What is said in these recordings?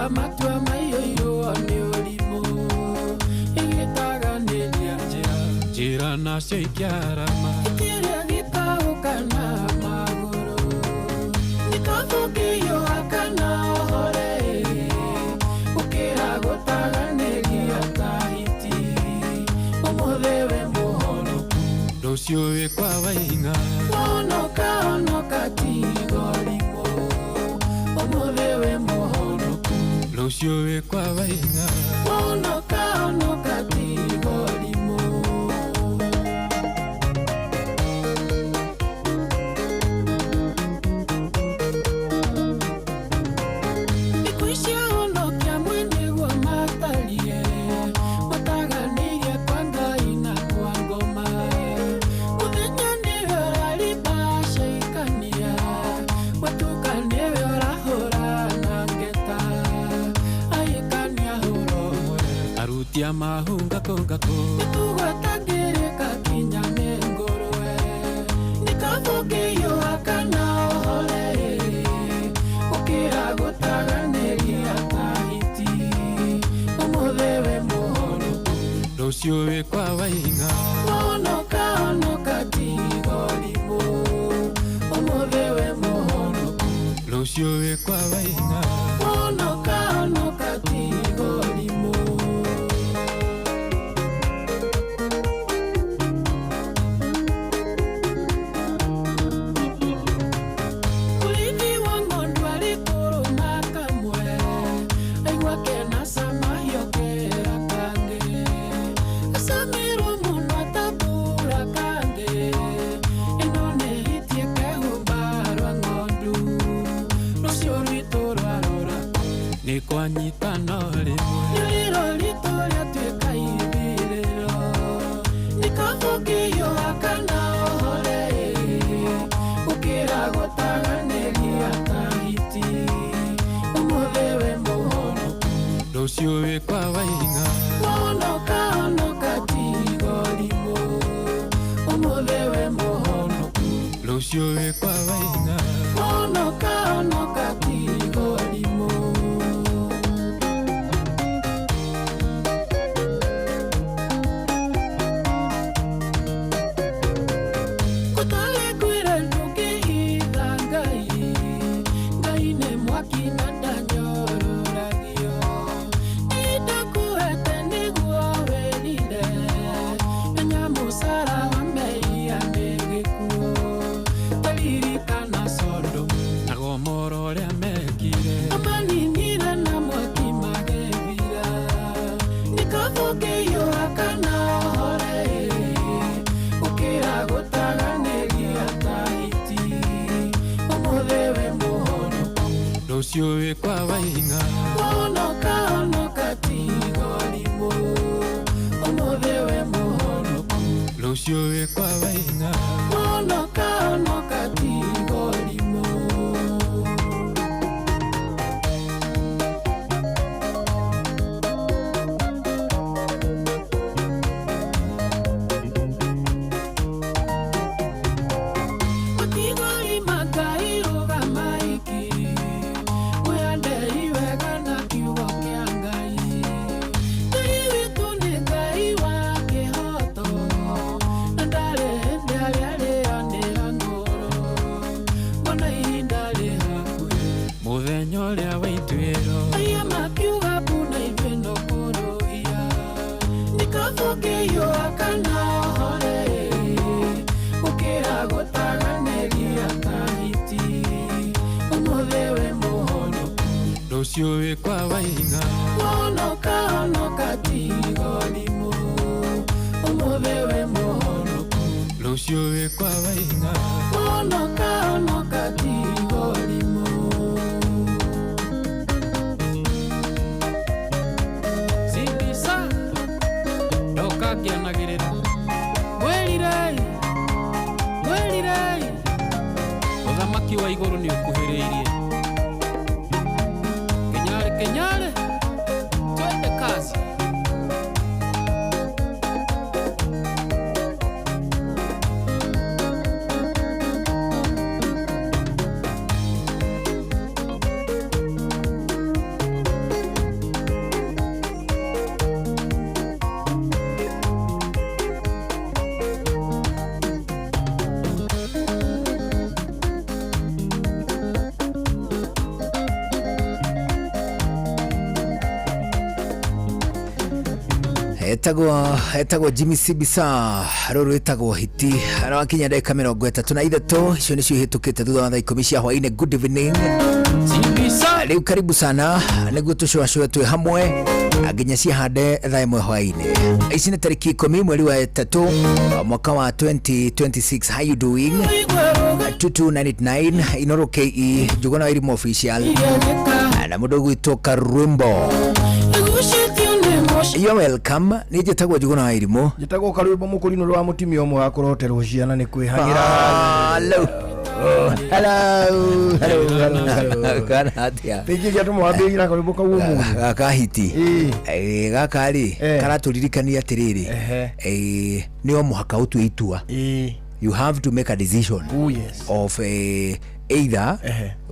Matua maiyũirwo nĩ ũrimũ. Ĩgĩtaganĩria njĩra, njĩra nacio ikĩarama. Gĩtirĩa gĩtaũkana magũrũ. Nĩ kaba ũkĩhiũha kana ũhore, gũkĩra gũtaganĩria ta hiti. Ũmũthĩ wĩ mũhonoku, rũciũ wĩ kwa Waing'a. Wonoka honoka tiga ũrimũ. Ũmũthĩ wĩ mũhonoku, rũciũ wĩ kwa Waing'a. Wonoka honoka tiga ũrimũ. Thikũ ici ahonokia amwe nĩguo matariĩ, mataganĩirie kwa Ngai na kwa ngoma. Mũthenya nĩwe ũrarimba caikania, gwatuka nĩwe ũrahũra na ngeta. Ahikania hũra ũmwe, aruti a mahunga kũngakũ. Mĩtugo ĩtangĩrĩka kinya nĩ ngũrwe. Nĩ kaba ũkĩhiũha kana ũhore, gũkĩra gũtaganĩria ta hiti. Ũmũthĩ wĩ mũhonoku, rũciũ wĩ kwa Waing'a. Wonoka honoka tiga ũrimũ. Ũmũthĩ wĩ mũhonoku, rũciũ wĩ kwa Waing'a. Wonoka honoka tiga ũrimũ. Mũrĩithi wa ng'ondu arĩ kũrũma kamwe, aigua kena cama hiokera kangĩ. Acamĩrwo mũno atambũra kangĩ, ĩno nĩ hiti ĩkehumba rwa ng'ondu. Rũciũ rwitũ rwarora nĩ kwanyitana rĩmwe. Rĩrĩro ritũ rĩatuĩka ithirĩro. Nĩ kaba ũkĩhiũha kana ũhore, gũkĩra gũtaganĩria ta hiti. Ũmũthĩ wĩ mũhonoku, rũciũ wĩ kwa Waing'a. Wonoka honoka tiga ũrimũ. Ũmũthĩ wĩ mũhonoku, rũciũ wĩ kwa Waing'a. Wonoka honoka tiga ũrimũ. Gũtarĩ kwĩra ndũngĩhitha Ngai. Ngai nĩ mwaki na ndanyororagio. Nĩndakũhete nĩguo wĩrire. Menya mũcara wa mehia nĩ gĩkuũ. Taririkana Sodomu na Gomora ũrĩa mekire. Amaninire na mwaki magĩthira. Nĩ kaba ũkĩhiũha kana ũhore, gũkĩra gũtaganĩria ta hiti. Ũmũthĩ wĩ mũhonoku, rũciũ wĩ kwa Waing'a. Wonoka honoka tiga ũrimũ. Ũmũthĩ wĩ mũhonoku, rũciũ wĩ kwa Waing'a. Wonoka honoka tiga ũrimũ. Matigari ma Ngai rũgama iki, mwĩhandei wega na kiugo kĩa Ngai. Ngai witũ nĩ Ngai wa kĩhooto, na ndarĩ hĩndĩ arĩarĩanĩra ngoro. Mbona ihinda rĩ hakuhĩ, mũthenya ũrĩa wa ituĩro. Aya makiuga mbu na ithuĩ no kũrũhia. Nĩ kaba ũkĩhiũha kana ũhore, gũkĩra gũtaganĩria ta hiti. Ũmũthĩ wĩ mũhonoku, rũciũ wĩ kwa Waing'a. Wonoka honoka tiga ũrimũ. Ũmũthĩ wĩ mũhonoku, rũciũ wĩ kwa Waing'a. Wonoka honoka tiga ũrimũ. Sindisa ndoka ngĩanagĩrĩra, mwĩrirei, mwĩrirei, ũthamaki wa igũrũ nĩ ũkuhĩrĩirie. Kenyarĩ, kenyarĩ, twende kazi. Etagwo Jimmy Sibisa, rũrũ rwĩtagwo Hiti. Arakinya ndagĩka 33, icio nĩcio ihĩtũkĩte thutha wa thaa 10 cia hwaĩ-inĩ. Good evening. Sibisa. Rĩu karibu sana nĩguo tũcũacũe twĩ hamwe nginya ciahande thaa 1 hwaĩ-inĩ. Ici nĩ tarĩki 10 mweri wa 3 mwaka wa 2026. How you doing? 22989 Inoro KE Njuguna wa Irimo official na mũndũ ũgwĩtwo Karwimbo. You're welcome. Nĩ njĩtagwo Njuguna wa Irimo. Njĩtagwo Karwĩmbo mũkũrinũ rwa mũtumia ũmwe wa kũroterwo ciana nĩ kwĩhagĩra. Hello. Hello, hello, hello, hello. Kana atĩa? Nĩkĩ gĩatũma wambĩrĩrie na karwĩmbo kau ũmũthĩ? Gaka Hiti. Ĩĩ. Gaka rĩ, karatũririkania atĩrĩrĩ, nĩ o mũhaka ũtue itua. You have to make a decision Oh yes. of either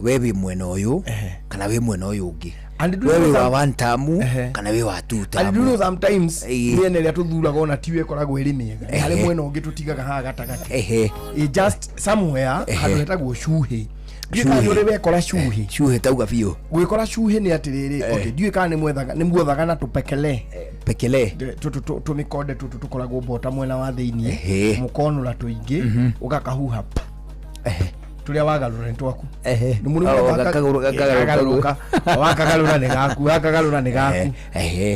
we wĩ mwena ũyũ kana wĩ mwena ũyũ ũngĩ. And do We you wĩ know wa one term kana wĩ wa two And do you term. know sometimes mĩena ĩrĩa tũthuraga ona tiyo ĩkoragwo ĩrĩ mĩega. Nĩ harĩ mwena ũngĩ tũtigaga haha gatagatĩ. Just somewhere handũ hetagwo cuhĩ. Ndiũĩ kana Cuhĩ. nĩ ũrĩ wekora cuhĩ. Cuhĩ tauga biũ. Gwĩkora cuhĩ nĩ atĩrĩrĩ, okay, ndiũĩ kana nĩ muothaga na tũpekele. Pekele. Tũmĩkonde tũtũ tũkoragwo mbota mwena wa thĩiniĩ, mũkonũra tũingĩ, ũgakahuha pa. Tũrĩa wagarũra nĩ twaku. Nĩ mũrĩ Oh, mwetha gakagarũka. Gakagarũka. Wakagarũra nĩ gaku, wakagarũra nĩ gaku.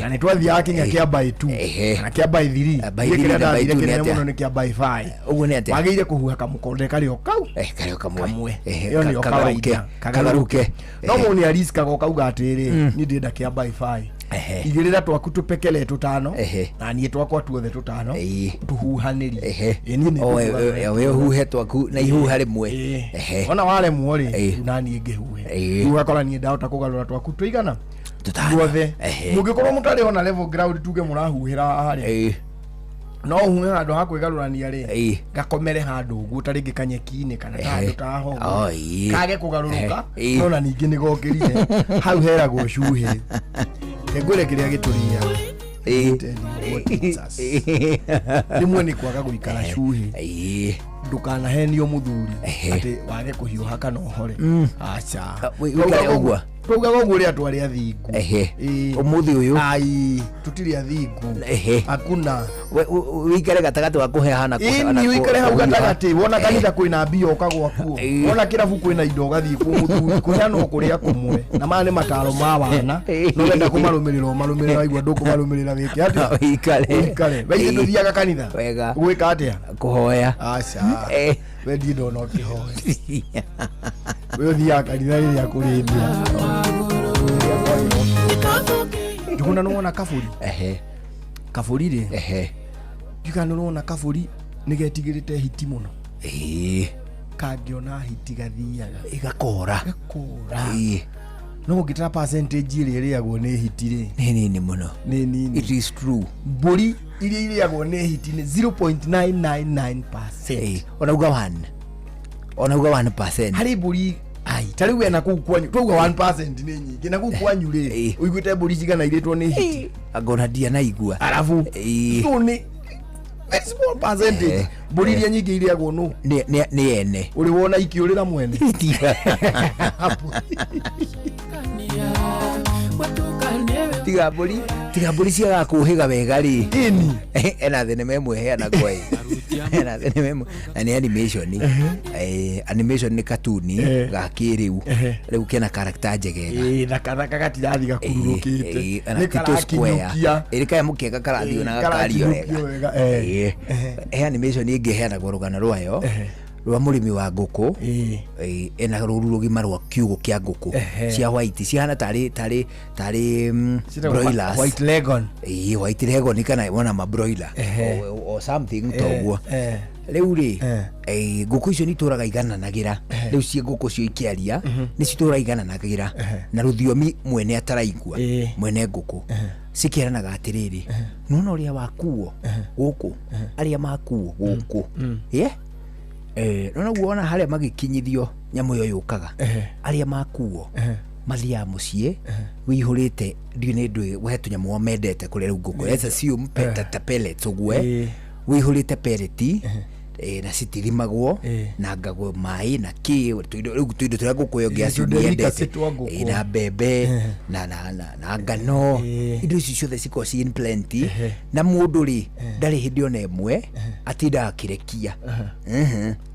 Na nĩ twathiaga kinya kĩa by 2 kana kĩa by 3. By Niĩ three kĩrĩa na by ndathire two nĩ kĩnene atĩa? mũno nĩ kĩa by 5. Ũguo nĩ atĩa? Wagĩrĩire kũhuha kamũkonde karĩ o kau. Karĩ o kamwe. Kamwe. Ĩyo nĩyo Kagaruke. kawaida. Kagaruke. No mũndũ nĩ ariskaga ũkauga atĩrĩrĩ, niĩ ndĩrenda kĩa by 5. Igĩrĩra twaku tũpekele tũtano na niĩ twakwa tuothe tũtano tũhuhanĩrie. Ĩ, niĩ nĩ O, ngũhuha. we ũhuhe twaku na ihuha rĩmwe. Ona waremwo rĩ, na niĩ ngĩhuhe. Rĩu ũgakora niĩ ndahota kũgarũra twaku tũigana Tũtano. guothe. Mũngĩkorwo mũtarĩ ona level ground tuge mũrahuhĩra haha rĩ, no uhuhe handũ ha kwĩgarũrania rĩ, gakomere handũ ũguo ta rĩngĩ kanyeki-inĩ kana ta handũ ta haha ũguo. Oh, ĩĩ. Kage kũgarũrũka, Ĩĩ. no na ningĩ nĩ gokĩrire hau heragwo cuhĩ. Ngwĩre kĩrĩa gĩtũrĩaga. Tell you what eats us. Rĩmwe nĩ kwaga gũikara cuhĩ. Ndũkanahenio mũthuri atĩ wage kũhiũha kana ũhore. Aca. Wĩikare ũguo. Twaugaga ũguo rĩ andũ arĩa athingu. Ũmũthĩ ũyũ. Ai, tũtirĩ athingu. Hakuna. Wĩikare gatagatĩ wa kũheana na Ĩni wĩikare hau kũhiũha. gatagatĩ, wona kanitha kwĩna mbia ũka gwakuo, wona kĩrabu kwĩna indo ũgathiĩ kuo mũthuri, kũheanwo kũrĩa kũmwe. Na maya nĩ mataro ma wana, no wenda kũmarũmĩrĩra ũmarũmĩrĩra, waigua ndũkũmarũmĩrĩra wĩke atĩa? Wĩikare. Wĩikare. We ithuĩ tũthiaga kanitha? Wega. Gwĩka atĩa? Kũhoya. Aca. We ndirĩ ndona ũkĩhoya. We ũthiaga kanitha rĩrĩa kũrĩ mbia. Njuguna nĩ wona kabũri? Kabũri rĩ? Ndiũĩ kana nĩ ũrona kabũri nĩ getigĩrĩte hiti mũno. Kangĩona hiti gathiaga. Ĩgakora. Gakora. No ũngĩtara percentage ĩrĩa ĩrĩagwo nĩ hiti rĩ, Nĩ nini mũno. Nĩ nini. It is true. Mbũri iria irĩagwo nĩ hiti nĩ 0.999%. Ona uga 1. Ona uga 1%. Harĩ mbũri ai ta rĩu we na kũu kwanyu twauga 1% nĩ nyingĩ, na kũu kwanyu rĩ, ũiguĩte mbũri cigana irĩtwo nĩ hiti? Angona ndianaigua. Arabu so nĩ very small percentage. Mbũri iria nyingĩ irĩagwo nũ? Nĩ ene. Ũrĩ wona ikĩũrĩra mwene? Tiga mbũri, tiga mbũri ciagaga kũhĩga wega rĩ. Ĩni. Ena thenema ĩmwe ĩheanagwo ĩ. Ena thenema ĩmwe na nĩ animation. Animation nĩ katuni ga kĩrĩu. Rĩu kena character njegega. Thaka thaka gatirathi gakururũkĩte. Ona Nĩ ti tũ square. karakinyũkia. Ĩrĩ kanyamũ kega karathiĩ na gakario wega. Karakinyũkio wega, He animation ĩngĩ ĩheanagwo rũgano rwayo rwa mũrĩmi wa ngũkũ. Ena rũru rũgima rwa kiugũ kĩa ngũkũ cia white, cihana tarĩ tarĩ tarĩ Ciĩtagwo broilers. White Leghorn. White Leghorn kana wona ma broiler or something ta ũguo. Rĩu rĩ, ngũkũ icio nĩ itũraga igananagĩra. Rĩu ciĩ ngũkũ cio ikĩaria, nĩ citũraga igananagĩra na rũthiomi mwene ataraigua, mwene ngũkũ. Cikĩranaga atĩrĩrĩ, nĩwona ũrĩa wakuo gũkũ, arĩa makuo gũkũ. Ye? Nĩwona ũguo ona harĩa magĩkinyithio nyamũ ĩyo yũkaga, arĩa makuo mathiaga mũciĩ wĩihũrĩte ndiũĩ nĩ ndũĩ we tũnyamũ mendete kũrĩa rĩu ngũkũ. Let's assume ta pellets ũguo, wĩihũrĩte pellet, Na citithimagwo na ngagwo maĩ na kĩ rĩu tũindo tũrĩa ngũkũ ĩyo Indo ngĩacu delicacy twa ngũkũ. Na mbembe na ngano, indo icio ciothe cikoragwo ci in plenty. Na mũndũ rĩ, ndarĩ hĩndĩ ona ĩmwe atindaga akĩrekia.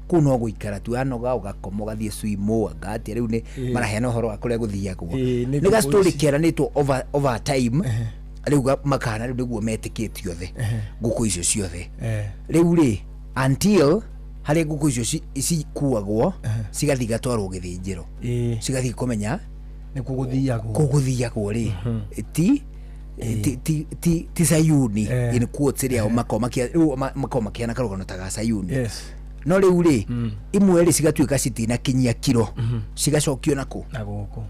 Kũu no gũikara tu, anoga ũgakoma, ũgathiĩ swimo, anga atĩa. Rĩu nĩ maraheana ũhoro wa kũrĩa gũthiagwo. Nĩ Nĩ ngũkũ gastori ici. keranĩtwo over time. Rĩu makana rĩu nĩguo metĩkĩtie othe ngũkũ icio ciothe. Rĩu rĩ, until harĩa ngũkũ icio cikuagwo cigathiĩ igatwarwo gĩthĩnjĩro, cigathiĩ kũmenya Nĩkuo gũthiagwo. Kũu gũthiagwo rĩ, ti Sayuni, in quotes, ĩrĩa makoragwo rĩu makoragwo makĩheana karũgano ta ga Sayuni. No rĩu rĩ, imwe rĩ, cigatuĩka citinakinyia kiro, cigacokio nakũ? Na gũkũ.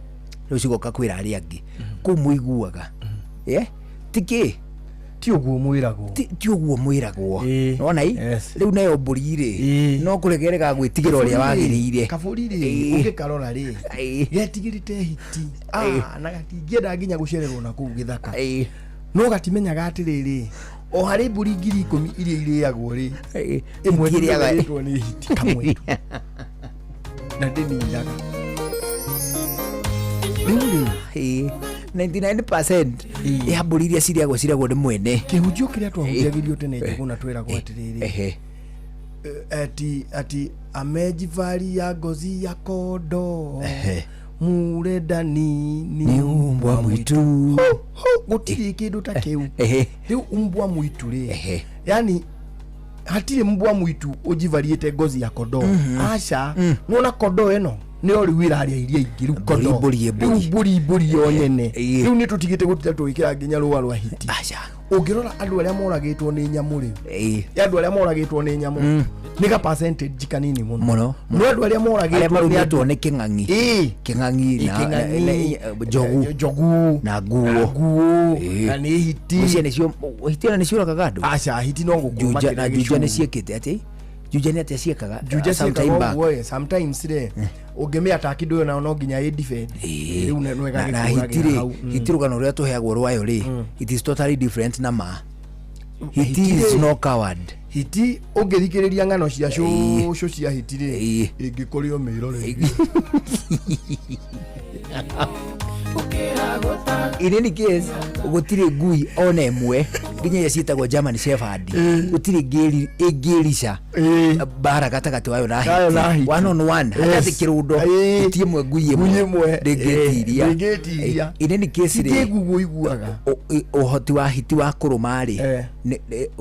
Rĩu cigoka kwĩra arĩa angĩ kũu mũiguaga, tikĩ Ti ũguo mwĩragwo. Ti ũguo mwĩragwo. Nona i rĩu nayo mbũri rĩ, no kũregerega gwĩtigĩra ũrĩa wagĩrĩire. Kabũri rĩ, ũngĩkarora rĩ, getigĩrĩte hiti. Ah, na gatingĩenda nginya gũcererwo na kũu gĩthaka, no gatimenyaga atĩrĩrĩ, o harĩ mbũri 10,000 iria irĩagwo rĩ, ĩmwe Hiti ĩrĩaga- ĩrĩtwo nĩ hiti kamwe tu na ndĩninaga rĩu rĩ. 99% ya mbũri iria cirĩagwo, cirĩagwo nĩ mwene. Kĩhunjio kĩrĩa twahunjagĩrio tene, Njũgũna, twĩragwo atĩrĩrĩ, ati amejivalia ngozi ya kondoo, mure ndani Ni umbwa mwitu. Gũtirĩ kĩndũ ta kĩu. Rĩu umbwa mwitu rĩ, yani hatirĩ mbwa mwitu ũnjivariĩte ngozi ya kondoo, aca. Nona kondoo ĩno nĩyo rĩu ĩrarĩa iria ingĩ rĩu. Mbũri, Kondoo. mbũri, mbũri. Rĩu mbũri yo nyene. Rĩu nĩ tũtigĩte gũtinda tũgĩkĩra nginya rũa rwa hiti. Aca. Ũngĩrora andũ arĩa moragĩtwo nĩ nyamũ rĩ, andũ arĩa moragĩtwo nĩ nyamũ nĩ ga percentage kanini mũno. Mũno. No andũ arĩa Arĩa moragĩtwo nĩ marumĩtwo andũ nĩ kĩng'ang'i, kĩng'ang'i na kĩng'ang'i, njogu, njogu na nguo. Nguo na nĩ hiti. Ngwĩciria nĩcio hiti ona nĩciũragaga andũ. Aca, hiti no gũkũma. Juja na kĩrĩa juja nĩ gĩcungu. ciĩkĩte atĩ juja nĩ atĩa ciĩkaga? Juja Sometime ciĩkaga back. ũguo ĩ, sometimes rĩ, ũngĩmĩataki ndũyo nayo no nginya ĩ defend. Rĩu no Na ĩgagĩkũragĩra hiti rĩ, hau. Hiti rũgano rũrĩa tũheagwo rwayo rĩ, it is totally different na ma hiti Hiti is rĩ- no coward. Hiti ũngĩthikĩrĩria ng'ano cia cũcũ cia hiti rĩ, ĩngĩkũrĩ o mĩrore. In any case, gũtirĩ ngui ona ĩmwe, nginya iria ciĩtagwo German Shepherd, gũtirĩ ĩngĩrica mbara gatagatĩ wayo na Wayo na hiti. hiti. One on one, hatarĩ kĩrũndo. Hiti ĩmwe, ngui Ngui ĩmwe ĩmwe. ndĩngĩtiria. Ndĩngĩtiria. In any case rĩ, Hiti ĩgugu iguaga. Ũhoti wa hiti wa kũrũma rĩ,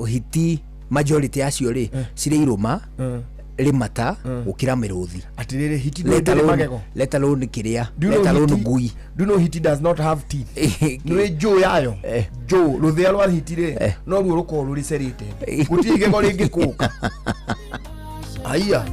hiti majority yacio rĩ, cirĩ irũma rĩmata gũkĩra mĩrũthi. Atĩrĩrĩ, hiti Let ndĩrĩ alone, magego. let alone kĩrĩa, Do you know let alone hiti- ngui. Do you know hiti does not have teeth? Nĩ njũ yayo, njũ rũthĩa rwa hiti rĩ, no ruo rũkoragwo rũrĩ serrated. Gũtirĩ igego rĩngĩkũka. Aiya,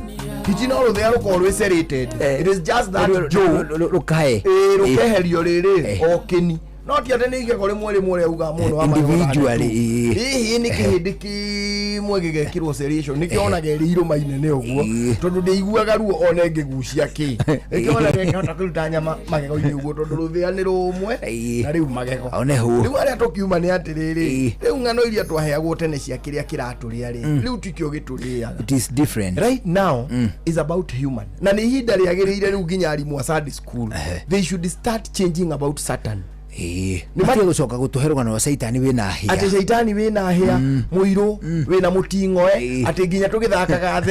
hiti no rũthĩa rũkoragwo rwĩ serrated. It is just that njũ Rũkae. Rũkeherio rĩrĩ o kĩni, no ti atĩ nĩ igego rĩmwe rĩmwe ũrĩa ugaga mũno wa magego. Individually, Hihi nĩ kĩhĩndĩ kĩmwe gĩgekĩrwo serration, nĩkĩo onaga ĩrĩ irũma inene ũguo, tondũ ndĩiguaga ruo ona ĩngĩgucia kĩ. Nĩkĩo onaga ĩkĩhota kũruta nyama magego-inĩ ũguo, tondũ rũthĩa nĩ rũmwe na rĩu magego. One hũ. Rĩu arĩa tũkiuma nĩ atĩrĩrĩ, rĩu ng'ano iria twaheagwo tene cia kĩrĩa kĩratũrĩa rĩ, rĩu tikĩo gĩtũrĩaga. It is different. Right now is about human, na nĩ ihinda rĩagĩrĩire rĩu nginya arimũ a Sunday school, they should start changing about Satan. Nĩ gũcoka gũtũhe rũgano rwa caitani wĩna Atĩ hĩa. caitani wĩna hĩa mũirũ wĩna mũting'oe, atĩ nginya tũgĩthakaga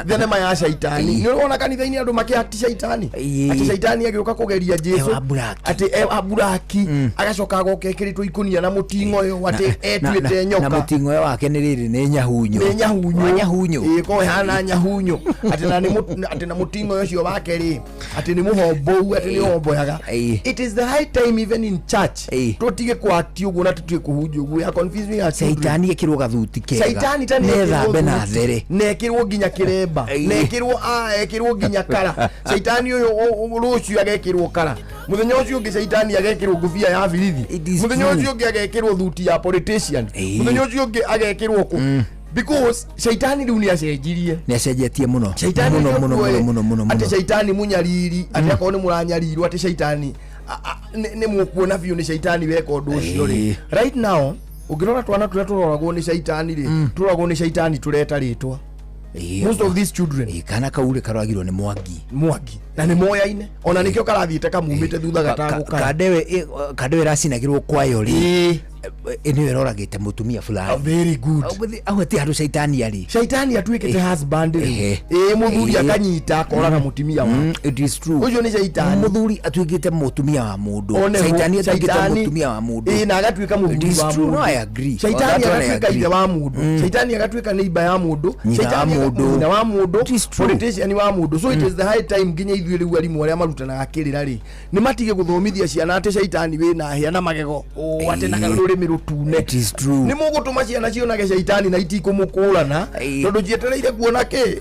thenema ya caitani. Nĩ ũrona kanitha-inĩ andũ makĩati caitani, atĩ caitani agĩũka kũgeria Jesu, E wa black. Atĩ e wa buraki, agacoka agoka ekĩrĩtwo ikũnia na mũting'oyo, atĩ etuĩte Na nyoka. mũting'oe wake nĩ rĩrĩ, nĩ nyahunyo. Nĩ nyahunyo. Wa nyahunyo. Ĩĩ, ko ĩhana nyahunyo, atĩ na nĩ atĩ na mũting'oe ũcio wake rĩ, atĩ nĩ mũhombou, atĩ nĩ ũhomboyaga. It is the high time even in church tũtige kwati ũguo na tũtige kũhunjia ũguo. We are confusing our children. Caitani ĩkĩrwo gathuti kega. Caitani ta nethambe na there. Na ekĩrwo nginya kĩremba, na ekĩrwo a ekĩrwo nginya kara. Caitani ũyũ rũciũ agekĩrwo kara, mũthenya ũcio ũngĩ caitani agekĩrwo ngũbia ya birithi, It is mũthenya true. ũcio ũngĩ agekĩrwo thuti ya politician, mũthenya ũcio ũngĩ agekĩrwo kũ, because caitani rĩu nĩ acenjirie. Nĩ acenjetie mũno. Caitani Mũno nĩo mũno tuoĩ mũno mũno mũno atĩ mũno. Caitani mũnyariri, atĩ akorwo nĩ mũranyarirwo, atĩ caitani nĩ mũkuona biũ nĩ caitani weka ũndũ ũcio rĩ. Right now ũngĩrora twana tũrĩa tũroragwo nĩ caitani rĩ, tũroragwo nĩ caitani tũreta rĩtwa. Most of these children. Kana kau rĩ karoragirwo nĩ Mwangi. Mwangi na nĩ moyaine, ona nĩkĩo karathiĩte kamumĩte thutha gatagũkaya. Kandewe ĩracinagĩrwo kwayo rĩ, nĩyo ĩroragĩte mũtumia fulani. Very good. Au ti handũ caitani arĩ. Shaitani atuĩkĩte husband rĩu. Ĩĩ, mũthuri akanyita akoraga mũtumia wake. It is true. Ũcio nĩ shaitani. Mũthuri atuĩkĩte mũtumia wa mũndũ. One ho, Caitani atuĩkĩte shaitani- mũtumia wa mũndũ. Ĩĩ, na agatuĩka It mũthuri is wa true. No, mũndũ. I agree. Shaitani On that one I agatuĩka agree. ithe wa mũndũ, shaitani agatuĩka neighbor ya mũndũ, Nyina wa shaitani mũndũ. nyina wa mũndũ, It is true. politician wa mũndũ. So it is the high time nginya ithuĩ rĩu arimũ arĩa marutanaga kĩrĩra rĩ, nĩ matige gũthomithia ciana atĩ shaitani wĩna hĩa na magego, ũ, atĩ na rũrĩmĩ rũtune. It is true. Nĩ mũgũtũma ciana cionage shaitani na itikũmũkũrana, tondũ cietereire kuona kĩ?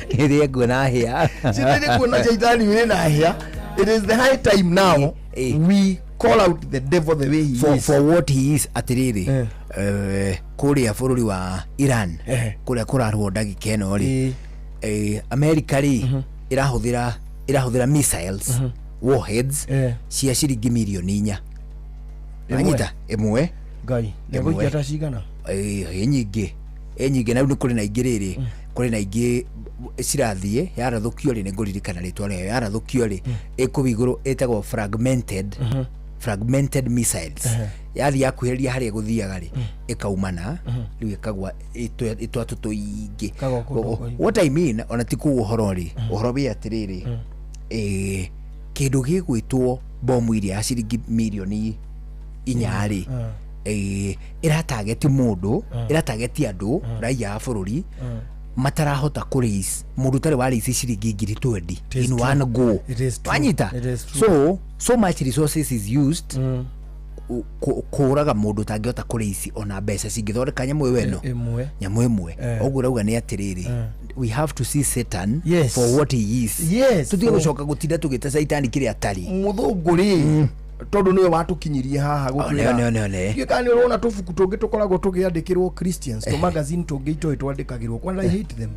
Ĩrĩa nguona hĩa. Cietereire kuona shaitani wĩna hĩa. It is the high time now we call out the devil the way he is. For what he is. Atĩrĩrĩ, kũrĩa bũrũri wa Iran, kũrĩa kũrarwo ndagĩka ĩno rĩ, America rĩ, ĩrahũthĩra missiles, warheads cia ciringi mirioni 4. Ĩmwe? Wanyita ĩmwe. Ngai. Ĩmwe. Nĩgũikia ta cigana? Ĩ nyingĩ, ĩ nyingĩ. Na rĩu nĩ kũrĩ na ingĩ rĩrĩ, kũrĩ na ingĩ cirathiĩ yarathũkio rĩ, nĩ ngũririkana rĩtwa rĩayo, yarathũkio rĩ, ĩkũu igũrũ ĩtagwo fragmented missiles. Yathiĩ yakuhĩrĩria harĩa ĩgũthiaga rĩ, ĩkaumana rĩu ĩkagwa ĩtwatũ tũingĩ. Ĩkagwa kũndũ kũingĩ. What I mean, ona ti kũu ũhoro rĩ, ũhoro wĩ atĩrĩrĩ, kĩndũ gĩgwĩtwo bomu iria ya ciringi mirioni 4 rĩ, ĩratageti mũndũ, ĩratageti andũ raia a bũrũri matarahota kũraise, mũndũ ũtarĩ wa raise ciringi ngiri 20 Is in true. one go. It is true. Wanyita? It is true. So much resources is used kũraga mũndũ ũtangĩhota kũraise ona mbeca cingĩthondeka nyamũ ĩyo ĩno. Ĩmwe. Nyamũ ĩmwe. Ũguo ũrauga nĩ atĩrĩrĩ, we have to see Satan for what he is. Tũtige gũcoka gũtinda tũgĩta Caitani kĩrĩa atarĩ. Mũthũngũ rĩ, tondũ nĩwe watũkinyirie haha gũtwĩra. One, one, one. Ndiũĩ kana nĩ ũrona tũbuku tũngĩ tũkoragwo tũgĩandĩkĩrwo Christians, tũ magazine tũngĩ itoĩ twandĩkagĩrwo, and I hate them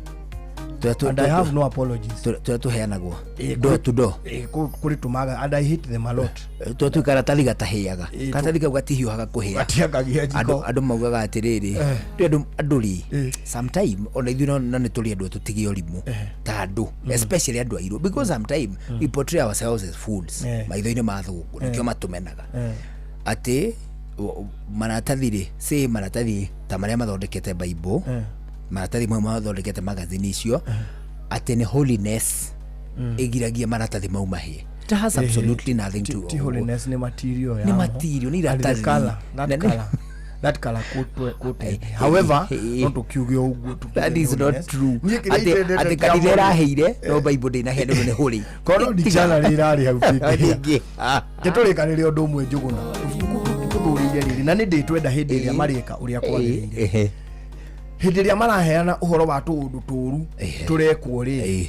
and I have no apologies. Tũrĩa tũheanagwo door to door. Kũrĩ tũmaga, and I hate them a lot. Tũrĩa twĩ karatathi gatahĩaga. Karatathi kau gatihiũhaga kũhĩa. Gatiakagia Andũ jiko. andũ maugaga atĩrĩrĩ, rĩ andũ rĩ, sometime ona ithuĩ no nĩ tũrĩ andũ tũtige ũrimũ ta andũ, especially andũ airũ, because sometime we portray ourselves as fools maitho-inĩ ma thũngũ, nĩkĩo matũmenaga. Atĩ maratathi rĩ, say maratathi ta marĩa mathondekete Bible, maratathi mau mathondekete magazine icio, atĩ nĩ holiness ĩgiragia maratathi mau mahĩe. It has absolutely nothing to Ti holiness, nĩ material Nĩ yamo. material, nĩ And the iratathi. colour, that colour, that colour coated. However, no tũkiuge ũguo, tukiuge That is nĩ not holiness. true. Niĩ kĩrĩa Atĩ itendete atĩ kanitha kĩa ĩrahĩire no Bible ndĩnahĩa nĩ ũndũ nĩ holy. Korwo dictionary ĩrarĩ hau ndĩngĩhĩa. Ningĩ. Tũrĩkanĩre ũndũ ũmwe, Njũgũna, tũbuku tũthũrĩire rĩrĩ na nĩ ndĩtwenda hĩndĩ ĩrĩa marĩka ũrĩa kwagĩrĩire, hĩndĩ ĩrĩa maraheana ũhoro wa tũũndũ tũru tũrekwo rĩ,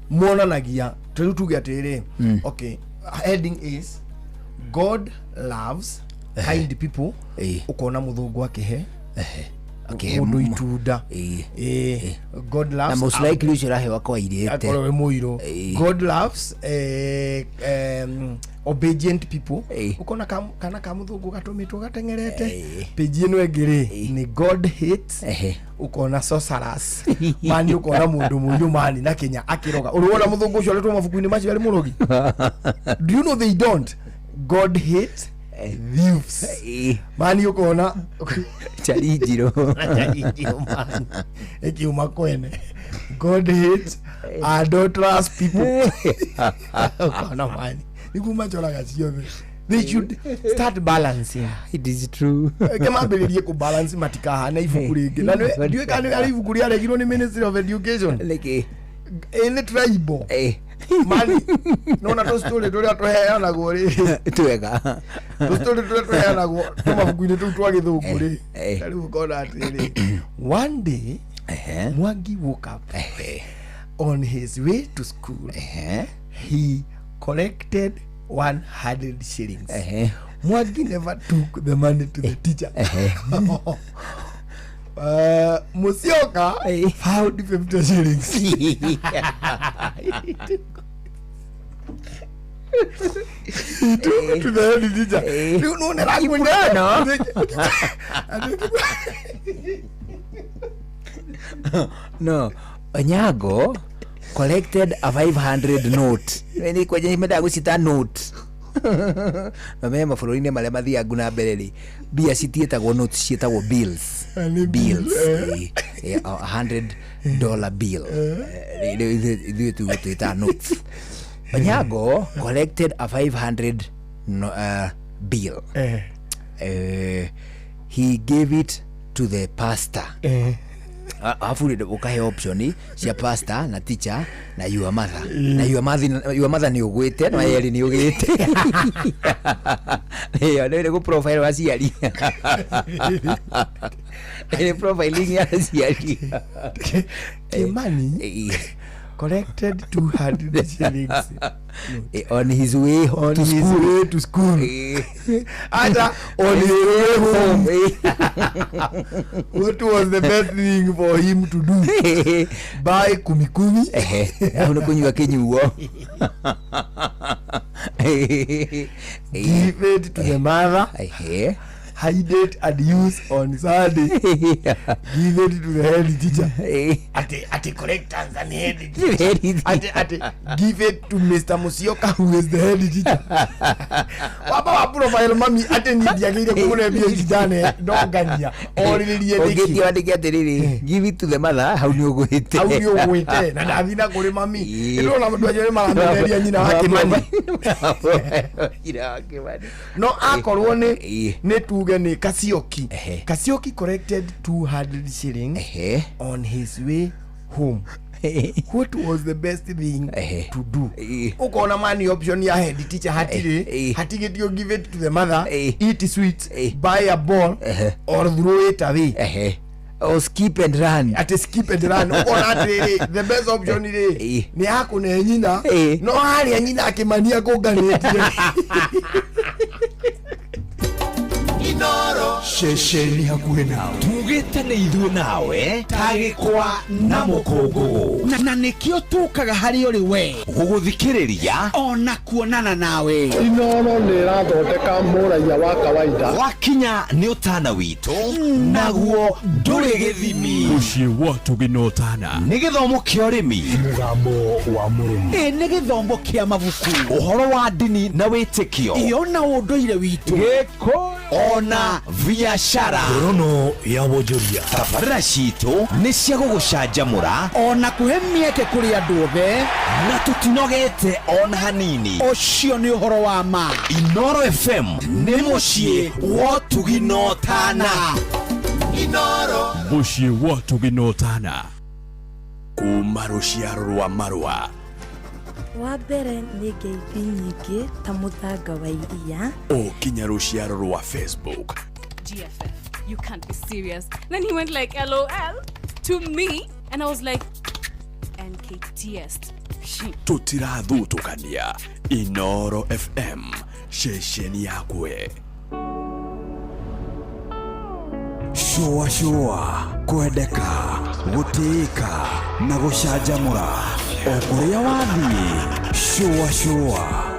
monanagia rĩu tuge atĩrĩrĩ, okay, heading is "God loves kind people". Ũkona mũthũngũ akĩhe Akĩhe mũndũ itunda. Ĩĩ. God Na loves most likely ũcio ũrahewa kwa irĩte. Akorwo wĩ mũirũ. God loves obedient people. Ũkona kana ka mũthũngũ gatũmĩtwo gateng'erete. Page ĩno ĩngĩ rĩ, nĩ "God hates", ũkona sorcerers mani, ũkona mũndũ mũirũ mani na kinya akĩroga. Ũrĩ wona mũthũngũ ũcio aretwo mabuku-inĩ macio arĩ mũrogi? Do you know they don't? "God hates thieves" mani, ũkona Chari njirũ. ĩkiuma kwene. "God hates adulterous people", ũkona mani nĩguo macoraga ciothe. They should start balancing. It is true. Ke mambĩrĩrie kũ balance, matikahana ibuku rĩngĩ na ndiũĩ kana nĩ arĩ ibuku rĩaregirwo nĩ Ministry of Education. Nĩkĩ? Ĩ nĩ tribal mani, nona tũ story tũrĩa tũheanagwo rĩ, Twega. Tũ story tũrĩa tũheanagwo tũmabuku-inĩ tũu twa gĩthũngũ rĩ, ta rĩu ũkona atĩrĩrĩ, one day Mwangi woke up. On his way to school, he collected 100 shillings. Mwangi never took the money to the teacher. Musyoka found 50 shillings. He took it to the head teacher. Rĩu nĩwona Kibulano. No, Onyango collected a 500 note. Nĩ kwenye mendaga gũcita note. Na me mabũrũri-inĩ marĩa mathiangu na mbere rĩ, mbia citiĩtagwo notes, ciĩtagwo bills. Bills. A $100 bill. Rĩu ithuĩ twĩtaga notes. Onyango collected a 500 bill. He gave it to the pastor. Alafu ukahe option cia pastor na teacher na your mother. Na your mother ni ugwite na yeri ni ugite. Iyo nĩ gũ profile aciari. Nĩ profiling ya aciari. Kimani collected 200 shillings on his way on to his school. Way to school. Ata on his way home. What was the best thing for him to do? Buy kumi kumi. Hau nĩ kũnyua kĩnyuo. Give it to the mother. Hide it and use on Sunday. Give it to the head teacher. Ati correct answer ni head teacher. Ati give it to Mr. Musyoka who is the head teacher. Baba wa profile mami ati ni ndiagire kugure mbia ijane ndongania oriririe niki. Ũngĩtie wandĩke atĩrĩrĩ, give it to the mother, hau nĩ ũgwĩte. Hau nĩ ũgwĩte na ndathi na kũrĩ mami. Ndĩrona andũ acio nĩ maramenereria nyina wa Kimani. Nyina wa Kimani. No akorwo nĩ tuge ni Kasioki. Kasioki collected 200 shillings on his way home. What was the best thing to do? Ukona mani option ya head teacher hatiri, hatigitio give it to the mother, eat sweets, buy a ball or throw it away. Or skip and run. Ati skip and run. Ukona atiri the best option ri ni akune nyina. No haria nyina akimania kunganitie. Ceceni hakuhĩ nawe tugĩte nĩ ithuĩ nawe ta gĩkwa na mũkũngũgũ na nĩkĩo tũkaga harĩ ũrĩ we gũgũthikĩrĩria ona kuonana nawe. Inooro nĩ ĩrathondeka mũraiya wa kawaida. Wakinya nĩ ũtana witũ naguo ndũrĩ gĩthimi. Mũciĩ wa ũtugi na ũtana nĩ gĩthomo kĩa ũrĩmi, mũgambo wa mũrĩmi, nĩ gĩthomo kĩa mabuku, ũhoro wa ndini na wĩtĩkio, iyo na ũndũire witũ, gĩkũyũ ona biashara, ngorono ya wonjoria. Tabarĩra citũ nĩ cia gũgũcanjamũra ona kũhe mĩeke kũrĩ andũ othe, na tũtinogete ona hanini. Ũcio nĩ ũhoro wa ma. Inooro FM nĩ mũciĩ wa ũtugi na ũtana. Inooro, mũciĩ wa ũtugi na ũtana, kuma rũciaro rwa marũa. Wa mbere nĩ ngeithi nyingĩ ta mũthanga wa iria o kinya rũciaro rwa Facebook. GFF, you can't be serious. Then he went like LOL to me and I was like NKTS. Tũtirathutũkania. Inooro FM, ceceni yakwe. Shũa shũa, kwendeka, gũtĩĩka na gũcanjamũra o kũrĩa wathiĩ. Shũa shũa.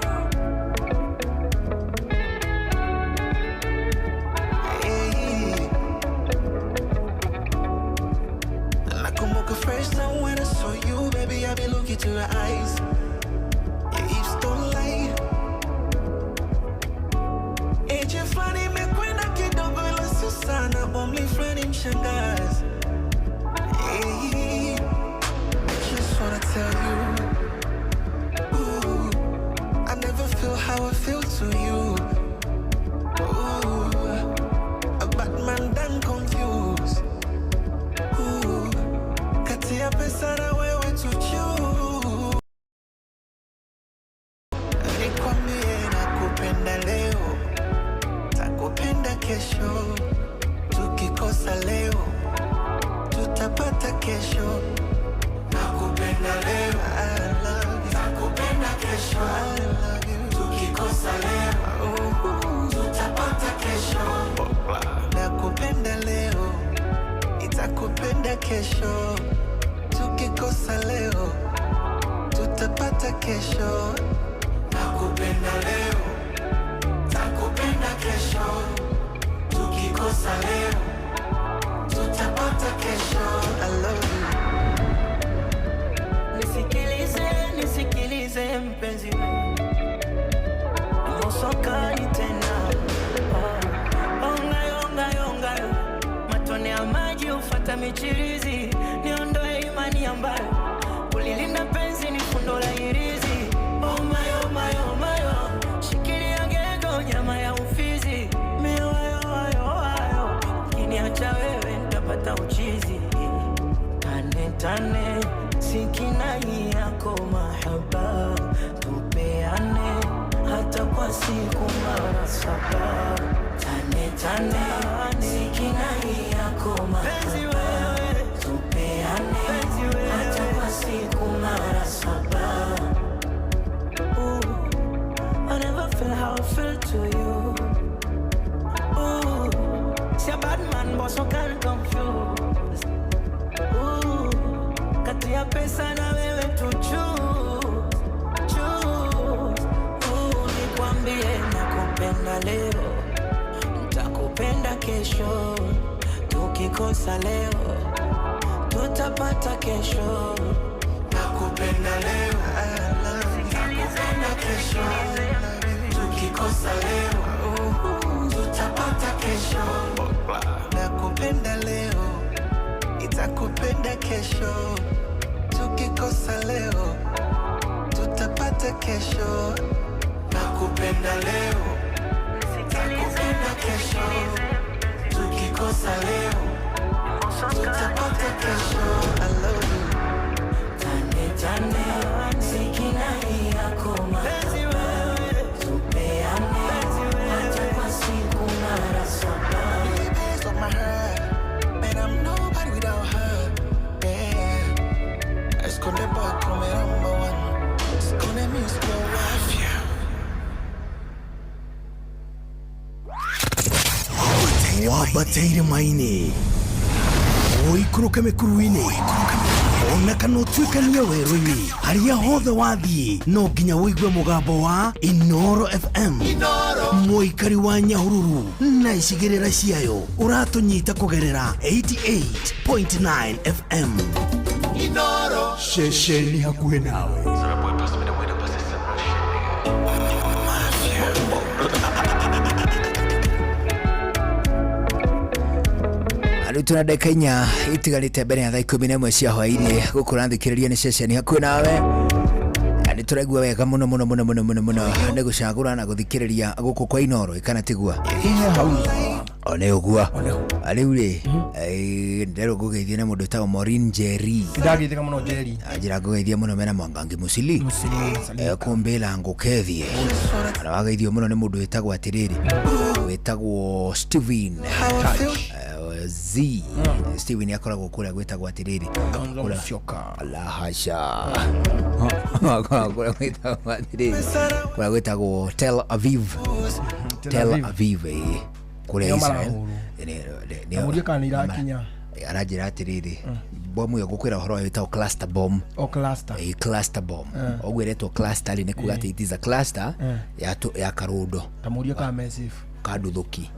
Nakumbuka first time when I saw you, baby, I be looking to your eyes. Your hips don't lie. Age fulani imekwenda kidogo ila sio sana, umri fulani mshangazi. Hey, just wanna tell you, ooh, I never feel how I feel to you. Ooh, a bad man done confused. Ooh, kati ya pesa na wewe to choose. Nikwambie nakupenda leo, takupenda kesho. Tukikosa leo, tutapata kesho. Nakupenda leo, I love you. Nakupenda kesho, I love you. Tukikosa leo, tutapata kesho. Nakupenda leo, nitakupenda kesho. Tukikosa leo, tutapata kesho. Nakupenda leo, takupenda kesho. Tukikosa leo, tutapata tutapata kesho. I love you. Nisikilize, nisikilize mpenzi, Mosokani tena. Oh, onga yonga yonga, matone ya maji ufata michirizi, niondoe imani ambayo ulilinda penzi ni fundo la irizi. Oh my, oh my, oh my, oh. Shikilia gego nyama ya ufizi, miwayo ayo ayo, ukiniacha wewe nitapata uchizi. Tane tane sikinai yako mahaba, tupeane hata kwa siku mara saba. Tane tane sikinai yako mahaba, tupeane hata kwa siku mara saba. Ooh, I never feel how I feel to you. Ooh, see a bad man but so can confuse. Ooh, kati ya pesa na wewe tu choose, choose. Ooh, nikwambie nakupenda leo, nitakupenda kesho, tukikosa leo tutapata kesho. Nakupenda leo, nakupenda kesho, tukikosa leo tutapata kesho. Nakupenda leo, nitakupenda kesho, tukikosa leo tutapata kesho. Nakupenda leo, nitakupenda kesho, tukikosa leo tutapata kesho. I love you. Tane tane sikinai yako mahaba, tupeane hata kwa siku mara saba. Days of my heart, man, I'm nobody without her. Yeah, esconde boy come number one, esconde mi afya. Wabataire maini ũikũrũke mĩkuru-inĩ ona kana ũtuĩkanie werũ-inĩ harĩa hothe wathiĩ no nginya ũigue mũgambo wa Inoro FM. Mũikari wa Nyahururu na icigĩrĩra ciayo ũratũnyita kũgerera 88.9 FM. Inoro ceceni hakuhĩ nawe. Rĩu tũna ndagĩka inya itigarĩte mbere ya thaa 11 cia hwaĩ-inĩ gũkũ ũrathikĩrĩria nĩ ceceni hakuhĩ nawe. Nĩ tũraigua wega mũno mũno mũno mũno mũno mũno nĩ gũcagũra na gũthikĩrĩria gũkũ kwa Inoro kana tigua o nĩ ũguo. Rĩu rĩ nderwo ngũgeithie na mũndũ wĩtagwo Maureen Njeri. Ndageithĩka mũno Njeri. Njĩra ngũgeithie mũno mena Mwangangi Musili kũmbĩra ngũkethie. Na wageithio mũno nĩ mũndũ wĩtagwo atĩrĩrĩ, wĩtagwo Steven Z. Steven akoragwo kũrĩa gwĩtagwo atĩrĩrĩ, la hasha, kũrĩa gwĩtagwo atĩrĩrĩ, kũrĩa gwĩtagwo Tel Aviv. Tel Aviv kũrĩa Israel. Nĩamũrie kana nĩ irakinya. Aranjĩra atĩrĩrĩ, bomu ĩyo ngũkwĩra ũhoro wayo ĩtagwo cluster bomb. O cluster. Cluster bomb. Ũguo ĩretwo cluster rĩ nĩ kuga atĩ it is a cluster ya karũndo. Tamũrie kana me safe. Kanduthũki.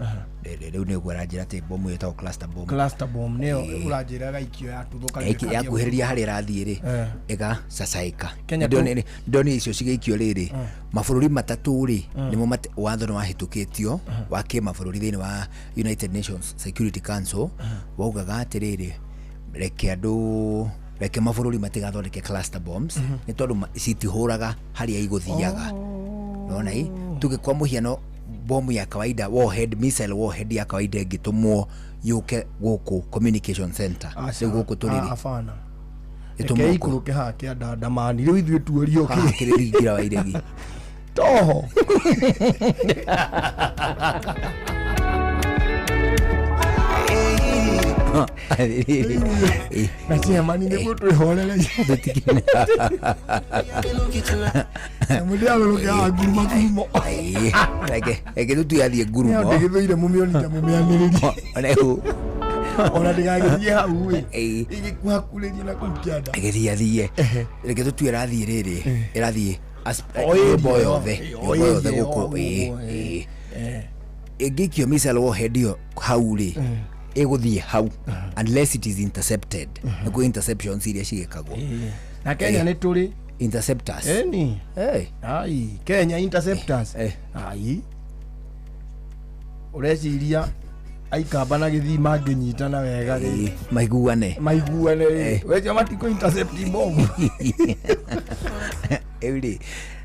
Rĩu nĩguo aranjĩra atĩ bomu ĩyo ĩtagwo cluster bomb. Cluster bomb nĩyo ũranjĩra gaikio yatuthũka yakuhĩrĩria harĩa ĩrathiĩ rĩ ĩgacacaĩka. Ndonire icio cigĩikio rĩrĩ mabũrũri matatũ rĩ nĩmo watho nĩ wahĩtũkĩtio wa kĩmabũrũri thĩinĩ wa United Nations Security Council waugaga atĩrĩrĩ, reke andũ reke mabũrũri matigathondeke cluster bombs nĩ tondũ citihũraga harĩa igũthiaga. Nona ĩ tuge kwa mũhiano bomu ya kawaida warhead missile warhead ya kawaida ĩngĩtũmwo yũke gũkũ communication center rĩu gũkũ tũrĩ rĩ abana ĩtũmwo ikũrũke haha kĩa ndamani rĩu ithuĩ tuorio kĩ kĩrĩringira wa iregi toho. Na ciamani nĩguo twĩhorere mũndĩ arũrũke haha nguruma ngurumo. Reke tũtue athiĩ ngurumo ndĩgĩthũire mũmĩoni ta mũmĩanĩrĩri ona ndĩgagĩthiĩ hau ĩ ĩgĩkuhakurĩrie na kũu kĩanda ĩgĩthiĩ athiĩ. Reke tũtue ĩrathiĩ rĩrĩ ĩrathiĩ nyũmba yothe nyũmba yothe gũkũ ĩngĩikio missile warhead ĩyo hau rĩ Ĩgũthiĩ hau unless it is intercepted. Nĩkuo interceptions iria cigĩkagwo. Na Kenya nĩ tũrĩ interceptors. Eni. Hey. Ai, Kenya interceptors. Ai. Ũreciria aikamba na gĩthii mangĩnyitana wega rĩ, maiguane. Maiguane rĩ, wecio matikũ intercept bomb. Rĩu rĩ,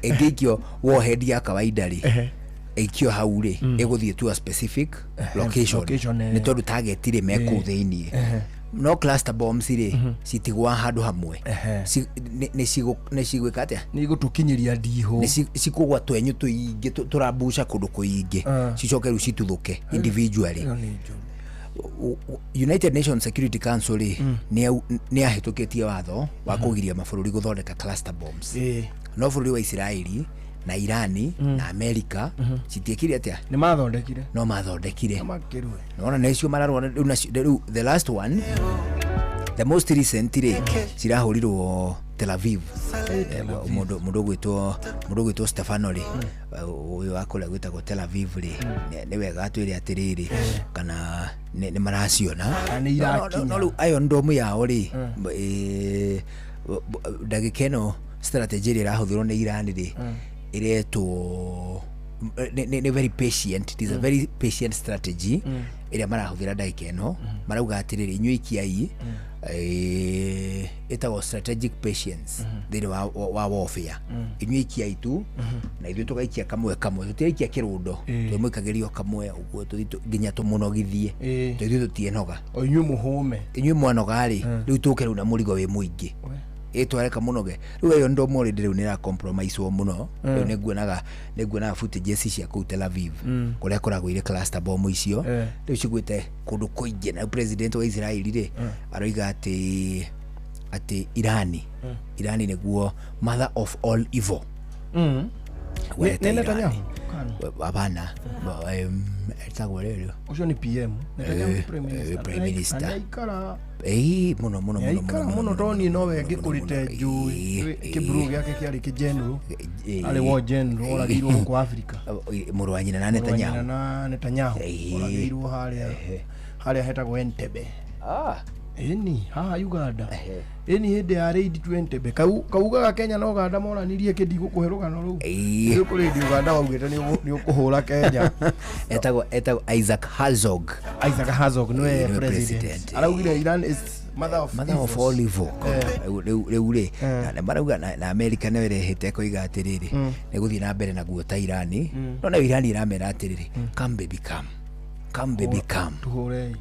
ĩngĩikio warhead ya kawaida rĩ, ĩikio hau rĩ, ĩgũthiĩ to a specific location. Location, nĩ tondũ target rĩ mekũu thĩiniĩ. No cluster bombs rĩ, citigwa handũ hamwe. Nĩ cigwĩka atĩa? Nĩ igũtũkinyĩria ndihũ. Nĩ cikũgwa twenyũ tũingĩ tũrambuca kũndũ kũingĩ, cicoke rĩu cituthũke individually. Ĩyo nĩ njũru. United Nations Security Council rĩ, nĩ yahĩtũkĩtie watho wa kũgiria mabũrũri gũthondeka cluster bombs. No bũrũri wa Isiraeli na Irani na America citiĩkire atĩa? Nĩ mathondekire. No mathondekire. Makĩrue. Nona nĩcio mararũa rĩu nacio. Rĩu the last one, the most recent rĩ, cirahũrirwo Tel Aviv. Mũndũ ũgwĩtwo Stefano rĩ, ũyũ wa kũrĩa gwĩtagwo Tel Aviv rĩ, nĩ wega atwĩre atĩrĩrĩ kana nĩ maraciona. Kana nĩ irakinya. No rĩu Iron Dome yao rĩ, ndagĩka ĩno strategy ĩrĩa ĩrahũthĩrwo nĩ Iran rĩ, ĩretwo nĩ very patient. It is a very patient strategy ĩrĩa marahũthĩra ndagĩka ĩno. Marauga atĩrĩrĩ, inyuĩ ikiai, ĩtagwo strategic patience thĩinĩ wa warfare. Inyuĩ ikiai tu na ithuĩ tũgaikia kamwe kamwe, tũtiraikia kĩrũndo, twĩmũikagĩria o kamwe ũguo tũthiĩ nginya tũmũnogithie. To ithuĩ tũtienoga. O inyuĩ mũhũme. Inyuĩ mwanoga rĩ, rĩu tũke rĩu na mũrigo wĩ mũingĩ ĩtwareka mũnoge. Rĩu ĩyo ndo already rĩu nĩ ĩra compromise mũno. Rĩu nĩ nguonaga footages cia kũu Tel Aviv, kũrĩa kũragũire cluster bomb icio. Rĩu cigwĩte kũndũ kũingĩ, na president wa Israeli rĩ, aroiga atĩ Irani nĩguo mother of all evil. Gweta Nĩ Netanyahu? Irani. Hapana, etagwo rĩrĩ. Ũcio nĩ PM. Netanyahu nĩ prime minister. Prime minister. Na nĩaikara. Ĩĩ, mũno mũno mũno. Nĩaikara mũno to niĩ nowe ngĩkũrĩte njũĩ kĩburu gĩake kĩarĩ kĩgeneral, arĩ war general, oragĩirwo gũkũ Africa. Mũrũ wa nyina na Mũrũ wa nyina Netanyahu. Na Netanyahu. Oragĩirwo harĩa hetagwo Entebbe. Ĩni haha Uganda, ĩni hĩndĩ ya raid to Entebbe, kaugaga Kenya na Uganda moranirie kĩ ndigũkũhe rũgano rũu. Rĩu kũrĩ hĩndĩ Uganda waugĩte nĩ ũkũhũra Kenya. Etagwo Isaac Herzog. Isaac Herzog nĩwe Nĩwe president. President. Araugire Iran is mother of mother of evils. All evil. Rĩu rĩ, na marauga na America nĩyo ĩrehete ĩkoiga atĩrĩrĩ, nĩ gũthiĩ na mbere na guota Irani. No nayo Irani ĩramera atĩrĩrĩ, come baby come, come baby come. Tũhũrei.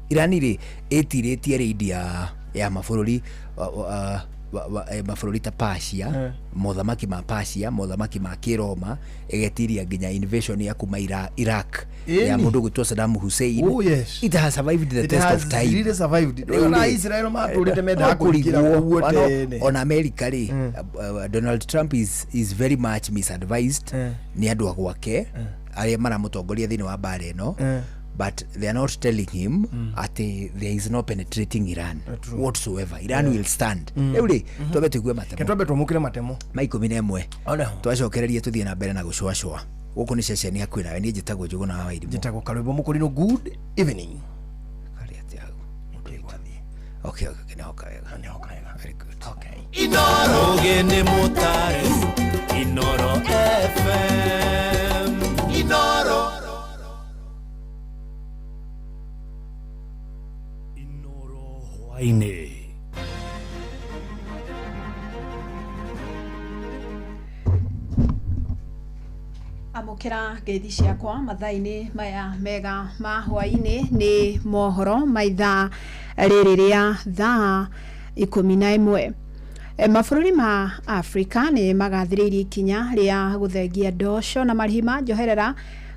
Irani rĩ, ĩtirĩtie raid ya mabũrũri mabũrũri ta Persia, mothamaki ma Persia, mothamaki ma Kĩroma, ĩgetiria nginya invasion ya kuma Iraq ya Ĩni. mũndũ ũgwĩtwo Saddam Hussein. Oh, yes. It has survived the It test has of time. really survived. Rĩu Na rĩ, Israel matũrĩte mendaga no kũingĩra kũrigwo. kuo tene. Ona America rĩ, Donald Trump is very much misadvised nĩ andũ a gwake arĩa maramũtongoria thĩinĩ wa mbara ĩno, but they are not telling him atĩ there is no penetrating Iran whatsoever. Iran will stand. Rĩu rĩ, twambe tũigue matemo. Ke twambe twamũkĩre matemo. Ma 11. Oneho. Twacokererie tũthiĩ na mbere na gũcwacwa. Gũkũ nĩ ceceni hakuhĩ nawe. Niĩ njĩtagwo Njũgũna wa Wairimũ. Njĩtagwo Karwĩmbo Mũkũrinũ. Good evening. Karĩ atĩa hau? Okay, nĩhoka wega. Nĩhoka wega. Very good. Okay. Inooro nĩ mũtare Inooro FM Inooro Inooro hwainĩ. Amũkĩra ngeithi ciakwa mathaa-inĩ maya mega ma hwaĩ-inĩ. Nĩ mohoro ma ithaa rĩrĩ rĩa thaa 11. Mabũrũri ma Afrika nĩ magathĩrĩirie ikinya rĩa gũthengia ndoco na marĩhi ma njoherera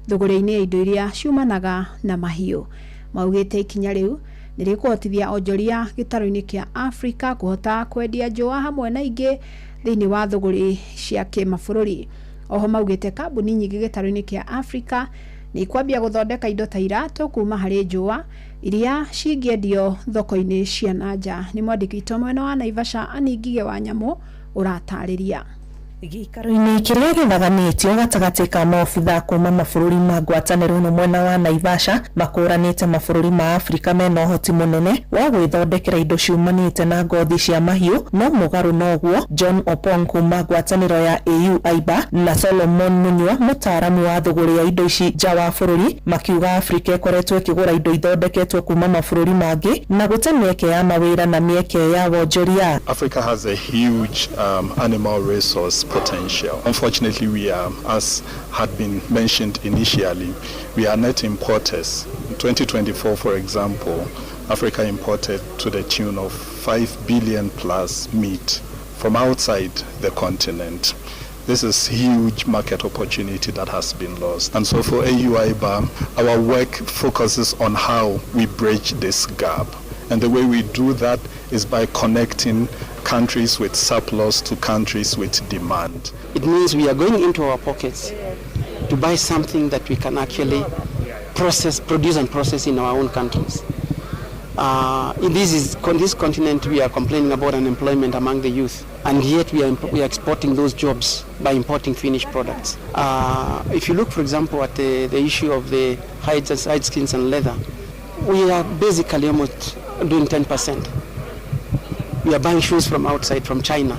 thũgũrĩ-inĩ ya indo iria ciumanaga na mahiũ. Maugĩte ikinya rĩu nĩ rĩkũhotithia onjoria gĩtarũ-inĩ kĩa Afrika kũhota kwendia njũa hamwe na ingĩ thĩinĩ wa thũgũrĩ cia kĩmabũrũri. Oho maugĩte kambuni nyingĩ gĩtarũ-inĩ kĩa Afrika nĩ ikwambia gũthondeka indo ta iratũ kuma harĩ njũa iria cingĩendio thoko-inĩ cia na nja. Nĩ mwandĩki witũ mwena wa Naivasha, Aningige wa Nyamũ, ũratarĩria. Gĩikaro-inĩ kĩrĩa gĩthaganĩtio gatagatĩ ka maobitha kuma mabũrũri ma ngwatanĩro ĩno mwena wa Naivasha makũranĩte mabũrũri ma Afrika mena ũhoti mũnene wa gwĩthondekera indo ciumanĩte na ngothi cia mahiũ. No mũgarũ noguo, John Opong kuma ngwatanĩro ya AU AIBA na Solomon Munyua, mũtaaramu wa thũgũrĩ ya indo ici nja wa bũrũri, makiuga Afrika ĩkoretwo ĩkĩgũra indo ithondeketwo kuma mabũrũri mangĩ na gũte mĩeke ya mawĩra na mĩeke ya wonjoria. Africa has a huge animal resource potential. Unfortunately, we are, as had been mentioned initially, we are net importers. In 2024, for example, Africa imported to the tune of 5 billion plus meat from outside the continent. This is huge market opportunity that has been lost. And so for AUIBA, our work focuses on how we bridge this gap. And the way we do that is by connecting countries with surplus to countries with demand. It means we are going into our pockets to buy something that we can actually process, produce and process in our own countries. In this continent, we are complaining about unemployment among the youth, and yet we are exporting those jobs by importing finished products. If you look, for example, at the issue of the hides, hide skins and leather, we are basically almost doing 10%. We are buying shoes from outside, from China,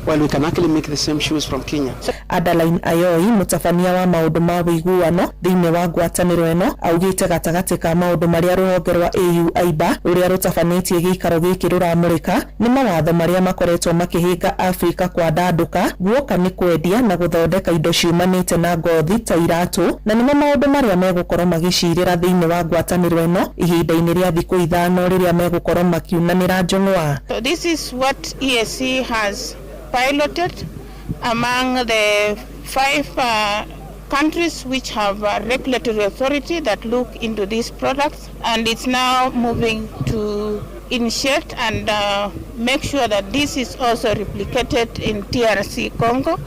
while we can actually make the same shoes from Kenya. Adeline Ayoi, mũtabania wa maũndũ ma ũiguano thĩinĩ wa ngwatanĩro ĩno, augĩte gatagatĩ ka maũndũ marĩa rũhonge rwa AU AIBA rũrĩa rũtabanĩtie gĩikaro gĩkĩ rũramũrĩka nĩ mawatho marĩa makoretwo makĩhĩnga Afrika kwandandũka guoka nĩ kwendia na gũthondeka indo ciumanĩte na ngothi ta iratũ, na nĩmo maũndũ marĩa megũkorwo magĩcirĩra thĩinĩ wa ngwatanĩro ĩno ihinda-inĩ rĩa thikũ 5 rĩrĩa megũkorwo makiunanĩra njũng'wa. So this is what EAC has piloted among the 5 countries which have a regulatory authority that look into these products, and it's now moving to initiate and make sure that this is also replicated in DRC Congo,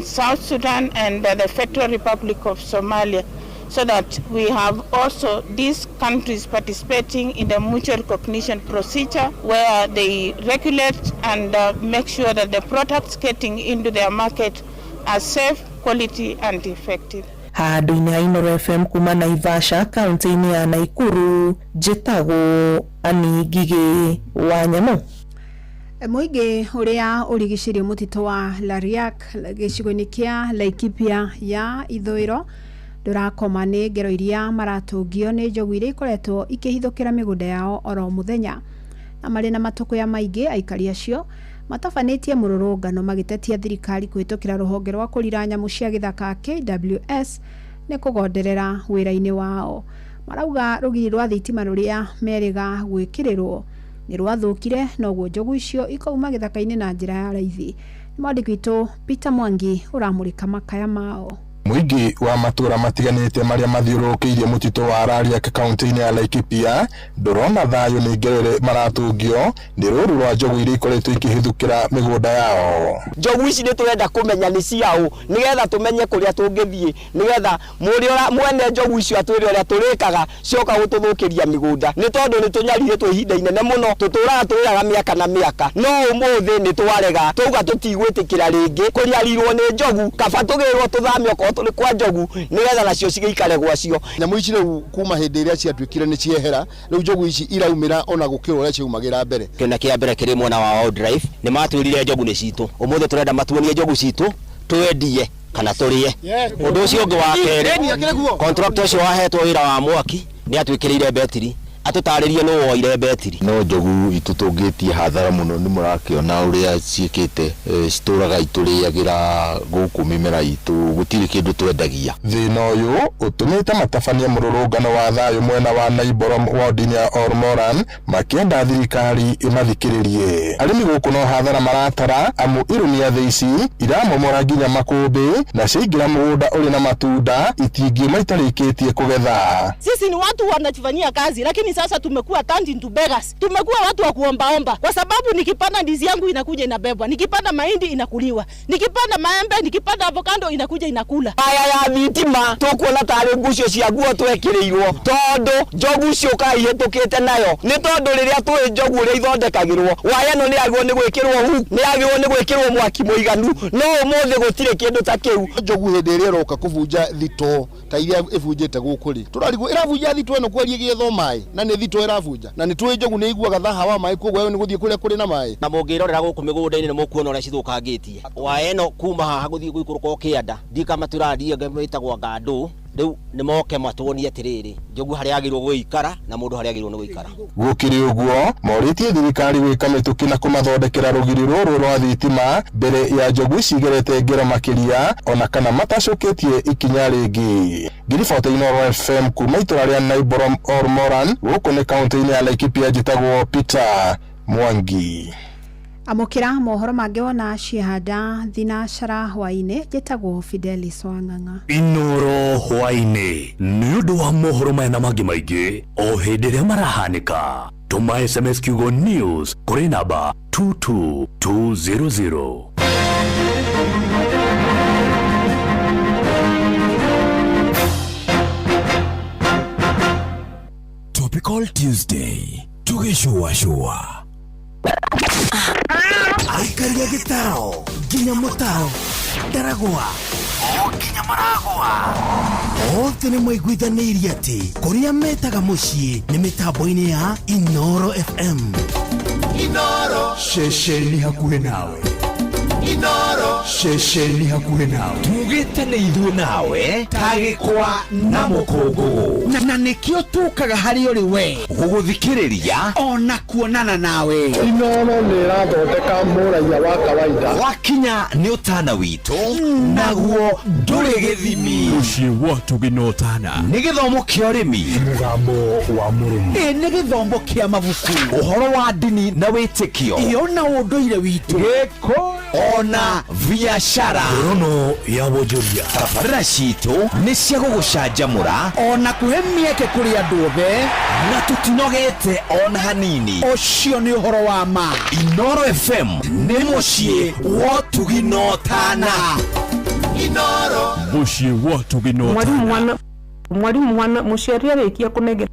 South Sudan and the Federal Republic of Somalia, so that we have also these countries participating in the mutual recognition procedure where they regulate and make sure that the products getting into their market are safe, quality and effective. Handũ-inĩ ha Inooro FM kuma Naivasha, kaunti-inĩ ya Nakuru, njĩtagwo Ani Ngigĩ wa Nyamũ. Mũingĩ ũrĩa ũrigicĩirie mũtitũ wa Lariak gĩcigo-inĩ kĩa Laikipia ya ithũĩro ndũrakoma nĩ ngero iria maratũngio nĩ njogu iria ikoretwo ikĩhithũkĩra mĩgũnda yao oro mũthenya, na marĩ na matũkũya maingĩ. Aikari acio matabanĩtie mũrũrũngano magĩtetia thirikari kũhĩtũkĩra rũhonge rwa kũrira nyamũ cia gĩthaka KWS nĩ kũgonderera wĩra-inĩ wao. Marauga rũgiri rwa thitima rũrĩa merĩga gwĩkĩrĩrwo nĩ rwathũkire, noguo njogu icio ikauma gĩthaka-inĩ na njĩra ya raithi. Nĩ mwandĩki witũ Peter Mwangi ũramũrĩka makaya mao. Mũingĩ wa matũra matiganĩte marĩa mathiũrũrũkĩirie mũtitũ wa Rariak kaunti-inĩ ya Laikipia ndũrona thayũ nĩ ngerere maratũngio nĩ rũru rwa njogu iria ikoretwo ikĩhithũkĩra mĩgũnda yao. Njogu ici nĩ tũrenda kũmenya nĩ ciaũ nĩgetha tũmenye kũrĩa tũngĩthiĩ, nĩgetha mũrĩa mwene njogu icio atwĩre ũrĩa tũrĩkaga cioka gũtũthũkĩria mĩgũnda, nĩ tondũ nĩ tũnyarirĩtwo ihinda inene mũno, tũtũraga tũrĩraga mĩaka na mĩaka, no ũmũthĩ nĩ twarega twauga tũtigwĩtĩkĩra rĩngĩ kũnyarirwo nĩ njogu, kaba tũgĩrwo tũthame okorwo tũrĩ kwa njogu nĩgetha nacio cigĩikare gwacio. Nyamũ ici rĩu kuma hĩndĩ ĩrĩa ciatuĩkire nĩ ciehera, rĩu njogu ici iraumĩra ona gũkĩra ũrĩa ciaumagĩra mbere. Kĩona kĩa mbere kĩrĩ mwena wa wildlife nĩ matwĩrire njogu nĩ citũ, ũmũthĩ tũrenda matuonie njogu citũ twendie kana tũrĩe. Ũndũ ũcio ũngĩ wa kerĩ, contractor ũcio wahetwo wĩra wa mwaki nĩ atwĩkĩrĩire betiri, atũtarĩrie nũ woire betiri. No njogu itũtũngĩtie hathara mũno, nĩ mũrakĩona ũrĩa ciĩkĩte, citũraga itũrĩagĩra gũkũ mĩmera itũ, gũtirĩ kĩndũ twendagia. Thĩna ũyũ ũtũmĩte matabania mũrũrũngano wa thayũ mwena wa Naiborom ward-inĩ ya Ormoran makĩenda thirikari ĩmathikĩrĩrie. Arĩmi gũkũ no hathara maratara amu irũmia thĩ ici iramomora nginya makũmbĩ na ciaingĩra mũgũnda ũrĩ na matunda itingiuma itarĩkĩtie kũgetha. Sisi ni watu wanajifanyia kazi, lakini sasa tumekuwa turned into beggars. Tumekuwa watu wa kuombaomba, kwa sababu nikipanda ndizi yangu inakuja inabebwa, nikipanda mahindi inakuliwa, nikipanda maembe, nikipanda avocado inakuja inakula. Waya ya thitima tukuona tarĩ ngucio cia nguo twekĩrĩirwo tondũ njogu ciũkaga ihĩtũkĩte nayo nĩ tondũ rĩrĩa tũĩ njogu ũrĩa ithondekagĩrwo waya ĩno nĩ yagĩrĩirwo nĩ gwĩkĩrwo hu nĩ yagĩrĩirwo nĩ gwĩkĩrwo mwaki mũiganu no ũmũthĩ gũtirĩ kĩndũ ta kĩu. Njogu hĩndĩ ĩrĩa ĩroka kũbunja thito ta iria ĩbunjĩte gũkũ rĩ, tũrarigwo ĩrabunja thito ĩno kwaria ĩgĩethwo maĩ na nĩ thito ĩrabunja na nĩ tũĩ njogu nĩ iguaga thaha wa maĩ koguo nĩ gũthiĩ kũrĩa kũrĩ na maĩ. Na mũngĩrorera gũkũ mĩgũnda-inĩ nĩ mũkuona ũrĩa cithũkangĩtie waya ĩno kuma haha gũthiĩ gũikũrũka ũkĩanda ndikama tũrathiĩ ĩtagwo ngandũ rĩu nĩ moke matuonie atĩrĩrĩ njogu harĩa yagĩrĩirwo gũikara na mũndũ harĩa agĩrĩirwo nĩ gũikara. Gũkĩrĩ ũguo morĩtie thirikari gwĩka mĩtũkĩ na kũmathondekera rũgiri rũrũ rwa thitima mbere ya njogu ici igerete ngero makĩria ona kana matacũkĩtie ikinya rĩngĩ. Ngiribota Inooro FM kuma itũra rĩa Naiborom Ormoran gũkũ nĩ kaũntĩ-inĩ ya Laikipia, njĩtagwo Peter Mwangi. Amũkĩra mohoro mangĩ wona ciehanda thinacara hwaĩ-inĩ. Njĩtagwo Fidelis Wang'ang'a. Inooro hwaĩ-inĩ nĩ ũndũ wa mohoro maya na mangĩ maingĩ o hĩndĩ ĩrĩa marahanĩka. Tũma SMS kiugo news kũrĩ namba 22200. Topical Tuesday tũgĩcũacũa aikaria gĩtaro nginya mũtaro ndaragwa o nginya maragwa othe nĩ maiguithanĩirie atĩ kũrĩa metaga mũciĩ nĩ mĩtambo-inĩ ya Inooro FM. Inooro ceceni hakuhĩ nawe. Inooro ceceni hakuhĩ nawe. Tugĩte nĩ ithuĩ nawe ta gĩkwa na mũkũngũgũ na nĩkĩo tũkaga harĩ ũrĩ we gũgũthikĩrĩria ona kuonana nawe. Inooro nĩ ĩrathondeka mũraiya wa kawaida. Wakinya nĩ ũtana witũ naguo ndũrĩ gĩthimi. Mũciĩ wa ũtugi na ũtana nĩ gĩthomo kĩa ũrĩmi, mũgambo wa mũrĩmi, ĩ nĩ gĩthomo kĩa mabuku, ũhoro wa ndini na wĩtĩkio, iyo na ũndũire witũ, gĩkũyũ ona biashara, rono ya wonjoria. Tabarĩra citũ nĩ cia gũgũcanjamũra ona kũhe mĩeke kũrĩ andũ othe na tũtinogete ona hanini. Ũcio nĩ ũhoro wa ma. Inooro FM nĩ mũciĩ wa ũtugi na ũtana. Inooro mũciĩ wa ũtugi na ũtana. Mwarimu mwana mũciari arĩkia kũnengera.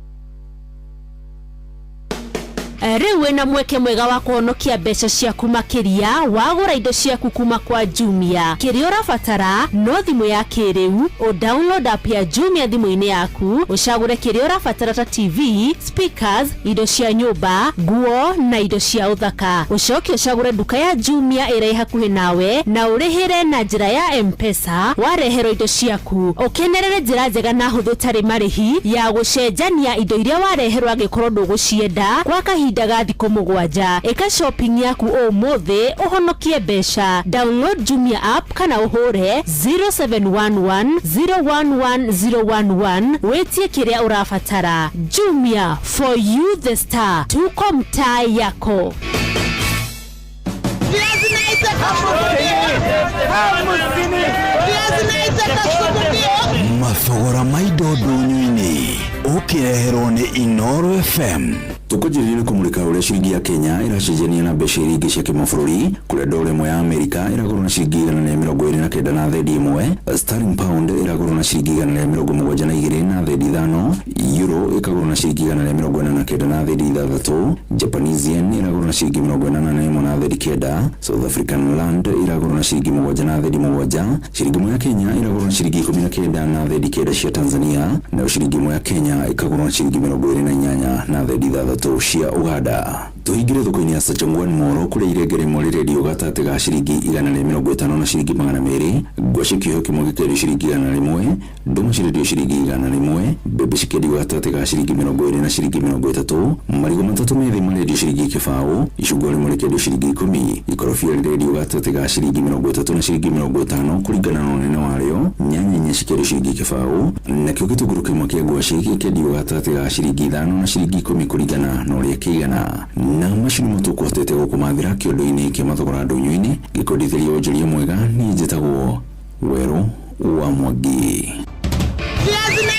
Rĩu wĩna mweke mwega wa kũhonokia mbeca ciaku makĩria wagũra indo ciaku kuma kwa Jumia. Kĩrĩa ũrabatara no thimũ ya kĩrĩu, ũ download app ya Jumia thimũ-inĩ yaku, ũcagũre kĩrĩa ũrabatara ta TV, speakers, indo cia nyũmba, nguo na indo cia ũthaka. Ũcoke ũcagũre nduka ya Jumia ĩrĩa ĩ hakuhĩ nawe na ũrĩhĩre na njĩra ya M-Pesa wareherwo indo ciaku. Ũkenerere njĩra njega na hũthũ ĩtarĩ marĩhi ya gũcenjania indo iria wareherwo angĩkorwo ndũgũcienda kwa kahinda ga thikũ 7. Ĩka shopping yaku ũmũthĩ ũhonokie mbeca. Download Jumia app kana ũhũre 0711 011 011 wĩtie kĩrĩa ũrabatara. Jumia, for you the star. Tuko mtaa yako. Mathogora ma indo ndũnyũ-inĩ ũkĩreherwo nĩ Inooro FM. Tũkũnjĩrĩria nĩ kũmũrĩka ũrĩa ciringi ya Kenya ĩracenjania na mbeca iria ingĩ cia kĩmabũrũri kũrĩa ndora ĩmwe ya Amerika ĩragũrwo na ciringi 129 na thendi 1, sterling pound ĩragũrwo na ciringi 172 na thendi 5, euro ĩkagũrwo na ciringi 149 na thendi 6, Japanese yen ĩragũrwo na ciringi 81 na thendi 9, South African rand ĩragũrwo na ciringi 7 na thendi 7, ciringi ĩmwe ya Kenya ĩragũrwo na ciringi 19 na thendi 9 cia Tanzania, nayo ciringi ĩmwe ya Kenya ĩkagũrwo na ciringi 28 na thendi 6 cia Uganda. Tuhingire thoko-inĩ ya Sachangwan Moro kũrĩa irenge rĩmwe rĩrendio gatagatĩ ga ciringi 150 na ciringi 200, ngwacĩ kĩoho kĩmwe gĩkendio ciringi 100, ndũma cirendio ciringi 100, mbembe cikĩendio gatagatĩ ga ciringi 20 na ciringi 30, marigũ matatũ methĩ marendio ciringi 0, icungwa rĩmwe rĩkendio ciringi 10, ikorobia rĩrendio gatagatĩ ga ciringi 30 na ciringi 50 kũringana na ũnene warĩo, nyanya inya cikĩendio ciringi 0, nakĩo gĩtũngũrũ kĩmwe kĩa ngwacĩ gĩkendio gatagatĩ ga ciringi 5 na ciringi 10 kũringana na ũrĩa kĩigana. Na macio nĩmo tũkũhotete gũkũmathĩra kĩondo-inĩ kĩa mathogora ndũnyũ-inĩ gĩkwendithĩria wonjoria mwega. Niĩ njĩtagwo Werũ wa Mwangi. Viazi na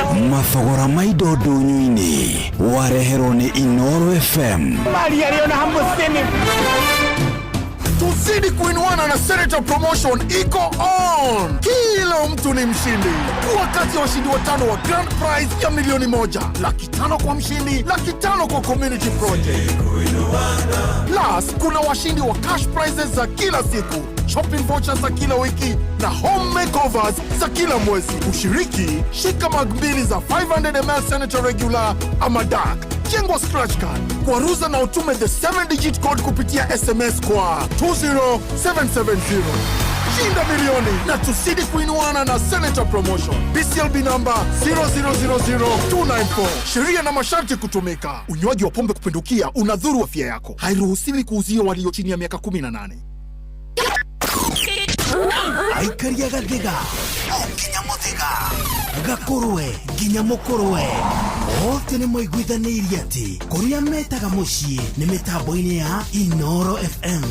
Mathogora ma indo ndũnyũ-inĩ wareherwo nĩ Inoro FM. Mali aliona hamsini. Tuzidi kuinuana na Senator Promotion iko on. Kila mtu ni mshindi. Kuwa kati ya washindi watano wa grand prize ya 1,000,000, 500,000 kwa mshindi, 500,000 kwa community project. Plus kuna washindi wa cash prizes za kila siku, shopping vouchers za kila wiki na home makeovers za kila mwezi. Ushiriki, shika mag mbili za 500 ml Senator Regular ama Dark. Jengwa scratch card kwaruza na utume the 7 digit code kupitia SMS kwa 20770. Shinda milioni na tuzidi kuinuana na Senator Promotion. BCLB number 0000294. Sheria na masharti kutumika. Unywaji wa pombe kupindukia unadhuru afya yako. Hairuhusiwi kuuzia walio chini ya miaka 18. Aikaria gathiga o nginya muthiga gakurwe nginya mukurwe othe nĩ maiguithanĩirie atĩ kũrĩa metaga mũciĩ nĩ mĩtambo-inĩ ya Inoro FM.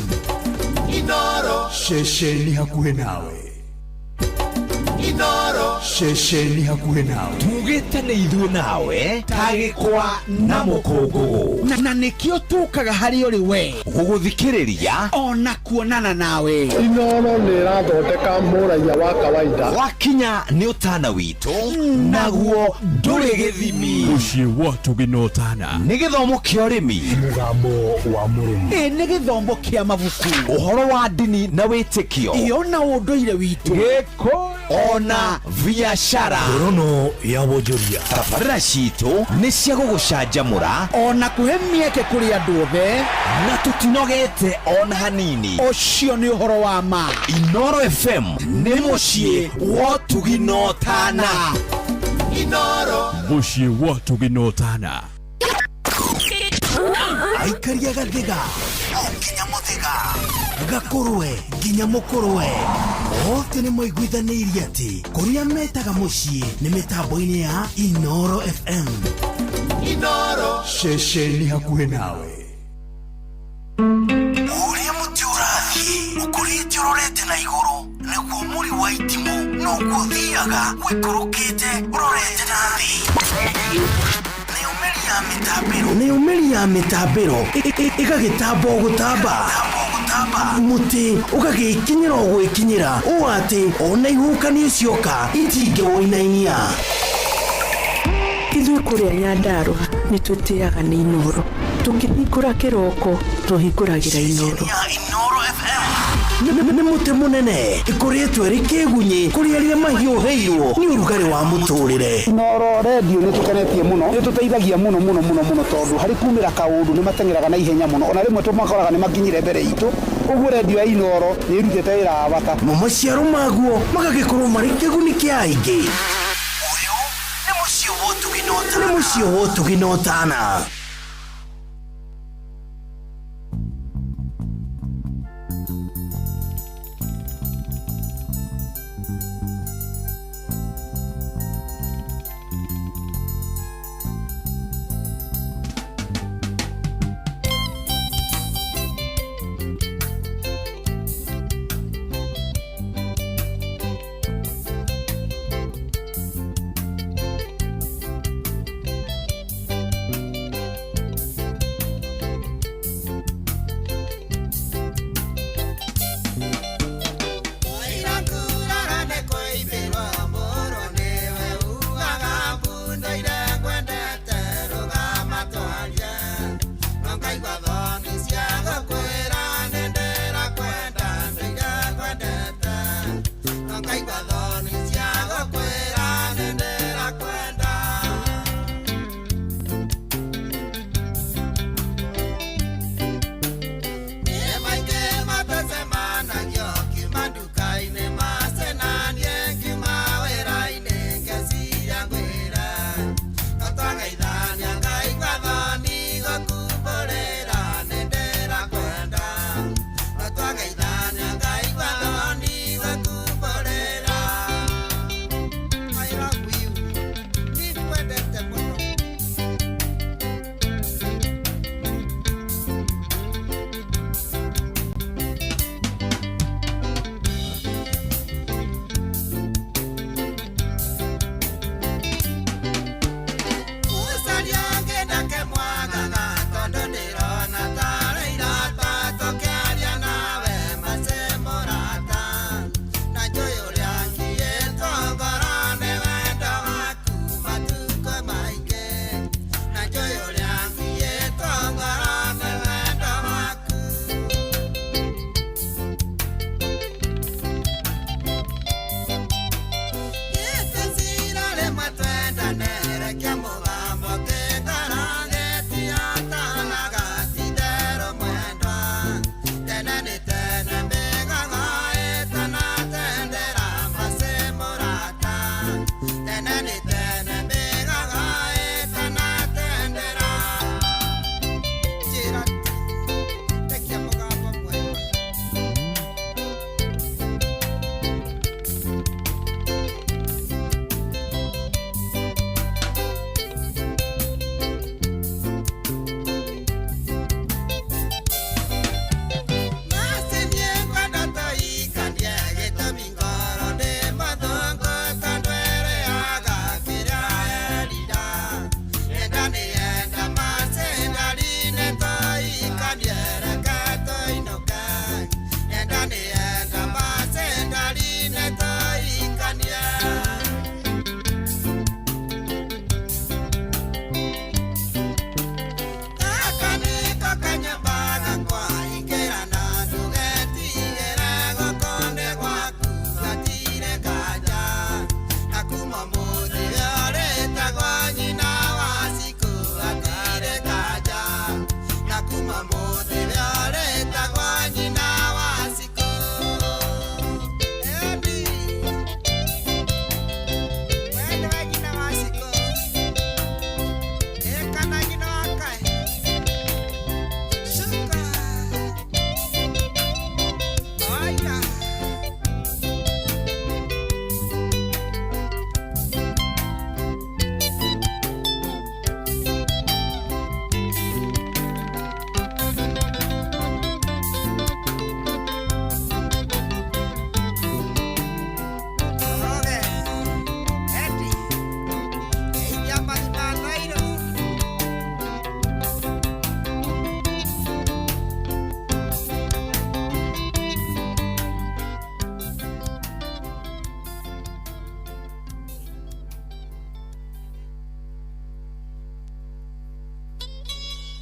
Inoro ceceni hakuhĩ nawe. Inoro ceceni hakuhĩ nawe. Tugĩte nĩ ithuĩ nawe ta gĩkwa na mũkũngũgũ na nĩkĩo tũkaga harĩ ũrĩ we gũgũthikĩrĩria ona kuonana nawe. Inoro nĩ ĩrathondeka mũraiya wa kawaida. Wakinya nĩ ũtana witũ naguo ndũrĩ gĩthimi. Mũciĩ wa ũtugi na ũtana nĩ gĩthomo kĩa ũrĩmi, mũgambo wa mũrĩmi, ĩ nĩ gĩthomo kĩa mabuku, ũhoro wa ndini na wĩtĩkio, iyo na ũndũire witũ, gĩkũyũ ona biashara. Ngorono ya wonjoria. Tabarĩra citũ nĩ cia gũgũcanjamũra ona kũhe mĩeke kũrĩ andũ othe, na tũtinogete ona hanini. Ũcio nĩ ũhoro wa ma. Inoro FM nĩ mũciĩ wa ũtugi na ũtana. Inoro mũciĩ wa ũtugi na ũtana. Aikaria gathiga o nginya muthiga gakurwe nginya mukurwe othe nĩ maiguithanĩirie atĩ kũrĩa metaga mũciĩ nĩ mĩtambo-inĩ ya Inoro FM. Inoro ceceni hakuhĩ nawe. Ũrĩa mũtĩ ũrathiĩ ũkũrĩte ũrorete na igũrũ nĩguo mũri wa itimũ noguo ũthiaga ũikũrũkĩte ũrorete na thĩ. Nayo mĩri ya mĩtambĩro ĩgagĩtamba o gũtamba, mũtĩ ũgagĩkinyĩra o gwĩkinyĩra ũũ atĩ ona ihuhũkanio cioka itingĩwũinainia. Ithuĩ kũrĩa Nyandarũa nĩ tũtĩaga nĩ Inoro. Tũkĩhingũra kĩroko tũhingũragĩra Inoro. Nĩ mũtĩ mũnene ĩkũrĩtwo ĩrĩ kĩgunyĩ kũrĩ arĩa mahiũhĩirwo nĩ ũrugarĩ wa mũtũrĩre. Inoro redio nĩ tũkenetie mũno, nĩ tũteithagia mũno mũno mũno mũno tondũ harĩ kumĩra kaũndũ nĩ mateng'eraga na ihenya mũno, ona rĩmwe tũmakoraga nĩ makinyire mbere itũ. Ũguo redio ya Inoro nĩ ĩrutĩte wĩra wa bata. Mo maciaro maguo magagĩkorwo marĩ kĩguni kĩa aingĩ. Ũyũ nĩ mũciĩ wa ũtugi na ũtana. Nĩ mũciĩ wa ũtugi na ũtana.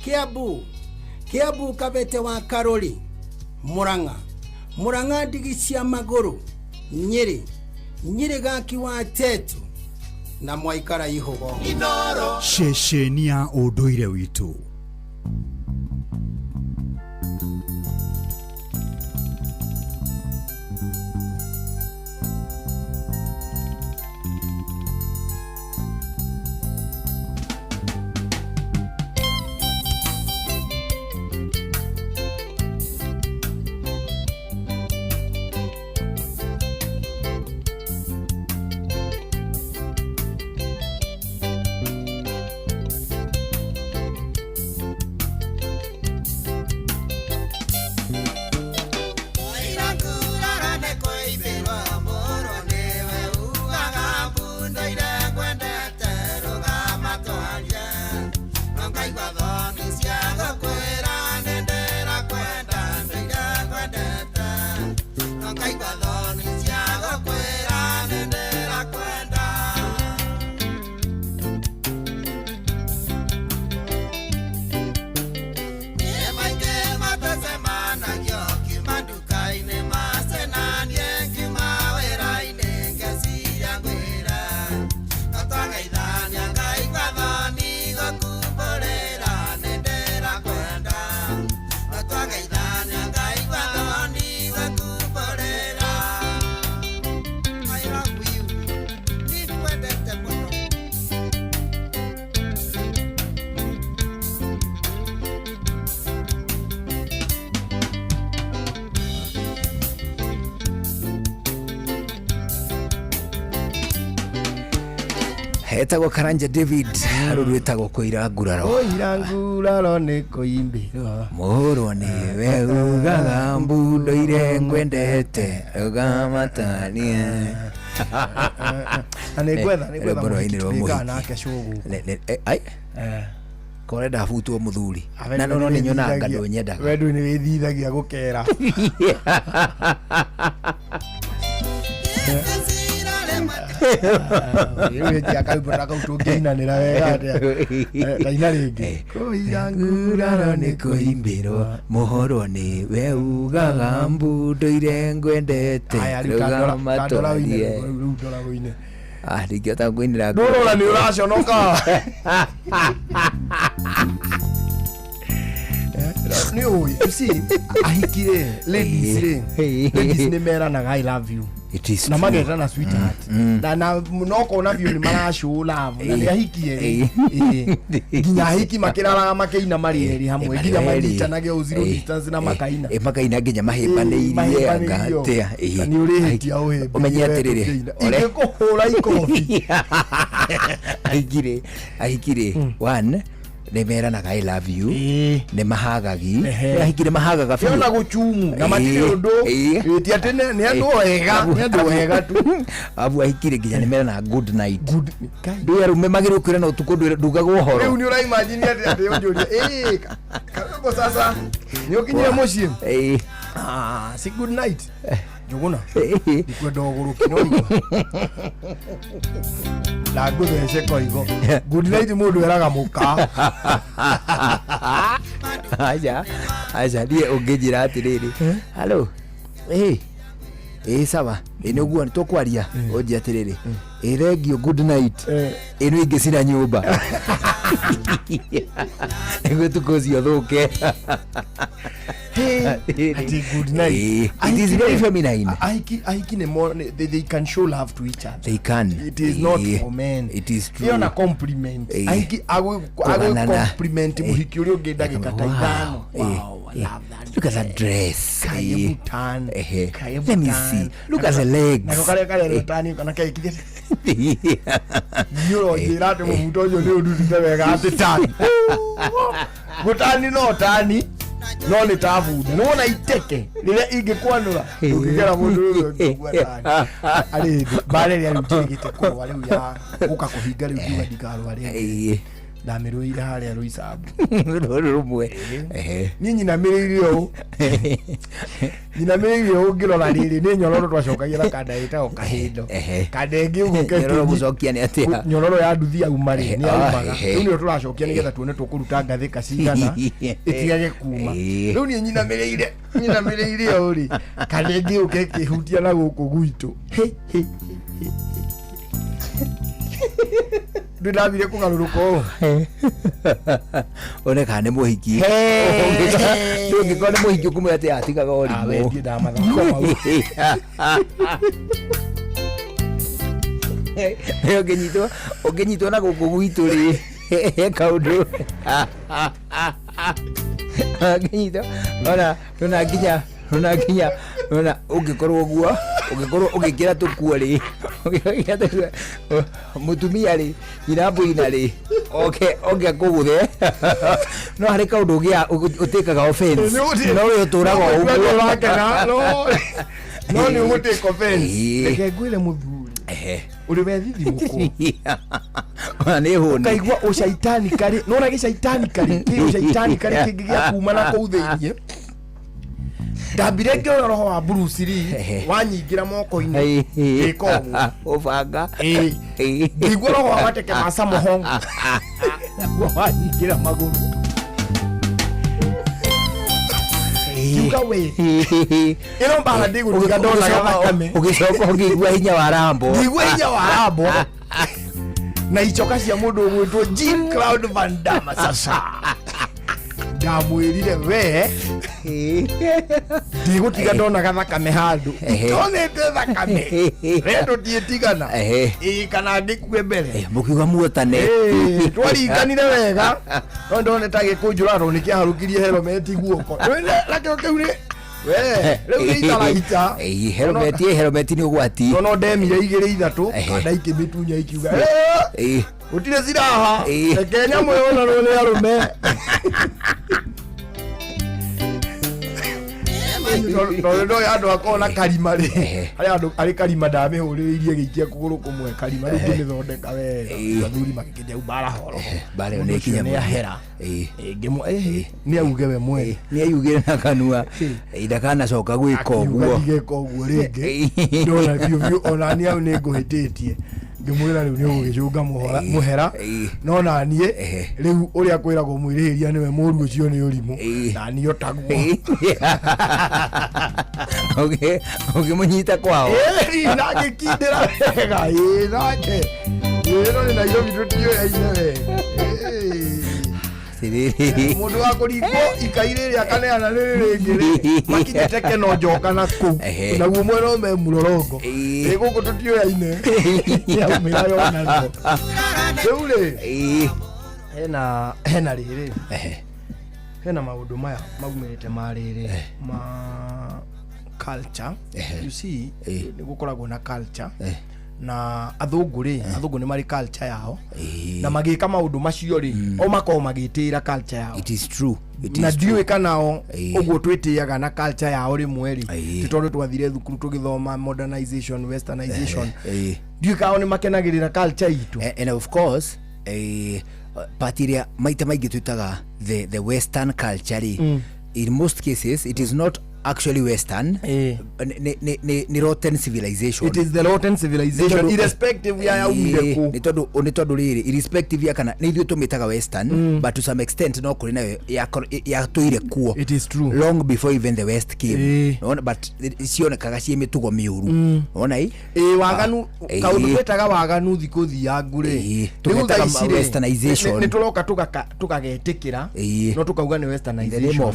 Kiambu Kiambu Kabete wa Karori Murang'a Murang'a ndigi cia magũrũ Nyĩrĩ Nyĩrĩ gaki wa Tetu na mwaikara ihugo ceceni ya ũndũire witũ. Etagwo Karanja David rå rwätagwo kå nguraro Kũira nguraro nĩ kũimbĩrwo Mũrwo nĩwe ugaga mbundoire ngwendete ũgamatanie. Na nĩ ngwetha nĩ ngwetha Rwĩmbo rwainĩrwo mũhiki mũhiki. tũrĩkaga nake cũgũ. Ai korenda butwo mũthuri na no nĩ nyonaga ndũnyendaga. We ndũĩ nĩ wĩthithagia gũkera. Rĩu karwĩmbo ta kau tũngĩinanĩra wega atĩa? Taina rĩngĩ. Kũira nguraro nĩ kũimbĩrwo mũhoro nĩwe ugaga mbundoire ngwendete Aya, rĩu ta ndora- ta ndora ũine, rũgamatwarie. rĩu ndora ũine. Ah, ndingĩhota kũinĩra Ndũrora nĩ ũraconoka. Nĩ ũĩ, you see, ahiki rĩ, ladies rĩ, ladies nĩ meranaga I love you. It is na true. magetana sweetheart na na no kona biũ nĩ marashow love na nĩ ahiki erĩ Ĩĩ. nginya ahiki makĩraraga makĩina marĩ erĩ hamwe nginya marĩ erĩ. manyitanage o zero distance na makaina makaina nginya mahĩmbanĩirie anga mahĩmbanĩirio. atĩa. Na nĩ ũrĩhĩtia ũhĩmbĩrie Ũmenye we atĩrĩrĩ, tũkĩina. ore- Ingĩkũhũra ikobi. Ahiki-rĩ ahiki-rĩ one nĩ meranaga I love you nĩ mahagagi ahiki nĩ mahagaga biũ. Nĩona gũchumu na matirĩ ũndũ Ĩ, ti atĩ nĩ andũ ega nĩ andũ ega tu Abu ahiki-rĩ nginya nĩ meranaga good night ndũĩ arũme magĩrĩirwo kwĩrana ũtukũ ndugagwo ũhoro. Rĩu nĩ ũraimagine atĩ atĩ ũnjũrie ĩ karwĩmbo sasa nĩ ũkinyire mũciĩ. Ah, si good night Njũgũna ndikwenda ũgũrũki no igua na ngũthece koigo good night mũndũ eraga mũka. Aca aca niĩ ũngĩnjĩra atĩrĩrĩ halo ĩ ĩ sawa ĩ nĩ ũguo tũkwaria ũnjie atĩrĩrĩ ĩ thengio good night ĩno ingĩ cina nyũmba. Nĩguo tukũ ũcio ũthũke. Ati good night. It is very feminine. Ahiki nĩ mo they can show love to each other. They can. It is not for men. It is true. Ĩyo na compliment. Ahiki agũ Kũganana. compliment mũhiki ũrĩa ũngĩ ndagĩka ta ithano. Wow, I love that. Look at that dress. Kaye butan. Kaye Let me butan. see. Look at the legs. Nako karĩa karĩa tani kana kaikithia. Niĩ ũronjĩra atĩ mũbuto ũcio nĩ ũndutĩte wega atĩ tani. Gũtani no tani no nĩ ta bunda. Nĩ wona iteke rĩrĩa ingĩkwanũra ũngĩgera mũndũ ũyũ ũngĩigua tani. Arĩ hĩndĩ mbara ĩrĩa rĩu njĩrĩgĩte kũrũa rĩu ya gũka kũhinga rĩu ngiuga ndikarũa rĩngĩ. Ndamĩrũire harĩa Roysambu. Rũrũ rũmwe. Niĩ nyinamĩrĩire ũũ. Nyinamĩrĩire ũũ ngĩrora rĩrĩ nĩ nyororo twacokagia na kanda ĩtagwo kahĩndo. Kanda ĩngĩ ũguo Nyororo gũcokia nĩ atĩa? Nyororo ya nduthi yauma rĩ nĩ yaumaga. Ehe. Rĩu nĩyo tũracokia nĩgetha tuone tũkũruta ngathĩka cigana ĩtigage kuma. Rĩu niĩ nyinamĩrĩire nyinamĩrĩire ũũ rĩ kanda ĩngĩ yũke ĩkĩhutia na gũkũ gwitũ. Hĩ, hĩ, hĩ, hĩ. Ndĩ ndathire kũgarũrũka ũũ. One kana nĩ mũhiki. Ndũngĩkorwo nĩ mũhiki ũkũmwĩra atĩ atigaga ũrimũ. we ndiĩ ndamathako mau. Ũngĩnyitwo ũngĩnyitwo na gũkũ gwitũ rĩ he kaũndũ ũngĩnyitwo ona ona nginya ona nginya ona ũngĩkorwo ũguo ũngĩkorwo ũgĩkĩra tũkuo rĩ ũngĩkĩra tũkuo mũtumia rĩ nyina mbũina rĩ oke oke akũgũthe no harĩ kaũndũ ũgĩa ũtĩkaga offense no we ũtũraga o ũguo Ũrakena, no nĩ ũgũtĩka offense. Reke ngwĩre mũthuri ũrĩ wethithimũkwo ona nĩ hũni ũkaigua ũcaitani karĩ nona gĩcaitani karĩ kĩ ũcaitani karĩ kĩngĩ gĩa kuma na kũu thĩiniĩ ndambire ngĩona roho wa Bruce Lee wanyingĩra moko-inĩ ngĩka ũguo ũbanga ngĩigua roho wa mateke ma Samohong naguo wanyingĩra magũrũ ngiuga we ĩno mbara ndĩgũtiga ndonaga thakame ũgĩcoka ũkĩigua hinya wa rambo ngĩigua hinya wa rambo na icoka cia mũndũ ũgwĩtwo Jean Claude Van Damme sasa ndamwĩrire we ndigũtiga ndonaga thakame handũ ndonete thakame we tũtiĩtigana ĩĩ kana ngĩkue mbere mũkiuga muotane Ĩĩ, twaringanire wega no ndone ta gĩkũnjũra tondũ nĩ kĩaharũkirie helmeti guoko nakĩo kĩu nĩ we rĩu nĩ itaraita helmeti helmeti nĩ ũgwati no ndemire igĩrĩ ithatũ kanda ikĩmĩtunya ikiuga "Eh, gũtirĩ ciraha reke nyamũ yonanwo nĩ arũme tondũ ndoĩ andũ akorwo na karima rĩ harĩ andũ arĩ karima ndamĩhũrĩrĩirie gĩikia kũgũrũ kũmwe karima rĩu ngĩmĩthondeka wega athuri magĩkĩnja u mbara horo mbara ĩyo Mũndũ nĩ ũcio ĩkinya nĩ ahera nĩ auge we mwene nĩ ayugire na kanua ndakanacoka gwĩka akiuga ũguo ndigeka ũguo rĩngĩ ndona biũ biũ ona niĩ hau nĩ ngũhĩtĩtie ngĩmwĩra rĩu nĩ ũgũgĩcũnga mũhera no naniĩ rĩu ũrĩa kwĩragwo mwĩrĩhĩria nĩwe mũru ũcio nĩ ũrimũ naniĩ otaguo ũngĩmũnyita kwao Ĩĩ, na ngĩkindĩra wega ĩĩ nake ĩno nĩ Nairobi tũtiũyaine wega mũndũ wa kũringwo ikai rĩrĩ akaneana rĩrĩ rĩngĩ rĩ makinyĩte keno njoka na kũu naguo mwena ũme mũrorongo ĩ gũkũ tũtiũyaine yaumĩra yonanwo rĩu rĩ hena hena rĩrĩ hena maũndũ maya maumĩrĩte ma rĩrĩ ma culture you see nĩ gũkoragwo na culture na athũngũ rĩ athũngũ nĩ marĩ culture yao na magĩka maũndũ macio rĩ o makoragwo magĩtĩĩra culture yao it is true It na is true. ndiũĩ kana o ũguo twĩtĩaga na culture yao rĩmwe rĩ ti tondũ twathire thukuru tũgĩthoma modernization westernization ndiũĩ kana o nĩ makenagĩrĩra culture itũ and of course part ĩrĩa maita maingĩ twĩtaga the western culture rĩ in most cases it is not Actually western nĩ rotten civilization. It is the rotten civilization, irrespective ya yaumire kũ. Nĩ tondũ rĩrĩ, irrespective ya kana nĩ ithuĩ tũmĩtaga western, but to some extent no kũrĩ nayo yatũire kuo. It is true. Long before even the west came. Nĩwona, but cionekaga ciĩ mĩtugo mĩũru. Nĩwona ĩ? Ĩ, waganu. Kaũndũ twĩtaga waganu thikũ thiangu rĩ. Rĩu Tũgetaga thaa ici rĩ, westernization. nĩ tũroka tũkagetĩkĩra, no tũkauga nĩ In the name westernization.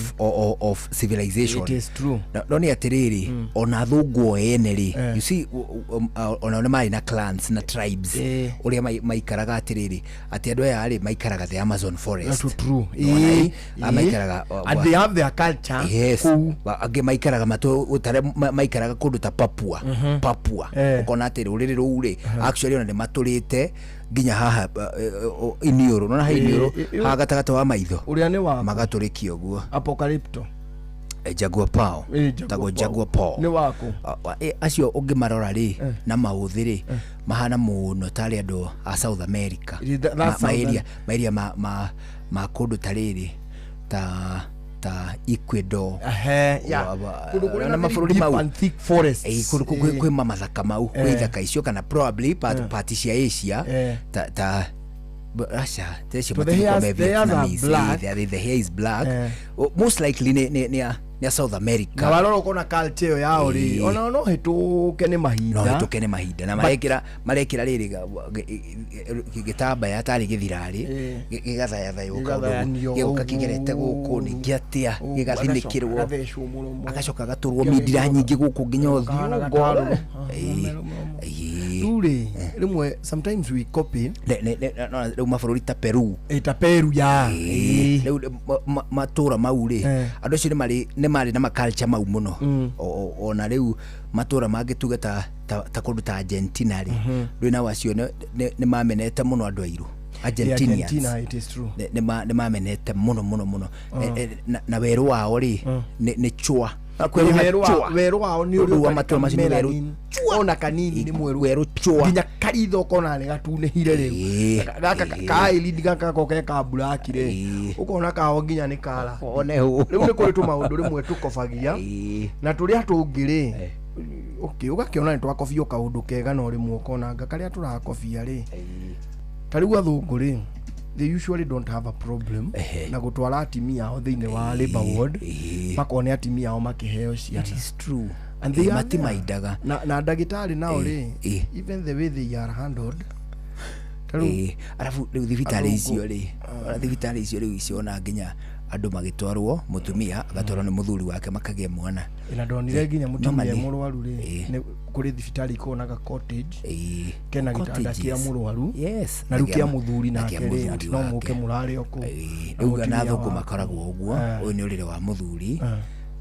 of civilization. It is true. No nĩ atĩrĩrĩ, ona athũngũ o ene rĩ, you see, onao nĩ marĩ na clans na tribes ũrĩa maikaraga, atĩrĩrĩ, atĩ andũ aya rĩ maikaraga the Amazon forest. That's true. Nĩwona ĩ? Ĩ. Maikaraga And they have their culture yes kũu. Angĩ maikaraga matũ maikaraga kũndũ ta Papua. Papua, ũkona atĩ rũrĩrĩ rũu rĩ, actually ona nĩ matũrĩte nginya haha iniũrũ, nona haha iniũrũ, haha gatagatĩ wa maitho. Ũrĩa nĩ wa magatũrĩkia ũguo. Apocalypto. Jaguar Paw. Jaguar Tagwo Paw. Jaguar Paw. Nĩ waku? Acio ũngĩmarora rĩ na maũthĩ rĩ, mahana mũno tarĩ andũ a South America. That's Southern. Maeria ma kũndũ ta rĩrĩ, ta Ecuador. Ehe, yeah. Kũndũ kũrĩ na na very mabũrũri deep mau and thick forests. Kũndũ kwĩ mamathaka mau, kwĩ ithaka icio, kana probably part cia Asia, ta Russia tecio. So the hairs are black. The hair is black. Most likely nĩ a South America. Na warora ũkona culture ĩyo yao rĩ, ona no hĩtũke nĩ mahinda. No hĩtũke nĩ mahinda, na marekĩra rĩrĩ gĩtambaya tarĩ gĩthirarĩ, gĩgathayathaywo kaũndũ, Gĩgathayanio gĩgoka ũguo. kĩgerete gũkũ, ningĩ atĩa, Ũguo, gĩgathinĩkĩrwo. Agathecwo mũromo. Agacoka agatũrwo mindira nyingĩ gũkũ nginya ũthiũ Kahana ngoro. gatarũ. Rĩu rĩ, rĩmwe sometimes we copy. Rĩu mabũrũri ta Peru. Ta Peru ya. Rĩu matũra mau rĩ, andũ acio nĩ marĩ na maculture mau mũno. Ona rĩu matũra mangĩ, tuge ta kũndũ ta Argentina rĩ, rĩu nao acio nĩ mamenete mũno andũ airũ, Argentinians. Argentina, it is true. Nĩ mamenete mũno mũno mũno. Na werũ wao rĩ, nĩ chua. Ĩ, werũ wao nĩ ũrĩa Rĩu wa ũtarĩ matũra macio nĩ werũ. melanin. Ona kanini nĩ mwerũ. Werũ chua. Nginya karitho ũkona nĩ gatunĩhire rĩu. Gaka kaĩrindi gaka gako ke ka black rĩ, ũkona kao nginya nĩ kara. One hũ. Rĩu nĩ kũrĩ tũmaũndũ rĩmwe tũkobagia na tũrĩa tũngĩ rĩ, okay, ũgakĩona nĩ twakobio kaũndũ kega, no rĩmwe ũkona anga karĩa tũrakobia rĩ, ta rĩu athũngũ rĩ, they usually don't have a problem na gũtwara atimia ao thĩinĩ wa labor ward, makone atimia ao makĩheo ciana. It is true. And they are there. Matimaindaga. Na ndagĩtarĩ nao rĩ, even the way they are handled, ta rĩu Arabu rĩu thibitarĩ athũngũ- icio rĩ, ona thibitarĩ icio rĩu icio, ona nginya andũ magĩtwarwo, mũtumia agatwarwo nĩ mũthuri wake makagĩa mwana. Na ndonire nginya mũtumia Normally, mũrwaru rĩ, nĩ kũrĩ thibitarĩ ikoragwo na ga cottage kena gĩtanda Cottages. kĩa mũrwaru Yes. na rĩu Na kĩa mũthuri na nake kĩa rĩ, mũthuri atĩ no wake. mũke mũrare o kũu na Rĩu mũtumia na athũngũ waku. makoragwo ũguo. Ũyũ nĩ ũrĩrĩ wa mũthuri,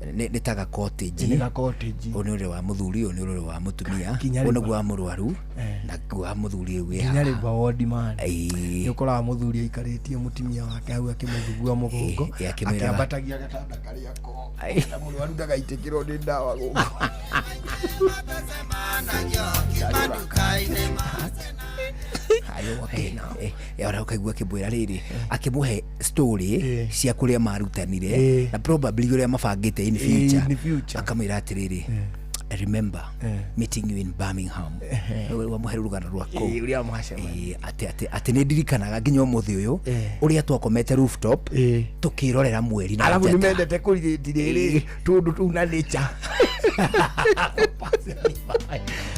nĩ ta ga cottage. Nĩ ga cottage. Ũyũ nĩ ũrĩrĩ wa mũthuri, ũyũ nĩ ũrĩrĩ wa mũtumia, Nginya ũyũ rĩu nĩguo wa mũrwaru, na wa mũthuri rĩu wĩ nginya haha. rĩu ward man, nĩ ũkoraga mũthuri aikarĩtie mũtumia wake hau akĩmũthugua mũgongo, akĩmwĩraga- akĩambatagia gatanda karĩa ko na mũrwaru ndagaitĩkĩrwo nĩ ndawa gũkũ. Ona ũkaigua akĩmwĩra rĩrĩ, akĩmũhe story cia kũrĩa marutanire na probably ũrĩa mabangĩte in future. In future. Akamwĩra atĩrĩrĩ, "I remember meeting you in Birmingham." Wamũhe rũgano rwa kũu. Ũrĩa mwacemania. Atĩ nĩ ndirikanaga nginya ũmũthĩ ũyũ ũrĩa twakomete rooftop tũkĩrorera mweri na Arabu nĩ njata. mendete kũrirĩti rĩrĩ tũndũ tũu na nature.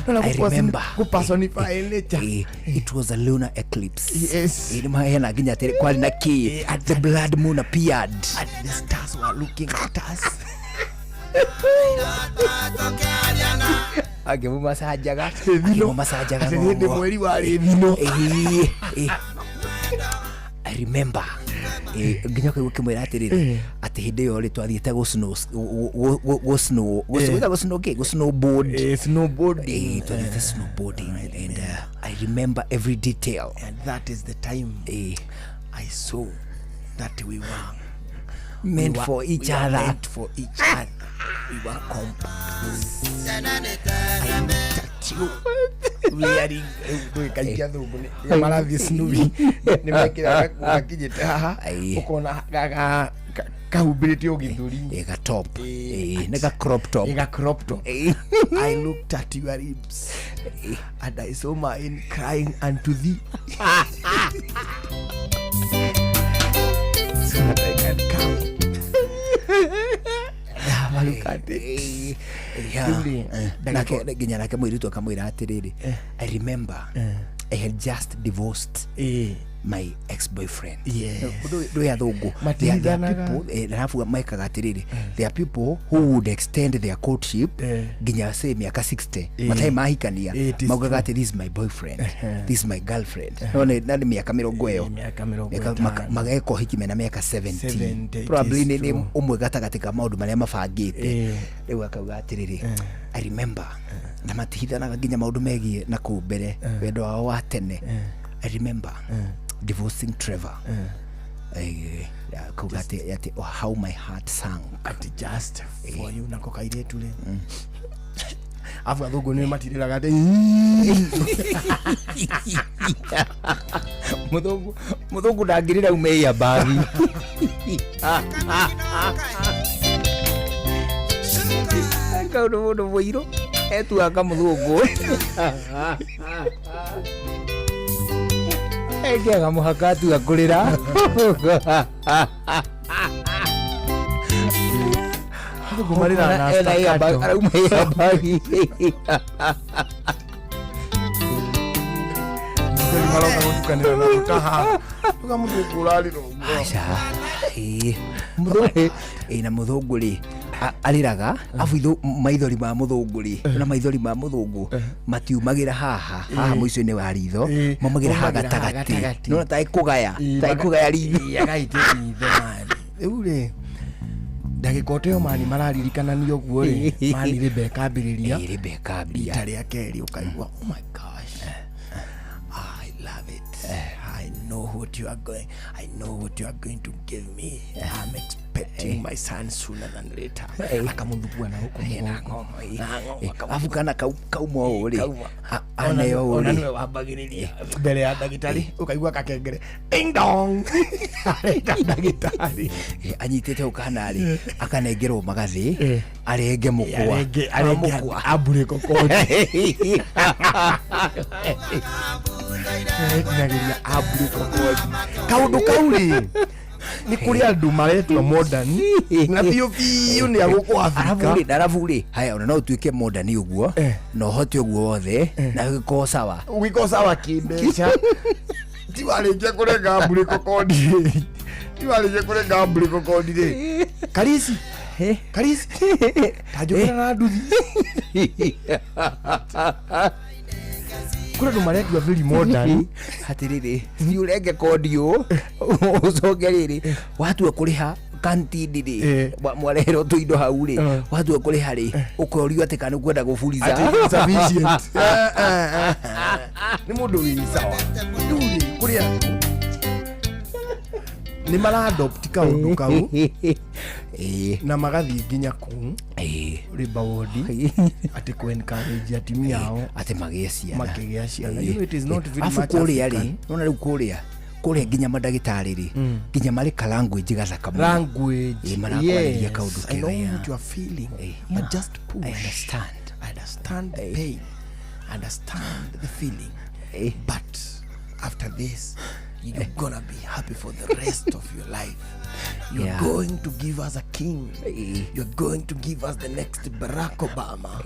I remember. Kũpersonify nature. It was a lunar eclipse. Yes. Nĩ maheana nginya atĩ kwarĩ na kĩ, the blood moon appeared and the stars were looking at us. Akĩmũmacanjaga, akĩmũmacanjaga Atĩ hĩndĩ ng'ong'o. mweri warĩ thino. I remember. Nginya ũkaigua ũkĩmwĩra atĩrĩrĩ, atĩ hĩndĩ ĩyo rĩ twathiĩte gũ snow, gũ snow, gũ snow kĩ, gũ snowboard. Snowboarding. Twathiĩte snowboarding and I remember every detail. And that is the time I saw that we were meant we were, for each we were other. Meant for each other. We were compatible. I looked at you wearing kaingĩ athũngũ nĩ marathiĩ snowy, nĩ mekĩraga gakuo gakinyĩte haha, ũkona Kahumbĩrĩte o gĩthũri. Ga top. Nĩ ga crop top. Ga crop top. I looked at your ribs and I saw mine crying unto thee so that I can come. Have a look at it. Yeah. Rĩu rĩ, Nake nginya nake mũirĩtu akamwĩra atĩrĩrĩ, I remember I had just divorced my ex boyfriend. Yes. Ndå athũngũ. Matihithanaga. Arabu mekaga atĩrĩrĩ, there are people who would extend their courtship nginya say mĩaka 60 matarĩ mahikania. It is Maugaga atĩ, "This is my boyfriend, this is my girlfriend." No na nĩ mĩaka 20 ĩyo. Mĩaka mĩrongo Mĩaka ĩtano. Mageka ũhiki mena mĩaka 70. 70, it Probably is nĩ true. ũmwe gatagatĩ ka maũndũ marĩa mabangĩte. Rĩu akauga atĩrĩrĩ, I remember, na matihithanaga nginya maũndũ megiĩ na kũu mbere wendo wao wa tene. I remember divorcing Trevor. Akauga atĩ, "Oh, how my heart sank." Ati just for you. Nako kairĩtu rĩ, abu athũngũ nĩ matirĩraga atĩ Mũthũngũ ndangĩrĩra ume iya mbagi. Kaũndũ mũndũ mũirũ etuanga mũthũngũ ekĩaga mũhaka atua kũrĩra. Athũngũ marĩraga na Ena iya staccato. Arauma iya mbagi. Thigari maroka gũtukanĩra na gũtaha tuga mũthũngũ ũrarĩra ũguo. Aca. Ĩĩ. Mũthũngũ ĩĩ, na mũthũngũ rĩ, arĩraga abu maithori ma mũthũngũ rĩ, na maithori ma mũthũngũ matiumagĩra haha haha mũico-inĩ wa ritho, maumagĩra haha maumagĩra haha gatagatĩ. Gatagatĩ. Nona tarĩ kũgaya, tarĩ kũgaya ritho. Agaitĩ ritho mani. Rĩu rĩ, ndagĩka o ĩyo mani mararirikanania ũguo rĩ, mani rĩmba ĩkambĩrĩria. Ĩĩ, rĩmba ĩkambia. Rita rĩa kerĩ ũkaigua, "Oh my gosh, I love it. I know what you are going I know what you are going to give me. I'm expecting my son sooner than later." Akamũthugua na gũkũ mũgongo. Na ng'ong'o. Abu kana kauma ũũ rĩ, Kauma. aneo ũũ Ona rĩ. nĩwe wambagĩrĩria mbere ya ndagĩtarĩ, ũkaigua kakengere ding dong, areta ndagĩtarĩ. Anyitĩte ũũ kana rĩ, akanengerwo magathĩ arenge mũkwa. Arenge Mũkwa. ambure kokondi. Nginagĩria ambure kokondi. Kaũndũ kau rĩ, nĩ kũrĩ andũ maretua modern na biũ biũ nĩ agũkũ Arabu Afrika. rĩ, arabu rĩ, haya, ona no ũtuĩke modern ũguo na ũhote ũguo wothe na ũgĩkorwo sawa. Ũgĩkorwo sawa kĩmbeca, ti warĩkia kũrenga ambure kokondi rĩ, ti warĩkia kũrenga ambure kokondi rĩ, karisi karisi tanjũkĩra na nduthi. Kũrĩ andũ maretua very modern. Atĩrĩrĩ, thiĩ ũrenge kondi ũũ, ũcoke rĩrĩ watua kũrĩha kantini rĩ, mwareherwo tũindo hau rĩ, watua kũrĩha rĩ, ũkorio atĩ kana ũkwenda gũburiza. Atĩ insufficient. Nĩ mũndũ wĩ sawa. Rĩu rĩ, kũrĩ andũ nĩ maradopt kaũndũ kau na magathiĩ nginya kũu rĩmba wodi atĩ kũ encourage atumia ao atĩ magĩe ciana. Makĩgĩa ciana. You know, it is not very Abu much kũrĩa rĩ, African. nona rĩu kũrĩa nginya mandagĩtarĩ rĩ, nginya marĩ ka language gathaka mũno. Language. Ĩĩ, marakwarĩria Yes, kaũndũ I know kega. what you are feeling, but just push. I understand. I understand the pain. I understand the feeling. But after this, you're gonna be happy for the rest of your life. You're going to give us a king. You're going to give us the next Barack Obama.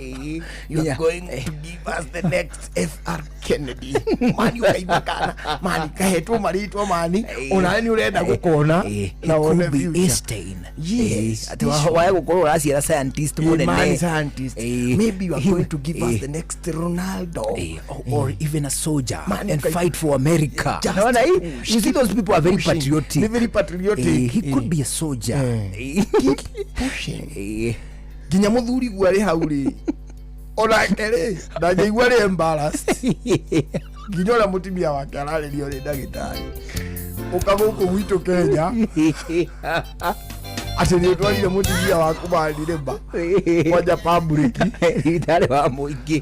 You're going to give us the next FR Kennedy. Mani ukaigua kana mani kahetwo marĩtwa mani onawe nĩ ũrenda gũkona na It wone could be future. Einstein. Yes, Atĩ waya gũkorwo ũraciara scientist mũnene. Man, scientist. Maybe you are going to give us the next Ronaldo. Or even a soldier Man, and fight for America. Just Naona hii, push, you see those people are very pushing. patriotic. Ni very patriotic. He could be a soldier. Keep pushing. Nginya mũthuri guo arĩ hau rĩ, onake rĩ ndangĩigua arĩ embarrassed nginya ũrĩa mũtumia wake ararĩrio rĩ, ndagĩtarĩ ũka gũkũ gwitũ Kenya atĩ nĩ ũtwarire mũtumia waku mandirĩma kwanja public Thibitarĩ wa mũingĩ.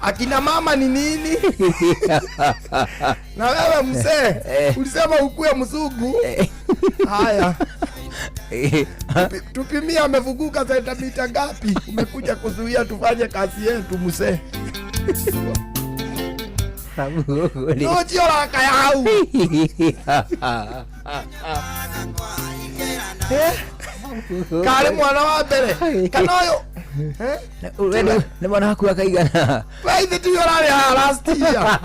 Akina mama ni nini? Na wewe mzee ulisema ukue mzungu. Haya, tupimie amevuguka sentimita ngapi? Umekuja kuzuia tufanye kazi yetu mzee. No chioraka yau. Kari mwana wa mbere kana ũyũ. Nĩ mwana waku akaigana. We ithe tiwe ũrarĩ haha last year.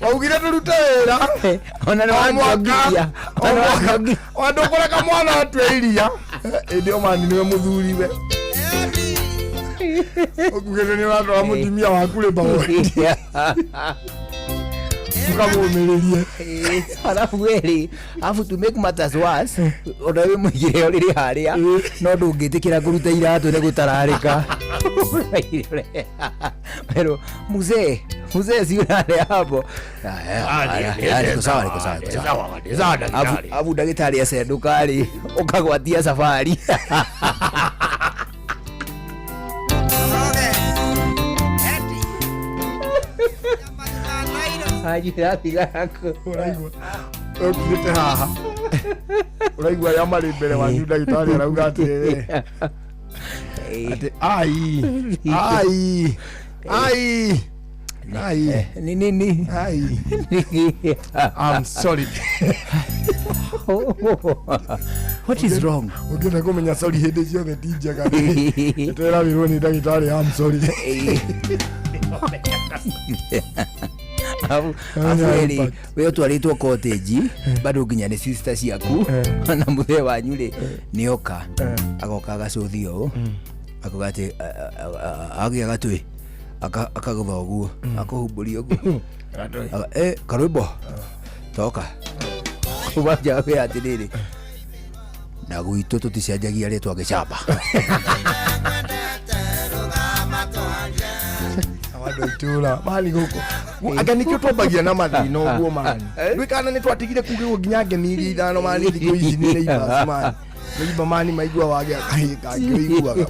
Waugire tũrute wĩra. Ona nĩ wangiongiria. Ona wangiongiria. Ona ndũkũreka mwana atue iria. Ĩndĩ o mani nĩwe mũthuriwe. Ũkugĩte nĩ ũratwara mũtumia waku rĩmba wondi. Ũkamũmĩrĩrie. Alafu weri, alafu to make matters worse, ona wĩ mũigĩre ũrĩrĩ harĩa, no ndũngĩtĩkĩra kũruta iratũ nĩ gũtararĩka. Pero mzee, mzee si ulale hapo. Niko sawa, niko sawa, niko sawa. Alafu ndagĩtarĩ acendũka rĩ, ũkagwatia safari. Ũraigua ũkinyĩte haha ũraigua arĩa marĩ mbere wanyu ndagĩtarĩ arauga atĩrĩrĩ atĩ ai ai ai ai ni nini ai I'm sorry. What is wrong? Ũngĩenda kũmenya sorry hĩndĩ ciothe ti njega nĩtwĩrawĩrwo nĩ ndagĩtarĩ I'm sorry. Afu eri we utwaritwo cottage bado nginya nĩ sister ciaku na mũthee wanyu rĩ nĩoka agoka agacũthia ũũ akauga atĩ agĩa gatwĩ akagũtha ũguo akũhumbũria ũguo karwĩmbo toka wanja kwĩra atĩrĩrĩ na gwitũ tũticenjagia rĩtwa gĩcamba. Andũ itũra mani gũkũ anga nĩkĩo twambagia na mathĩna ũguo mani ndwĩkana nĩ twatigire kugĩrwo nginya ngemi iria ithano mani thikũ ici nĩ neighbors mani neighbor mani maigua wagĩa kahĩĩ kangĩ ũiguaga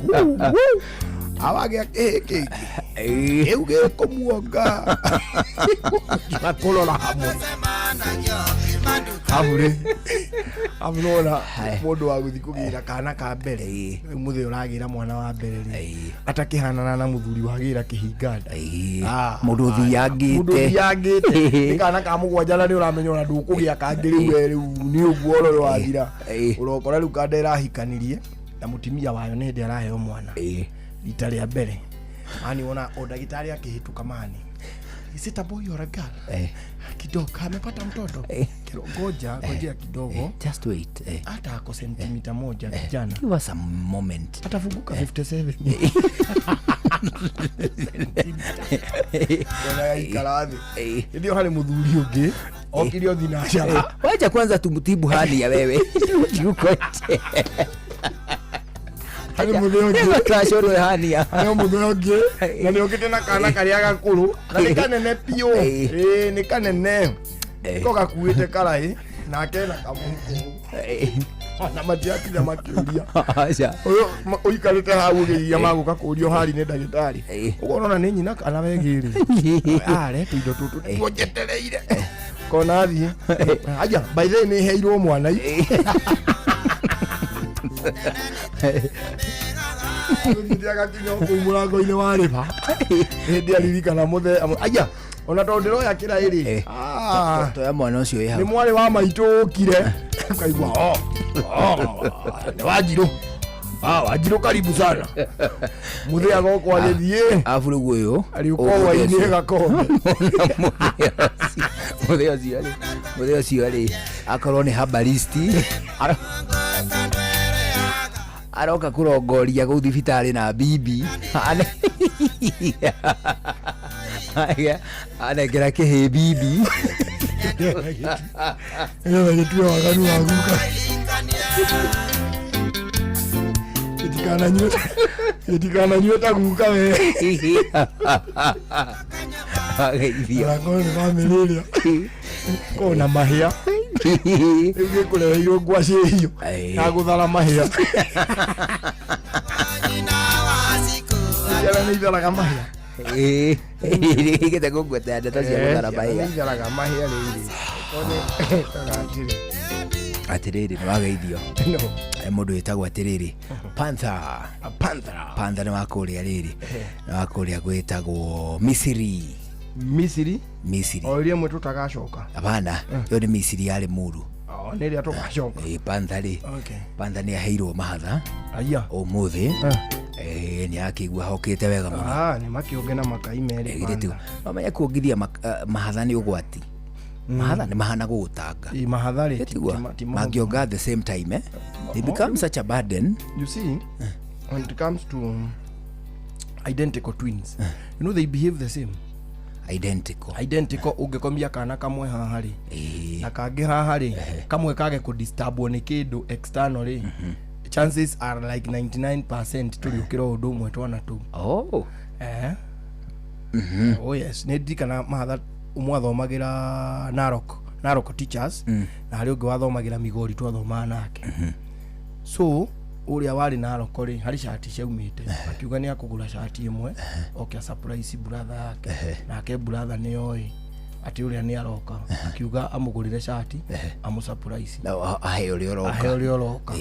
awagĩa kĩhĩĩ kĩngĩ kĩu gĩkũmuonga na kũrora hamwe abu rĩ abu nona mũndũ wa gũthiĩ kũgĩra kana ka mbere rĩu mũthee ũragĩra mwana wa mbere rĩ atakĩhanana na mũthuri wagĩra kĩhinga nda mũndũ ũthiangĩte mũndũ ũthiangĩte nĩ kana ka mũgwanja na nĩ ũramenya ona ndũkũgĩa kangĩ rĩu we rĩu nĩ ũguo ũrore wathira ũrokora rĩu kanda ĩrahikanirie na mũtumia wayo nĩ hĩndĩ araheo mwana rita rĩa mbere mani wona o ndagĩtarĩ akĩhĩtũka mani is it a boy or a girl? Kidogo amepata mtoto. Ngoja ngojea kidogo. Just wait. Hata ako sentimita moja kijana. Give us a moment. Atafunguka 57. Ona ikara thĩ. Ndio harĩ mũthuri ũngĩ okire thinacara. Wacha kwanza tumtibu hali ya wewe. Uko nje. Harĩ mũthee ũngĩ twacorwo hania harĩ mũthee ũngĩ na nĩ okĩte na kana karĩa gakũrũ na nĩ kanene biũ ĩĩ nĩ kanene ko gakuĩte karaĩ nake na kamũhuko na matiakinya makĩũria ũyũ ũikarĩte hau ũgĩiria magũka kũũrio hari nĩ ndagĩtarĩ ũguo ũrona nĩ nyina kana wegĩrĩ are tũindo tũtũ nĩtuo njetereire kona athiĩ aja by the way nĩ heirwo mwana Mũthee agakinya kũu mũrango-inĩ wa rĩba hĩndĩ aririkana mũthee aya ona tondũ ndĩroya kĩraĩ rĩ toya mwana ũcio wĩ hau nĩ mwarĩ wa maitũ ũkire ũkaigua nĩ Wanjirũ Wanjirũ karibu sana mũthee agokwo agĩthiĩ arabu rĩu ũyũ arĩũka hwainĩ gakombe mũthee ũcio rĩ akorwo nĩ herbalist aroka kũrongoria kũu thibitarĩ na bibi anengera kĩhĩ bibi nĩgetha gĩtue waganu wa guka gĩtikananyue ta guka we ageithio onakorwo nĩ bamĩrĩ ĩrĩa kona mahĩa rĩu gĩkũreheirwo ngwacĩ hiũ ya gũthara mahĩa ciana nĩ itharaga mahĩa Ĩgĩte kũngwetera ndeto cia gũthara mahĩa. Itharaga mahĩa rĩrĩ. One tagatire. Atĩrĩrĩ, nĩ wageithio. No. Mũndũ wĩtagwo atĩrĩrĩ Panther. Panther. Panther nĩ wa kũrĩa rĩrĩ. Nĩ wa kũrĩa gwĩtagwo Misiri. Misiri. Misiri. O iria ĩmwe tũtagacoka. Hapana, ĩyo nĩ Misiri yarĩ Muru. O nĩ ĩrĩa tũgacoka. Ĩ Panther rĩ. Okay. Panther nĩ aheirwo mahatha. Aya. Ũmũthĩ. Nĩ akĩigua hokĩte wega mũno. Ah, nĩ makĩũnge na makai merĩ. Githĩ ti wamenya kuongithia mahatha nĩ ũgwati. Mahatha nĩ mahana gũgũtanga. Ĩ mahatha rĩ. Tiguo mangĩonga at the same time eh? They become such a burden. You see, when it comes to identical twins, you know they behave the same. Identical. Identical ũngĩkomia kana kamwe haha rĩ na kangĩ haha rĩ kamwe kage kũdisturbwo nĩ kĩndũ external rĩ chances are like 99% tũrĩũkĩra o ũndũ ũmwe twana tũu. Oh. Eh. Oh yes, nĩ ndirikana mahatha ũmwe athomagĩra Narok, Narok teachers na harĩ ũngĩ wathomagĩra Migori twathomaga nake. So ũrĩa warĩ Narok rĩ harĩ cati ciaumĩte akiuga nĩ akũgũra cati ĩmwe oke a surprise brother yake nake brother nĩ oĩ atĩ ũrĩa nĩ aroka akiuga amũgũrĩre cati amũ surprise Na ahe ũrĩa ũroka. ahe ũrĩa ũroka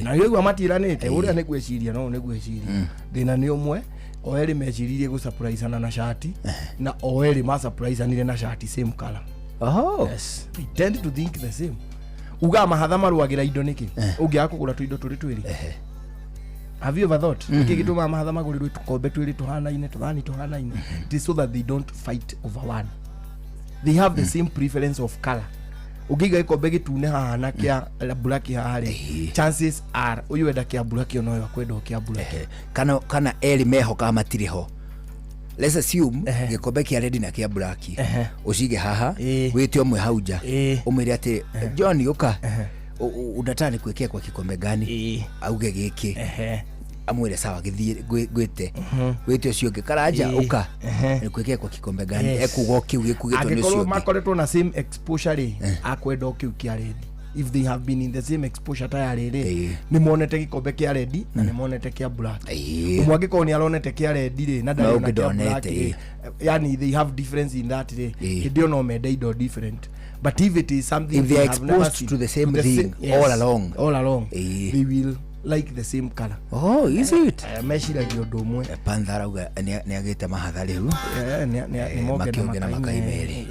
na nĩguo matiranĩte ũrĩa nĩ gwĩciria no nĩ gwĩciria thĩna nĩ ũmwe o erĩ meciririe gũsurprisana na cati na o erĩ masurprisanire na cati same color. Oh. Yes, they tend to think the same. Uga mahatha marũagĩra indo nĩkĩ ũngĩaga kũgũra tũindo tũrĩ twĩrĩ. Have you ever thought nĩkĩ gĩtũmaga mahatha magũrĩrwo tũkombe twĩrĩ tũhanaine tũthani tũhanaine? It is so that they don't fight over one. They have the same preference of color. Ũngĩiga gĩkombe gĩtune haha na kĩa black haha rĩ chances are ũyũ enda kĩa black ona ũyũ akwenda o kĩa black. Kana erĩ mehokaga matirĩ ho. Let's assume gĩkombe kĩa red na kĩa black ũcige haha wĩte ũmwe hau nja ũmwĩre atĩ John ũka unataka nikuwekee kwa kikombe gani auge gĩkĩ amwĩre sawa gĩthiĩ ngwĩte wĩte ũcio ũngĩ Karanja ũka nikuwekee kwa kikombe gani ekuga o kĩu gĩkugĩtwo nĩ ũcio angĩkorwo ũngĩ. makoretwo na same exposure rĩ akwenda o kĩu kĩa red. If they have been in the same exposure ta ya rĩrĩ nĩ monete gĩkombe kĩa red na nĩ monete kĩa black. Ũmwe angĩkorwo nĩ aronete kĩa red rĩ na Na ndarĩ ũngĩ na kĩa ndonete, black rĩ yani they have difference in that rĩ hĩndĩ ĩyo no mende indo different. But if it is something If they are they have never exposed seen, to the same thing all along. all along they will like the same color. Oh, is it? Meciragia ũndũ ũmwe. Panther arauga nĩ agĩte mahatha rĩu. Nĩ Makĩũnge na makai merĩ.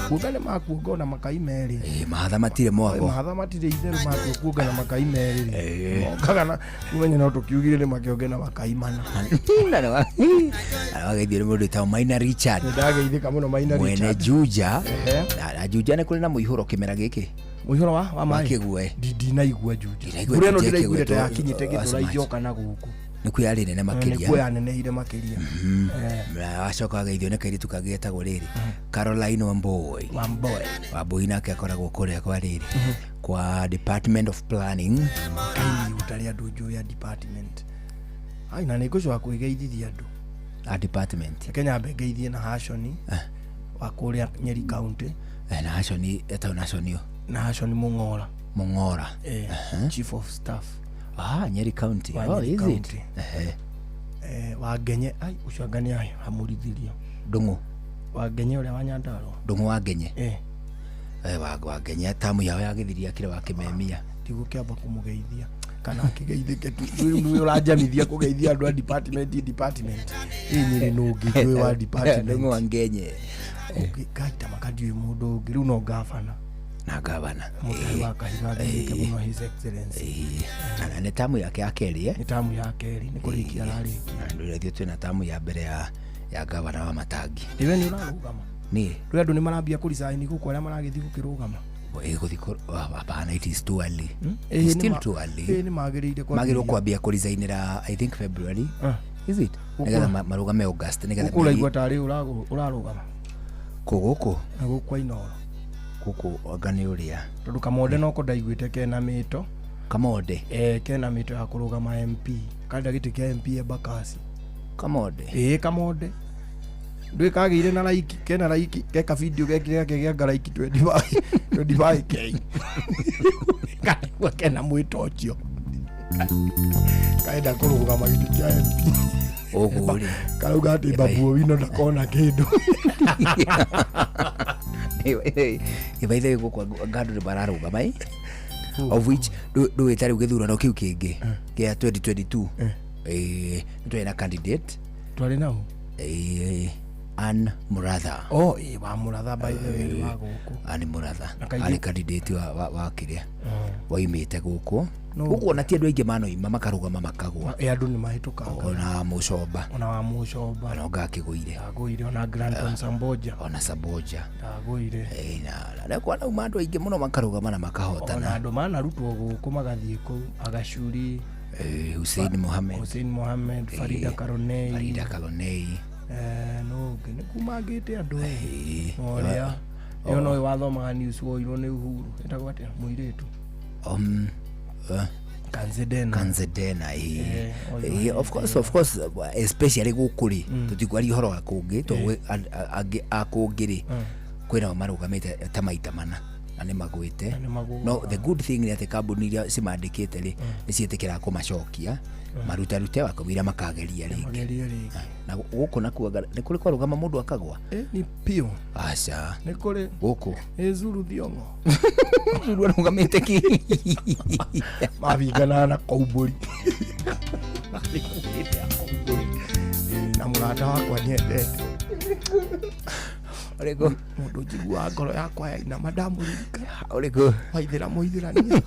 Kuonga nĩ makuonga ona makai merĩ. Mahatha matirĩ mwago. Mahatha matirĩ itherũ matua kuonga na makai merĩ rĩ. Mongaga na ũmenye no tũkiugire nĩ makĩonge na makai mana. Na wageithio nĩ mũndũ wĩtagwo Maina Richard. Nĩndageithĩka mũno Maina Mwene Richard. Juja. Na Juja nĩ kũrĩ na mũihũro kĩmera gĩkĩ. Mũihũro wa maĩ? Kĩgue. Ndinaigua Juja. Ndinaigua Mbura ĩno Juja ndĩraiguire ta ĩkĩgwetwo, yakinyĩte Gĩthũrai Smart. yoka na gũkũ. Nĩkuo yarĩ nene makĩria. Nĩkuo yanenehire makĩria. Na wacoka wageithio nĩ kairĩtu kangĩ getagwo rĩrĩ Caroline Wambui. Wambui. Wambui nake akoragwo kũrĩa kwa rĩrĩ kwa Department of Planning. Kai ũtarĩ andũ njũĩ a department. Ai na nĩngũcoka kwĩgeithithia andũ. A department. Reke nyambe ngeithie na Hashoni wa kũrĩa Nyeri County. Na Hashoni etagwo Nashoni ũ? Na Hashoni Mũng'ora. Mũng'ora. Chief of Staff. Ah, Nyeri County. Wa Oh, Nyeri is it? County. Wa Ngenye, ai ũcio anga nĩ amũrithirio. Ndung'u. Wa Ngenye ũrĩa wa Nyandarua. Ndung'u wa Ngenye. Wa Ngenye tamu yao yagĩthiria kĩrĩa wakĩmemia. Ndigũkĩamba kũmũgeithia kana akĩgeithĩke tu. Rĩu nĩwe ũranjamithia kũgeithia andũ a department department. Ĩ Nyeri nũ ũngĩ njũĩ wa department. Ndung'u wa Ngenye. Ũngĩ Ngai ta maka ndiũĩ mũndũ ũngĩ rĩu no gavana. Na gavana. Mũtai wa Kahiga ngeithĩke mũno His Excellency. Na nĩ tamu yake ya kerĩ Nĩ tamu ya kerĩ nĩ kũrĩkia ararĩkia. Ndũrĩa ithuĩ twĩna tamu ya mbere ya gavana wa Matangi. Ĩwe nĩ ũrarũgama. Niĩ Rĩu andũ nĩ marambia kũresign gũkũ arĩa maragĩthiĩ gũkĩrũgama. Ĩgũthiĩ hapana, it is too early. Ĩĩ, It's nĩ still too early. Ĩĩ, nĩ magĩrĩire Magĩrĩirwo kwambia kũresignĩra I think February. Is it? Nĩgetha marũgame August nĩgetha Gũkũ ũraigua tarĩ ũrarũgama. Kũ gũkũ? Na gũkũ kwa Inooro. Gũkũ anga nĩ ũrĩa. Tondũ Kamonde noko ndaiguĩte kena mĩto. Kamonde? Kena mĩto ya kũrũgama MP. Karenda gĩtĩ kĩa MP Embakasi. Kamonde? Ĩĩ Kamonde. Ndũĩ kagĩire na like, kena like, geka video gekire gake gĩa like 25 25k. Karigua kena mwĩto ũcio. Kaenda kũrũgama gĩtĩ kĩa MP. Ũguo rĩ. Karauga atĩ Babu Owino ndakona kĩndũ. By the way gũkũ anga andũ nĩ mararũgama ĩ, of which ndũĩ ta rĩu gĩthurano kĩu kĩngĩ kĩa 2022, nĩ twarĩ na candidate. Twarĩ nao. Ann Muratha. Oh, ĩ wa Muratha, by the way, wa gũkũ. Ann Muratha Na kaingĩ- arĩ candidate wa kĩrĩa waimĩte gũkũ. No. Gũkũ ona ti andũ aingĩ manoima makarũgama makagwa. Ĩ, andũ nĩ mahĩtũkaga. Ona Mũcomba. Ona wa Mũcomba. Ona ũnga akĩgũire. Agũire ona Granton Samboja. Ona Samboja. Agũire. Na kwanauma andũ aingĩ mũno makarũgama na makahotana. Ona andũ manarutwo gũkũ magathiĩ kũu Agacuri. Hussein Mohamed. Hussein Mohamed, Farida Karonei. Farida Karonei. No ũngĩ nĩ kumangĩte andũ ũrĩa ĩyo no wathomaga news woirwo nĩ Uhuru, ĩtagwo atĩa mũirĩtu? Kanzedena. Kanzedena. Oyo. Of course, of course, especially gũkũ rĩ, tũtikwaria ũhoro wa kũngĩ tondũ angĩ a kũngĩ rĩ, kwĩnao marũgamĩte ta maita mana na nĩ magwĩte. Na nĩ magũaga. No the good thing nĩ atĩ kambuni iria cimandĩkĩte rĩ, nĩ ciĩtĩkĩraga kũmacokia marutarute wakamwĩra makageria rĩngĩ. Magerie rĩngĩ. Na gũkũ nakuo anga nĩ kũrĩ kwarũgama mũndũ akagwa? Nĩ piũ. Aca. Nĩ kũrĩ. Gũkũ. Zuru Thiong'o. Zuru arũgamĩte kĩ? Mabinganaga na Kaumbũri. Na mũrata wakwa nyendete. Ũrĩkũ? Mũndũ njiguaga ngoro yakwa yainama ndamũririkana. Ũrĩkũ? Waithĩra mũithĩrania.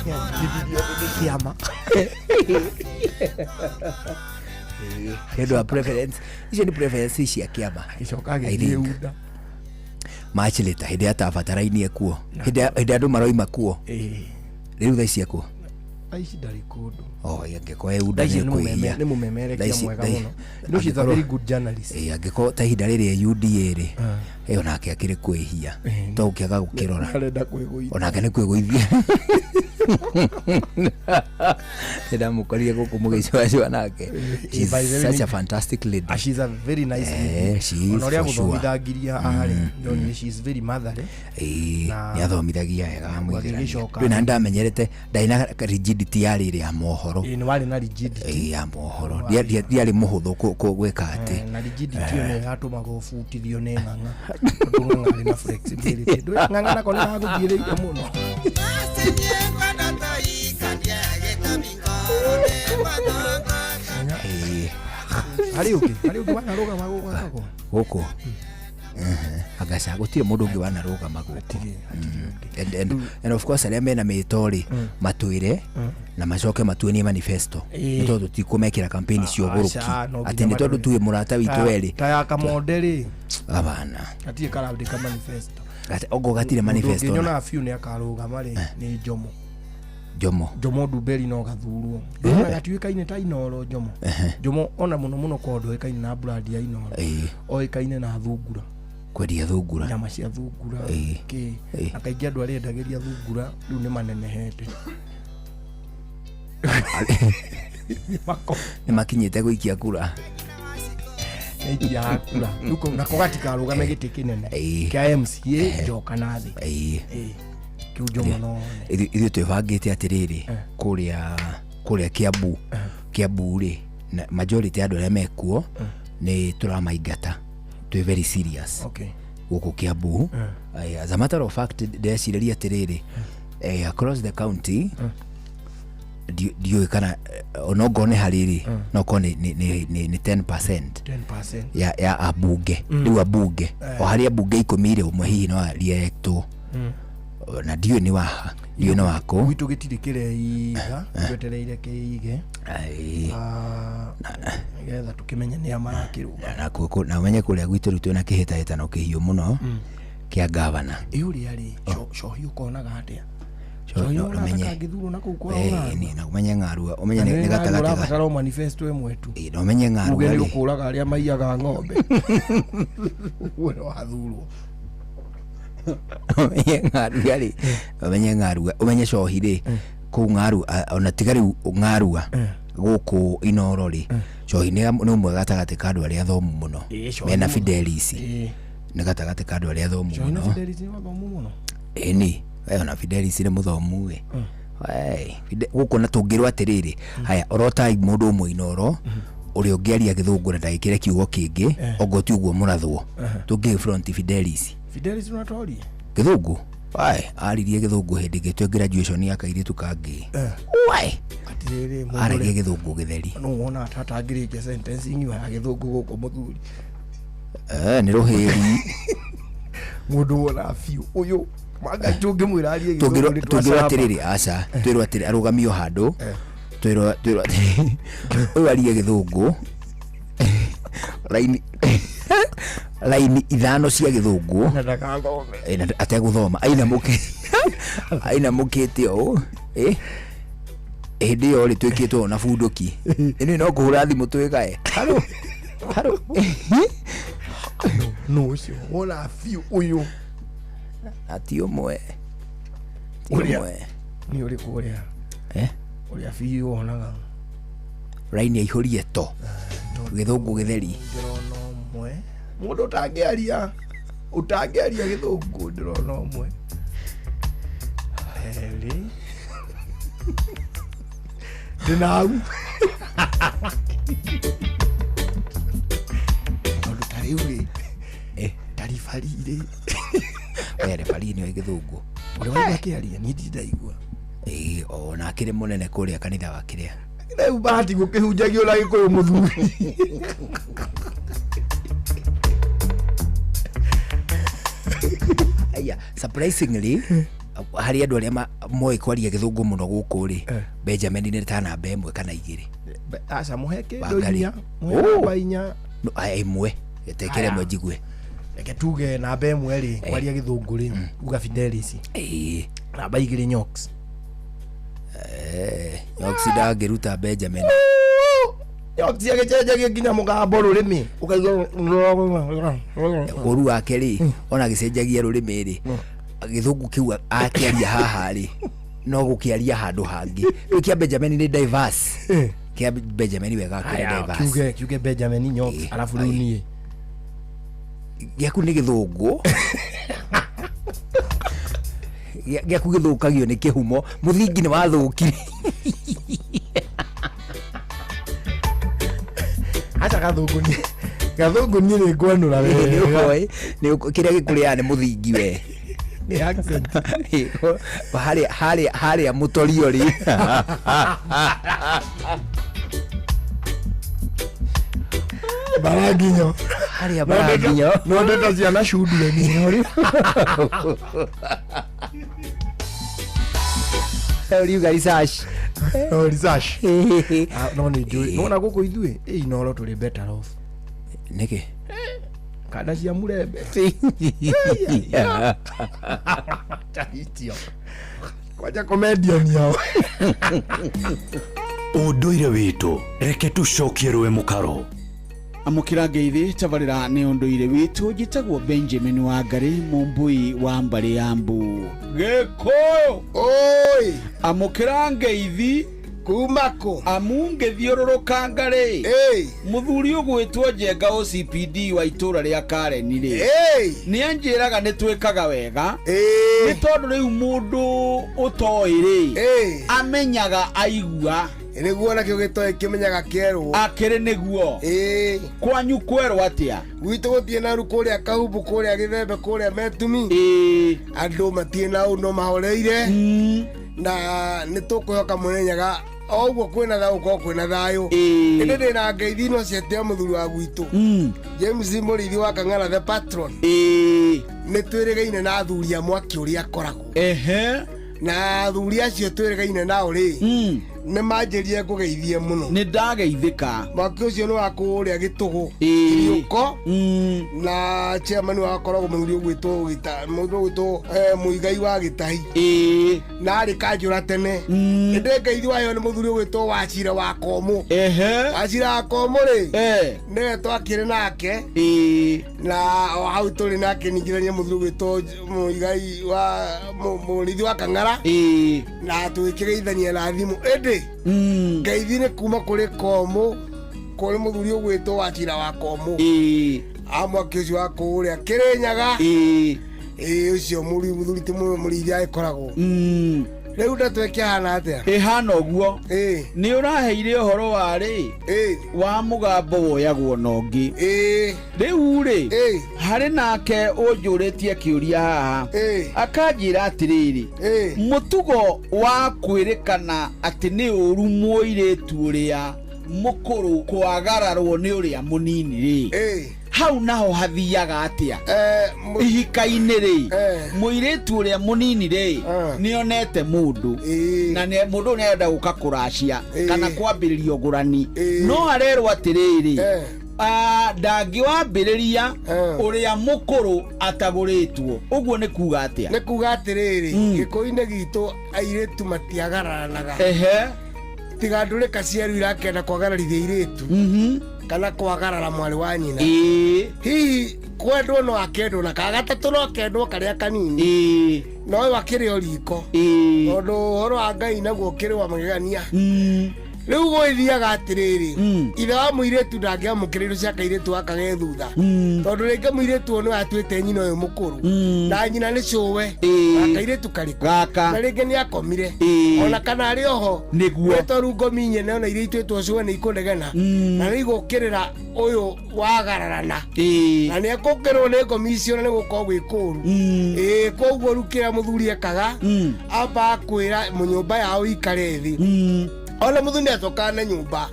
Nĩanjigithirie ũndũ nĩ kĩama. Nĩ ũndũ wa preference. Icio nĩ preference cia kĩama. Agĩcoka I agĩthiĩ think. UDA. Much later, hĩndĩ ĩrĩa atabatarainie kuo. Hĩndĩ andũ maroima kuo. Rĩu thaa ici ekuo? Thaa ici ndarĩ kũndũ. Oh, angĩkorwo e UDA Thaa ici nĩ kwĩhia. nĩ mũmemerekia Thaa ici- mwega thaa- mũno. You know, she's a very good journalist. Angĩkorwo ta ihinda rĩrĩ e UDA rĩ, onake akĩrĩ kwĩhia. To ũkĩaga gũkĩrora. Arenda kwĩgũithia. Onake nĩ kwĩgũithia. Ndamũkorire gũkũ mũgĩcũacũa nake. She's By the way, such a fantastic lady. She's a very nice lady. She is Ona ũrĩa for sure. gũthomithangiria arĩ, ndonire she is very motherly. Na- Nĩ athomithagia wega mũithĩrania. Agĩgĩcoka- Rĩu na ndamenyerete ndarĩ na rigidity ya rĩrĩ ya mohoro. Ĩ, nĩ warĩ na rigidity. Ya mohoro. Ndiarĩ mũhũthũ gwĩka atĩ. Na rigidity ĩyo nĩyo yatũmaga ũbutithio nĩ ng'ang'a. Tondũ ng'ang'a arĩ na flexibility. Ndũĩ ng'ang'a nako nĩ gagũthiĩrĩire mũno. Harĩ ũngĩ, harĩ ũngĩ wanarũgama gũkũ akagwa? Gũkũ? Agaca gũtirĩ mũndũ ũngĩ wanarũgama gũkũ. And of course arĩa mena mĩto rĩ, matwĩre na macoke matuonie manifesto. Nĩ tondũ tikũmekĩra campaign cia ũgũrũki. Aca, no Atĩ nginya nĩ tondũ matwĩre. tuĩ mũrata witũ werĩ. Ta ya Kamonde rĩ. Abana. Gatirĩ karandĩka manifesto. Ogo gatirĩ Mũndũ manifesto ũngĩ na. nyonaga biũ nĩ akarũgama rĩ, nĩ Njomo. Njomo. Njomo Ndumberi no gathurwo. Ona gatiũĩkaine ta Inooro Njomo. Njomo ona mũno mũno korwo ndũĩkaine na brand ya Inooro. Oĩkaine na thungura. Kwendia thungura. Nyama cia thungura. Kĩ. Na kaingĩ andũ arĩa endagĩria thungura rĩu nĩ manenehete. Nĩ makinyĩte gũikia kura. Nĩaikiaga kura. Rĩu nako gatikarũgame gĩtĩ kĩnene kĩa MCA njoka na thĩ. Kĩu Njomo no one. Ithuĩ twĩbangĩte atĩrĩrĩ, kũrĩa Kiambu, Kiambu rĩ, na majority ya andũ arĩa mekuo nĩ tũramaingata. Twĩ very serious. Gũkũ Kiambu. As a matter of fact, ndecirĩria atĩrĩrĩ, across the county, ndiũĩ kana, ona okorwo nĩ harĩ rĩ, no okorwo nĩ 10% 10%. ya ambunge. Rĩu ambunge. O harĩ ambunge ikũmi rĩ, ũmwe hihi no arielectwo. Na ndiũĩ nĩ waha, ndiũĩ nĩ wakũ. Gwitũ gĩtirĩ kĩreiga, twetereire kĩige. Nĩgetha tũkĩmenye nĩa marakĩrũga. Na na ũmenye kũrĩa gwitũ rĩu twĩna kĩhĩtahĩtano kĩhiũ mũno kĩa gavana. Ĩ ũrĩa rĩ, Cohi ũkonaga atĩa? Cohi Cohi no wonaga ũmenye. ta kangĩthurwo na kũu kwao Ng'arua? Na ũmenye Ng'arua, ũmenye Na nĩ nĩ Ng'arua gatagatĩ ga- ũrabatara o manifesto ĩmwe tu. Na ũmenye Ng'arua Uge nĩ rĩ. ũkũraga arĩa maiyaga ng'ombe. Ũguo nĩ wathurwo. Ũmenye Ng'arua rĩ, ũmenye Ng'arua, ũmenye Cohi rĩ, kũu Ng'arua, ona tiga rĩu Ng'arua, gũkũ Inooro rĩ, Cohi nĩ ũmwe gatagatĩ ka andũ arĩa athomu mũno. Cohi Mena mũno. Fidelis. Nĩ gatagatĩ ka andũ arĩa athomu Cohi na mũno. Fidelis nĩ athomu mũno. Ĩni. We ona Fidelis nĩ mũthomu ĩ. Wee, gũkũ na tũngĩrwo atĩrĩrĩ, haya orotai mũndũ ũmwe Inooro ũrĩa ũngĩaria gĩthũngũ na ndagĩkĩre kiugo kĩngĩ, ongo ti ũguo mũrathwo. Tũngĩ front Fidelis. Fidelis unatoria Gĩthũngũ? Wae, aririe gĩthũngũ hĩndĩ ĩngĩ twĩ graduation ya kairĩtu kangĩ. Wae, atirĩrĩ mũndũ aragia ũrĩa- gĩthũngũ gĩtheri. nũ wona atatangĩrĩkia sentence ng'ima ya gĩthũngũ gũkũ mũthuri? Eh, nĩ rũhĩri. Mũndũ wona biũ ũyũ manga tũngĩmwĩra arie gĩthũngũ Tũngĩrwo nĩ tũngĩrwo twacamba. atĩrĩrĩ, aca, twĩrwo atĩrĩ arũgamio handũ. Twĩrwo atĩrĩ, ũyũ arie gĩthũngũ. Raini raini ithano cia gĩthũngũ. Na ndagathome. Eh, na ategũthoma ainamũkĩte ũũ eh, hĩndĩ ĩyo rĩ twĩkĩtwo na bunduki ĩno no kũhũra thimũ twĩkae haro haro. Nũ ũcio wona biũ ũyũ? Na ti ũmwe, ti Ũrĩa- ũmwe. Nĩ ũrĩkũ ũrĩa? Eh? Ũrĩa biũ wonaga Raini aihũrie to gĩthũngũ gĩtheri. Ndĩrona ũmwe, mũndũ ũtangĩaria gĩthũngũ, ndĩrona ũmwe, erĩ, ndĩnau tondũ ta rĩu rĩ taribari rĩ. We rebarii nĩoĩ gĩthũngũ. Ũrĩa waigua akĩaria niĩ ndirĩ ndaigua. Ĩĩ, ona akĩrĩ mũnene kũrĩa kanitha wa kĩrĩa. Rĩu bahati gũkĩhunjagio na gĩkũyũ mũthuri. Aya, surprisingly harĩ andũ arĩa moĩ kwaria gĩthũngũ mũno gũkũ rĩ, Benjamin nĩ ta namba ĩmwe kana igĩrĩ. Aca, mũhe kĩndũ. Wangari. Inya mũhe. Oh. Namba inya. No, aya, ĩmwe tekere Aya. ĩmwe njigue. Reke tuge namba ĩmwe rĩ, kwaria gĩthũngũ rĩ, uga Fidelis. Ĩĩ. Namba igĩrĩ, Nyox. Eh, Nyox ndangĩruta Benjamin. Nyox agĩcenjagia nginya mũgambo, rũrĩmĩ ũkaigua. Ũru wake rĩ, ona agĩcenjagia rũrĩmĩ rĩ, gĩthũngũ kĩu akĩaria haha rĩ, no gũkĩaria handũ hangĩ. Rĩu kĩa Benjamin nĩ diverse, kĩa Benjamin wega kĩrĩ Aya, diverse. kiuge Benjamin, Nyox, arabu rĩu niĩ. Gĩaku nĩ gĩthũngũ. Gĩaku gĩthũkagio nĩ kĩhumo, mũthingi nĩ wathũkire. Aca, gathũngũ niĩ, gathũngũ niĩ nĩ ngwanũra Nĩ wega. ũkoĩ, kĩrĩa gĩkũrĩaga nĩ mũthingi we. Nĩ accent. Harĩa mũtorio rĩ. Baranginyo. Harĩa baranginyo. No ndeto ciana cundure niĩ. Ũriuga research. No research. Ah, no nĩ njũĩ nona gũkũ ithuĩ ĩ Inoro tũrĩ better off. Nĩkĩ? Kanda cia mũrembe Tahitio. Kwanja comedian yao. Ũndũire witũ, reke tũcokie rũĩ mũkaro. Amũkĩra ngeithi tabarĩra nĩ ũndũire witũ. Njĩtagwo Benjamin Wangari, mũmbui wa mbarĩ ya mbu gĩkũyũ. Oi. Amũkĩra ngeithi. Kuma kũ? Amu ngĩthiũrũrũka ngarĩ, mũthuri ũgwĩtwo Njenga OCPD wa itũra rĩa Kareni rĩ, nĩ anjĩraga nĩ twĩkaga wega, nĩ tondũ rĩu mũndũ ũtoĩ rĩ, amenyaga aigua. Nĩguo nakĩo gĩtoĩ kĩmenyaga kĩerwo. Akĩrĩ nĩguo kwanyu kwerwo atĩa? Gwitũ gũtirĩ na ru kũrĩa Kahumbu, kũrĩa Gĩthembe, kũrĩa Metumi, andũ matirĩ na ũũ, no mahoreire na nĩ tũkwĩhoka Mũnenyaga o ũguo kwĩna thayũ, gũkorwo kwĩna thayũ. Ĩndĩ ndĩna ngeithi no ciatia mũthuri wa gwitũ James Mũrĩithi wa Kang'ara, the patron. Nĩ twĩrĩgaine na athuri a mwaki ũrĩa akoragwo na athuri acio twĩrĩgaine nao rĩ, nĩ manjĩrie ngũgeithie mũno. Nĩ ndageithĩka. Mwaki ũcio nĩ wa kũrĩa Gĩtũgũ Kiriũko, na chairman wa akoragwo mũthuri ũgwĩtwo mũthuri ũgwĩtwo Mũigai wa Gĩtahi, na arĩ kanjũra tene. Ĩndĩ ngeithi wayo nĩ mũthuri ũgwĩtwo Wacira wa Komũ. Wacira wa Komũ rĩ, nĩwe twakĩrĩ nake, na o hau tũrĩ nake ningithania mũthuri ũgwĩtwo Mũigai wa Mũrĩithi wa Kang'ara, na tũgĩkĩgeithania na thimũ. Ĩndĩ ngeithi nĩ kuma kũrĩ Komũ, kũrĩ mũthuri ũgwĩtwo Wacira wa Komũ, a mwaki ũcio wa kũrĩa Kĩrĩnyaga. Ĩĩ ũcio mũthuri ti mũrĩithia agĩkoragwo. Rĩu ndeto ĩkĩhana atĩa? Ĩhana ũguo. Nĩ ũraheire ũhoro wa rĩ wa mũgambo woyagwo na ũngĩ. Rĩu rĩ harĩ nake ũnjũrĩtie kĩũria haha akanjĩra atĩrĩrĩ, mũtugo wa kwĩrĩkana atĩ nĩ ũru mũirĩtu ũrĩa mũkũrũ kwagararwo nĩ ũrĩa mũnini rĩ, hau naho hathiaga atĩa? Ihika-inĩ rĩ, mũirĩtu ũrĩa mũnini rĩ nĩonete mũndũ na mũndũ ũyũ nĩarenda gũka kũracia kana kwambĩrĩria ũgũrani, no arerwo atĩrĩrĩ, ndangĩwambĩrĩria ũrĩa mũkũrũ atagũrĩtwo. Ũguo nĩ kuga atĩa? Nĩ kuga atĩrĩrĩ, gĩkũyũ-inĩ gitũ airĩtu matiagararanaga. Tiga ndũrĩka ciaru irakenda kwagararithia airĩtu kana kwagarara mwarĩ wa nyina. Hihi kwendwo no akendwo na kagatatũ no akendwo karĩa kanini, no ũyũ akĩrĩ o riko, tondũ ũhoro wa Ngai naguo ũkĩrĩ wa magegania. Rĩu gwĩthiaga atĩrĩrĩ, ithe wa mũirĩtu ndangĩamũkĩra indo cia kairĩtu gaka ge thutha, tondũ rĩngĩ mũirĩtu ũyũ nĩwe atuĩte nyina ũyũ mũkũrũ, na nyina nĩ cũwe, na kairĩtu karĩkũ, na rĩngĩ nĩ akomire, ona kana arĩ oho nĩguo tondũ ngomi nyene ona iria ituĩtwo cũwe nĩ ikũnegena, na nĩ igũkĩrĩra ũyũ wagararana, na nĩ ekũkĩrwo nĩ ngomi icio na nĩ gũkorwo gwĩ kũũru. Koguo rĩu kĩrĩa mũthuri ekaga, ambaga kwĩra mũnyũmba yao ikare thĩ. Ona mũthuri nĩacokaga na nyũmba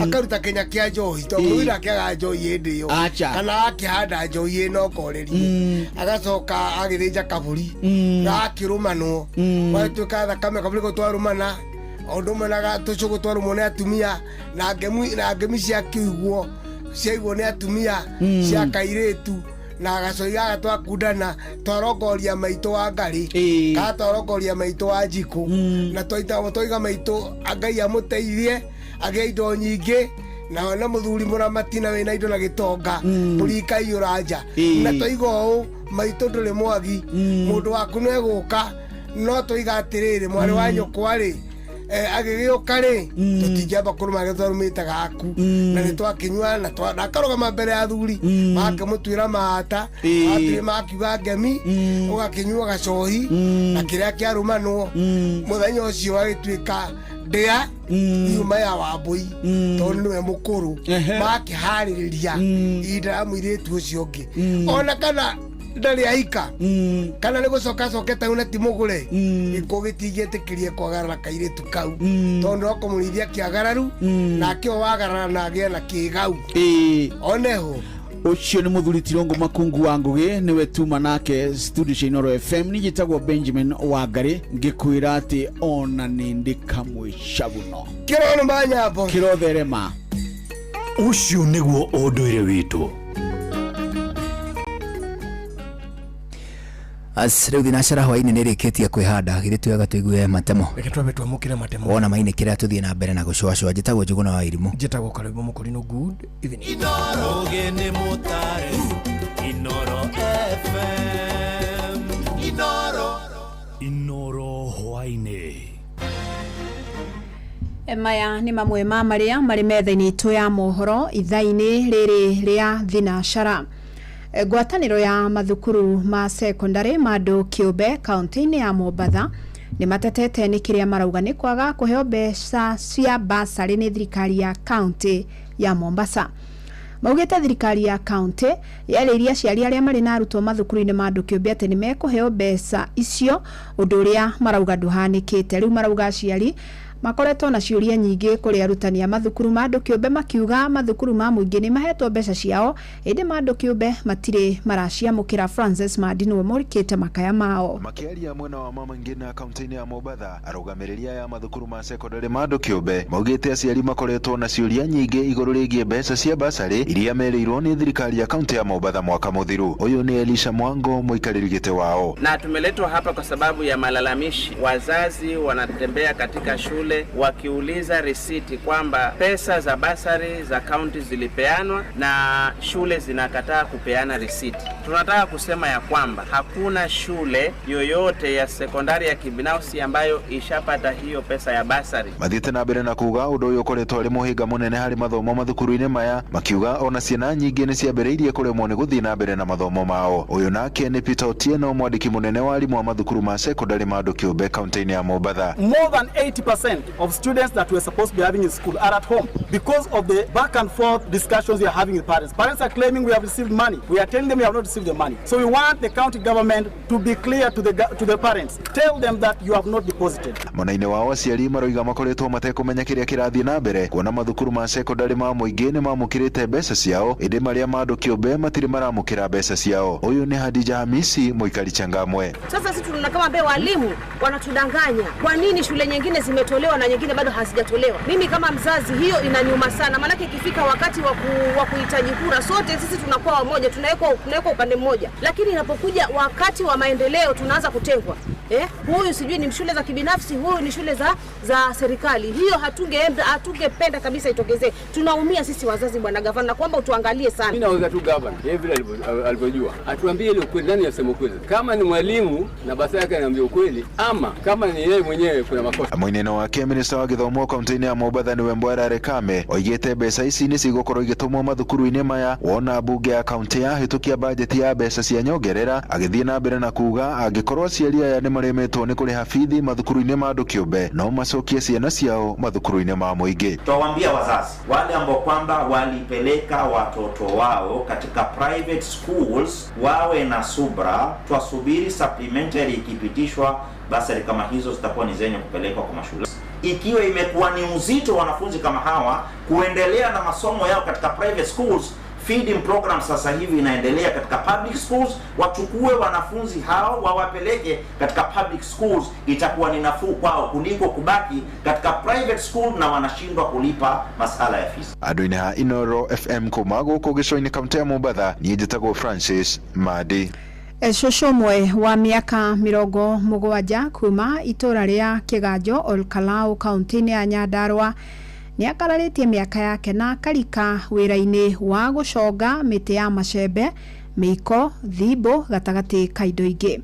akaruta kĩnya kĩa njohi, tondũ mũthuri ndakĩagaga njohi hĩndĩ ĩyo, kana akĩhanda njohi ĩno okorerie, agacoka agĩthĩnja kabũri gakĩrũmanwo, gagĩtuĩka thakame kabũri kau twarũmana, o ũndũ ũmwe na tũcũgũ twarũmwo nĩ atumia, na ngemi ciakĩiguo ciaiguo nĩ atumia cia kairĩtu, na gacoi gaka twakundana twarongoria maitũ wa ngarĩ kana twarongoria maitũ wa njikũ, na twaiga maitũ Ngai amũteithie agĩe indo nyingĩ, na ona mũthuri mũramati na wĩna indo na gĩtonga mbũri ikaiyũra nja, na twaiga ũũ maitũ ndũrĩ mwagi, mũndũ waku nĩ egũka, no twaiga atĩrĩrĩ, mwarĩ wa nyũkwa rĩ agĩgĩũka rĩ tũtingĩamba kũrũma gĩ twarũmĩte gaku, na nĩ twakĩnyua na akarũgama mbere ya athuri makĩmũtuĩra maata, atĩ makiuga ngemi, ũgakĩnyua gacohi na kĩrĩa kĩarũmanwo mũthenya ũcio agĩtuĩka ndĩa yuma ya Wambũi, tondũ nĩwe mũkũrũ, makĩharĩrĩria ihinda rĩa mũirĩtu ũcio ũngĩ, ona kana ndarĩ ahika kana nĩ gũcoka acokete hau na ti mũgũre, gĩkũ gĩtingĩtĩkĩrie kwagarara kairĩtu kau, tondũ no kũmũrĩithia kĩagararu, nake ũyũ wagarara na agĩe na kĩgau oneho. Ũcio nĩ mũthuri Tirũngũ Makungu wa Ngũgĩ, nĩwe tuma nake studio cia Inooro FM. Niĩ njĩtagwo Benjamin Wangarĩ, ngĩkwĩra atĩ ona nĩ ndĩ kamwe cabuno kĩrono manyambo kĩrotherema. Ũcio nĩguo ũndũire witũ. As rĩu thinacara hwaĩ-inĩ nĩ ĩrĩkĩtie kwĩhanda, githĩ twega tũigue matemo. Reke twambe twamũkĩre matemo. Wona mainĩ kĩrĩa tũthiĩ na mbere na gũcũacũa. Njĩtagwo Njũgũna wa Irimũ. Njĩtagwo Karũĩmbo Mũkũrinũ. Good evening. Inooro nĩ mũtare, Inooro FM, Inooro, Inooro hwaĩ-inĩ. Maya nĩ mamwe ma marĩa marĩ metha-inĩ itũ ya mohoro ithaa-inĩ rĩrĩ rĩa thinacara. Ngwatanĩro ya mathukuru ma secondary ma andũ kĩũmbe kaunti-inĩ ya Mombatha nĩ matetete nĩ kĩrĩa marauga nĩ kwaga kũheo mbeca cia basarĩ nĩ thirikari ya kaunti ya Mombasa. Maugĩte thirikari ya kaunti yarĩirie aciari arĩa marĩ na arutwo mathukuru-inĩ ma andũ kĩũmbe atĩ nĩ mekũheo mbeca icio, ũndũ ũrĩa marauga ndũhanĩkĩte. Rĩu marauga aciari makoretwo na ciũria nyingĩ kũrĩ arutani a mathukuru ma andũ kĩũmbe, makiuga mathukuru ma mũingĩ nĩ mahetwo mbeca ciao, ĩndĩ ma andũ kĩũmbe matirĩ maraciamũkĩra. Francis Mandi nĩwe mũrikĩte makaya mao. Makĩaria mwena wa Mama Ngina kaunti-inĩ ya Mombatha, arũgamĩrĩri aya a mathukuru ma secondary ma andũ kĩũmbe maugĩte aciari makoretwo na ciũria nyingĩ igũrũ rĩgiĩ mbeca cia basarĩ iria merĩirwo nĩ thirikari ya kaunti ya Mombatha mwaka mũthiru. Ũyũ nĩ Elisha Mwango, mũikarĩri gĩtĩ wao. Na tumeletwa hapa kwa sababu ya malalamishi. Wazazi wanatembea katika shule shule wakiuliza risiti kwamba pesa za basari za kaunti zilipeanwa na shule zinakataa kupeana risiti. Tunataka kusema ya kwamba hakuna shule yoyote ya sekondari ya kibinafsi ambayo ishapata hiyo pesa ya basari. Mathiĩte na mbere na kuga ũndũ ũyũ ũkoretwo arĩ mũhĩnga mũnene harĩ mathomo mathukuru-inĩ maya, makiuga ona ciana nyingĩ nĩ ciambĩrĩirie kũremwo nĩ gũthiĩ na mbere na mathomo mao. Ũyũ nake nĩ Peter Otieno, mwandĩki mũnene wa arimũ a mathukuru ma sekondari ma andũ kĩũmbe kaunti-inĩ ya Mombatha. More than 80% of students that we're supposed to be having in school are at home because of the back and forth discussions we are having with parents. Parents are claiming we have received money. We are telling them we have not received the money. So we want the county government to be clear to the parents. Tell them that you have not deposited. Mwena-inĩ wao aciari maroiga makoretwo matekũmenya kĩrĩa kĩrathiĩ na mbere kuona mathukuru ma sekondari ma mũingĩ nĩ mamũkĩrĩte mbeca ciao ĩndĩ marĩa ma andũ kĩũmbe matirĩ maramũkĩra mbeca ciao. Ũyũ nĩ Hadija Hamisi, mũikari Changamwe. Sasa sisi tunaona kama ambaye walimu wanatudanganya. Kwa nini shule nyingine zimetolewa na nyingine bado hazijatolewa? Mimi kama mzazi hiyo inaniuma sana, maanake ikifika wakati wa kuhitaji kura sote sisi tunakuwa wamoja, tunawekwa upande mmoja, lakini inapokuja wakati wa maendeleo tunaanza kutengwa. Huyu sijui ni shule za kibinafsi, huyu ni shule za serikali. Hiyo hatungependa kabisa itokezee. Tunaumia sisi wazazi, bwana gavana, kwamba utuangalie sana. Mimi nauliza tu gavana, yeye vile alivyojua, atuambie ile ukweli, nani asema ukweli? Kama ni mwalimu na basi yake anaambia ukweli, ama kama ni yeye mwenyewe kuna makosa. Mwineno wake minista wa githomo kaunti-inĩ ya Mombatha nĩwe Mbwara Rekame oigĩte mbeca ici nĩ cigũkorwo igĩtũmwo mathukuru-inĩ maya wona mbunge ya kaunti yahĩtũkia bajeti ya mbeca cia nyongerera, agĩthiĩ na mbere na kuga angĩkorwo aciari aya nĩ maremetwo nĩ kũrĩha bithi mathukuru-inĩ ma andũ kĩũmbe no macokie ciana ciao mathukuru-inĩ ma mũingĩ. Twawaambia wazazi wale ambao kwamba walipeleka watoto wao katika private schools wawe na subra, twasubiri supplementary ikipitishwa, basari kama hizo zitakuwa ni zenye kupelekwa kwa mashule. Ikiwa imekuwa ni uzito wanafunzi kama hawa kuendelea na masomo yao katika private schools, feeding program sasa hivi inaendelea katika public schools, wachukue wanafunzi hao wawapeleke katika public schools, itakuwa ni nafuu kwao kuliko kubaki katika private school na wanashindwa kulipa masala ya fees. Andũ-inĩ ha Inoro FM kuma gũkũ gĩcũa-inĩ kaunti ya Mombatha, niĩ njĩtagwo Francis Madi. Cũcũ ũmwe wa mĩaka 70 kuma itũra rĩa Kĩganjo Olkalau kaunti-inĩ ya Nyandarua nĩ akararĩtie mĩaka yake na akarika wĩra-inĩ wa gũconga mĩtĩ ya macembe, mĩiko, thimbũ gatagatĩ ka indo ingĩ.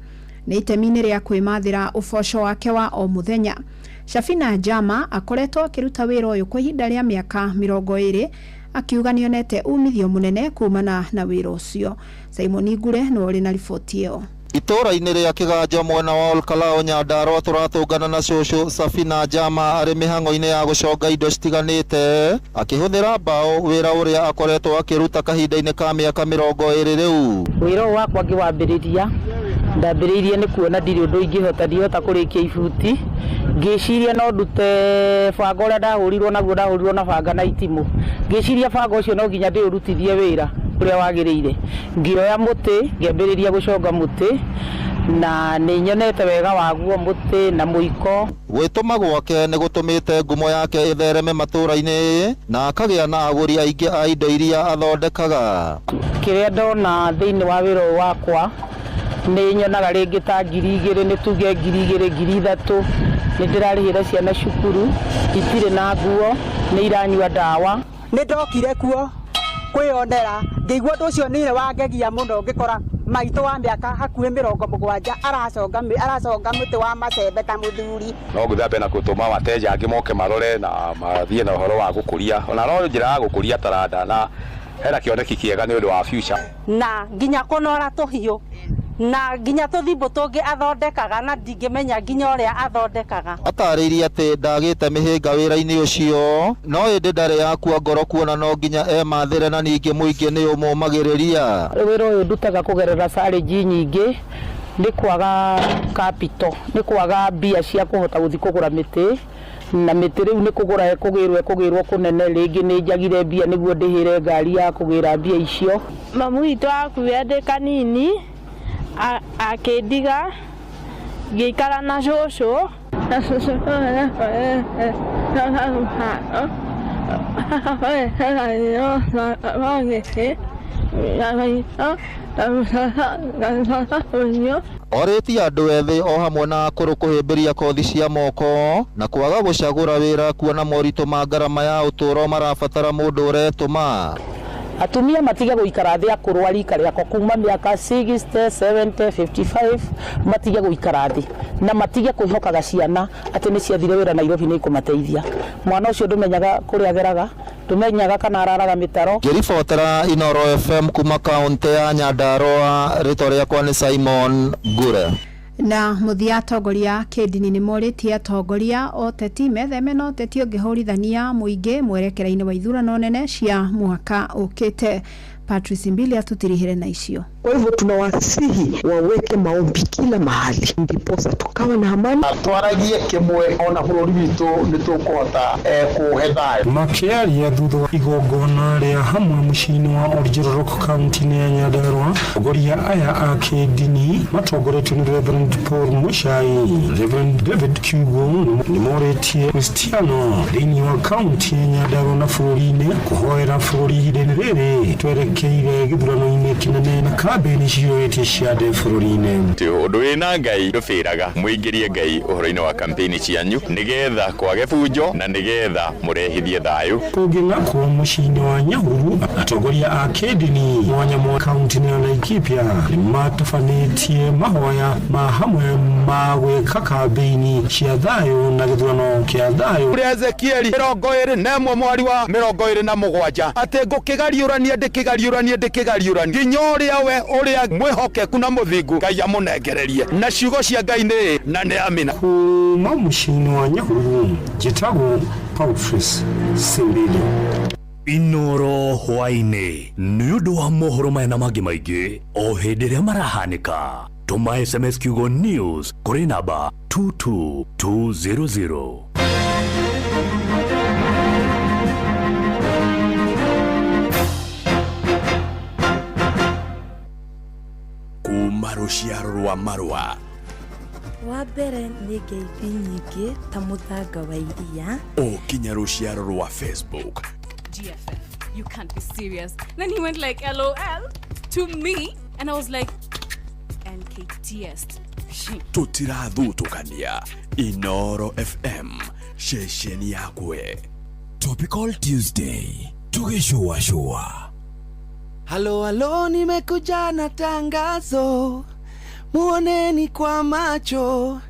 Nĩ itemi-inĩ rĩa kwĩmathĩra ũboco wake wa o mũthenya. Shafina Jama akoretwo akĩruta wĩra ũyũ kwa ihinda rĩa mĩaka 20 akiuga nĩonete umithio mũnene kumana na wĩra ũcio. Simon Ngure nĩwe ũrĩ na riboti ĩyo. Itũra-inĩ rĩa Kĩganjo mwena wa Olkalau Nyandarua tũratũngana na cũcũ Safina Jama arĩ mĩhang'o-inĩ ya gũconga indo citiganĩte akĩhũthĩra mbaũ, wĩra ũrĩa akoretwo akĩruta kahinda-inĩ ka mĩaka 20 rĩu. Wĩra ũyũ wakwa ngĩwambĩrĩria ndambĩrĩirie nĩ kuona ndirĩ ũndũ ingĩhota, ndihota kũrĩkia ibuti, ngĩciria no ndute banga ũrĩa ndahũrirwo naguo, ndahũrirwo na banga na itimũ, ngĩciria banga ũcio no nginya ndĩũrutithie wĩra ũrĩa wagĩrĩire. Ngĩoya mũtĩ ngĩambĩrĩria gũconga mũtĩ na nĩ nyonete wega waguo mũtĩ na mũiko. Gwĩtũma gwake nĩ gũtũmĩte ngumo yake ĩthereme matũra-inĩ na akagĩa na agũri aingĩ a indo iria athondekaga. Kĩrĩa ndona thĩinĩ wa wĩra ũyũ wakwa nĩ nyonaga rĩngĩ ta 2,000, nĩ tuge 2,000 3,000, nĩ ndĩrarĩhĩra ciana cukuru, itirĩ na nguo, nĩ iranyua ndawa. Nĩ ndokire kuo kwĩyonera, ngĩigua ũndũ ũcio nĩ wangegia mũno, ngĩkora maitũ wa mĩaka hakuhĩ 70 araconga mũtĩ wa macembe ta mũthuri. No ngũthiĩ na gũtũma wateja angĩ moke marore na mathiĩ na ũhoro wa gũkũria, ona no njĩra ya gũkũria taranda na hena kĩoneki kĩega nĩ ũndũ wa future. Na nginya kũnora tũhiũ na nginya tũthimbo tũngĩ athondekaga na ndingĩmenya nginya ũrĩa athondekaga. Atarĩirie atĩ ndagĩte mĩhĩnga wĩra-inĩ ũcio, no ĩndĩ ndarĩ yakua ngoro kuona no nginya emathĩre na ningĩ mũingĩ nĩ ũmũmagĩrĩria. Wĩra ũyũ ndutaga kũgerera challenge nyingĩ, nĩ kwaga capital, nĩ kwaga mbia cia kũhota gũthiĩ kũgũra mĩtĩ, na mĩtĩ rĩu nĩ kũgũra ĩkũgĩrwo kũnene, rĩngĩ nĩ njagire mbia nĩguo ndĩhĩre ngari ya kũgĩra mbia icio. Mamu witũ akuire ndĩ kanini akĩndiga ngĩikara na cũcũ na cũcũ. na maitũ na mũcoro na mũcoro ũcio. Orĩtie andũ ethĩ o hamwe na akũrũ kũhĩmbĩria kothi cia moko na kwaga gũcagũra wĩra kuona moritũ ma ngarama ya ũtũũro marabatara mũndũ ũretũma. Atumia matige gũikara thĩ, akũrũ a rika rĩakwa kuma mĩaka 60, 70, 55 matige gũikara thĩ na matige kwĩhokaga ciana atĩ nĩ ciathire wĩra Nairobi nĩ ikũmateithia. Mwana ũcio ndũmenyaga kũrĩa ageraga, ndũmenyaga kana araraga mĩtaro. Ngĩribotera Inooro FM kuma kaũntĩ ya Nyandarua, rĩtwa rĩakwa nĩ Simon Ngure. Na mũthia, atongoria a kĩndini nĩ morĩtie atongoria ũteti metheme na ũteti ũngĩhũrithania mũingĩ mwerekera-inĩ wa ithurano nene cia mwaka ũkĩte. Patrice Mbili atũtirihĩre na icio. Kwa hivyo tunawasihi waweke maombi kila mahali, ndiposa tukawa na amani. Twaragie kimwe ona bũrũri witũ nĩ tũkũhota kũhe thayũ. Makĩaria thutha wa igongona rĩa hamwe mũciĩ-inĩ wa Oljororok kaunti-inĩ ya Nyandarua, atongoria aya a kĩndini matongoretio nĩ Reverend Paul Muchai, Reverend David Kiugo, nĩ morĩtie Kristiano thĩinĩ wa kaunti ya Nyandarua na bũrũri-inĩ kũhoera bũrũri ihinda-inĩ rĩrĩ twerekeire gĩthurano-inĩ kĩnene na kambĩini ciyũrĩtie ciande bũrũri-inĩ. Ũndũ wĩna Ngai ndũbĩraga, mũingĩrie Ngai ũhoro-inĩ wa kampeni cianyu nĩgetha kwage bunjo na nĩgetha mũrehithie thayũ. Kũngĩ nakuo mũciĩ-inĩ wa Nyahururu, atongoria a kĩndini mwanya mwanya kaunti-inĩ ya Laikipia nĩ matabanĩtie mahoya ma hamwe ma gwĩka kambĩini cia thayũ na gĩthurano kĩa thayũ. Kũrĩ Ezekieli 21 mweri wa 27 atĩ ngũkĩgariũrania ndĩkĩgariũranie ndĩkĩgariũranie nginya ũrĩa we ũrĩa mwĩhokeku na mũthingu Ngai amũnengererie, na ciugo cia Ngai nĩ na nĩ amina. Kuma mũciĩ-inĩ wa Nyahururu, njĩtagwo Patrice Simbili. Inooro hwaĩ-inĩ nĩ ũndũ wa mohoro maya na mangĩ maingĩ o hĩndĩ ĩrĩa marahanĩka, tũma SMS kiugo news kũrĩ namba 22200. Kuma rũciaro rwa marũa. Wa mbere nĩ ngeithi nyingĩ ta mũthanga wa iria. O kinya rũciaro rwa Facebook. GFF, you can't be serious. Then he went like LOL to me, and I was like, NKTS. Tũtirathutũkania. Inooro FM, ceceni yakwe. Topical Tuesday, tugĩcũacũa. Halo halo, nimekuja na tangazo, muoneni kwa macho,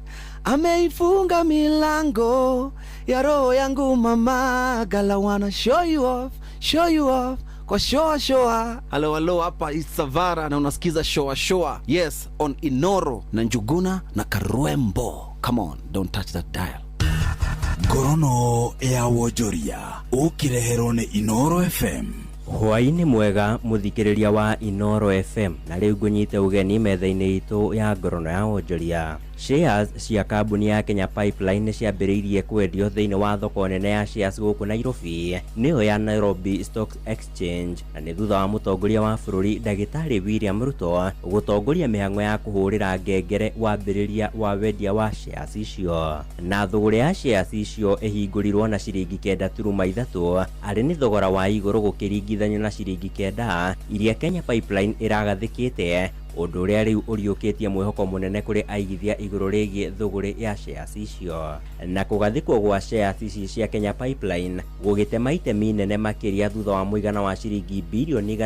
ameifunga milango ya roho yangu mama, gala wanna show you off, show you off kwa shoa shoa. Halo halo, hapa Isavara na unasikiza shoa shoa. Yes, on Inoro na Njuguna na Karwembo. Come on, don't touch that dial. Ngorono ya wonjoria ũkĩreherwo nĩ Inoro FM. Hwaĩ-inĩ mwega mũthikĩrĩria wa Inooro FM, na rĩu ngũnyite ũgeni metha-inĩ itũ ya ngorono ya wonjoria. Shares cia kambuni ya Kenya Pipeline nĩ ciambĩrĩirie kwendio thĩinĩ wa thoko nene ya shares gũkũ Nairobi, nĩyo ya Nairobi Stock Exchange, na nĩ thutha wa mũtongoria wa bũrũri Ndagĩtarĩ William Ruto gũtongoria mĩhang'o ya kũhũrĩra ngengere wambĩrĩria wa wendia wa shares icio. Na thũgũrĩ ya shares icio ĩhingũrirwo na ciringi 9.3, arĩ nĩ thogora wa igũrũ gũkĩringithanio na ciringi 9 iria Kenya Pipeline ĩragathĩkĩte, ũndũ ũrĩa rĩu ũriũkĩtie mwĩhoko mũnene kũrĩ aigithia igũrũ rĩgiĩ thũgũrĩ ya shares icio. Na kũgathĩkwo gwa shares ici cia Kenya Pipeline gũgĩtema itemi nene makĩria thutha wa mũigana wa ciringi birioni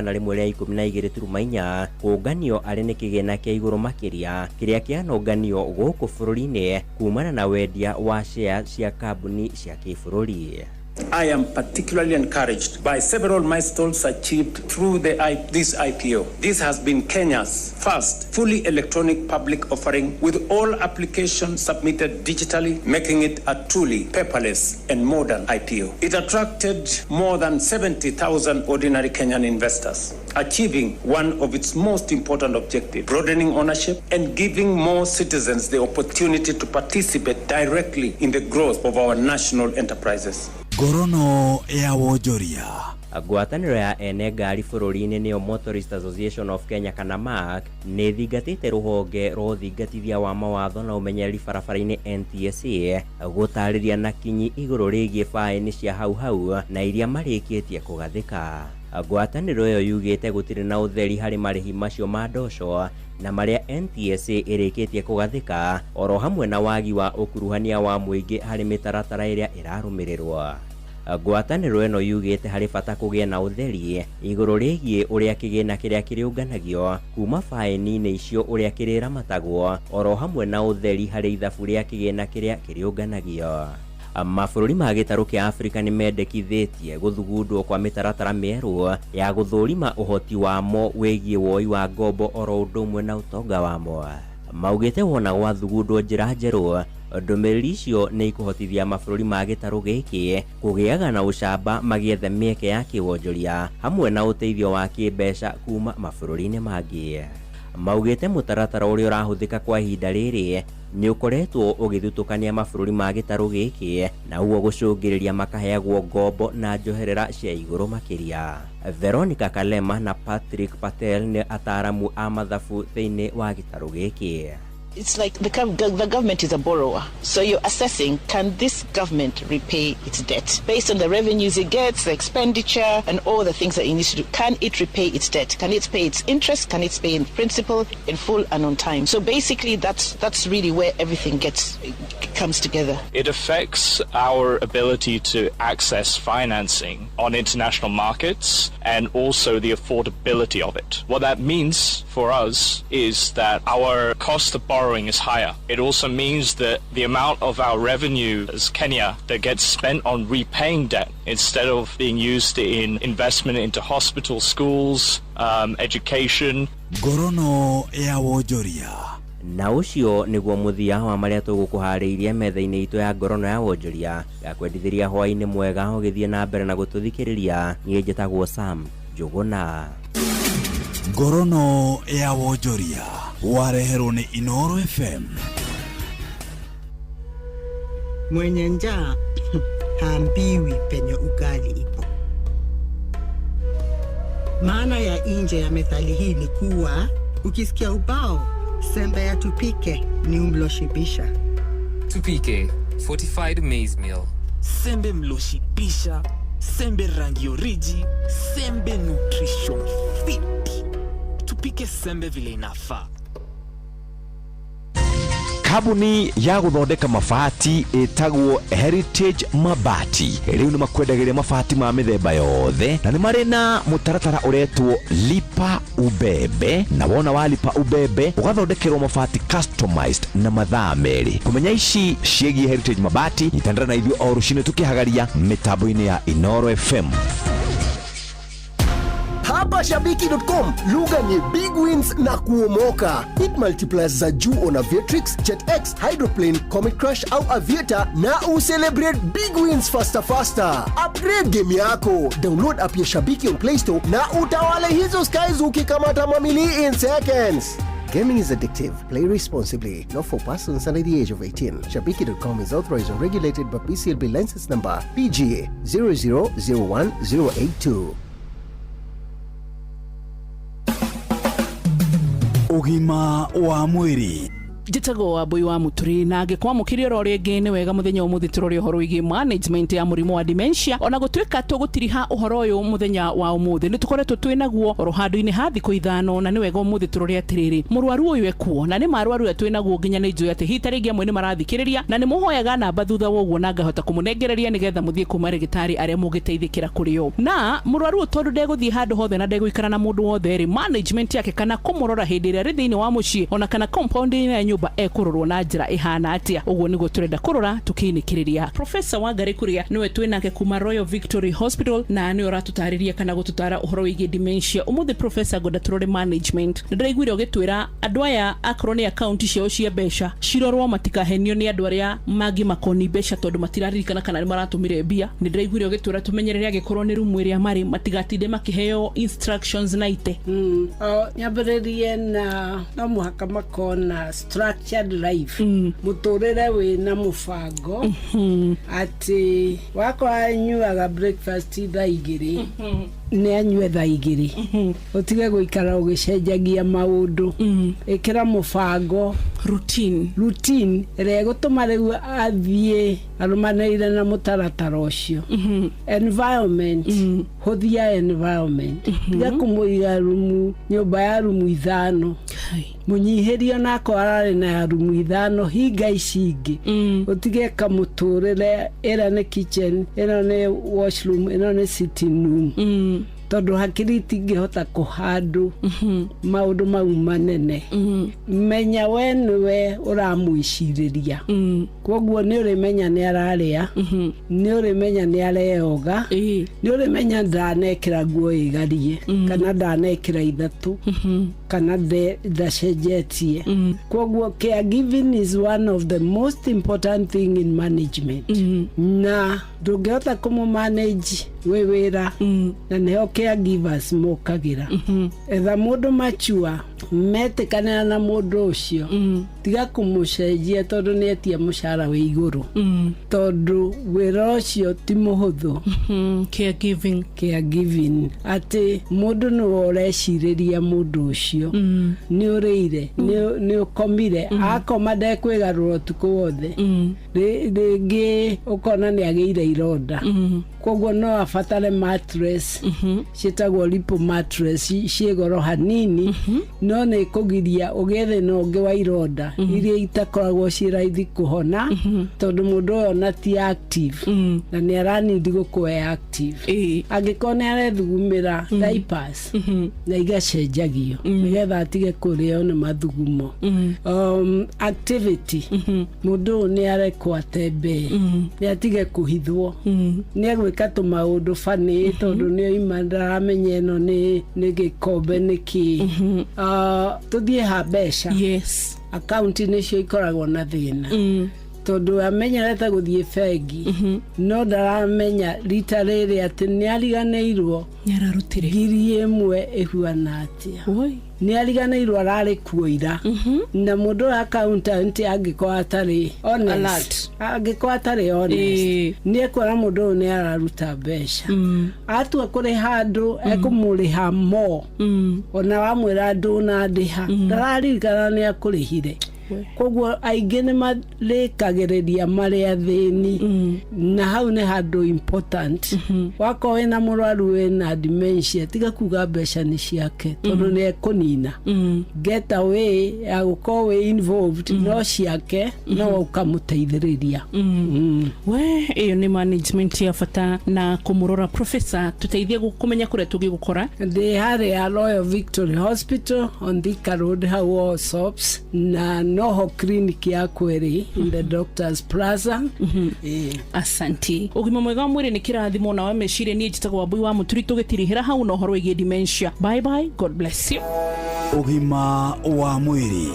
112.4 kũnganio arĩ nĩ kĩgĩna kĩa igũrũ makĩria kĩrĩa kĩanonganio gũkũ bũrũri-inĩ kumana na wendia wa shares cia kambuni cia kĩbũrũri. I am particularly encouraged by several milestones achieved through this IPO. This has been Kenya's first fully electronic public offering with all applications submitted digitally, making it a truly paperless and modern IPO. It attracted more than 70,000 ordinary Kenyan investors, achieving one of its most important objectives, broadening ownership and giving more citizens the opportunity to participate directly in the growth of our national enterprises. Ngorono ya wonjoria Ngwatanĩro ya ene ngari bũrũri-inĩ nĩyo Motorist Association of Kenya kana MAC nĩ ĩthingatĩte rũhonge rwa ũthingatithia wa mawatho na ũmenyereri barabara-inĩ NTSA gũtarĩria na kinyi igũrũ rĩgiĩ baĩni cia hau hau na iria marĩkĩtie kũgathĩka. Ngwatanĩro ĩyo yugĩte gũtirĩ na ũtheri harĩ marĩhi macio ma ndoco na marĩa NTSA ĩrĩkĩtie kũgathĩka oro hamwe na wagi wa ũkuruhania wa mũingĩ harĩ mĩtaratara ĩrĩa ĩrarũmĩrĩrwo. Ngwatanĩro ĩno yugĩte harĩ bata kũgĩa na ũtheri igũrũ rĩgiĩ ũrĩa kĩgĩna kĩrĩa kĩrĩũnganagio kuma baĩni-inĩ icio ũrĩa kĩrĩramatagwo oro hamwe na ũtheri harĩ ithabu rĩa kĩgĩna kĩrĩa kĩrĩũnganagio. Mabũrũri ma gĩtarũ kĩa Afrika nĩ mendekithĩtie gũthugundwo kwa mĩtaratara mĩerũ ya gũthũrima ũhoti wamo wĩgiĩ woi wa ngombo oro ũndũ ũmwe na ũtonga wamo. Maugĩte wona gwathugundwo njĩra njerũ, ndũmĩrĩri icio nĩ ikũhotithia mabũrũri ma gĩtarũ gĩkĩ kũgĩaga na ũcamba magĩetha mĩeke ya kĩwonjoria hamwe na ũteithio wa kĩmbeca kuma mabũrũri-inĩ mangĩ. Maugĩte mũtaratara ũrĩa ũrahũthĩka kwa ihinda rĩrĩ nĩ ũkoretwo ũgĩthutũkania mabũrũri ma gĩtarũ gĩkĩ na ũguo gũcũngĩrĩria makaheagwo ngombo na njoherera cia igũrũ makĩria. Veronica Kalema na Patrick Patel nĩ ataaramu a mathabu thĩinĩ wa gĩtarũ gĩkĩ. It's like the government is a borrower. So you're assessing, can this government repay its debt? Based on the revenues it gets, the expenditure, and all the things that it needs to do, can it repay its debt? Can it pay its interest? Can it pay in principal, in full, and on time? So basically, that's really where everything comes together. It affects our ability to access financing on international markets and also the affordability of it. What that means for us is that our cost of borrowing is higher. It also means that the amount of our revenue as Kenya that gets spent on repaying debt instead of being used in investment into hospitals, schools, education. Ngorono ya wonjoria. Na ũcio nĩguo mũthia wa marĩa tũgũkũharĩirie metha-inĩ itũ ya ngorono ya wonjoria. Gakwendithĩria hwaĩ-inĩ mwega ũgĩthiĩ na mbere na gũtũthikĩrĩria. Niĩ njĩtagwo Sam Njũgũna. Ngorono ya wonjoria wareherwo nĩ Inoro FM. Mwenye njaa haambiwi penye ugali ipo. Maana ya nje ya methali hii ni kuwa ukisikia ubao sembe ya tupike ni umloshibisha. Tupike fortified maize meal. Sembe mloshibisha, sembe rangi oriji, sembe nutrition fit. Tupike sembe vile inafaa. Kambuni ya gũthondeka mabati ĩtagwo Heritage Mabati rĩu nĩ makwendagĩria mabati ma mĩthemba yothe na nĩ marĩ na mũtaratara ũretwo Lipa Ubebe, na wona wa Lipa Ubebe ũgathondekerwo mabati customized na mathaa merĩ. Kũmenya ici ciĩgiĩ Heritage Mabati nyitanĩra na ithuĩ o rũcinĩ tũkĩhagaria mĩtambo-inĩ ya Inoro FM. Hapa Shabiki.com lugha ni big wins na kuomoka. Hit multipliers za juu on Aviatrix, JetX, Hydroplane, Comet Crash au Aviator na ucelebrate big wins faster faster. Upgrade game yako. Download app ya Shabiki on Play Store na utawale hizo skies ukikamata mamili in seconds. Gaming is addictive. Play responsibly. Not for persons under the age of 18. Shabiki.com is authorized and regulated by PCLB license number PGA 0001082. Ũgima wa mwĩrĩ. Njĩtagwo Wambui wa Mũturi na ngĩkwamũkĩria oro rĩngĩ nĩ wega mũthenya ũmũthĩ tũrore ũhoro wĩgiĩ management ya mũrimũ wa dementia. Ona gũtuĩka tũgũtiriha ũhoro ũyũ mũthenya wa ũmũthĩ nĩ tũkoretwo twĩ naguo oro handũ-inĩ ha thikũ 5, na nĩ wega ũmũthĩ tũrore atĩrĩrĩ mũrwaru ũyũ ekuo na nĩ marwaru aya twĩ naguo nginya nĩ njũĩ atĩ hihi ta rĩngĩ amwe nĩ marathikĩrĩria na nĩ mũhoyaga namba thutha wa ũguo na ngahota kũmũnengereria nĩgetha mũthiĩ kuma rĩgĩtarĩ arĩa mũngĩteithĩkĩra kũrĩ o. Na mũrwaru ũyũ tondũ ndegũthiĩ handũ hothe na ndegũikara na mũndũ wothe rĩ, management yake kana kũmũrora hĩndĩ ĩrĩa arĩ thĩinĩ wa mũciĩ ona kana compound-inĩ ya nyũmba ekũrorwo na njĩra ĩhana atĩa. Ũguo nĩguo tũrenda kũrora tũkĩinĩkĩrĩria. Professor Wangari Kuria nĩwe twĩ nake kuma Royal Victory Hospital na nĩwe ũratũtarĩria kana gũtũtara ũhoro wĩgiĩ dementia. Ũmũthĩ Professor ngwenda tũrore management. Nĩ ndĩraiguire ũgĩtwĩra andũ aya akorwo nĩ akaunti ciao cia mbeca cirorwo matikahenio nĩ andũ arĩa mangĩmakoni mbeca tondũ matiraririkana kana nĩ maratũmire mbia. Nĩ ndĩraiguire ũgĩtwĩra tũmenyerere angĩkorwo nĩ rumu ĩrĩa marĩ matigatinde makĩheo instructions na ite. Nyambĩrĩrie na no mũhaka makorwo na structured life, mũtũrĩre wĩna mũbango, atĩ wakwa anyuaga breakfast thaa 2, nĩ anyue thaa 2, ũtige gũikara ũgĩcenjagia maũndũ. Ĩkĩra mũbango, routine, routine ĩrĩa ĩgũtũma rĩu athiĩ arũmanĩrĩire na mũtaratara ũcio. Environment, hũthia environment. Tiga kũmũiga rumu, nyũmba ya rumu 5, mũnyihĩrie onako ararĩ na ya rumu 5, hinga ici ingĩ, ũtige kamũtũrĩre, ĩrĩa nĩ kitchen, ĩno nĩ washroom, ĩno nĩ sitting room, tondũ hakiri itingĩhota kũhandũ maũndũ mau manene. Menya we nĩwe ũramwĩcirĩria, koguo nĩ ũrĩmenya nĩ ararĩa, nĩ ũrĩmenya nĩ areoga, nĩ ũrĩmenya ndanekĩra nguo ĩgarie kana ndanekĩra 3 kana ndacenjetie. Koguo caregiving is one of the most important thing in management, na ndũngĩhota kũmũ manage wĩ wĩra, na nĩho caregivers mokagĩra. Etha mũndũ machua metĩkanĩra na mũndũ ũcio, tiga kũmũcenjia tondũ nĩ etia mũcara wĩ igũrũ, tondũ wĩra ũcio ti mũhũthũ. Caregiving. Caregiving, atĩ mũndũ nĩwe ũrecirĩria mũndũ ũcio, nĩ ũrĩire, nĩ ũkomire, akoma ndekwĩgarũra ũtukũ wothe. Rĩngĩ ũkona nĩ agĩire ironda, koguo no abatare mattress ciĩtagwo lipo mattress, ciĩ goro hanini, no nĩ kũgiria ũgĩe thĩna ũngĩ wa ironda iria itakoragwo ciĩ raithi kũhona, tondũ mũndũ ũyũ ona ti active na nĩ aranindi gũkorwo e active. Angĩkorwo nĩ arethugumĩra, diapers na igacenjagio nĩgetha atige kũrĩo nĩ mathugumo. Activity, mũndũ ũyũ nĩ arekwo atembee, nĩ atige kũhithwo, nĩ egwĩka tũmaũndũ bani, tondũ nĩ oima ndaramenya ĩno nĩ gĩkombe nĩ kĩ. Tũthiĩ ha mbeca. Akaunti nĩcio ikoragwo na thĩna, tondũ amenyerete gũthiĩ bengi, no ndaramenya rita rĩrĩ atĩ nĩ ariganĩirwo nĩararutire 1,000 ĩhuana atĩa, nĩ ariganĩirwo ararĩ kuo ira. Na mũndũ ũyũ accountant angĩkorwo atarĩ honest, Alert. angĩkorwo atarĩ honest, nĩ ekuona mũndũ ũyũ nĩ araruta mbeca, atua kũrĩha andũ ekũmũrĩha mo, ona wamwĩra ndũnandĩha ndararirikana nĩ akũrĩhire. Koguo aingĩ nĩ marĩkagĩrĩria marĩ athĩni, na hau nĩ handũ important. Wakorwo wĩna mũrwaru wĩna dementia, tiga kuga mbeca nĩ ciake, tondũ nĩ ekũnina. Get away ya gũkorwo wĩ involved, no ciake no ũkamũteithĩrĩria. We ĩyo nĩ management ya bata na kũmũrora. Professor, tũteithie kũmenya kũrĩa tũngĩgũkora. Ndĩ harĩa Royal Victory Hospital on Thika Road, hau Allsops, na noho clinic yakwa ĩrĩ in the Doctors Plaza. Asanti. Ũgima mwega wa mwĩrĩ nĩ kĩrathimo na wa meciria. Niĩ njĩtagwo Wambui wa Mũturi, tũgĩtirihĩra hau na ũhoro wĩgiĩ dementia. Bye bye, God bless you. Ũgima wa mwĩrĩ.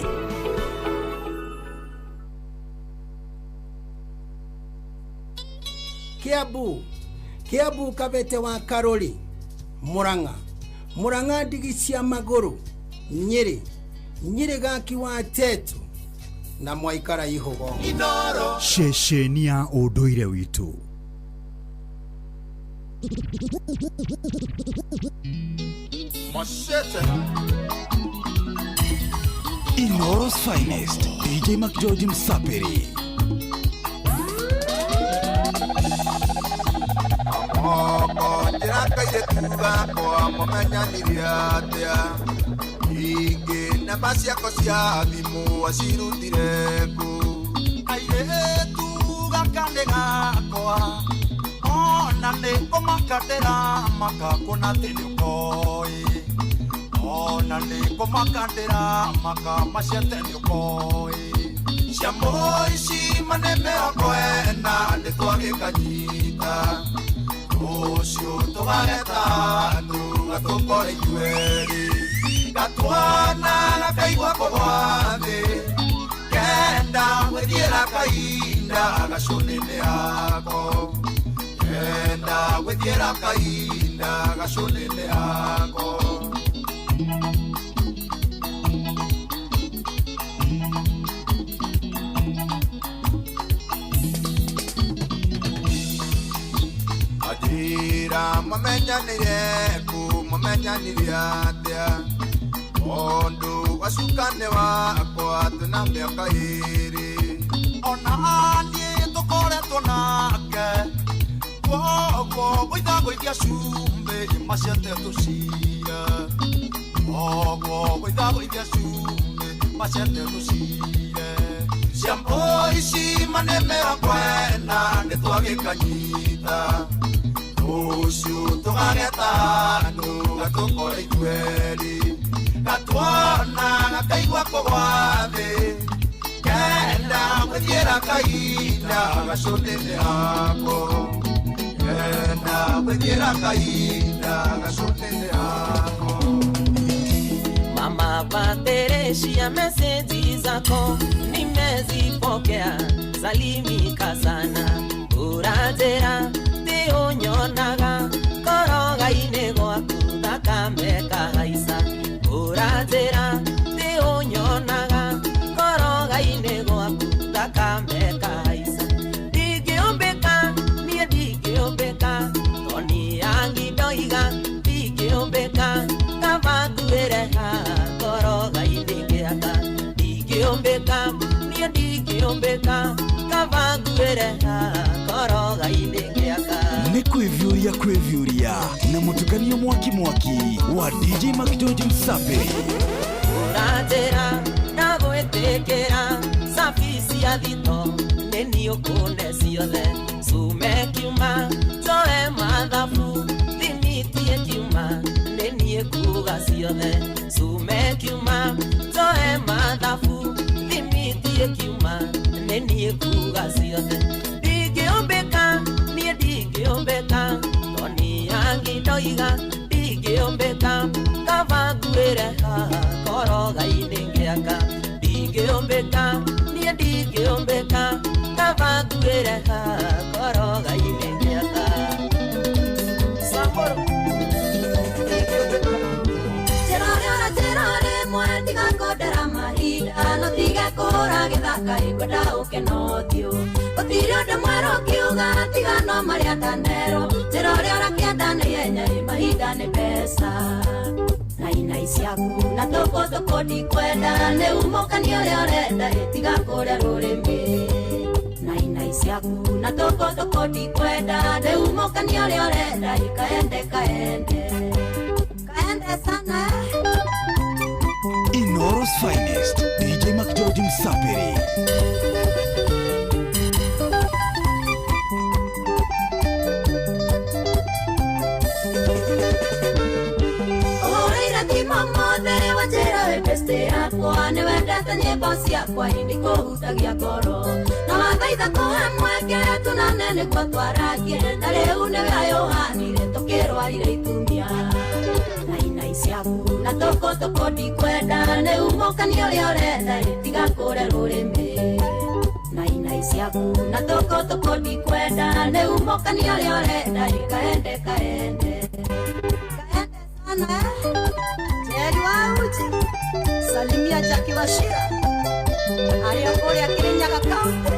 Kiambu, Kiambu, Kabete wa Karori, Murang'a, Murang'a, ndigi cia magũrũ, Nyĩrĩ, Nyĩrĩ, gaki wa Tetu na mwaikara ihugo. Ceceni ya ũndũire witũ. Machete. Inoro's finest DJ McGeorge Msapiri. Moko njĩra kairĩtu gakwa mũmenyanirie atĩa, ingĩ namba ciako cia thimũ acirutire kũ? Kairĩtu gaka nĩ gakwa, ona nĩ kũmaka ndĩramaka kuona atĩ nĩ ũkoĩ, ona nĩ kũmaka ndĩramaka maciate nĩ ũkoĩ, cia mũici mane 40 nĩ twagĩkanyita, rũciũ tũgageta andũ gatũkore ithuerĩ, gatuona gakaigua kũgwa thĩ, kenda gwĩthiĩra kahinda gacũnĩ-inĩ yako, kenda gwĩthiĩra kahinda gacũnĩ-inĩ yako. Njĩra mamenyanire kũ mamenyanire atĩa Tondũ wacukane wakwa twĩna mĩaka ĩrĩ Ona niĩ tũkoretwo nake Kwoguo gũithagũithia cumbĩ macete tũcire Kwoguo gũithagũithia cumbĩ macete tũcire Ciambo ici mane mĩrongo ĩna nĩtwagĩkanyita Rũciũ tũgageta andũ gatũkore ithuerĩ Gatuona gakaigua kũgwa thĩ Kenda gwĩthiĩra kahinda gacũnĩte hako Kenda gwĩthiĩra kahinda gacũnĩte hako Mama Patricia, meseji zako nimezipokea, salimika sana. Uranjĩra ti ũnyonaga koroga-inĩ gwaku thakame kahaica. Uranjĩra ti ũnyonaga koroga-inĩ gwaku thakame kahaica. Ndingĩũmbĩka niĩ ndingĩũmbĩka tondũ niĩ ndoiga ndingĩũmbĩka kaba nguĩre haha koroga-inĩ ngĩaka. Ndingĩũmbĩka niĩ ndingĩũmbĩka kaba nguĩre haha koroga-inĩ ngĩaka. Nĩ kwĩviũria kwĩviũria na mũtukanio mwaki mwaki wa DJ McGeorge Msape. Ũranjĩra ndagwĩtĩkĩra cabi cia thito nĩ niĩ ũkũne ciothe. Cume kiuma njoe mathabu thimitie kiuma nĩ niĩ kuga ciothe. Cume kiuma njoe mathabu thimitie kiuma nĩ niĩ kuga ciothe. Ndingĩũmbĩka niĩ ndingĩũmbĩka tondũ niĩ angi ndoiga ndingĩũmbĩka kaba nguĩre haha koroga-inĩ ngĩaka. Ndingĩũmbĩka niĩ ndingĩũmbĩka kaba nguĩre haha koroga-inĩ ngĩaka. Samburu. Njĩra rĩmwe tiga ngondera mahinda no tige kũhũra gĩthaka ngwenda ũke na ũthiũ. Gũtirĩ ũndũ mwerũ ũkiuga tiga no marĩa ndanerwo. Njĩra ũrĩa ũrakĩenda nĩ ihenya ĩ mahinda nĩ mbeca. Na inai ciaku na tũkũ tũkũ ndikwenda nĩ umũkani ũrĩa ũrenda ĩ tiga kũrĩa rũrĩmĩ. Na inai ciaku na tũkũ tũkũ ndikwenda nĩ umũkani ũrĩa ũrenda ĩ kaende kaende. Kaende sana. Inoro's finest DJ McGeorge Msaperi. Ũhũrĩire thimũ ũmũthĩ wanjĩra wĩ best yakwa nĩ wendete nyĩmbo ciakwa indi kũhutagia ngoro. Na wathaitha kũhe mweke tunane nĩguo twaragie na rĩu nĩwe ayũhanire tũkĩrwarire itumia. Na inai ciaku na tũkũ tũkũ ndikwenda nĩ umũkani ũrĩa ũrenda ĩ tiga kũrĩa rũrĩmĩ. Na inai ciaku na tũkũ tũkũ ndikwenda nĩ umũkani ũrĩa ũrenda ĩ kaende kaende. Kaende sana. Jerry wa Uji, salimia Jackie Wachira arĩa kũrĩa Kirinyaga County.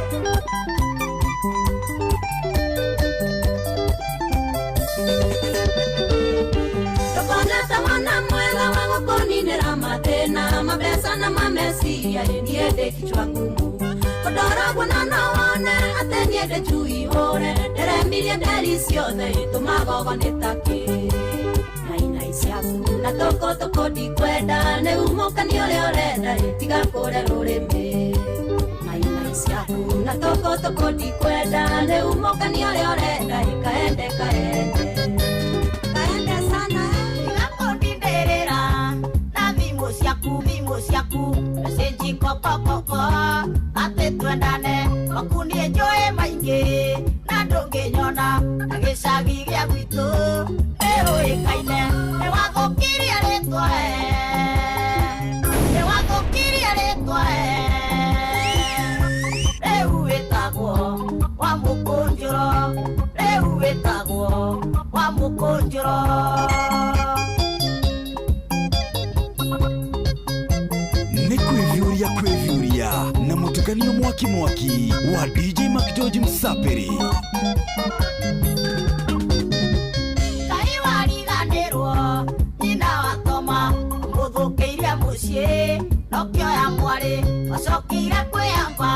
Ndũkonete mwana mwega wa gũkũninĩra mathĩna mabeca na mameciria ĩ niĩ ndĩ kichwa ngumu. Kũndoragwo na no wone atĩ niĩ ndĩ chui hũre ndĩremirie nderi ciothe ĩtũmagogo nĩ takĩ. Na inai ciaku na tũkũ tũkũ ndikwenda nĩ umũkani ũrĩa ũrenda ĩ tiga kũrĩa rũrĩmĩ. Na inai ciaku na tũkũ tũkũ ndikwenda nĩ umũkani ũrĩa ũrenda ĩ kaende kaende. Kaende sana. Ndĩrĩra na thimũ ciaku message kokokoko atĩ twendane maku niĩ njũĩ maingĩ na ndũngĩnyona na gĩcagi gĩa gwitũ nĩũĩkaine nĩwathũkirie rĩtwa nĩwathũkirie rĩtwa rĩu wĩtagwo wa mũkũnjũro rĩu wĩtagwo wa mũkũnjũro. Nĩ kwĩviũria kwĩviũria na mũtukanio mwaki mwaki wa DJ McGeorge Msaperi. Nĩũcokire kwĩyamba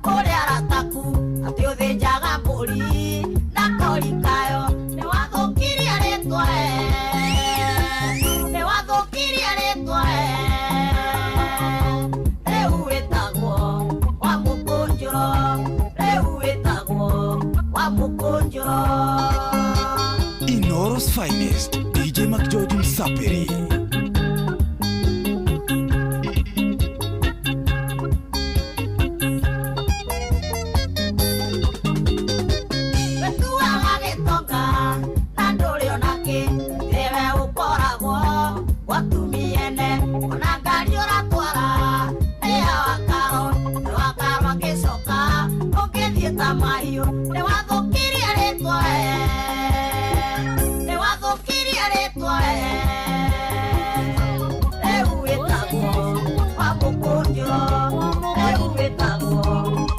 kũrĩ arataku atĩ ũthĩnjaga mbũri na kori kayo. Nĩwathũkirie rĩtwa nĩwathũkirie rĩtwa rĩu wĩtagwo wa mũkũnjũro rĩu wĩtagwo wa mũkũnjũro. Inoro's finest, DJ McGeorge Msapiri. Wĩtuaga gĩtonga na ndũrĩ onakĩ nĩwe ũkoragwo gwatumia ene ona ngari ũratwara nĩ ya wakaro nĩ wakaro akĩcoka ũngĩthiĩ ta mahiũ. Nĩwathũkirie rĩtwa nĩwathũkirie rĩtwa rĩu wĩtagwo wa mũkũnjũro rĩu wĩtagwo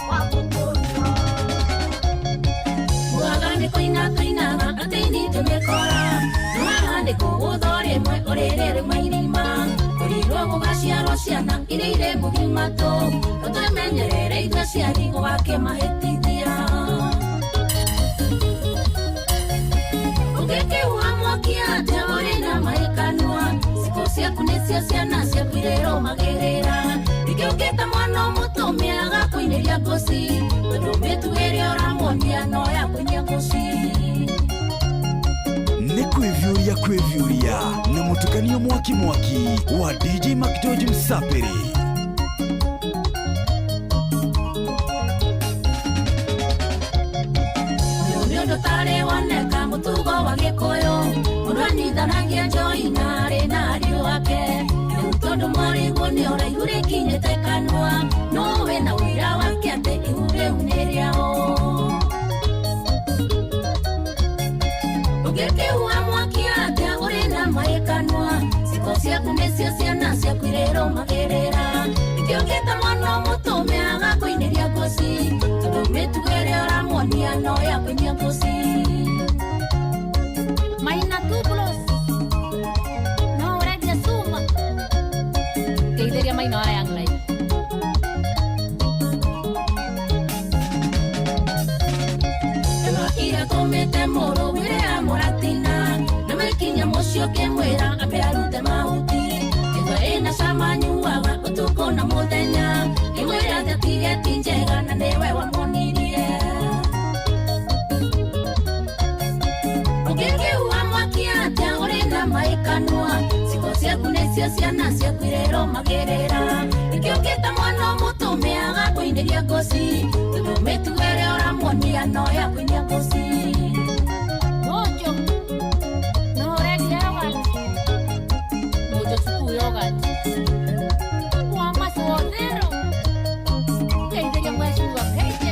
wa mũkũnjũro. Mwaga nĩ kũina tũinaga atĩ inite mĩkora Nwaga nĩ kũgũthwo rĩmwe ũrĩrĩ rĩmwe irima Kũrirwo gũgaciarwo ciana iria irĩ mũgima tũ Tũtwĩmenyerere ithuĩ aciari gũgakĩmahĩtithia Ũngĩkĩhuha mwaki atĩa ũrĩ na maĩ kanua Cikũ ciaku nĩcio ciana ciaku irĩrũmagĩrĩra Ningĩ ũngĩta mwana ũmũtũme agakũinĩria ngũci Tondũ mĩtugo ĩrĩa ũramuonia no ya kũinia ngũci. Nĩ kwĩviũria kwĩviũria na mũtukanio mwaki mwaki wa DJ McGeorge Msapiri. Ũyũ nĩ ũndũ ũtarĩ woneka mũtugo wa Gĩkũyũ mũndũ anyitanagia njohi na arĩ na ariũ ake rĩu tondũ mwarĩguo nĩ ũraihu rĩkinyĩte kanua no wĩna ũira wake atĩ ihu rĩu nĩ rĩao. Ũngĩkĩhuha mwaki atĩa ũrĩ na maĩ kanua cikũ ciaku nĩcio ciana ciaku irĩrũmagĩrĩra Ningĩ ũngĩta mwana ũmũtũme agakũinĩria ngũci tondũ mĩtugo ĩrĩa ũramuonia no ya kũinia ngũci. Maina tublos no ũrendia cuma ngeithĩria maina wa Young Life. Nĩmakire tũmĩte mũrũ wĩre ya mũratina na mekinya mũciĩ ũkĩmwĩra ambe arute mahuti ĩgwe ĩna cama nyuaga ũtukũ na mũthenya ĩmwĩre atĩ atige ti njega na nĩwe wamuonirie. Ũngĩkĩhuha mwaki atĩa ũrĩ na maĩ kanua cikũ ciaku nĩcio ciana ciaku irĩrũmagĩrĩra Ningĩ ũngĩta mwana ũmũtũme agakũinĩria ngũci tondũ mĩtugo ĩrĩa ũramuonia no ya kũinia ngũci. Mojo no ũrendia yogurt Mojo supu yogurt wa macothero ngeithĩria mwecua keije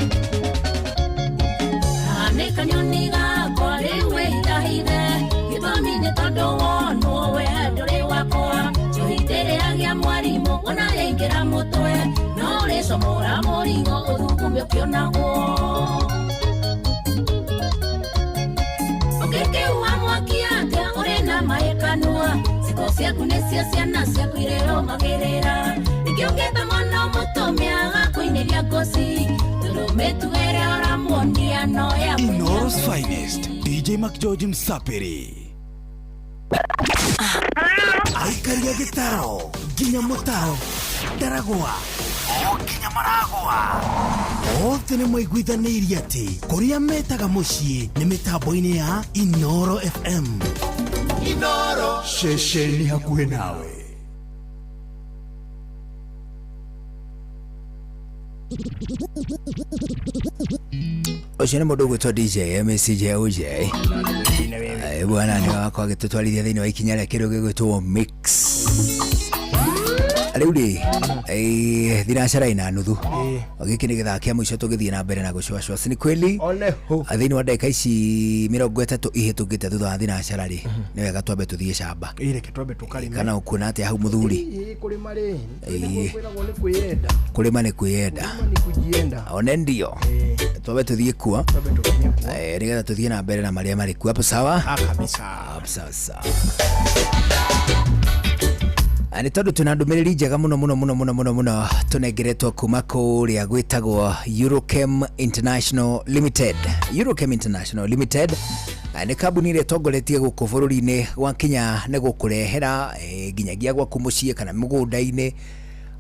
Nĩ kanyoni gakwa rĩu wĩhithahithe gĩtũmi nĩ tondũ wonwo we ndũrĩ wakwa njohi ndĩrĩagia mwarimũ ona yaingĩra mũtwe no ũrĩcomora mũrigo ũthugume ũkĩonagwo. Ũngĩkĩhuha mwaki atĩa ũrĩ na maĩ kanua cikũ ciaku nĩcio ciana ciaku irĩrũmagĩrĩra Ningĩ ũngĩta mwana ũmũtũme agakũinĩria ngũci tondũ mĩtugo ĩrĩa ũramuonia no ya kũinia Inoro's finest, DJ McGeorge Msapiri. Aikaria gĩtaro nginya mũtaro ndaragwa o nginya maragwa othe nĩ maiguithanĩirie atĩ kũrĩa metaga mũciĩ nĩ mĩtambo-inĩ ya Inoro FM. Inoro ceceni hakuhĩ nawe. Ũcio nĩ mũndũ ũgwĩtwo DJ MCJ OJ. Bwana nĩ wakwa agĩtũtwarithia thĩinĩ wa ikinya rĩa kĩndũ gĩgwĩtwo mix. Rĩu rĩ thinacara ina nuthu gĩkĩ nĩ gĩthaa kĩa mũico tũgĩthiĩ na mbere na gũcũacũa si ni kweli thĩinĩ wa ndagĩka ici 30 ihĩtũkĩte thutha wa thinacara rĩ nĩ wega twambe tũthiĩ camba. Reke twambe tũkarĩme. Kana ũkuona atĩa hau mũthuri? Kũrĩma rĩ kwĩragwo nĩ kwĩyenda. Kũrĩma nĩ kwĩyenda. Nĩ kujienda. One ndio twambe tũthiĩ kuo nĩgetha tũthiĩ na mbere na marĩa marĩ kuo hapo sawa? Kabisa. Hapo sawa. Nĩ tondũ twĩna ndũmĩrĩri njega mũno mũno mũno mũno mũno mũno tũnengeretwo kuma kũrĩa gwĩtagwo Eurochem International Limited. Eurochem International Limited nĩ kambuni ĩrĩa ĩtongoretie gũkũ bũrũri-inĩ gwakinya nĩ gũkũrehera nginyagia gwaku mũciĩ kana mũgũnda-inĩ,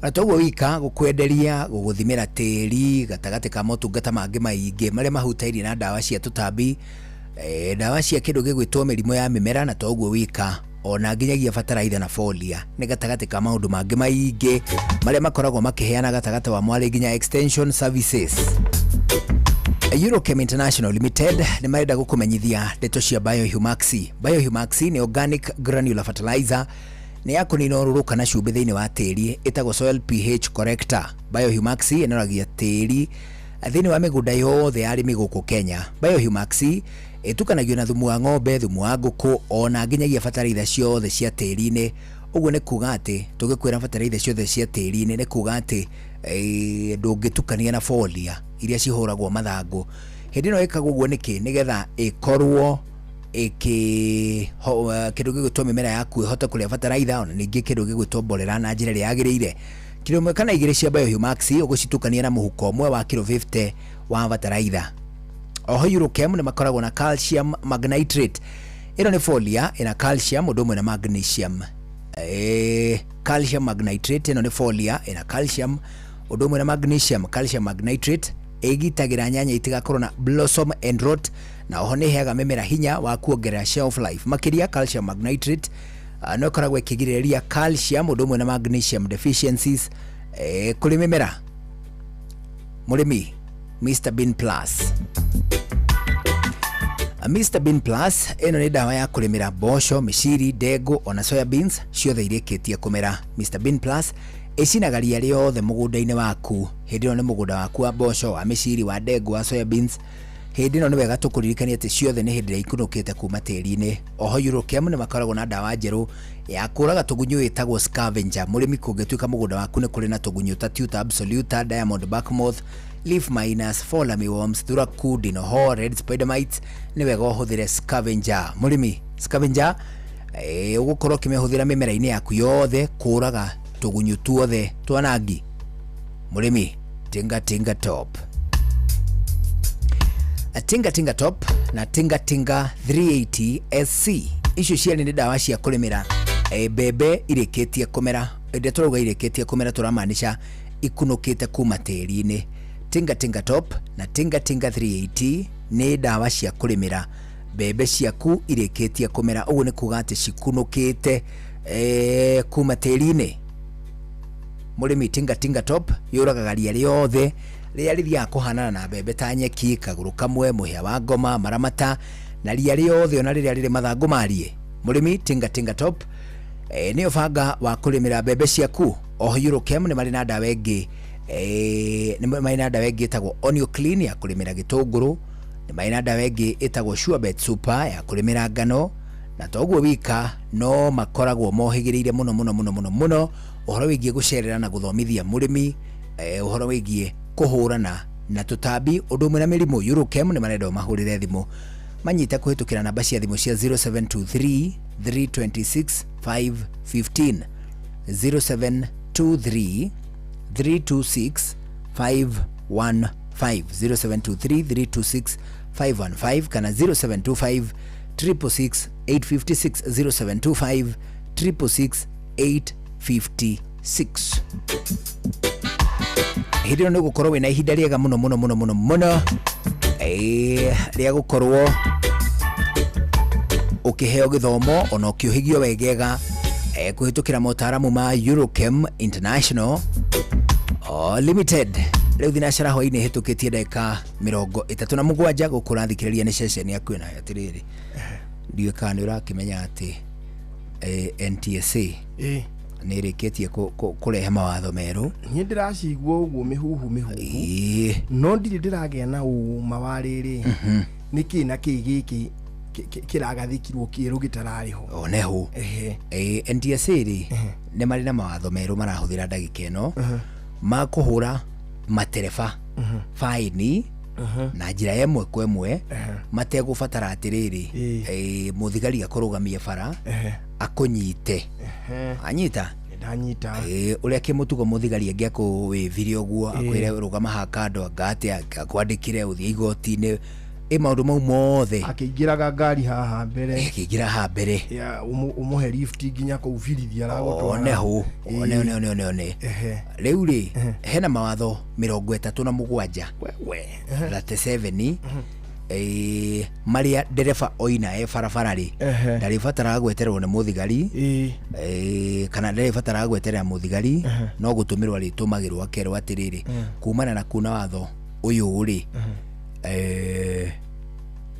na toguo wika gũkwenderia, gũgũthimĩra tĩri gatagatĩ ka motungata mangĩ maingĩ marĩa mahutairie na ndawa cia tũtambi, ndawa cia kĩndũ gĩgwĩtwo mĩrimũ ya mĩmera, na toguo wika ona nginyagia bataraitha na folia nĩ gatagatĩ ka maũndũ mangĩ maingĩ marĩa makoragwo makĩheana gatagatĩ wa mwarĩ nginya extension services. Eurochem International Limited nĩ marenda gũkũmenyithia ndeto cia Biohumaxi. Biohumaxi nĩ organic granular fertilizer, nĩ ya kũnina ũrũrũ kana cumbĩ thĩinĩ wa tĩri, ĩtagwo soil pH corrector. Biohumaxi ĩnoragia tĩri thĩinĩ wa mĩgũnda yothe ya arĩmi gũkũ Kenya. Biohumaxi ĩtukanagio na thumu wa ng'ombe, thumu wa ngũkũ, ona nginyagia bataraitha ciothe cia tĩri-inĩ. Ũguo nĩ kuga atĩ tũgĩkwĩra bataraitha ciothe cia tĩri-inĩ nĩ kuga atĩ ndũngĩtukania na folia iria cihũragwo mathangũ. Hĩndĩ ĩno ĩkagwo ũguo nĩkĩ? Nĩgetha ĩkorwo kĩndũ gĩgwĩtwo mĩmera yaku ĩhote kũrĩa bataraitha, ona ningĩ kĩndũ gĩgwĩtwo mborera na njĩra ĩrĩa yagĩrĩire. Kiro 1 kana 2 cia Biohumaxi ũgũcitukania na mũhuko ũmwe wa kiro 50 wa bataraitha. Oho Eurochem nĩ makoragwo na calcium magnitrate. Ĩno nĩ folia ĩna calcium ũndũ ũmwe na magnesium. Calcium magnitrate ĩno nĩ folia ĩna calcium ũndũ ũmwe na magnesium. Calcium magnitrate ĩgitagĩra nyanya itigakorwo na blossom and rot, na oho nĩ ĩheaga mĩmera hinya wa kuongerera shelf life. Makĩria calcium magnitrate no ĩkoragwo ĩkĩgirĩrĩria calcium ũndũ ũmwe na magnesium deficiencies kũrĩ mĩmera. Mũrĩmi, Mr Bean Plus. Mr Bean Plus ĩno nĩ ndawa ya kũrĩmĩra mboco, mĩciri, ndengũ ona soya beans ciothe irĩkĩtie kũmera. Mr Bean Plus ĩcinaga ria rĩothe mũgũnda-inĩ waku. Hĩndĩ ĩno nĩ mũgũnda waku wa mboco, wa mĩciri, wa ndengũ, wa soya beans. Hĩndĩ ĩno nĩ wega tũkũririkania atĩ ciothe nĩ hĩndĩ ĩrĩa ikunũkĩte kuma tĩri-inĩ. Oho Eurochem nĩ makoragwo na ndawa njerũ ya kũraga tũgunyũ ĩtagwo scavenger. Mũrĩmi, kũngĩtuĩka mũgũnda waku nĩ kũrĩ na tũgunyũ ta Tuta absoluta, diamond bark moth, leaf minus, fall armyworms, thuraku, dinoho, red spider mites, nĩ wega ũhũthĩre scavenger. Mũrĩmi, scavenger ũgũkorwo ũkĩmĩhũthĩra mĩmera-inĩ yaku yothe kũraga tũgunyũ tuothe twanangi. Mũrĩmi, Tinga Tinga Top. Tinga Tinga Top na Tinga Tinga 380 SC icio cierĩ nĩ ndawa cia kũrĩmĩra mbembe irĩkĩtie kũmera. Ĩndĩ tũrauga irĩkĩtie kũmera tũramaanisha ikunũkĩte kuma tĩri-inĩ. Tinga Tinga Top na Tinga Tinga 380 nĩ ndawa cia kũrĩmĩra mbembe ciaku irĩkĩtie kũmera. Ũguo nĩ kuga atĩ cikunũkĩte kuma tĩri-inĩ. Mũrĩmi, Tinga Tinga Top yũragaga ria rĩothe rĩrĩa rĩthiaga kũhanana na mbembe ta nyeki, kagũrũ kamwe, mũhĩa wa ngoma, maramata, na ria rĩothe ona rĩrĩa rĩrĩ mathangũ marie. Mũrĩmi, Tinga Tinga Top nĩyo banga wa kũrĩmĩra mbembe ciaku. Oho Eurochem nĩ marĩ na ndawa ĩngĩ nĩ marĩ na ndawa ĩngĩ ĩtagwo Onio Clean ya kũrĩmĩra gĩtũngũrũ, nĩ marĩ na ndawa ĩngĩ ĩtagwo Surebet Super ya kũrĩmĩra ngano, na toguo wika no makoragwo mohĩgĩrĩire mũno mũno mũno mũno mũno ũhoro wĩgiĩ gũcerera na gũthomithia mũrĩmi ũhoro wĩgiĩ kũhũrana na tũtambi ũndũ ũmwe na mĩrimũ. Eurochem nĩ marenda ũmahũrĩre thimũ manyite kũhĩtũkĩra namba cia thimũ cia 0723 326 515, 0723 326 515, 0723 326 515 kana 0725 666 856, 0725 666 856. Hĩndĩ ĩno nĩ gũkorwo wĩna ihinda rĩega mũno mũno mũno mũno mũno rĩa gũkorwo ũkĩheo gĩthomo ona ũkĩũhĩgio wegega kũhĩtũkĩra motaramu ma Eurochem International Limited. Rĩu thinacara hwaĩ-inĩ hĩtũkĩtie ndagĩka 37 gũkũ ũrathikĩrĩria nĩ ceceni yaku ĩno. Atĩrĩrĩ, ndiũĩ kana nĩ ũrakĩmenya atĩ NTSA nĩ ĩrĩkĩtie kũrehe mawatho merũ. Niĩ ndĩracigua ũguo mĩhuhu mĩhuhu, no ndirĩ ndĩragĩa na ũma wa rĩrĩ nĩkĩ na kĩ gĩkĩ kĩragathĩkirwo kĩerũ gĩtararĩ ho. Oneho NTSA rĩ nĩ marĩ na mawatho merũ marahũthĩra ndagĩka ĩno ma kũhũra matereba faini na njĩra ya ĩmwe kwa ĩmwe mategũbatara atĩrĩrĩ mũthigari akũrũgamie bara akũnyite. Anyita? Ndanyita. Ũrĩa kĩmũtugo mũthigari angĩakũwĩvirie ũguo akwĩre rũgama haha kando anga atĩa akwandĩkĩre ũthiĩ igoti-inĩ ĩ maũndũ mau mothe akĩingĩraga ngari haha mbere akĩingĩra haha mbere ya ũmũhe lift nginya kũu birithi aragũtwara. One hũ one one one one one. Ehe. Rĩu rĩ hena mawatho 37 37 marĩa ndereba oina e barabara rĩ Ehe. ndarĩbataraga gwetererwo nĩ mũthigari kana ndarĩbataraga gweterera mũthigari no gũtũmĩrwo arĩtũmagĩrwo akerwo atĩrĩrĩ kumana na kuna watho ũyũ rĩ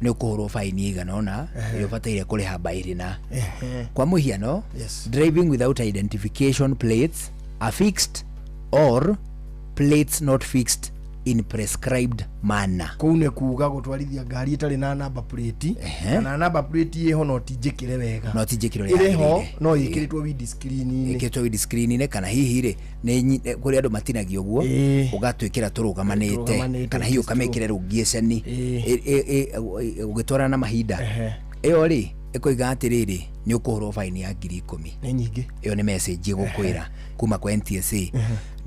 nĩ ũkũhũrwo baini ĩigana ũna ĩrĩa ũbataire kũrĩha mbaĩrĩ na kwa mũhiano. Yes. Driving without identification plates affixed or plates not fixed in prescribed manner. Kũu nĩ kuga gũtwarithia ngari ĩtarĩ na number plate kana number plate ĩho no ti njĩkĩre wega. No ti njĩkĩre ũrĩa ĩrĩ ho yagĩrĩire. no ĩkĩrĩtwo windscreen-inĩ. Ĩkĩrĩtwo windscreen-inĩ kana hihi rĩ nĩ kũrĩ andũ matinagio ũguo ũgatwĩkĩra tũrũgamanĩte Tũrũgamanĩte, kana hihi ũkamĩkĩra rũngieceni ũgĩtwarana na mahinda ĩyo rĩ ĩkoiga atĩrĩrĩ nĩ ũkũhũrwo baini ya 10,000. Nĩ nyingĩ. Ĩyo nĩ message ĩgũkwĩra kuma kwa NTSA.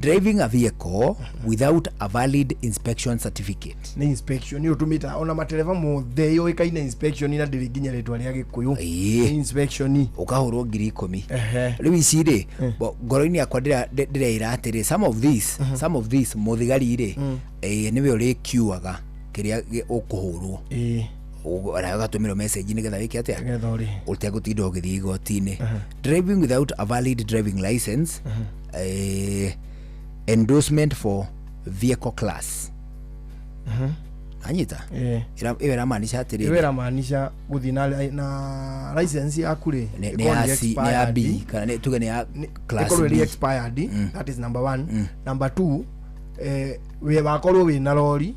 Driving a vehicle without a valid inspection certificate. Nĩ inspection nĩ ũtũmĩte ona matereba mothe yũĩkaine inspection na ndĩrĩ nginya rĩtwa rĩa gĩkũyũ. Nĩ inspection. Ũkahũrwo 10,000. Rĩu ici rĩ ngoro-inĩ yakwa ndĩreĩra atĩrĩ some of this some of this mũthigari rĩ nĩwe ũrĩkiuaga kĩrĩa ũkũhũrwo nawe ũgatũmĩrwo message nĩgetha wĩke atĩa nĩgetha ũrĩhe ũtegũtinda ũgĩthiĩ igoti-inĩ. Driving without a valid driving license, endorsement for vehicle class. Anyita ĩyo ĩramaanisha atĩrĩrĩ ĩyo ĩramaanisha gũthiĩ na license yaku rĩ nĩ ya C nĩ ya B kana nĩ tuge nĩ ya class ĩkorwo B. ĩrĩ expired. That is number one. Number two, wĩ wakorwo wĩna rori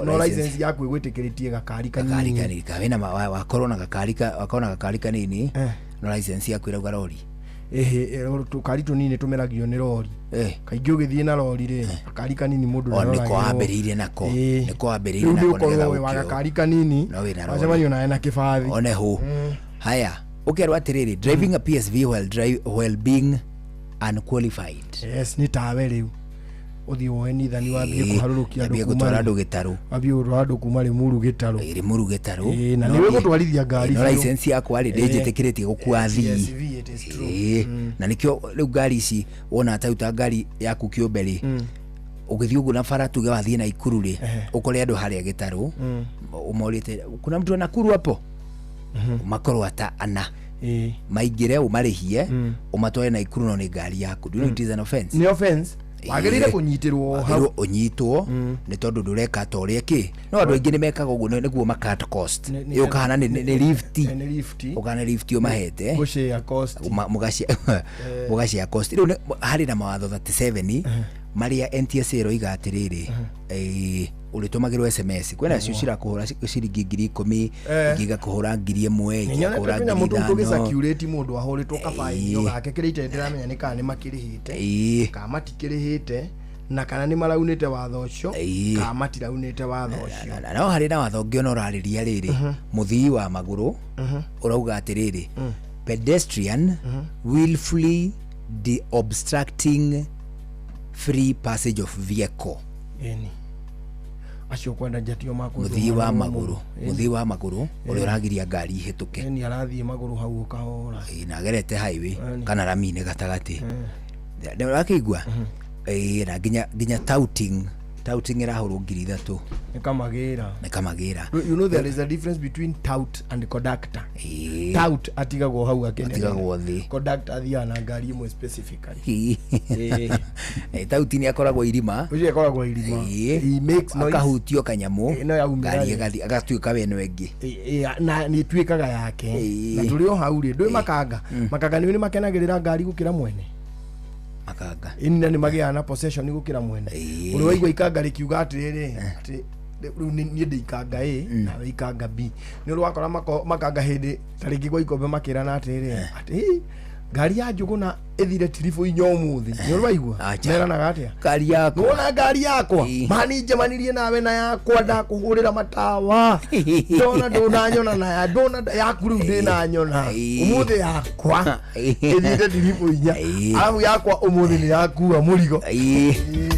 no license yaku ĩgwĩtĩkĩrĩtie gakari kanini gakari kanini wĩna wakorwo na gakari wakorwo na gakari kanini no license yaku ĩrauga rori. Ehe, tũkari tũnini tũmeragio nĩ rori kaingĩ ũgĩthiĩ na rori rĩ gakari kanini mũndũ nĩko wambĩrĩirie nako nĩko wambĩrĩirie nako nĩgetha ũkorwo wa gakari kanini wacemanio nawe na kĩbathi one hũ. Haya ũkerwo atĩrĩrĩ driving a PSV while being unqualified. Yes, nĩ tawe rĩu ũthiĩ woe nithani wambie kũharũrũkia andũ gũtwara andũ gĩtarũ wambie gũtwara andũ kuma Rĩmuru gĩtarũ Rĩmuru gĩtarũ na nĩwe gũtwarithia ngari no license yakwa rĩ ndĩnjĩtĩkĩrĩtie gũkua athii na nĩkĩo rĩu ngari ici wona ta ta ngari yaku kĩũmbe rĩ ũgĩthiĩ ũguo na bara tuge wathiĩ Naikuru rĩ ũkore andũ harĩa gĩtarũ ũmorĩte kuna mtu Nakuru hapo makorwo ata ana maingĩre ũmarĩhie ũmatware Naikuru no nĩ ngari yaku. Do you know it is an offense? Nĩ offense. Wagĩrĩire kũnyitĩrwo hau ũnyitwo nĩ tondũ ndũreka ta ũrĩa kĩ no andũ aingĩ nĩ mekaga ũguo nĩguo ma cut cost ĩyo ũkahana nĩ lift ũkahana lift ũmahete mũgashare cost. Rĩu harĩ na mawatho 37 marĩa NTSA ĩroiga atĩrĩrĩ ũrĩtũmagĩrwo SMS kwĩna cio cirakũhũra ciringi 10,000 ingĩ igakũhũra 1,000 ingĩ igakũhũra 5,000 tũgĩcirculate mũndũ ahũrĩtwo kabainio gake kĩrĩa itarĩ ndĩramenya nĩ kana nĩ makĩrĩhĩte kana matikĩrĩhĩte na kana nĩ maraunĩte watho ũcio kana matiraunĩte watho ũcio. No harĩ na watho ũngĩ ona ũrarĩria rĩrĩ mũthii wa magũrũ ũrauga atĩrĩrĩ pedestrian willfully obstructing free passage of vehicle. Ĩni acio kwenda njatio mũthii wa magũrũ mũthii wa magũrũ ũrĩa ũragiria ngari ihĩtũke ni arathiĩ magũrũ hau ũkahora na agerete highway kana rami-inĩ gatagatĩ nĩ ũrakĩigua na nginya touting ĩrahũrwo 3,000 nĩ kamagĩra nĩ kamagĩra. You know there is a difference between tout and conductor. Tout atigagwo hau akenera atigagwo thĩ conductor athiaga na ngari ĩmwe specifically. Tout nĩ akoragwo irima ũcio akoragwo irima he makes noise akahutio kanyamũ ngari ĩgathiĩ agatuĩka we no ĩngĩ na nĩ ĩtuĩkaga yake na tũrĩ o hau rĩ ndũĩ makanga makanga nĩ makenagĩrĩra ngari gũkĩra mwene makanga ĩni na nĩ magĩaga na possession gũkĩra mwene ũrĩ waigua ikanga rĩkiuga atĩrĩrĩ atĩ rĩu niĩ ndĩ ikanga A nawe ikanga B nĩ ũrĩ wakora makanga hĩndĩ ta rĩngĩ gwa ikombe makĩrana atĩrĩrĩ atĩ ngari ya Njũgũna Ĩthire tiribũ inya ũmũthĩ, nĩ ũraigua? Acha. Meranaga atĩa? Ngari yakwa. Nĩwona ngari yakwa mani njemanirie nawe na yakwa, ndakũhũrĩra matawa, ndona ndũnanyona na ya ndona yaku rĩu ndĩnanyona ũmũthĩ, yakwa ĩthiĩte tiribũ inya, arabu yakwa ũmũthĩ nĩ yakua mũrigo.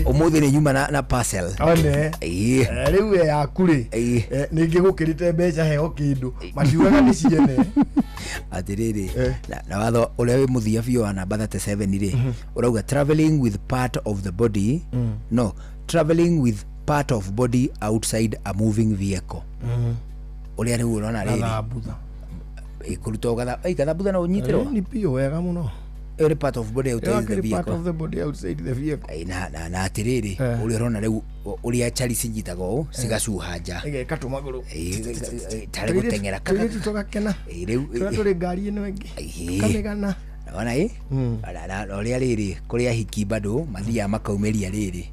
Ũmũthĩ nĩ nyuma na parcel. One. Rĩu we yaku rĩ, nĩ ngĩgũkĩrĩte mbeca, heo kĩndũ matiugaga nĩ ciene. Atiriri, na watho ũrĩa wĩ mũthia biũ wa namba 37 rĩ, ũrauga traveling with part of the body, no, traveling with part of body outside a moving vehicle. Ũrĩa rĩu ũrona rĩrĩ Gathambutha. Kũruta gathabutha no ũnyitĩrwo. Nĩ biũ wega mũno. Ĩyo nĩ part of body outside the Ĩyo part vehicle. of the body outside the vehicle. Na atĩrĩrĩ, ũrĩa ũrona rĩu ũrĩa chari cinyitagwo ũũ cigacuha nja. Ĩgeka tũmagũrũ. Tarĩ gũteng'era. Tũirĩtu tũgakena. Rĩu tũrĩa tũrĩ ngari ĩno ĩngĩ tũkamĩgana. Ona ĩ na ũrĩa rĩrĩ kũrĩa hiki bado mathiaga makaumĩria rĩrĩ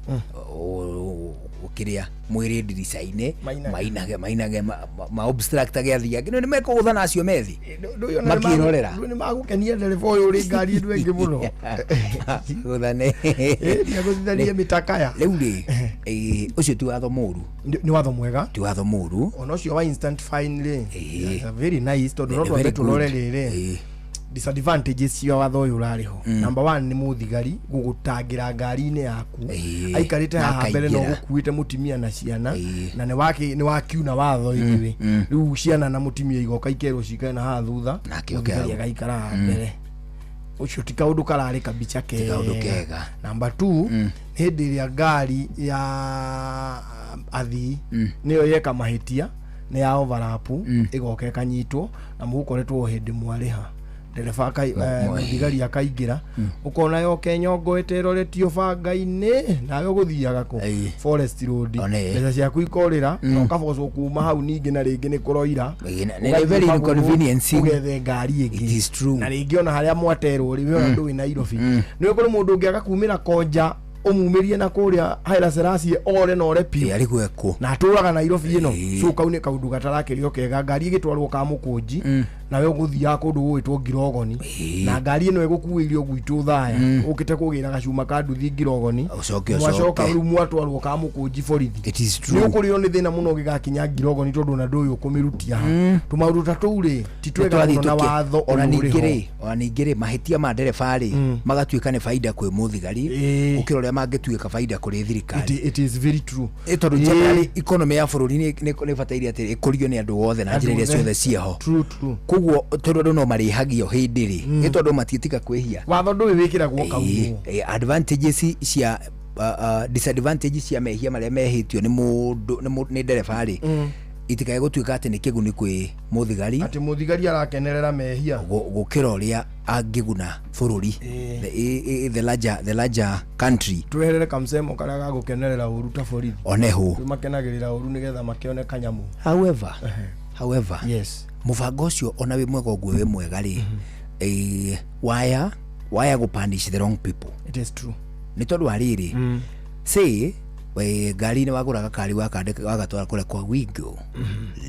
ũkĩrĩa mwĩrĩ ndirica-inĩ. Mainage. Mainage ma obstructage athiangi nĩ mekũgũthana acio methi makĩrorera. Nĩ magũkenia ndereba ũyũ ũrĩ ngari ĩno ĩngĩ mũno. Gũthane. Nĩagũthithanie mĩtakaya. Rĩu rĩ, ũcio ti watho mũru. Nĩ watho mwega. Ti watho mũru. Ona ũcio wa instant fine rĩ, it's a very nice, tondũ no Very twambe good. tũrore rĩrĩ disadvantages cia watho ũyũ ũrarĩ ho. Number one nĩ mũthigari gũgũtangĩra ngari-inĩ yaku aikarĩte Na haha mbere na akaingĩra. ũgũkuĩte mũtumia na ciana, na nĩ wakiuna watho ithuĩ. Rĩu ciana na mũtumia igoka ikerwo cikare na haha thutha, Nake oke mũthigari hau. agaikara haha mbere. Ũcio ti kaũndũ kararĩ kabicha kaũndũ kega. Kega. Number two, nĩ hĩndĩ ĩrĩa ngari ya athii nĩyo yeka mahĩtia, nĩ ya overlap, ĩgoka ĩkanyitwo na mũgũkoretwo o hĩndĩ mwarĩha ndereba mũthigari akaingĩra, ũkona yoka ĩnyongoete ĩroretio banga-inĩ, nawe ũgũthiaga kũ Forest Road, mbeca ciaku ikorĩra na ũkabocwo kuma hau ningĩ, na rĩngĩ nĩ kũroira. Nĩ very Ũgathiĩ inconveniencing. ũgethe ngari ĩngĩ. It is true. Na rĩngĩ ona harĩa mwaterwo rĩ, we ona ndũĩ Nairobi, nĩ kũrĩ mũndũ ũngĩ agakumĩra konja ũmumĩrie na kũrĩa Haile Selassie ore na ore piũ. Arĩ gwekwo. Na atũraga Nairobi ĩno, so kau nĩ kaũndũ gatarakĩrio kega. Ngari ĩgĩtwarwo Kamũkũnji, nawe ũgũthiaga kũndũ gũgwĩtwo Ngirogoni, na ngari ĩno ĩgũkuĩirio gwitũ Thaya, ũkĩte kũgĩra gacuma ka nduthi Ngirogoni. Ũcoke mwacoka ũcoke. rĩu mwatwarwo Kamũkũnji borithi. It is true. Nĩ ũkũrĩo nĩ thĩna mũno ũgĩgakinya Ngirogoni, tondũ ona ndũĩ ũkũmĩrutia ha. Tũmaũndũ ta tũu rĩ, ti twega Nĩtwathiĩ mũno na watho ona ũyũ ũrĩ ningĩ ho. rĩ, ona ningĩ rĩ, mahĩtia ma ndereba rĩ magatuĩka nĩ baida kwĩ mũthigari gũkĩra ũrĩa mangĩtuĩka baida kũrĩ thirikari. It is very true. Tondũ generally economy ya bũrũri nĩ ĩbataire atĩ ĩkũrio nĩ andũ othe na njĩra iria Andũ ciothe othe. ciĩho. True, true. Koguo tondũ andũ no marĩhagio hĩndĩ rĩ, ĩ tondũ matiĩtika kwĩhia. Watho ndũĩ wĩkĩragwo kaunwo. Advantages cia disadvantages cia mehia marĩa mehĩtio nĩ mũndũ nĩ ndereba rĩ, itikae gũtuĩka atĩ nĩ kĩguni kwĩ mũthigari. Atĩ mũthigari arakenerera mehia. Gũkĩra ũrĩa angĩguna bũrũri, the larger country. Tweherere kamsemo karĩa ga gũkenerera ũru ta borithi. Oneho. Rĩu makenagĩrĩra ũru nĩgetha makĩone kanyamũ. However, yes, mũbango ũcio ona wĩ mwega ũguo wĩ mwega rĩ, waya gũ punish the wrong people. It is true. Nĩ tondũ wa rĩrĩ, say we ngari-inĩ wagũra gakari wagatwara kũrĩa kwa Wigo,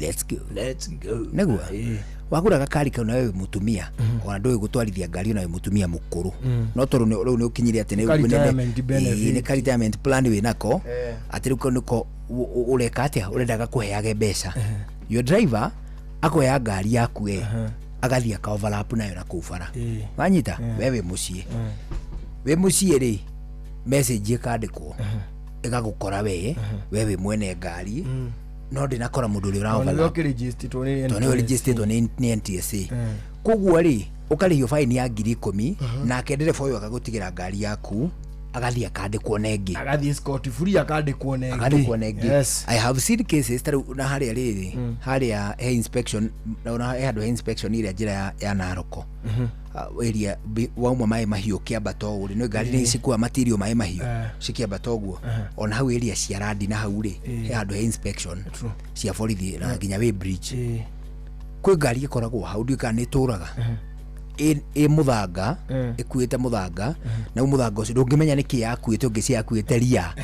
let's go. Let's go. Nĩguo wagũra gakari kau, nawe wĩ mũtumia, ona ndũĩ gũtwarithia ngari, ona wĩ mũtumia mũkũrũ, no tondũ rĩu nĩ ũkinyire atĩ Ka retirement benefit. Nĩ ka retirement plan wĩ nako, atĩ rĩu kau nĩko ũreka atĩa, ũrenda gakũheage mbeca. Your driver akoya ngari yaku, agathiĩ aka overlap nayo na kũu bara. Wanyita, we wĩ mũciĩ, wĩ mũciĩ rĩ, message ĩkandĩkwo ĩgagũkora we wĩ mwene ngari, no ndĩnakora mũndũ ũrĩa ũra Tondũ nĩwe overlap. ũkĩrĩgistĩtwo nĩ Tondũ nĩwe NTSA. registered nĩ NTSA. Koguo rĩ, ũkarĩhio baini ya 10,000, nake ndereba ũyũ agagũtigĩra ngari yaku, agathiĩ akandĩkwo na ĩngĩ. Agathiĩ scot free, akandĩkwo na ĩngĩ. Akandĩkwo na ĩngĩ. Yes. I have seen cases ta rĩu na harĩa rĩrĩ, harĩa he inspection, na he handũ he inspection ĩrĩa njĩra ya Naroko, area wauma maĩ mahiũ kĩambata ũũ rĩ, nĩ ngari nĩ cikuaga material maĩ mahiũ cikĩambata ũguo. Ona hau area cia randi na hau rĩ, he handũ he inspection cia borithi na nginya wĩ bridge kwĩ ngari ĩkoragwo hau, ndiũĩ kana nĩ ĩtũraga ĩ mũthanga, ĩkuĩte mũthanga, na rĩu mũthanga ũcio ndũngĩmenya nĩkĩ yakuĩte, ũngĩcia yakuĩte ria.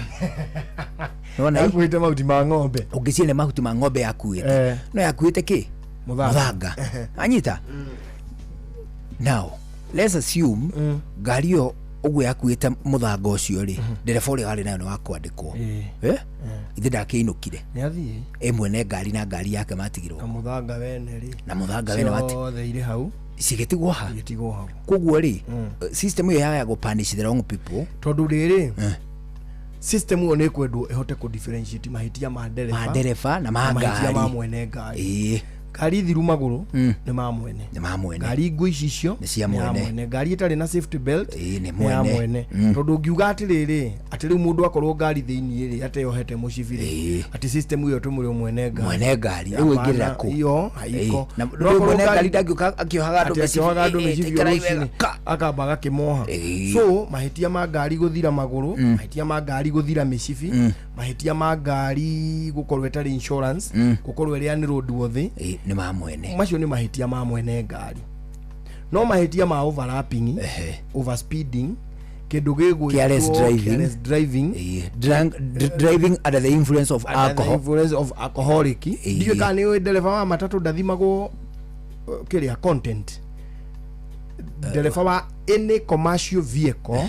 Nĩwona ĩ? Yakuĩte mahuti ma ng'ombe. Ũngĩcia nĩ mahuti ma ng'ombe yakuĩte, no yakuĩte kĩ? Mũthanga. Mũthanga. Anyita now Let's assume ngari ĩyo ũguo yakuĩte mũthanga ũcio rĩ, ndereba ũrĩa warĩ nayo nĩ wa kwandĩkwo. Eh? Ithe ndakĩinũkire. Nĩ athiĩ. Ĩ mwene ngari na ngari yake matigirwo. Na mũthanga wene rĩ. Na mũthanga wene Ciothe irĩ hau. Cigĩtigwo ha? Cigĩtigwo hau. Koguo rĩ, system ĩyo ya gũ punish the wrong people. Tondũ rĩrĩ, system ĩyo nĩ ĩkwendwo ĩhote kũ differentiate mahĩtia ma ndereba Ma ndereba na ma mahĩtia ngari. ma mwene ngari. Ĩĩ. Ngari thiru magũrũ nĩ ma mwene. Nĩ ma mwene. Ngari ngũ ici icio Nĩ cia nĩ ya mwene. mwene. Ngari ĩtarĩ na safety belt Ĩĩ, nĩ nĩ ya mwene. mwene. Tondũ ũngiuga atĩrĩrĩ, atĩ rĩu mũndũ akorwo ngari thĩinĩ rĩ ateyohete mũcibi rĩ, atĩ system ĩyo tũmũrĩ mwene ngari. Mwene ngari, rĩu ĩngĩrĩra kũ? Iyo haiko. Ĩĩ. Na No rĩu akorwo mwene ngari ndangĩũka akĩohaga andũ atĩ mĩcibi, akĩohaga andũ ĩĩ, mĩcibi o ĩikarai rũcinĩ, wega. akamba agakĩmoha. Ĩĩ. So mahĩtia ma ngari gũthira magũrũ, mahĩtia ma ngari gũthira mĩcibi, mahĩtia ma ngari gũkorwo ĩtarĩ insurance, gũkorwo ĩrĩ unroadworthy, Ĩĩ, nĩ ma mwene. Macio nĩ mahĩtia ma mwene ngari. No mahĩtia ma overlapping, overspeeding, kĩndũ gĩgwĩtwo Careless driving. careless driving, Driving under the influence of under the alcohol. influence of alcoholic. Ndiũĩ kana nĩ ũĩ ndereba wa matatũ ndathimagwo kĩrĩa content. Ndereba wa any commercial vehicle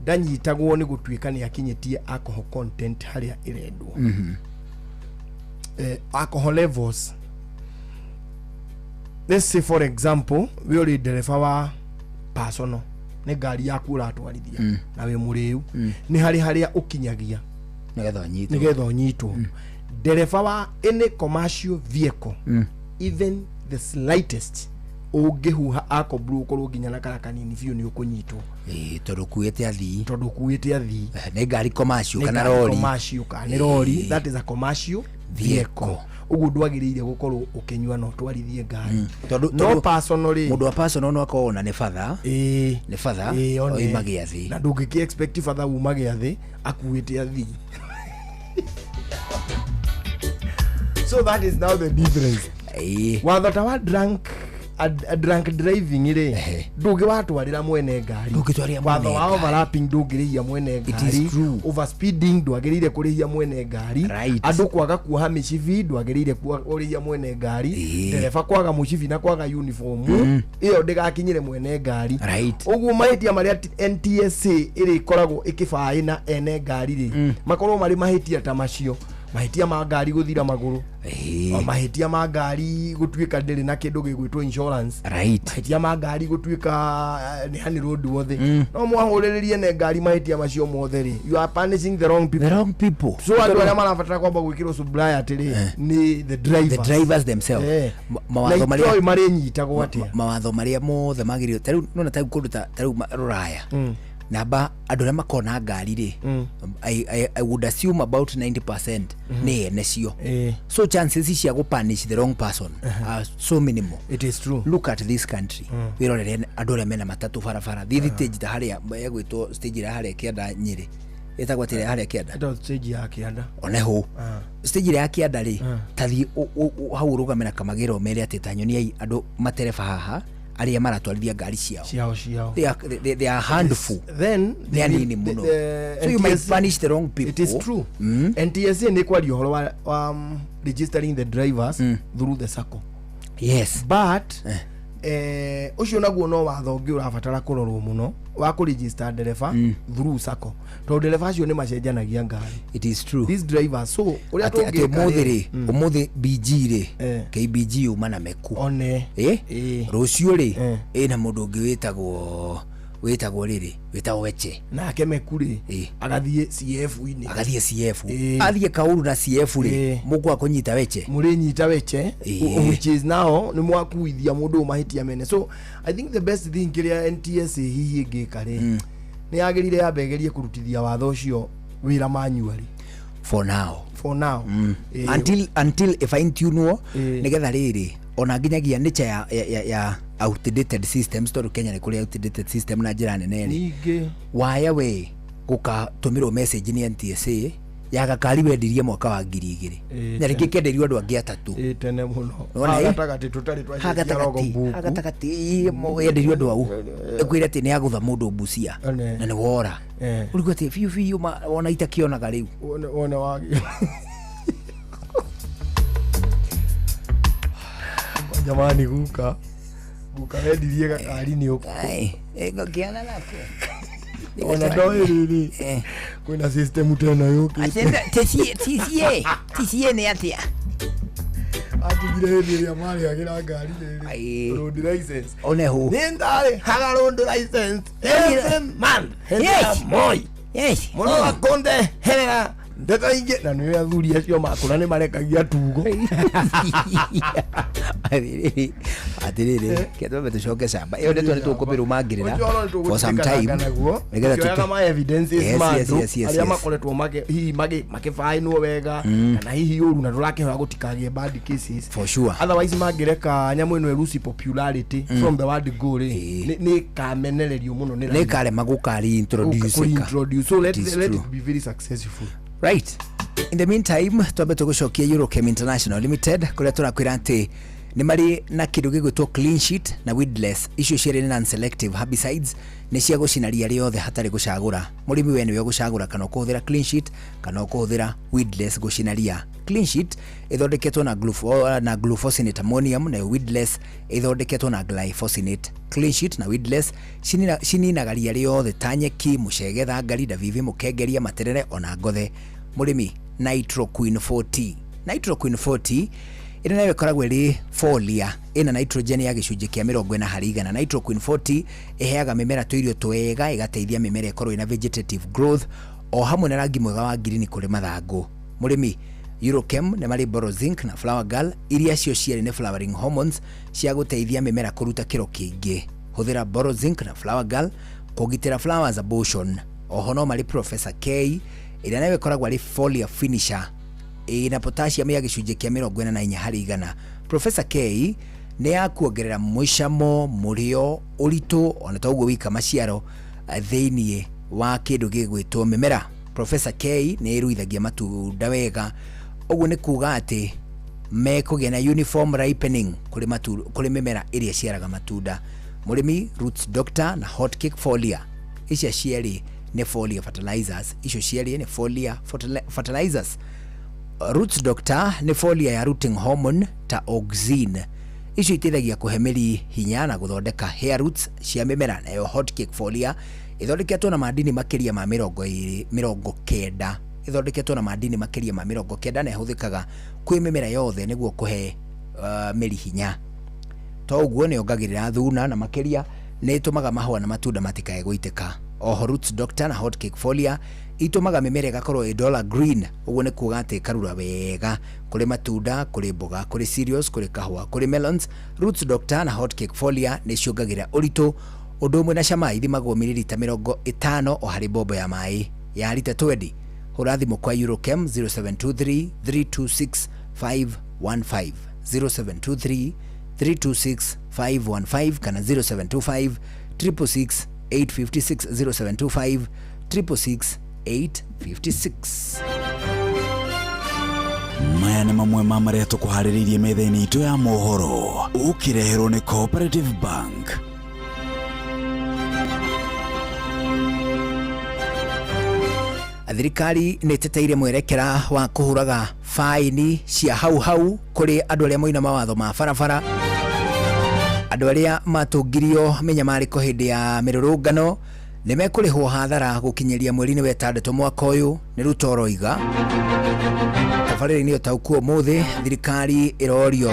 ndanyitagwo nĩ gũtuĩka nĩ akinyĩtie alcohol content harĩa ĩrendwo. Alcohol levels, let's say for example we ũrĩ ndereba wa personal, nĩ ngari yaku ũratwarithia na wĩ mũrĩu, nĩ harĩ harĩa ũkinyagia nĩgetha ũnyitwo. Nĩgetha ũnyitwo. Ndereba wa any commercial vehicle, even the slightest, ũngĩhuha alcohol brew ũkorwo nginya na kara kanini biũ, nĩ ũkũnyitwo. Ĩĩ, tondũ ũkuĩte athii. Tondũ ũkuĩte athii. Nĩ ngari commercial Nĩ kana ngari rori. Commercial kana nĩ rori, that is a commercial vehicle. Ũguo ndwagĩrĩire gũkorwo ũkĩnyua na ũtwarithie ngari. Tondũ No personal rĩ, mũndũ wa personal no akorwo ona nĩ batha. Ĩĩ. Nĩ batha Ĩĩ, one. oima gĩathĩ. Na ndũngĩkĩ expect batha uma gĩathĩ akuĩte athii. So that is now the difference. Watho ta wa drunk a drunk driving rĩ, ndũngĩwatwarĩra mwene ngari. Ndũngĩtwarĩra Watho mwene wa ngari. overlapping ndũngĩrĩhia mwene It is ngari. true. Overspeeding ndwagĩrĩire kũrĩhia mwene ngari. Right. Andũ kwaga kuoha mĩcibi ndwagĩrĩire kũrĩhia mwene ngari. Ndereba kwaga mũcibi na kwaga uniform, ĩyo ndĩgakinyĩre mwene ngari. Right. Ũguo mahĩtia marĩa NTSA ĩrĩkoragwo ĩkĩbaĩ ene ngari rĩ, makorwo marĩ mahĩtia ta macio, mahĩtia ma ngari gũthira magũrũ, o mahĩtia ma ngari gũtuĩka ndĩrĩ na kĩndũ gĩgwĩtwo insurance, Right. mahĩtia ma ngari gũtuĩka nĩ hani road wothe. No mwahũrĩrĩrie ne ngari mahĩtia macio mothe rĩ, you are punishing the wrong people. The wrong people. So andũ arĩa marabatara kwamba gwĩkĩrwo sobriety rĩ, nĩ the drivers. The drivers themselves. Na Mawatho itoĩ marĩnyitagwo atĩa? Mawatho marĩa mothe magĩrĩirwo tarĩu nona tarĩu kũndũ ta tarĩu rũraya, namba andũ arĩa makoragwo na ngari rĩ, I would assume about 90% nĩ ene cio. So chances cia gũ punish the wrong person are so minimal. It is true. Look at this country, wĩrorere andũ arĩa mena matatũ barabara, thiĩ stage ta harĩa ĩgwĩtwo stage ĩrĩa harĩa kĩanda Nyĩrĩ, ĩtagwo atĩrĩa harĩa kĩanda? Ĩtagwo stage ya kĩanda. Oneho stage ĩrĩa ya kĩanda rĩ, tathiĩ hau ũrũgame na kamagĩra ũmere atĩ ta nyoniai andũ matereba haha arĩa maratwarithia ngari ciao. Ciao ciao. They are handful. Then Nĩ anini mũno. So you might punish the wrong people. It is true. NTSA nĩ kwaria ũhoro wa registering the drivers through the sacco. Yes. But ũcio naguo no watho ũngĩ ũrabatara kũrorwo mũno wa kũregister ndereba through sacco, tondũ ndereba acio nĩ macenjanagia ngari. It is true. These drivers, so ũrĩa atĩ tũngĩka ũmũthĩ rĩ, rĩ, ũmũthĩ BG rĩ, KBG yuma na meku one. Rũciũ rĩ, ĩna mũndũ ũngĩ wĩtagwo rĩrĩ, wĩtagwo Weche. Nake meku rĩ, agathiĩ CF-inĩ. Agathiĩ CF, athiĩ kauru na CF rĩ, mũkwaga kũnyita Weche. Mũrĩnyita Weche, which is now nĩ mwakuithia mũndũ ũyũ mahĩtia mene. So I think the best thing kĩrĩa NTSA hihi ĩngĩka rĩ, nĩ yagĩrĩire yambe ĩgerie kũrutithia watho ũcio wĩra manually. For now. For now. Until ĩ fine tunwo nĩgetha rĩrĩ ona nginyagia nature ya outdated systems, tondũ Kenya nĩ kũrĩ outdated system na njĩra nene rĩ, ningĩ waya we gũkatũmĩrwo message nĩ NTSA ya gakari wendirie mwaka wa 2000 na rĩngĩ kenderio andũ angĩ atatũ. Ĩĩ, tene mũno. Nĩwona, Ha ĩ? gatagatĩ tũtarĩ Ha twacenjia gatagatĩ, logbook. ha gatagatĩ, yenderio andũ au ĩkwĩra atĩ nĩ yagũtha mũndũ Busia na nĩ wora ũrigwo atĩ biũ biũ wona itakĩonaga rĩu. Wone wagi jamani, guka Guka wendirie gakari nĩ ũkũ. Ngũkĩona nako. Ona ndoĩ rĩrĩ. Kwĩna system ta ĩno yũkĩte. TCA TCA nĩ atĩa? Atigire hĩndĩ ĩrĩa marĩhagĩra ngari rĩrĩ. Road license. One hu. Nĩ ndarĩhaga road license every month. Hĩndĩ ya Moi. Yes. Mũno akondeherera ndeto ingĩ na nĩwe athuri acio makũra nĩ marekagia tugo. Atirĩrĩ atirĩrĩ ke twambe tũcoke camba ĩyo ndeto nĩ tũkũmĩrũmangĩrĩra for some time nĩgetha tũke ma evidences Yes, ma yes, andũ yes, yes, arĩa yes. makoretwo hihi makĩbainwo wega kana hihi ũru na tũrakĩhoya gũtikagĩe bad cases for sure. Otherwise mangĩreka nyamũ ĩno ĩruci popularity from the word go rĩ, nĩ ĩkamenererio mũno nĩ nĩ ĩkarema gũkari-introduce. Introduce, so It is let true. it be very successful. Right, in the meantime twambe tũgũcokia Eurochem International Limited kũrĩa tũrakwĩra atĩ nĩ marĩ na kĩndũ gĩgwĩtwo clean sheet na weedless. Icio cierĩ nĩ non-selective herbicides, nĩ cia gũcina ria rĩothe hatarĩ gũcagũra. Mũrĩmi we nĩwe ũgũcagũra kana ũkũhũthĩra clean sheet kana ũkũhũthĩra weedless gũcina ria. Clean sheet ĩthondeketwo na glufosinate ammonium, nayo weedless ĩthondeketwo na glyphosate. Clean sheet na weedless cininaga ria rĩothe ta nyeki, mũcege, thangari, ndavivi, mũkengeria, materere ona ngothe. Mũrĩmi, Nitroquin 40. Nitroquin 40 ĩno nayo ĩkoragwo ĩrĩ folia ĩna nitrogen ya gĩcunjĩ kĩa 40%. Nitroquin 40 ĩheaga mĩmera tũirio twega, ĩgateithia mĩmera ĩkorwo ĩna vegetative growth o hamwe na rangi mwega wa ngirini kũrĩ mathangũ. Mũrĩmi, Eurochem nĩ marĩ Borozinc na Flower Girl, iria cio cierĩ nĩ flowering hormones cia gũteithia mĩmera kũruta kĩro kĩingĩ. Hũthĩra Borozinc na Flower Girl kũgitĩra flowers abortion. Oho no marĩ Professor K ĩrĩa nayo ĩkoragwo arĩ foliar finisher ĩna potassium ya gĩcunjĩ kĩa 44%. Professor K nĩ ya kuongerera mũcamo, mũrĩo, ũritũ ona to ũguo wika maciaro thĩiniĩ wa kĩndũ gĩgwĩtwo mĩmera. Professor K nĩ ĩruithagia matunda wega, ũguo nĩ kuga atĩ mekũgĩa na uniform ripening kũrĩ mĩmera ĩrĩa ĩciaraga matunda. Mũrĩmi, Roots Doctor na Hot Cake Foliar, icio cierĩ nĩ foliar fertilizers, icio cierĩ nĩ foliar fertilizers. Roots Doctor nĩ foliar ya rooting hormone ta auxin, icio iteithagia kũhe mĩri hinya na gũthondeka hair roots cia mĩmera. Nayo Hot Cake Foliar ĩthondeketwo na madini makĩria ma 90, ĩthondeketwo na madini makĩria ma 90 na ĩhũthĩkaga kwĩ mĩmera yothe nĩguo kũhe mĩri hinya. To ũguo nĩ yongagĩrĩra thuna na makĩria nĩ ĩtũmaga mahũa na matunda matikae gũitĩka. Oho Roots Doctor na Hot Cake Foliar itũmaga mĩmera ĩgakorwo ĩ dollar green, ũguo nĩ kuga atĩ ĩkarura wega kũrĩ matunda, kũrĩ mboga, kũrĩ cereals, kũrĩ kahũa, kũrĩ melons. Roots Doctor na Hot Cake Foliar nĩ ciongagĩrĩra ũritũ ũndũ ũmwe na cama, ithimagwo mililita 50 o harĩ bombo ya maĩ ya rita 20. Hũra thimũ kwa Eurochem 0723 326 515, 0723 326 515 kana 0725 666 856, 0725 666 856. Maya nĩ mamwe ma marĩa tũkũharĩrĩirie metha-inĩ itũ ya mohoro ũkĩreherwo nĩ Cooperative Bank. Thirikari nĩ ĩteteire mwerekera wa kũhũraga faini cia hau hau kũrĩ andũ arĩa moina mawatho ma barabara, andũ arĩa matũngirio mĩnyamarĩko hĩndĩ ya mĩrũrũngano nĩ mekũrĩhwo hathara gũkinyĩria mweri-inĩ wa ĩtandatũ mwaka ũyũ, nĩ Ruto ũroiga. Tabarĩra-inĩ ũtaũku ũmũthĩ, thirikari ĩrorio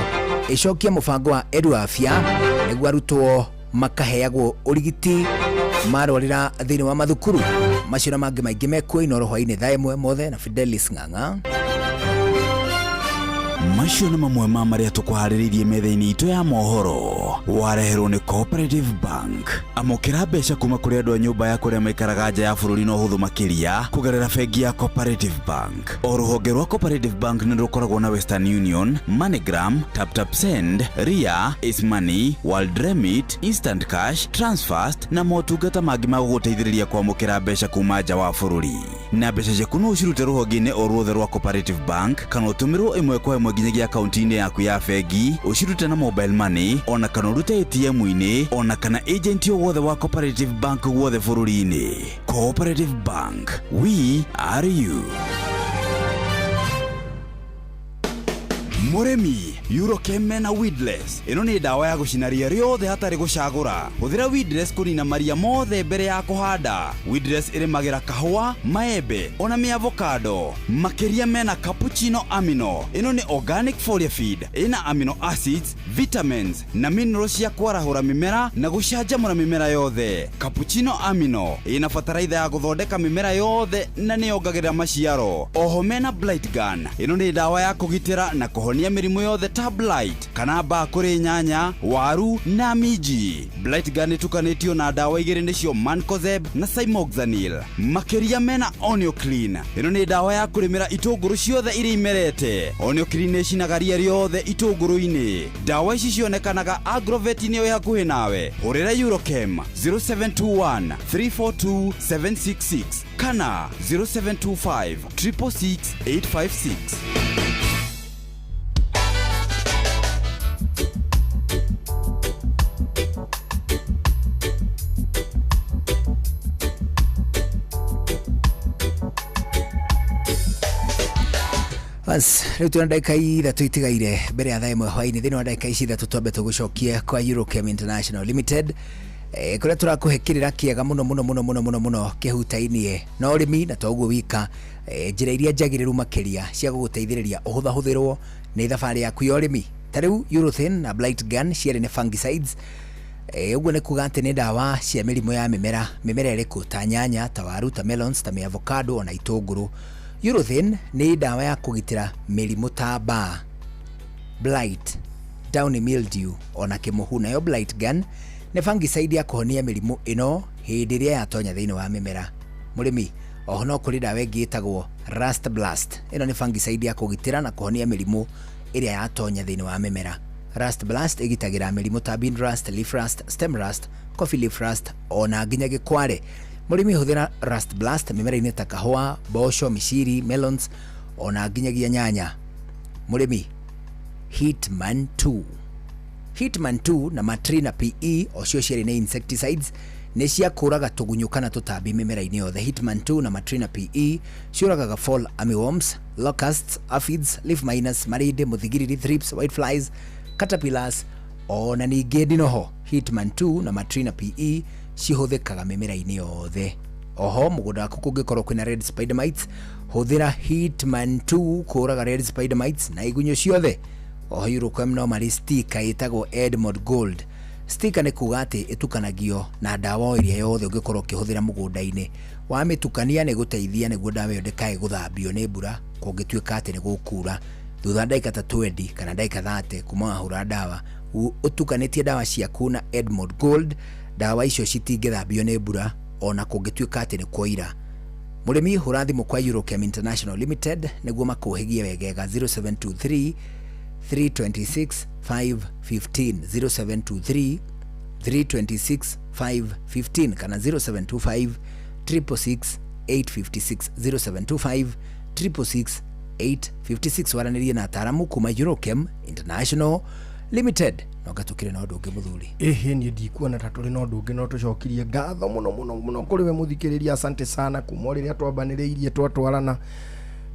ĩcokie mũbango wa Edu Afya nĩguo arutwo makaheagwo ũrigiti marwarĩra thĩinĩ wa mathukuru. Macio na mangĩ maingĩ mekuo Inooro hwaĩ-inĩ thaa 1 mothe na Fidelis Ng'ang'a. Macio nĩ mamwe ma marĩa tũkũharĩrĩirie metha-inĩ itũ ya mohoro wareherwo nĩ Cooperative Bank. Amũkĩra mbeca kuma kũrĩ andũ a nyũmba ya kũrĩa maikaraga nja ya bũrũri na ũhũthũ makĩria kũgerera bengi ya Cooperative Bank. O rũhonge rwa Cooperative Bank nĩ rũkoragwo na Western Union, MoneyGram, TapTap Send, Ria, Ace Money, World Remit, Instant Cash, Transfast na motungata mangĩ ma gũgũteithĩrĩria kwamũkĩra mbeca kuma nja wa bũrũri. Na mbeca ciaku no ũcirute rũhonge-inĩ o ruothe rwa Cooperative Bank kana ũtũmĩrwo ĩmwe kwa ĩmwe nginyagia akaunti-inĩ yaku ya bengi, ũcirute na mobile money ona kana ũrute ATM-inĩ ona kana agent o wothe wa Cooperative Bank guothe bũrũri-inĩ. Cooperative Bank, we are you. Mũrĩmi, Eurochem mena weedless. Ĩno nĩ ndawa ya gũcina ria rĩothe hatarĩ gũcagũra. Hũthĩra weedless kũnina maria mothe mbere ya kũhanda. Weedless ĩrĩmagĩra kahũa, maembe ona mĩavocado. Makĩria mena cappuccino amino. Ĩno nĩ organic foliar feed. Ĩna amino acids, vitamins na minerals cia kwarahũra mĩmera na gũcanjamũra mĩmera yothe. Cappuccino amino ĩna bataraitha ya gũthondeka mĩmera yothe na nĩyongagĩrĩra maciaro. Oho mena blight gun. Ĩno nĩ ndawa ya kũgitĩra na kũhonia mĩrimũ yothe ta blight kana mbaa kũrĩ nyanya, waru na minji. Blight gun ĩtukanĩtio na ndawa igĩrĩ nĩcio mancozeb na cymoxanil. Makĩria mena Onioclean. Ĩno nĩ ndawa ya kũrĩmĩra itũngũrũ ciothe iria imerete. Onioclean nĩ ĩcinaga ria rĩothe itũngũrũ-inĩ. Ndawa ici cionekanaga agrovet-inĩ ĩ hakuhĩ nawe. Hũrĩra Eurochem 0721 342 766 kana 0725 666 856. Bas, rĩu twĩna ndagĩka ithatũ itigaire mbere ya thaa ĩmwe hwainĩ. Thĩinĩ wa ndagĩka ici ithatũ twambe tũgũcokie kwa Eurochem International Limited, kũrĩa tũrakũhe kĩrĩra kĩega mũno mũno mũno mũno mũno mũno kĩhutainie na ũrĩmi, na to ũguo wika, njĩra iria njagĩrĩru makĩria cia gũgũteithĩrĩria ũhũthahũthĩrwo nĩ thabarĩ yaku ya ũrĩmi. Ta rĩu Urethane na Blight Gun cierĩ nĩ fungicides. Ũguo nĩ kuga atĩ nĩ ndawa cia mĩrimũ ya mĩmera. Mĩmera ĩrĩkũ? Ta nyanya, ta waru, ta melons, ta mĩavocado ona itũngũrũ. Urethane nĩ ndawa ya kũgitĩra mĩrimũ ta mbaa, blight, downy mildew ona kĩmũhu. Nayo Blight Gun nĩ fungicide ya kũhonia mĩrimũ ĩno hĩndĩ ĩrĩa yatonya thĩinĩ wa mĩmera. Mũrĩmi, oho no kũrĩ ndawa ĩngĩ ĩtagwo Rust Blast. Ĩno nĩ fungicide ya kũgitĩra na kũhonia mĩrimũ ĩrĩa yatonya thĩinĩ wa mĩmera. Rust Blast ĩgitagĩra mĩrimũ ta bean rust, leaf rust, stem rust, coffee leaf rust ona nginya gĩkware. Mũrĩmi, hũthĩra Rust Blast mĩmera-inĩ ta kahũa, mboco, mĩciri, melons ona nginyagia nyanya. Mũrĩmi, Hitman 2, Hitman 2 na Matrina PE ocio cierĩ nĩ insecticides, nĩ cia kũraga tũgunyũ kana tũtambi mĩmera-inĩ yothe. Hitman 2 na Matrina PE ciũragaga fall armyworms, locusts, aphids, leaf miners, marinde, mũthigiriri, thrips, whiteflies, caterpillars ona ningĩ ndinoho. Hitman 2 na Matrina PE cihũthĩkaga mĩmera-inĩ yothe. Oho mũgũnda waku kũngĩkorwo kwĩna red spider mites, hũthĩra Hitman 2 kũraga red spider mites na igunyũ ciothe. Oho Eurochem no marĩ sticker ĩtagwo Edmond Gold. Sticker nĩ kuga atĩ ĩtukanagio na ndawa o ĩrĩa yothe ũngĩkorwo ũkĩhũthĩra mũgũnda-inĩ. Wamĩtukania nĩ gũteithia nĩguo ndawa ĩyo ndĩkae gũthambio nĩ mbura kũngĩtuĩka atĩ nĩ gũkura. Thutha wa ndagĩka ta 20 kana ndagĩka 30 kuma wahũra ndawa, ũtukanĩtie ndawa ciaku na Edmond Gold, ndawa icio citingĩthambio nĩ mbura ona kũngĩtuĩka atĩ nĩ kwoira. Mũrĩmi, hũra thimũ kwa Eurochem International Limited nĩguo makũhĩgie wegega 0723 326 515, 0723 326 515 kana 0725 666 856, 0725 666 856. Waranĩrie na ataaramu kuma Eurochem International Limited. No ngatukire na ũndũ ũngĩ, mũthuri? Ĩhĩ, niĩ ndikuona ta tũrĩ na ũndũ ũngĩ, no tũcokirie ngatho mũno mũno mũno kũrĩ we mũthikĩrĩria. Asante sana kuma o rĩrĩa twambanĩrĩirie twatwarana,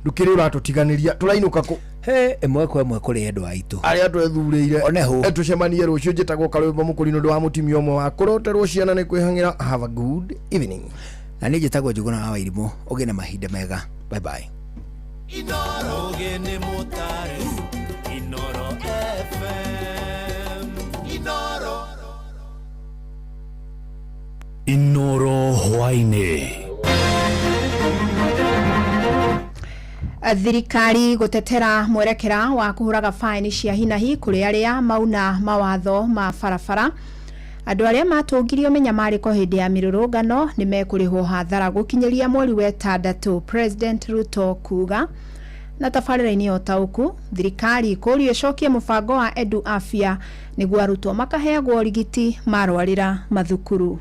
ndũkĩrĩ ũratũtiganĩria. Tũrainũka kũ he ĩmwe kwa ĩmwe kũrĩ endwa aitũ arĩa twethurĩire. Oneho. Tũcemanie rũciũ. Njĩtagwo Karwĩmbo Mũkũrinũ, ũndũ wa mũtumia ũmwe wa kũroterwo ciana nĩ kwĩhang'ĩra. Have a good evening. Na niĩ njĩtagwo Njũgũna wa Wairimũ. Ũgĩe na mahinda mega. Bye bye. Inoro nĩ mũtare Inoro FM Inoro. Inoro hwainĩ. Thirikari gutetera mwerekera wa kuhuraga faini cia hinahi kuri aria mauna mawatho ma barabara. Andu aria matungirio minyamariko hindi ya mirurungano ni mekurihwo hathara gukinyiria mweri wa ĩtandatũ, President Ruto kuga. Na tabarĩra-inĩ ya ũtaũku, thirikari kũrio ĩcokie mũbango wa Edu Afya nĩguo arutwo makaheagwo ũrigiti marwarĩra mathukuru.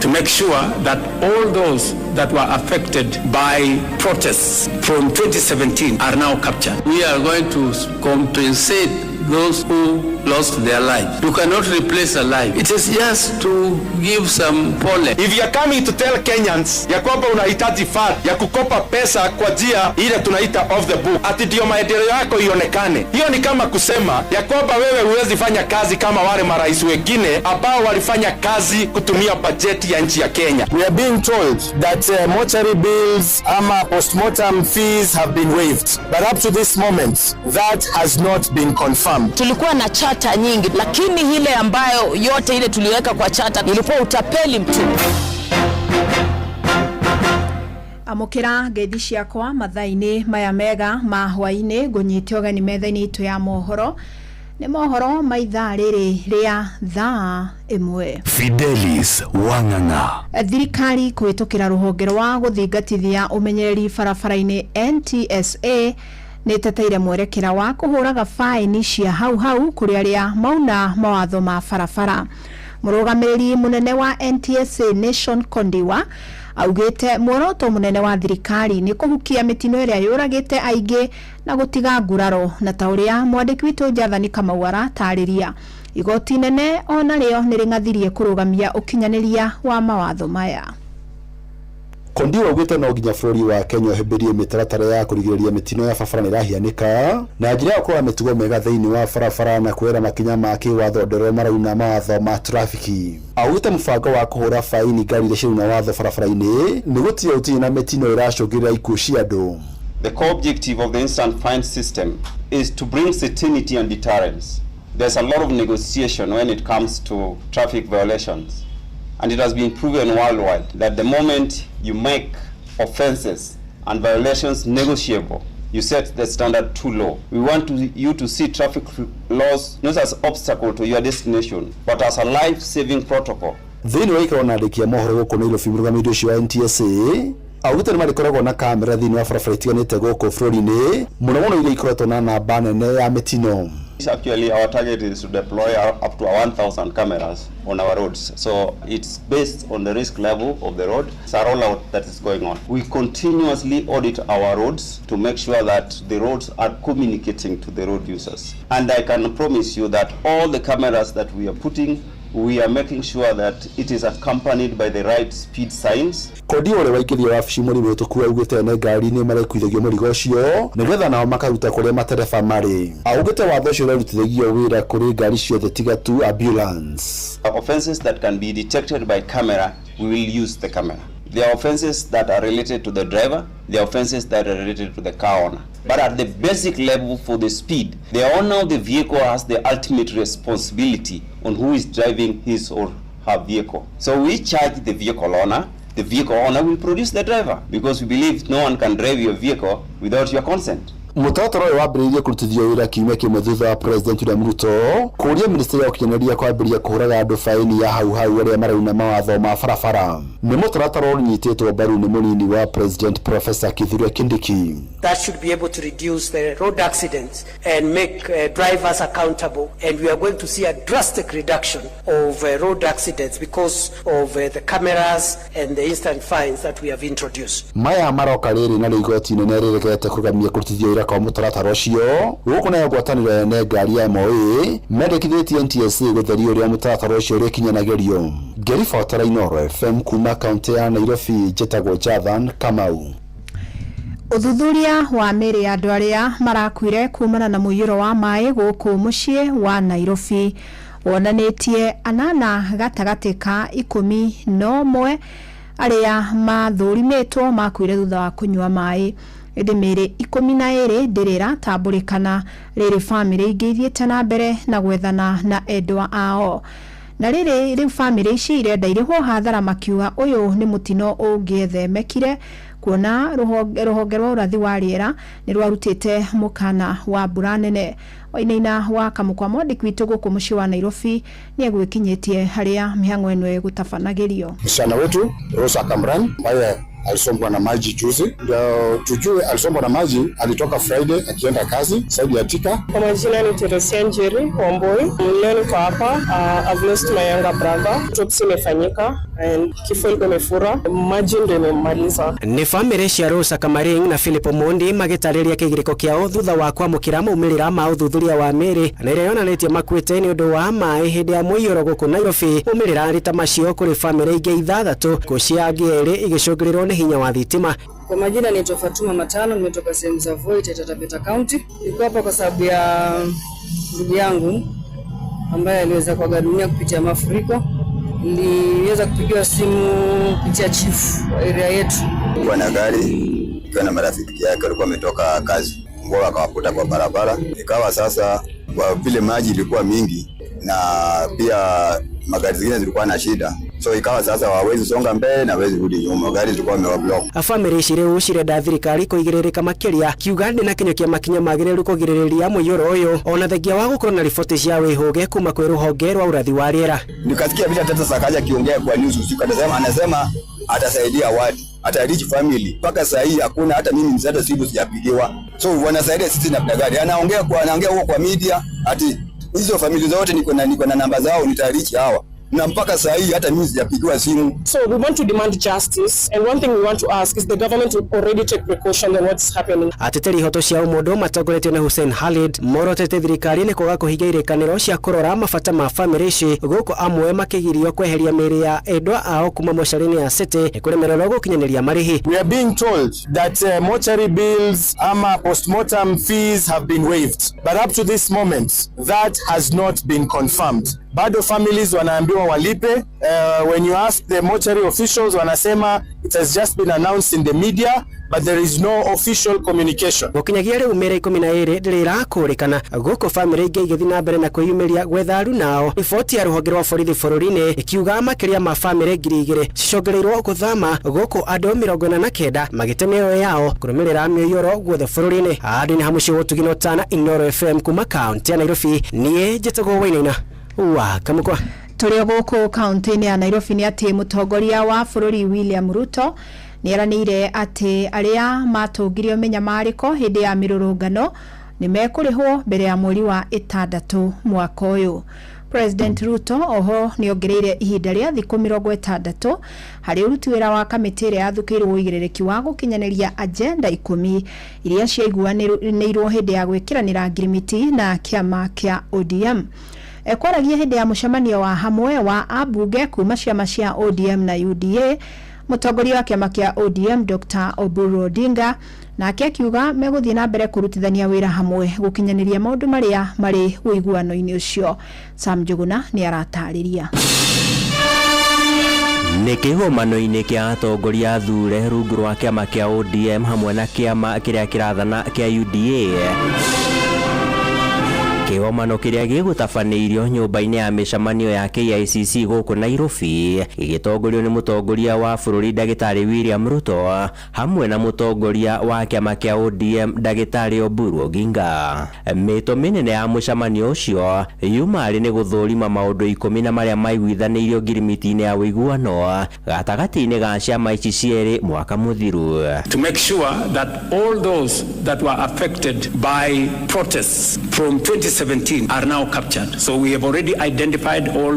To make sure that all those that were affected by protests from 2017 are now captured. We are going to compensate those who lost their lives. You cannot replace a life. It is just to give some pole. If you are coming to tell Kenyans ya kwamba unahitaji fund ya kukopa pesa kwa njia ile tunaita off the book, ati ndio maendeleo yako ionekane, hiyo ni kama kusema ya kwamba wewe huwezi fanya kazi kama wale marais wengine ambao walifanya kazi kutumia bajeti ya nchi ya Kenya. We are being told that mortuary bills ama postmortem fees have been waived, but up to this moment that has not been confirmed. Tulikuwa na chata nyingi, lakini ile ambayo yote ile tuliweka kwa chata ilikuwa utapeli mtupu. Amũkĩra ngeithi ciakwa mathaa-inĩ maya mega ma hwaĩ-inĩ, ngũnyite ũgeni metha-inĩ itũ ya mohoro. Nĩ mohoro ma ithaa rĩrĩ rĩa thaa 1. Fidelis Wang'ang'a. Thirikari kũhĩtũkĩra rũhonge rwa gũthingatithia ũmenyereri barabara-inĩ NTSA nĩ ĩteteire mwerekera wa kũhũraga baĩni cia hau hau kũrĩ arĩa mauna mawatho ma barabara. Mũrũgamĩrĩri mũnene wa NTSA Nation Kondiwa augĩte muoroto mũnene wa thirikari nĩ kũhukia mĩtino ĩrĩa yũragĩte aingĩ na gũtiga nguraro, na ta ũrĩa mwandĩki witũ Jathani Kamau aratarĩria, igoti inene ona rĩo nĩ rĩng'athirie kũrũgamia ũkinyanĩria wa mawatho maya. Kondiwa augĩte no nginya bũrũri wa Kenya ũhĩmbĩrie mĩtaratara ya kũrigĩrĩria mĩtino ya barabara nĩĩrahianĩka na njĩra ya gũkorwo na mĩtugo mĩega thĩinĩ wa barabara na kuoera makinya ma kĩwatho andũ arĩa marauna mawatho ma trafiki. Augĩte mũbango wa kũhũra baini ngari iria cirauna watho barabara-inĩ nĩ gũtiga gũtirĩ na mĩtino ĩracũngĩrĩria ikuũ cia andũ. The core objective of the instant fine system is to bring certainty and deterrence. There's a lot of negotiation when it comes to traffic violations. And it has been proven worldwide that the moment you make offenses and violations negotiable, you set the standard too low. We want you to see traffic laws not as obstacle to your destination, but as a life-saving protocol. Thĩinĩ wa gĩikaro na andĩki a mohoro gũkũ Nairobi, mũrũgamĩrĩri ũcio wa NTSA augĩte nĩ marĩkoragwo na kamera thĩinĩ wa barabara itiganĩte gũkũ bũrũri-inĩ, mũno mũno iria ikoretwo na namba nene ya mĩtino. Actually, our target is to deploy up to 1,000 cameras on our roads. So it's based on the risk level of the road. It's a rollout that is going on. We continuously audit our roads to make sure that the roads are communicating to the road users. And I can promise you that all the cameras that we are putting, we are making sure that it is accompanied by the right speed signs. Kondi ũrĩa waingĩrio wabici mweri mũhĩtũku augĩte ene ngari nĩ marekuithagio mũrigo ũcio nĩgetha nao makaruta kũrĩa matereba marĩ. Augĩte watho ũcio ũrarutithagio wĩra kũrĩ ngari ciothe tiga tu ambulance. Offenses that can be detected by camera, we will use the camera. There are offenses that are related to the driver, there are offenses that are related to the car owner. But at the basic level for the speed, the owner of the vehicle has the ultimate responsibility on who is driving his or her vehicle. So we charge the vehicle owner. The vehicle owner will produce the driver because we believe no one can drive your vehicle without your consent. Mũtaratara ũyũ wambĩrĩirie kũrutithio wĩra kiumia kĩmwe thutha wa President William Ruto kũũria ministry ya ũkinyanĩria kwambĩrĩria kũhũraga andũ baini ya hau hau arĩa marauna mawatho ma barabara. Nĩ mũtaratara ũnyitĩtwo mbaru nĩ mũnini wa President Professor Kithure Kindiki. That should be able to reduce the road accidents and make drivers accountable, and we are going to see a drastic reduction of road accidents because of the cameras and the instant fines that we have introduced. Maya maroka rĩrĩ na igoti inene rĩregete kũrũgamia kũrutithio wĩra kwa mũtaratara ũcio gũkũ nayo ngwatanĩro ya ene ngari ya MOA mendekithĩtie NTSA gũtheria ũrĩa mũtaratara ũcio ũrĩkinyanagĩrio. Ngĩribotera Inooro FM kuma kaunti ya Nairobi, njĩtagwo Jathan Kamau. Ũthuthuria wa mĩĩrĩ ya andũ arĩa marakuire kumana na mũiyũro wa maĩ gũkũ mũciĩ wa Nairobi wonanĩtie 8 gatagatĩ ka 11 arĩa mathũrimĩtwo makuire thutha wa kũnyua maĩ. Ĩndĩ mĩĩrĩ 12 ndĩrĩ ĩratambũrĩkana rĩrĩ bamĩrĩ ingĩ ithiĩte na mbere na gwethana na endwa ao. Na rĩrĩ rĩu bamĩrĩ ici irenda irĩhwo hathara makiuga ũyũ nĩ mũtino ũngĩethemekire kuona rũhonge rwa ũrathi wa rĩera nĩ rwarutĩte mũkana wa mbura nene. Wainaina wa Kamũkwa mwandĩki witũ gũkũ mũciĩ wa Nairobi nĩ egwĩkinyĩtie harĩa mĩhang'o ĩno ĩgũtabanagĩrio. Msichana wetu Rosa Kamran ambaye Alisombwa na maji juzi, ndio tujue alisombwa na maji. Alitoka Friday akienda kazi saidi ya Thika. Kwa majina ni Teresia Njeri Wambui. Leo niko hapa. I've lost my younger brother. Autopsy imefanyika and kifo ilikuwa imefura, maji ndio imemmaliza. Nĩ bamĩrĩ cia Rosa Kamaring na Philip Omondi magĩtarĩria kĩgirĩko kĩao thutha wa kwamũkĩra maumĩrĩra ma ũthuthuria wa mĩĩrĩ na ĩrĩa yonanĩtie makuĩte nĩ ũndũ wa maĩ hĩndĩ ya mũiyũro gũkũ Nairobi. Maumĩrĩra arĩ ta macio kũrĩ bamĩrĩ ingĩ ithathatũ kũ cia angĩ erĩ igĩcũngĩrĩrwo nĩ hinya wa thitima. Kwa majina naitwa Fatuma Matano, nimetoka sehemu za Voi, Taita Taveta County. Niko hapa kwa sababu ya ndugu yangu ambaye aliweza kuaga dunia kupitia mafuriko. Niliweza kupigiwa simu kupitia chief wa area yetu. Kulikuwa na gari ikiwa na marafiki yake walikuwa wametoka kazi, mvua wakawakuta kwa barabara. Ikawa sasa kwa vile maji ilikuwa mingi na pia magari zingine zilikuwa na shida, so ikawa sasa hawawezi songa mbele na hawezi rudi nyuma, gari zilikuwa wamewablock. Bamĩrĩ ici rĩu cirenda thirikari kũigĩrĩrĩka makĩria kiuga ndĩ na kinyũkia makinya magĩrĩru kũgirĩrĩria mũiyũro ũyũ ona thengia wa gũkorwo na riboti cia wĩhũge kuma kwĩ rũhonge rwa ũrathi wa rĩera. Nikasikia vile tata Sakaja akiongea kwa news usiku, anasema atasaidia watu, ata reach family. Mpaka saa hii hakuna hata mimi msaada simu sijapigiwa. So wanasaidia sisi namna gani? Anaongea huko kwa media ati hizo familia zote niko na namba zao, nitareach hawa, na mpaka saa hii hata mimi sijapigiwa simu. So we want to demand justice, and one thing we want to ask is the government to already take precaution on what's happening. Ateteri ihoto cia ũmũndũ matongoretio nĩ Hussein Khalid morotete thirikari nĩ kwaga kũhingia irĩkanĩro cia kũrora mabata ma bamĩrĩ ici gũkũ amwe makĩgirio kweheria mĩĩrĩ ya endwa ao kuma mocarĩ-inĩ ya City nĩ kũremererwo gũkinyanĩria marĩhi. We are being told that mortuary bills ama postmortem fees have been waived, but up to this moment that has not been confirmed. Bado families wanaambiwa walipe. When you ask the mortuary officials, wanasema it has just been announced in the media, but there is no official communication. Gũkinyagia rĩu mĩĩrĩ 12 ndĩrĩ ĩrakũrĩkana gũkũ bamĩrĩ ingĩ igĩthiĩ na mbere na kwĩyumĩria gwetha aruna. Riboti ya rũhonge rwa borithi bũrũri-inĩ ĩkiuga makĩria ma bamĩrĩ 2000 cicongereirwo gũthama gũkũ andũ 49 magĩte mĩoyo yao kũrũmĩrĩra mĩiyũro guothe bũrũri-inĩ. Handũ-inĩ ha mũciĩ gũtugino tana Inooro FM kuma kaunti ya Nairobi, niĩ njĩtagwo Wainaina wa Kamũkwa. Tũrĩ o gũkũ kaunti-inĩ ya Nairobi nĩ atĩ mũtongoria wa bũrũri William Ruto nĩ eranĩire atĩ arĩa matũngirio mĩnyamarĩko hĩndĩ ya mĩrũrũngano nĩ mekũrĩhwo mbere ya mweri wa 6 mwaka ũyũ. President Ruto oho nĩ ongereire ihinda rĩa thikũ 60 harĩ ũruti wĩra wa kamĩtĩ ĩrĩa yathukĩirwo ũigĩrĩrĩki wa gũkinyanĩria agenda 10 iria ciaiguanĩirwo hĩndĩ ya gwĩkĩranĩra ngirimiti na kĩama kĩa ODM. Ekwaragia hĩndĩ ya mũcemanio wa hamwe wa ambunge kuma ciama cia ODM na UDA, mũtongoria wa kĩama kĩa ODM Dr. Oburu Odinga nake akiuga megũthiĩ na mbere kũrutithania wĩra hamwe gũkinyanĩria maũndũ marĩa marĩ ũiguano-inĩ ũcio. Sam Njuguna nĩ aratarĩria. Nĩ kĩgomano-inĩ kĩa atongoria athure rungu rwa kĩama kĩa ODM hamwe na kĩama kĩrĩa kĩrathana kĩa UDA. Kĩgomano kĩrĩa gĩgũtabanĩirio nyũmba-inĩ ya mĩcemanio ya KICC gũkũ Nairobi gĩgĩtongorio nĩ mũtongoria wa bũrũri ndagĩtarĩ William Ruto hamwe na mũtongoria wa kĩama kĩa ODM ndagĩtarĩ Oburu Oginga. Mĩto mĩnene ya mũcemanio ũcio yumarĩ nĩ gũthũrima maũndũ 10 na marĩa maiguithanĩirio ngirimiti-inĩ ya ũiguano gatagatĩ-inĩ ga ciama ici cierĩ mwaka mũthiru. To make sure that all those that were affected by protests from 2017 are now captured. So we have already identified all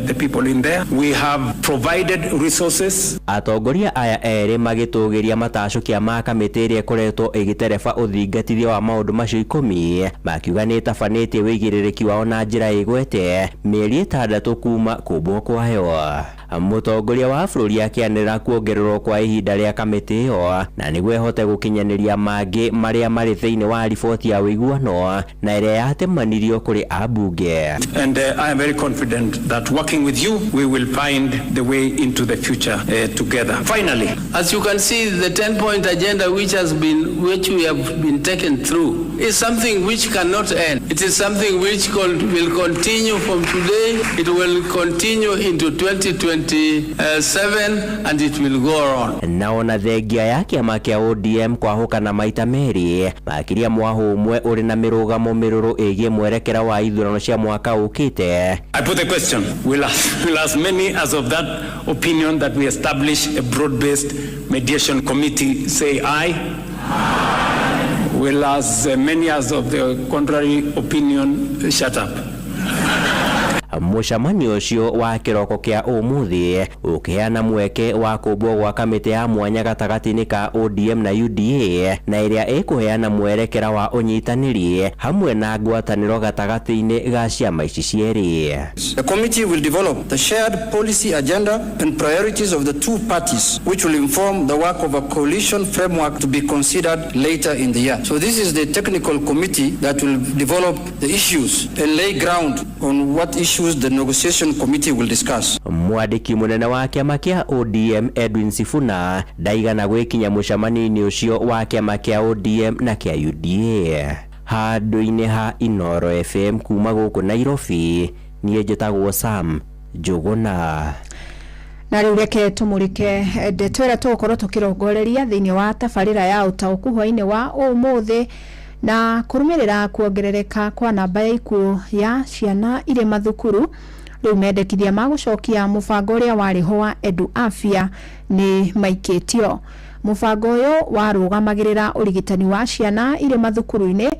the people in there. We have provided resources. Atongoria aya erĩ magĩtũgĩria matacũkia ma kamĩtĩ ĩrĩa ĩkoretwo ĩgĩtereba ũthingatithia wa maũndũ macio 10 makiuga nĩ ĩtabanĩtie wĩigĩrĩrĩki wao na njĩra ĩgwete mĩeri 6 kuma kũmbwo kwayo. Mũtongoria wa bũrũri akĩanĩrĩra kuongererwo kwa ihinda rĩa kamĩtĩ ĩyo na nĩguo ĩhote gũkinyanĩria mangĩ marĩa marĩ thĩinĩ wa riboti ya ũiguano na ĩrĩa yatemanirio kũrĩ ambunge. And I am very confident that working with you, we will find the way into the future together. Finally, as you can see, the 10-point agenda which we have been taken through is something which cannot end. It is something which will continue from today. It will continue into 2027. 2027, and it will go on. Na ona thengia ya kĩama kĩa ODM kwahũkana maita merĩ, makĩria mwahũ ũmwe ũrĩ na mĩrũgamo mĩrũrũ ĩgiĩ mwerekera wa ithurano cia mwaka ũkĩte. I put the question, will as many as of that opinion that we establish a broad-based mediation committee say aye? Will as many as of the contrary opinion shut up? Mũcemanio ũcio wa kĩroko kĩa ũmũthĩ ũkĩheana mweke wa kũmbwo gwa kamĩtĩ ya mwanya gatagatĩ-inĩ ka ODM na UDA, na ĩrĩa ĩkũheana mwerekera wa ũnyitanĩri hamwe na ngwatanĩro gatagatĩ-inĩ ga ciama ici cierĩ. The committee will develop the shared policy agenda and priorities of the two parties, which will inform the work of a coalition framework to be considered later in the year. So this is the technical committee that will develop the issues and lay ground on what issues the negotiation committee will discuss. Mwandĩki mũnene wa kĩama kĩa ODM Edwin Sifuna ndaigana gwĩkinya mũcemanio-inĩ ũcio wa kĩama kĩa ODM na kĩa UDA. Handũ-inĩ ha Inoro FM kuma gũkũ Nairobi, niĩ njĩtagwo Sam Njũgũna. Na rĩu reke tũmũrĩke ndeto ĩrĩa tũgũkorwo tũkĩrongoreria thĩinĩ wa tabarĩra ya ũtaũku hwainĩ wa ũmũthĩ, na kũrũmĩrĩra kuongerereka kwa namba ya ikuũ ya ciana irĩ mathukuru. Rĩu mendekithia ma gũcokia mũbango ũrĩa warĩ ho wa Edu Afya nĩ maikĩtio. Mũbango ũyũ warũgamagĩrĩra ũrigitani wa ciana irĩ mathukuru-inĩ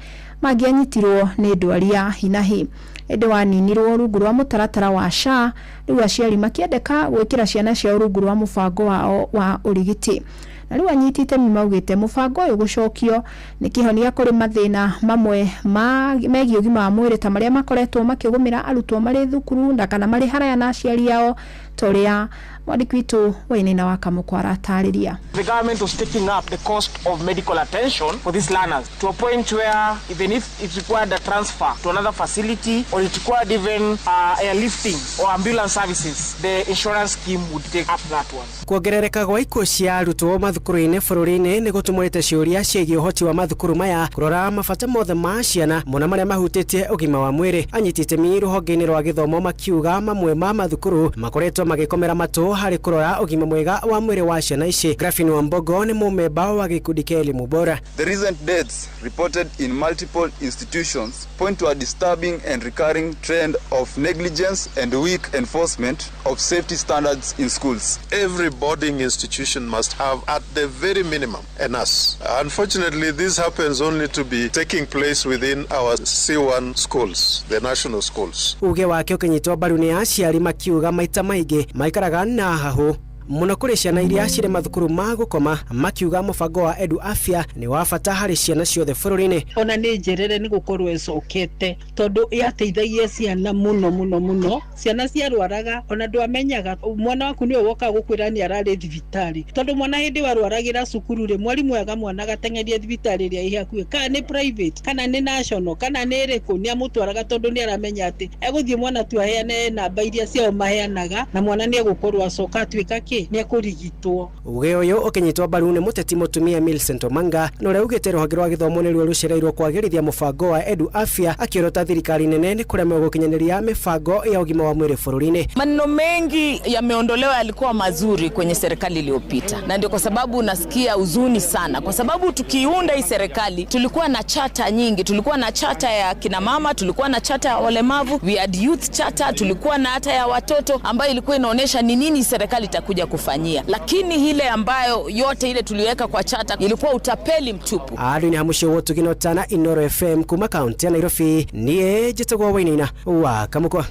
mangĩanyitirwo nĩ ndwari ya hinahi, ĩndĩ waninirwo rungu rwa mũtaratara wa SHA. Rĩu aciari makĩendeka gwĩkĩra ciana ciao rungu rwa mũbango wao wa ũrigiti. Na rĩu anyiti itemi maugĩte mũbango ũyũ gũcokio nĩ kĩhonia kũrĩ mathĩna mamwe megiĩ ũgima wa mwĩrĩ ta marĩa makoretwo makĩgũmĩra arutwo marĩ thukuru na kana marĩ haraya na aciari ao, ta ũrĩa mwandĩki witũ Wainaina wa Kamũkwa aratarĩria. The government was taking up the cost of medical attention for these learners to a point where even if it required a transfer to another facility or it required even airlifting or ambulance services, the insurance scheme would take up that one. Kuongerereka gwa ikuũ cia arutwo mathukuru-inĩ bũrũri-inĩ nĩ gũtumũrĩte ciũria ciĩgiĩ ũhoti wa mathukuru maya kũrora mabata mothe ma ciana mũno marĩa mahutĩtie ũgima wa mwĩrĩ. Anyiti itemi rũhonge-inĩ rwa gĩthomo makiuga mamwe ma mathukuru makoretwo magĩkomera matũ harĩ kũrora ũgima mwega wa mwĩrĩ wa ciana ici. Grafin Wambogo nĩ mũmemba wa gĩkundi kĩa Elimu Bora. The recent deaths reported in multiple institutions point to a disturbing and recurring trend of negligence and weak enforcement of safety standards in schools. Every boarding institution must have, at the very minimum, a nurse. Unfortunately, this happens only to be taking place within our C1 schools, the national schools. Uge wake ũkĩnyitwo mbaru nĩ aciari makiuga maita maingĩ maikaraga na hahũ mũno kũrĩ ciana iria cirĩ mathukuru ma gũkoma, makiuga mũbango wa Edu Afya nĩ wa bata harĩ ciana ciothe bũrũri-inĩ. Ona nĩ njerere nĩ gũkorwo ĩcokete tondũ yateithagia ciana mũno mũno mũno. Ciana ciarwaraga ona ndwamenyaga mwana waku nĩwe woka gũkwĩra nĩ ararĩ thibitarĩ, tondũ mwana hĩndĩ warwaragĩra cukuru rĩ, mwarimũ aga mwana agateng'eria thibitarĩ ĩrĩa ĩ hakuhĩ, kana nĩ private kana nĩ national kana nĩ ĩrĩkũ, nĩ amũtwaraga tondũ nĩ aramenya atĩ egũthiĩ mwana tu aheane namba iria ciao maheanaga na mwana nĩ egũkorwo acoka atuĩka kĩ nĩ ekũrigitwo. Uge ũyũ ũkĩnyitwo mbaru nĩ mũteti mũtumia Millicent Omanga na ũrĩa ugĩte rũhonge rwa gĩthomo nĩruo rũcereirwo kwagĩrithia mũbango wa Edu Afya, akĩorota thirikari nene nĩ kũremwo gũkinyanĩria mĩbango ya ũgima wa mwĩrĩ bũrũri-inĩ. Maneno mengi yameondolewa yalikuwa mazuri kwenye serikali iliyopita, na ndio kwa sababu nasikia huzuni sana, kwa sababu tukiunda hii serikali tulikuwa na chata nyingi, tulikuwa na chata ya kina mama, tulikuwa na chata ya walemavu, we had youth chata, tulikuwa na hata ya watoto ambayo ilikuwa inaonyesha ni nini serikali itakuja kufanyia, lakini ile ambayo yote ile tuliweka kwa chata ilikuwa utapeli mtupu. Andũ hamucio wotuginotana Inoro FM kuma kaunti ya Nairobi, niĩ njĩtagwo Wainaina wa Kamũkwa.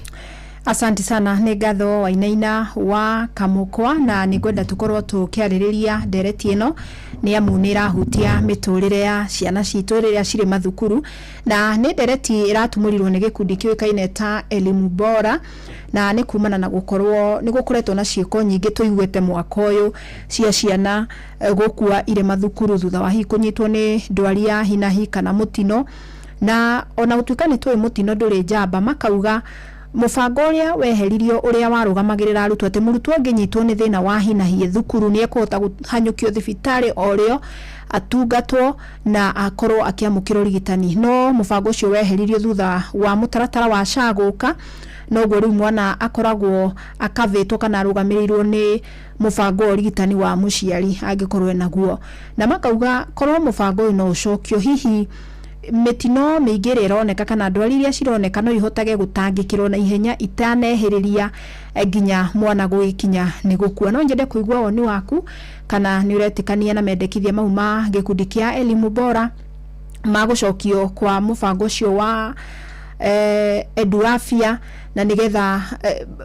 Asante sana nĩ ngatho Wainaina wa Kamũkwa, na nĩ ngwenda tũkorwo tũkĩarĩrĩria ndereti ĩno nĩ amu nĩ ĩrahutia mĩtũrĩre ya ciana citũ rĩrĩa cirĩ mathukuru, na nĩ ndereti ĩratumũrirwo nĩ gĩkundi kĩũĩkaine ta Elimu Bora, na nĩ kumana na gũkorwo nĩ gũkoretwo na ciĩko nyingĩ tũiguĩte mwaka ũyũ cia ciana gũkua irĩ mathukuru thutha wa hihi kũnyitwo nĩ ndwari ya hinahi kana mũtino, na ona gũtuĩka nĩ tũĩ mũtino ndũrĩ njamba, makauga mũbango ũrĩa weheririo ũrĩa warũgamagĩrĩra arutwo atĩ mũrutwo angĩnyitwo nĩ thĩna wa hinahi thukuru nĩ ekũhota kũhanyũkio thibitarĩ o rĩo Atungatwo na akorwo akĩamũkĩra ũrigitani. No mũbango ũcio weheririo thutha wa mũtaratara wa SHA gũka, noguo rĩu mwana akoragwo akavĩtwo kana arũgamĩrĩirwo nĩ mũbango wa ũrigitani wa mũciari angĩkorwo enaguo. Na makauga korwo mũbango ũyũ no ũcokio, hihi mĩtino mĩingĩ ĩrĩa ĩroneka kana ndwari iria cironeka no ihotage gũtangĩkĩrwo na ihenya itanehĩrĩria nginya mwana gũgĩkinya nĩ gũkua. No nyende kũigua woni waku kana nĩ ũretĩkania na mendekithia mau ma gĩkundi kĩa Elimu Bora ma gũcokio kwa mũbango ũcio wa Edu Afya, na nigetha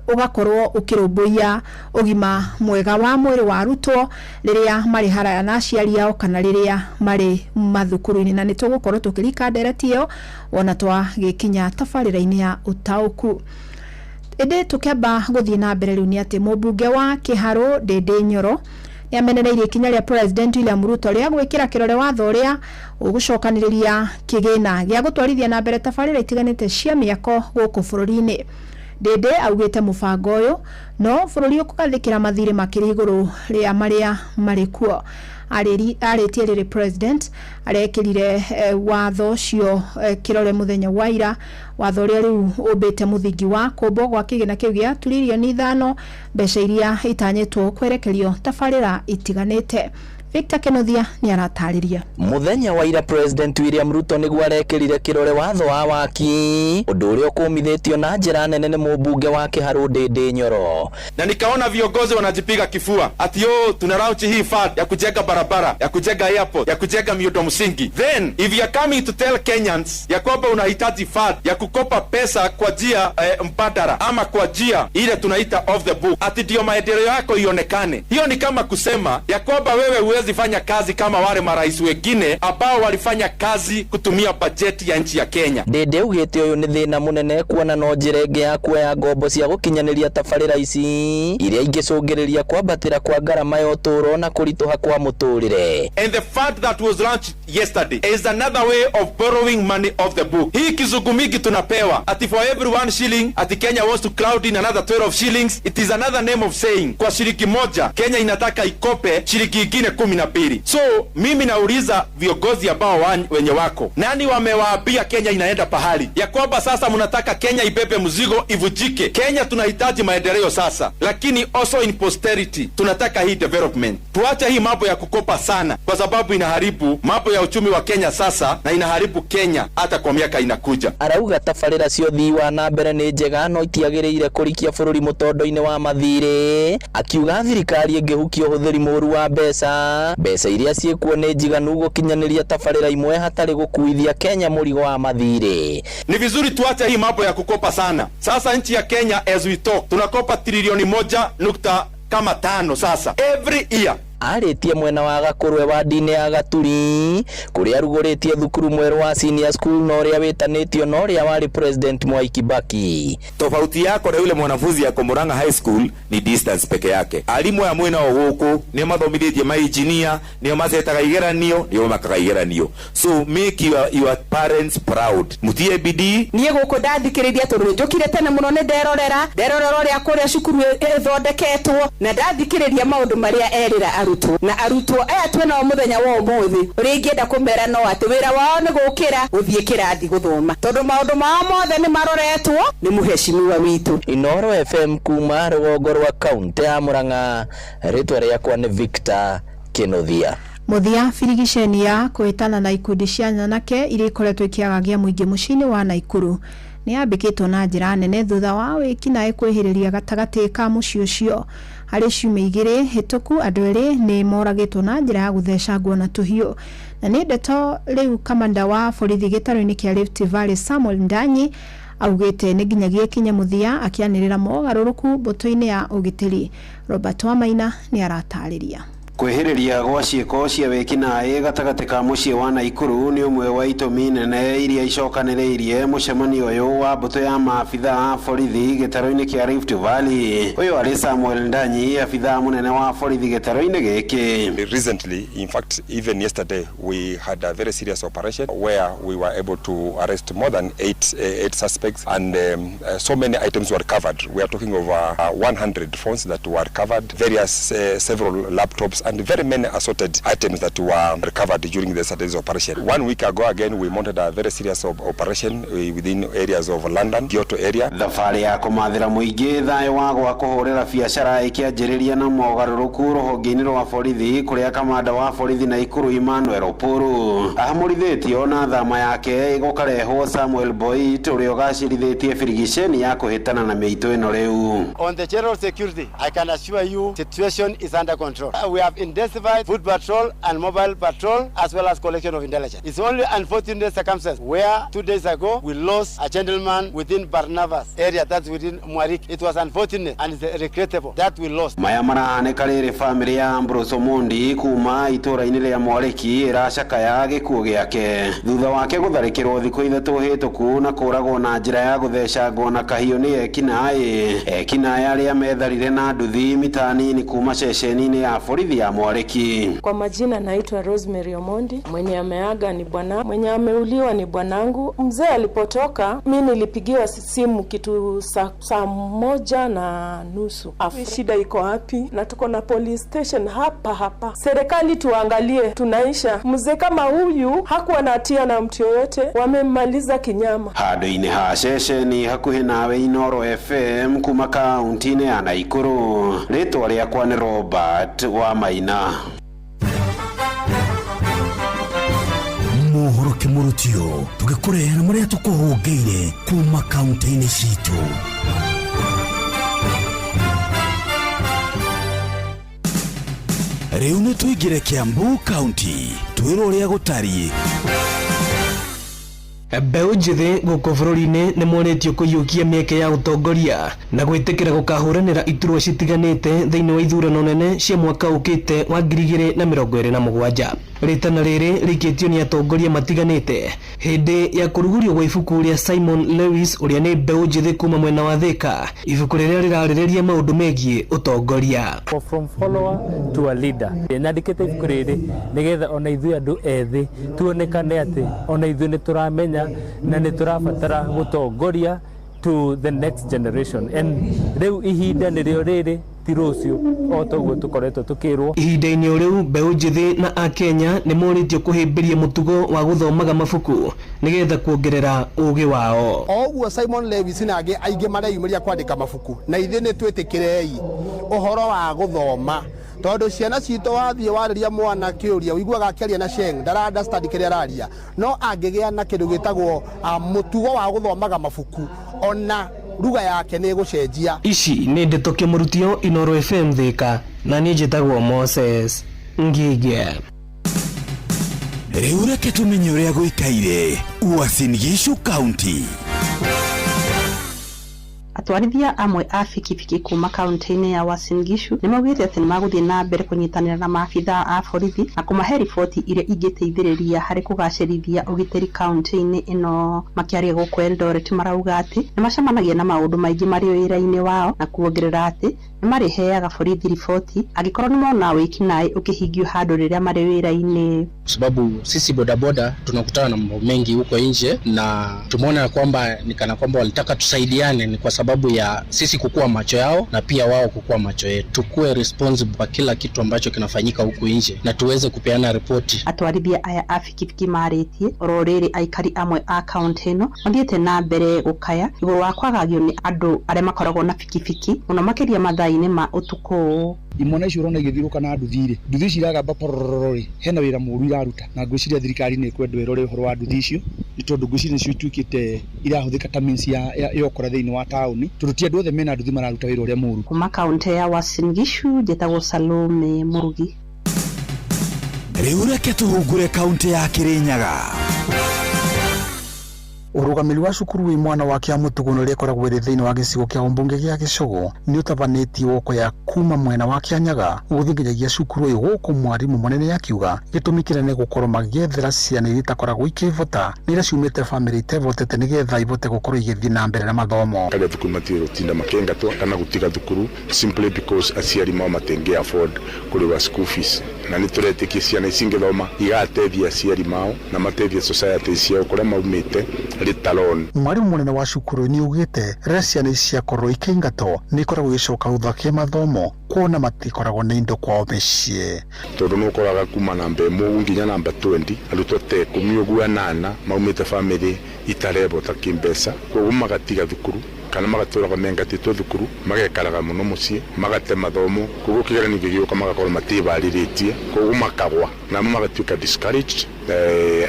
ũgakorwo ũkĩrũmbũiya ũgima mwega wa mwĩrĩ wa arutwo rĩrĩa marĩ haraya na aciari ao kana rĩrĩa marĩ mathukuru-inĩ. Na nĩ tũgũkorwo tũkĩrika ndereti ĩyo wona twagĩkinya tabarĩra-inĩ ya ũtaũku. Ĩndĩ tũkĩamba gũthiĩ na mbere rĩu nĩ atĩ mũmbunge wa Kĩharũ Ndĩndĩ Nyoro nĩamenereirie ikinya rĩa President William Ruto rĩa gwĩkĩra kĩrore watho ũrĩa ũgũcokanĩrĩria kĩgĩna gĩa gũtwarithia na mbere tabarĩra itiganĩte cia mĩako gũkũ bũrũri-inĩ. Ndĩndĩ augĩte mũbango ũyũ no bũrũri ũkũgathĩkĩra mathirĩ makĩria igũrũ rĩa marĩa marĩ kuo. Arĩtie rĩrĩ President arekĩrire watho ũcio kĩrore mũthenya wa ira, watho ũrĩa rĩu ũmbĩte mũthingi wa kũmbwo gwa kĩgĩna kĩu gĩa 5 trillion, mbeca iria itanyĩtwo kwerekerio tabarĩra itiganĩte. Victor Kenothia nĩ aratarĩria. Muthenya wa ira, President William Ruto nĩguo arekĩrire kĩrore watho wa waki, ũndũ ũrĩa ũkũmithĩtio na njĩra nene nĩ mũmbunge wa Kĩharũ Ndĩndĩ Nyoro. Na nikaona viongozi wanajipiga kifua ati, "Oh, tuna launch hii fund ya kujenga barabara, ya kujenga airport, ya kujenga miundo msingi." Then if you are coming to tell Kenyans ya kwamba unahitaji fund ya kukopa pesa kwa njia mbadala ama kwa njia ile tunaita off the book, ati ndio maendeleo yako ionekane, hiyo ni kama kusema ya kwamba wewe huwezi fanya kazi kama wale marais wengine ambao walifanya kazi kutumia bajeti ya nchi ya Kenya. Ndĩndĩ augĩte ũyũ nĩ thĩna mũnene, kuona no njĩra ĩngĩ ya kuoya ngombo cia gũkinyanĩria tabarĩra ici iria ingĩcũngĩrĩria kwambatĩra kwa ngarama ya ũtũũro na kũritũha kwa mũtũrĩre. And the fund that was launched yesterday is another way of borrowing money off the book. Hii kizungu mingi tunapewa ati for every 1 shilling ati Kenya wants to crowd in another 12 shillings. It is another name of saying kwa shilingi 1 Kenya inataka ikope shilingi ingine 12. So mimi nauliza viongozi ambao wenye wako nani, wamewaambia Kenya inaenda pahali ya kwamba sasa mnataka Kenya ibebe mzigo ivujike? Kenya tunahitaji maendeleo sasa, lakini also in posterity tunataka hii development. Tuache hii mambo ya kukopa sana, kwa sababu inaharibu mambo ya uchumi wa Kenya sasa na inaharibu Kenya hata kwa miaka inakuja. Arauga tabarĩra cia ũthii wa na mbere nĩ njega no itiagĩrĩire kũrikia bũrũri mũtondo-inĩ wa mathirĩ, akiuga thirikari ĩngĩhukia ũhũthĩri mũru wa mbeca, mbeca iria ciĩkuo nĩ njiganu gũkinyanĩria tabarĩra imwe hatarĩ gũkuithia Kenya mũrigo wa mathirĩ. Ni vizuri tuache hii mambo ya kukopa sana. Sasa nchi ya Kenya, as we talk, tunakopa trilioni 1 nukta kama 5 sasa every year. Arĩtie mwena wa Gakũrwe wadi-inĩ ya Gaturi kũrĩa arugũrĩtie thukuru mwerũ wa senior school na ũrĩa wĩtanĩtio na ũrĩa warĩ President Mwai Kibaki. Tofauti yako na yule mwanafunzi yako Murang'a High School ni distance peke yake. Alimu aya mwina o gũkũ nĩo mathomithĩtie ma engineer, nĩo macetaga igeranio, nĩo makaga igeranio. So make your parents proud. Mutie bidii. Niĩ gũkũ ndathikĩrĩria tondũ njũkire tene mũno, nĩ nderorera ũrĩa kũrĩa cukuru ĩthondeketwo na ndathikĩrĩria maũndũ marĩa erĩra arutwo na arutwo aya twĩnao mũthenya wa ũmũthĩ. Ũrĩa ingĩenda kũmera no atĩ wĩra wao nĩ gũkĩra gũthiĩ kĩrathi gũthoma, tondũ maũndũ mao mothe nĩ maroretwo nĩ mũheshimiwa witũ. Inoro FM kuma rũgongo rwa kaunti ya Murang'a, rĩtwa rĩakwa nĩ Victor Kĩnuthia. Mũthia, birigiceni ya kwĩtana na ikundi cia anake iria ikoretwo ikĩagagia mũingĩ mũciĩ-inĩ wa Naikuru nĩ yambĩkĩtwo na njĩra nene thutha wa wĩkinaĩ kwĩhĩrĩria gatagatĩ ka mũciĩ ũcio. Harĩ ciumia 2 hĩtũku, andũ erĩ nĩ moragĩtwo na njĩra ya gũthecangwo na tũhiũ. Na nĩ ndeto rĩu kamanda wa borithi gĩtarũ-inĩ kĩa Rift Valley Samuel Ndanyi augĩte nĩ nginyagia ikinye mũthia, akĩanĩrĩra mogarũrũku mbũtũ-inĩ ya ũgitĩri. Robert Wamaina nĩ aratarĩria. Kwĩhĩrĩria gwa ciĩko cia wĩkinaĩ gatagatĩ ka mũciĩ wa Naikuru nĩ ũmwe wa itũmi nene iria icokanĩrĩirie mũcemanio ũyũ wa mbũtũ ya maabitha a borithi gĩtarũ-inĩ kĩa Rift Valley. Ũyũ arĩ Samuel Ndanyi, abithaa mũnene wa borithi gĩtarũ-inĩ gĩkĩ. Recently, in fact, even yesterday, we had a very serious operation where we were able to arrest more than eight suspects, and so many items were recovered. We are talking over 100 phones that were recovered, various several laptops and very many assorted items that were recovered during the Saturday's operation. 1 week ago, again, we mounted a very serious operation within areas of London, Kyoto area. Thabarĩ ya kũmathĩra mũingĩ thayũ wa gwa kũhũrĩra biacara ĩkĩanjĩrĩria na mogarũrũku rũhonge-inĩ rwa borithi kũrĩa kamanda wa borithi Naikuru Emmanuel Opuru ahamũrithĩtio na thama yake ĩgũkarehwo Samuel Boit ũrĩa ũgacĩrithĩtie birigiceni ya kũhĩtana na mĩitũ ĩno rĩu. On the general security, I can assure you situation is under control. We have intensified foot patrol and mobile patrol as well as collection of intelligence. It's only unfortunate circumstance where 2 days ago we lost a gentleman within Barnabas area, that's within Mwarik. It was unfortunate and it's regrettable that we lost. Maya marahanĩka rĩrĩ bamĩrĩ ya Ambrose Omondi kuma itũũra-inĩ rĩa Mwarĩki ĩracakaya gĩkuũ gĩake thutha wake gũtharĩkĩrwo thikũ 3 hĩtũku na kũragwo na njĩra ya gũthecangwo na kahiũ nĩ ekinaĩ. Ekinaĩ arĩa metharire na nduthi mita nini kuma ceceni-inĩ ya borithi ya Mwarĩki. Kwa majina naitwa Rosemary Omondi. Mwenye ameaga ni bwana, mwenye ameuliwa ni bwanangu. Mzee alipotoka mi nilipigiwa simu kitu saa 1:30. Shida iko wapi? Na tuko na police station hapa hapa. Serikali tuangalie, tunaisha. Mzee kama huyu hakuwa na hatia na mtu yoyote, wamemmaliza kinyama. Handũ-inĩ ha ceceni hakuhĩ nawe Inoro FM kuma kaunti-inĩ ya Naikuru, rĩtwa rĩakwa nĩ Robert wa Maina. Mohoro kĩmũrutio tũgĩkũrehera marĩa tũkũhũngĩire kuma kaunti-inĩ citũ. Rĩu nĩ tũingĩre Kiambu County twĩrwo ũrĩa gũtariĩ. Mbeũ njĩthĩ gũkũ bũrũri-inĩ nĩ monetio kũiyũkia mĩeke ya ũtongoria na gwĩtĩkĩra gũkahũranĩra iturwa citiganĩte thĩinĩ wa ithurano nene cia mwaka ũkĩte wa 2027. Rĩtana rĩrĩ rĩikĩtio nĩ atongoria matiganĩte hĩndĩ ya kũrugũrio gwa ibuku rĩa Simon Lewis ũrĩa nĩ mbeũ njĩthĩ kuma mwena wa Thika, ibuku rĩrĩa rĩrarĩrĩria maũndũ megiĩ ũtongoria. From follower to a leader. Nyandĩkĩte ibuku rĩrĩ nĩgetha ona ithuĩ andũ ethĩ tuonekane atĩ ona ithuĩ nĩ tũramenya na nĩ tũrabatara gũtongoria to the next generation, and rĩu ihinda nĩrĩo rĩrĩ ti rũciũ o toguo tũkoretwo tũkĩrwo. Ihinda-inĩ rĩu mbeũ njĩthĩ na akenya nĩ morĩtio kũhĩmbĩria mũtugo wa gũthomaga mabuku nĩgetha kuongerera ũgĩ wao. O ũguo Simon Lewis na angĩ aingĩ mareyumĩria kwandĩka mabuku, na ithuĩ nĩ twĩtĩkĩrei ũhoro wa gũthoma tondũ ciana citũ wathiĩ warĩria mwana kĩũria ũiguaga akĩaria na sheng ndara understand kĩrĩa araria, no angĩgĩa na kĩndũ gĩtagwo mũtugo wa gũthomaga mabuku ona ruga yake nĩ gũcenjia. Ici nĩ ndeto kĩmũrutio Inoro FM Thika, na niĩ njĩtagwo Moses Ngige. Rĩu reke tũmenye ũrĩa gũikaire Uasin Gishu County. Atwarithia amwe a bikibiki kuma kaunti-inĩ ya Uasin Gishu nĩmaugĩte atĩ nĩmagũthiĩ na mbere kũnyitanĩra na maabithaa a borithi na kũmahe riboti iria ingĩteithĩrĩria harĩ kũgacĩrithia ũgitĩri kaunti-inĩ ĩno. Makĩaria gũkũ Eldoret marauga atĩ nĩmacemanagia na maũndũ maingĩ marĩ wĩra-inĩ wao na kuongerera atĩ nĩmarĩheaga borithi riboti angĩkorwo nĩmona wĩkinaĩ ũkĩhingio handũ rĩrĩa marĩ wĩra-inĩ. Kwa sababu sisi bodaboda tunakutana na mambo mengi huko nje, na tumeona kwamba ni kana kwamba walitaka tusaidiane, ni kwa sababu ya sisi kukua macho yao na pia wao kukua macho yetu. Tukue responsible kwa kila kitu ambacho kinafanyika huku nje na tuweze kupeana ripoti. Atwarithia aya a bikibiki marĩtie oro rĩrĩ aikari amwe a kaunti ĩno mathiĩte na mbere gũkaya igũrũ wa kwagagio nĩ andũ arĩa makoragwo na bikibiki mũno makĩria mathaa-inĩ ma ũtukũ. Imwana icio ũrona igĩthiũrũka na nduthi rĩ, nduthi ici iragamba porororo rĩ, hena wĩra mũru iraruta, na ngwĩciria thirikari nĩ ĩkwendwo ĩrore ũhoro wa nduthi icio, nĩ tondũ ngwĩciria nĩcio ituĩkĩte irahũthĩka ta means ya ũkora thĩinĩ wa taũni, tondũ ti andũ othe mena nduthi mararuta wĩra ũrĩa mũru. Kuma kaunti ya Uasin Gishu njĩtagwo Salome Murugi. Rĩu reke tũhungure kaunti ya Kirinyaga. Ũrũgamĩrĩri wa cukuru wĩ mwana wa Kĩamũtũgũno ũrĩa ĩkoragwo ĩrĩ thĩinĩ wa gĩcigo kĩa ũmbunge gĩa Gĩcũgũ nĩ ũtabanĩtie woko ya kuma mwena wa Kĩanyaga gũthiĩ nginyagia cukuru ũyũ gũkũ mwarimũ mũnene akiuga gĩtũmi kĩnene gũkorwo magĩethera ciana iria itakoragwo ikĩhota na iria ciumĩte bamĩrĩ itehotete nĩgetha ihote gũkorwo igĩthiĩ na mbere na mathomo. Arĩa thukuru matige gũtinda makĩingatwo kana gũtiga thukuru simply because aciari mao matingĩ afford kũrĩha school fees. Na nĩ tũretĩkia ciana ici ingĩthoma igatethia aciari mao na mateithie society ciao kũrĩa maumĩte later on. Mwarimũ mũnene wa cukuru nĩ augĩte rĩrĩa ciana ici ciakorwo ikĩingatwo nĩ ikoragwo igĩcoka thutha kĩmathomo kuona matikoragwo na indo kwao mĩciĩ. Tondũ nĩ ũkoraga kuma namba ĩmwe ũguo nginya namba 20 arutwo ta ikũmi ũguo anana maumĩte bamĩrĩ itarebota kĩmbeca, koguo magatiga thukuru kana magatũraga mengatĩtwo thukuru, magekaraga mũno mũciĩ, magate mathomo, koguo kĩgeranio gĩgĩũka magakorwo matĩbarĩrĩtie, koguo makagwa na amwe magatuĩka discouraged,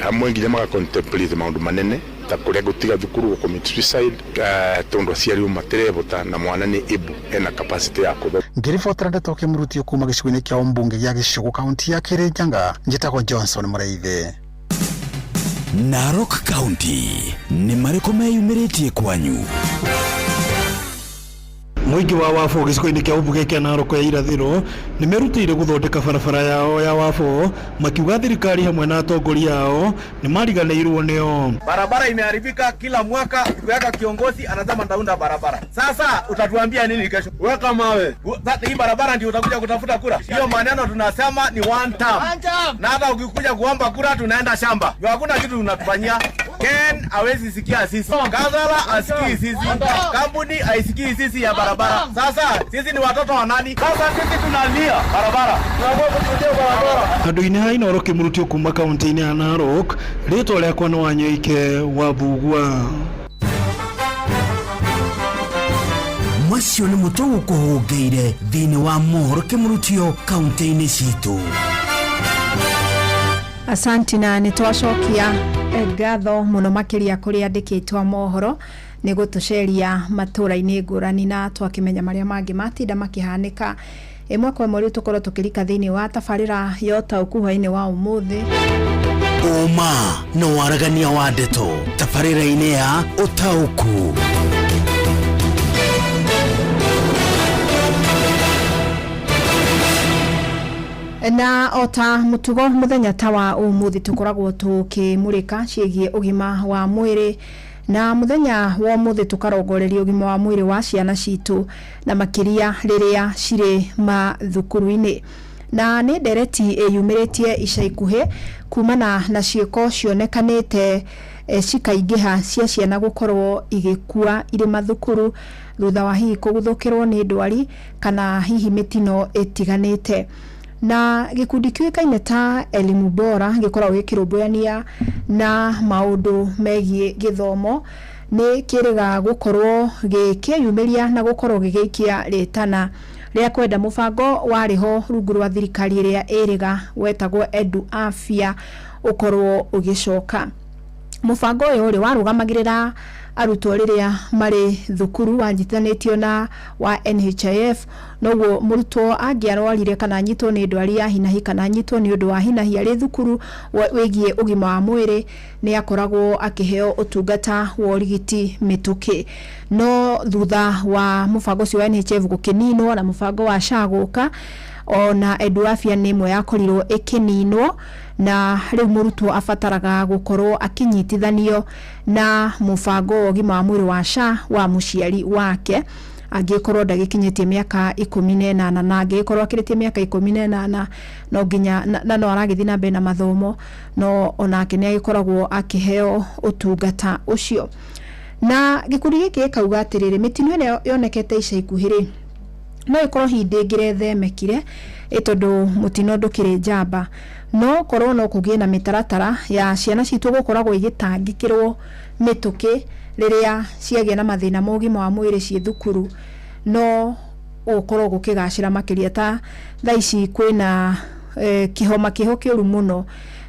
amwe nginya maga contemplate maũndũ manene ta kũrĩa gũtiga thukuru, gũ commit suicide, tondũ aciari matirebota na mwana nĩ able, ena capacity ya kũthoma. Ngĩribotera ndeto kĩmurutio kuma gĩcigo-inĩ kĩa ũmbunge gĩa Gĩcũgũ kaunti ya Kĩrĩnyaga, njĩtagwo Johnson Mũraithi. Narok County nĩ marĩkũ meyumĩrĩtie kwanyu? Mũingĩ wa Wabũ gĩcigo-inĩ kĩa ũmbunge kĩa Narok ya irathĩro nĩ merutĩire gũthondeka barabara yao ya Wabũ, makiuga thirikari hamwe na atongoria ao nĩ mariganĩirwo nĩo. Barabara imeharibika kila mwaka, tukiweka kiongozi anasema nitaunda barabara. Sasa utatuambia nini kesho? Weka mawe. Sasa hii barabara ndio utakuja kutafuta kura? Hiyo maneno tunasema ni one term. Na hata ukikuja kuomba kura tunaenda shamba. Hakuna kitu unatufanyia. Ken hawezi sikia sisi. Kazala asikii sisi. Kampuni haisikii sisi ya barabara. Sasa sisi ni watoto wa nani? Sasa sisi tunalia barabara. Tunaomba barabara. Handũ-inĩ ha Inooro kĩmurutio kuma kaunti-inĩ ya Narok, rĩtwa rĩakwa nĩ Wanyoike wa Mbugua. Macio nĩ mũtũ gũkũhũngĩire thĩinĩ wa mohoro kĩmurutio kaunti-inĩ citũ. Asanti, na nĩ twacokia ngatho mũno makĩria kũrĩ andĩkĩtwo mohoro nĩ gũtũceria matũra-inĩ ngũrani na twakĩmenya marĩa mangĩ matinda makĩhanĩka. Ĩmwe kwa ĩmwe rĩu tũkorwo tũkĩrika thĩinĩ wa tabarĩra ya ũtaũku hwaĩ-inĩ wa ũmũthĩ. Ũma na waragania wa ndeto tabarĩra-inĩ ya ũtaũku. Na ota mũtugo mũthenya ta wa ũmũthĩ tũkoragwo tũkĩmũrĩka ciĩgiĩ ũgima wa mwĩrĩ, na mũthenya wa ũmũthĩ tũkarongoreria ũgima wa mwĩrĩ wa ciana citũ na makĩria rĩrĩa cirĩ mathukuru-inĩ. Na nĩ ndereti ĩyumĩrĩtie ica ikuhĩ kumana na ciĩko cionekanĩte cikaingĩha cia ciana gũkorwo igĩkua irĩ mathukuru thutha wa hihi kũguthũkĩrwo nĩ ndwari kana hihi mĩtino ĩtiganĩte. Na gĩkundi kĩũĩkaine ta Elimu Bora gĩkoragwo gĩkĩrũmbũyania na maũndũ megiĩ gĩthomo nĩ kĩrĩga gũkorwo gĩkĩyumĩria na gũkorwo gĩgĩikia rĩtana rĩa kwenda mũbango warĩ ho rungu rwa thirikari ĩrĩa ĩrĩga wetagwo Edu Afya ũkorwo ũgĩcoka. Mũbango ũyũ rĩ warũgamagĩrĩra arutwo rĩrĩa marĩ thukuru, wanyitithanĩtio na wa NHIF, noguo mũrutwo angĩarwarire kana anyitwo nĩ ndwari ya hinahi kana anyitwo nĩ ũndũ wa hinahi arĩ thukuru wĩgiĩ ũgima wa mwĩrĩ nĩ akoragwo akĩheo ũtungata wa ũrigiti mĩtũkĩ. No thutha wa mũbango ũcio wa NHIF gũkĩninwo na mũbango wa SHA gũka, ona Edu Afya nĩ ĩmwe yakorirwo ĩkĩninwo, na rĩu mũrutwo abataraga gũkorwo akĩnyitithanio na mũbango wa ũgima wa mwĩrĩ wa SHA wa mũciari wake angĩkorwo ndagĩkinyĩtie mĩaka 18, na angĩkorwo akĩrĩtie mĩaka 18 no nginya na no aragĩthiĩ na mbere na mathomo, no onake nĩ agĩkoragwo akĩheo ũtungata ũcio. Na gĩkundi gĩkĩ gĩkauga atĩrĩrĩ, mĩtino ĩrĩa yonekete ica ikuhĩ rĩ no ĩkorwo hihi ndĩngĩrethemekire tondũ mũtino ndũkĩrĩ njamba, no korwo no kũgĩe na mĩtaratara ya ciana citũ gũkoragwo igĩtangĩkĩrwo mĩtũkĩ rĩrĩa ciagĩa na mathĩna ma ũgima wa mwĩrĩ ciĩ thukuru, no gũkorwo gũkĩgacĩra makĩria. Ta thaa ici kwĩna kĩhoma kĩho kĩũru mũno,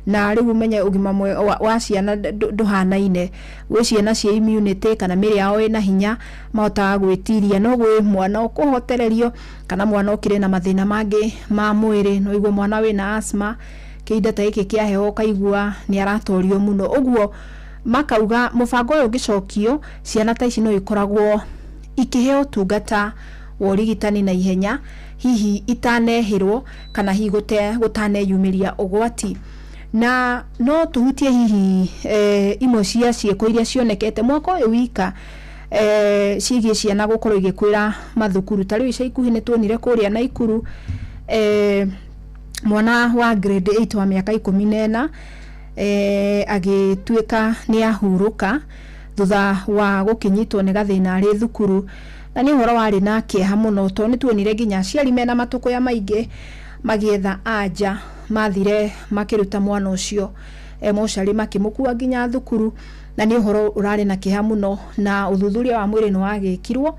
na rĩu ũmenye ũgima wa ciana ndũhanaine. Gwĩ ciana cia immunity kana mĩĩrĩ yao ĩna hinya mahotaga gwĩtiria, no gwĩ mwana ũkũhotererio kana mwana ũkĩrĩ na mathĩna mangĩ ma mwĩrĩ, no ũigue mwana wĩna asthma kĩhinda ta gĩkĩ kĩa heho ũkaigua nĩ aratorio mũno. Ũguo makauga mũbango ũyũ ũngĩcokio ciana ta ici no ikoragwo ikĩheo ũtungata wa ũrigitani na ihenya, hihi itanehĩrwo kana hihi gũtaneyumĩria ũgwati. Na no tuhutie hihi imwe cia ciĩko iria cionekete mwaka ũyũ wika ciĩgiĩ ciana gũkorwo igĩkwĩra mathukuru. Ta rĩu ica ikuhĩ nĩ tuonire kũrĩa Naikuru Mwana wa grade 8 wa mĩaka 14 agĩtuĩka nĩ ahurũka thutha wa gũkĩnyitwo nĩ gathĩna arĩ thukuru, na nĩ ũhoro warĩ na kĩeha mũno tondũ nĩ tuonire nginya aciari mena matũkũya maingĩ magĩetha anja mathire makĩruta mwana ũcio mocarĩ makĩmũkua nginya thukuru, na nĩ ũhoro ũrarĩ na kĩeha mũno. Na ũthuthuria wa mwĩrĩ nĩ wagĩkirwo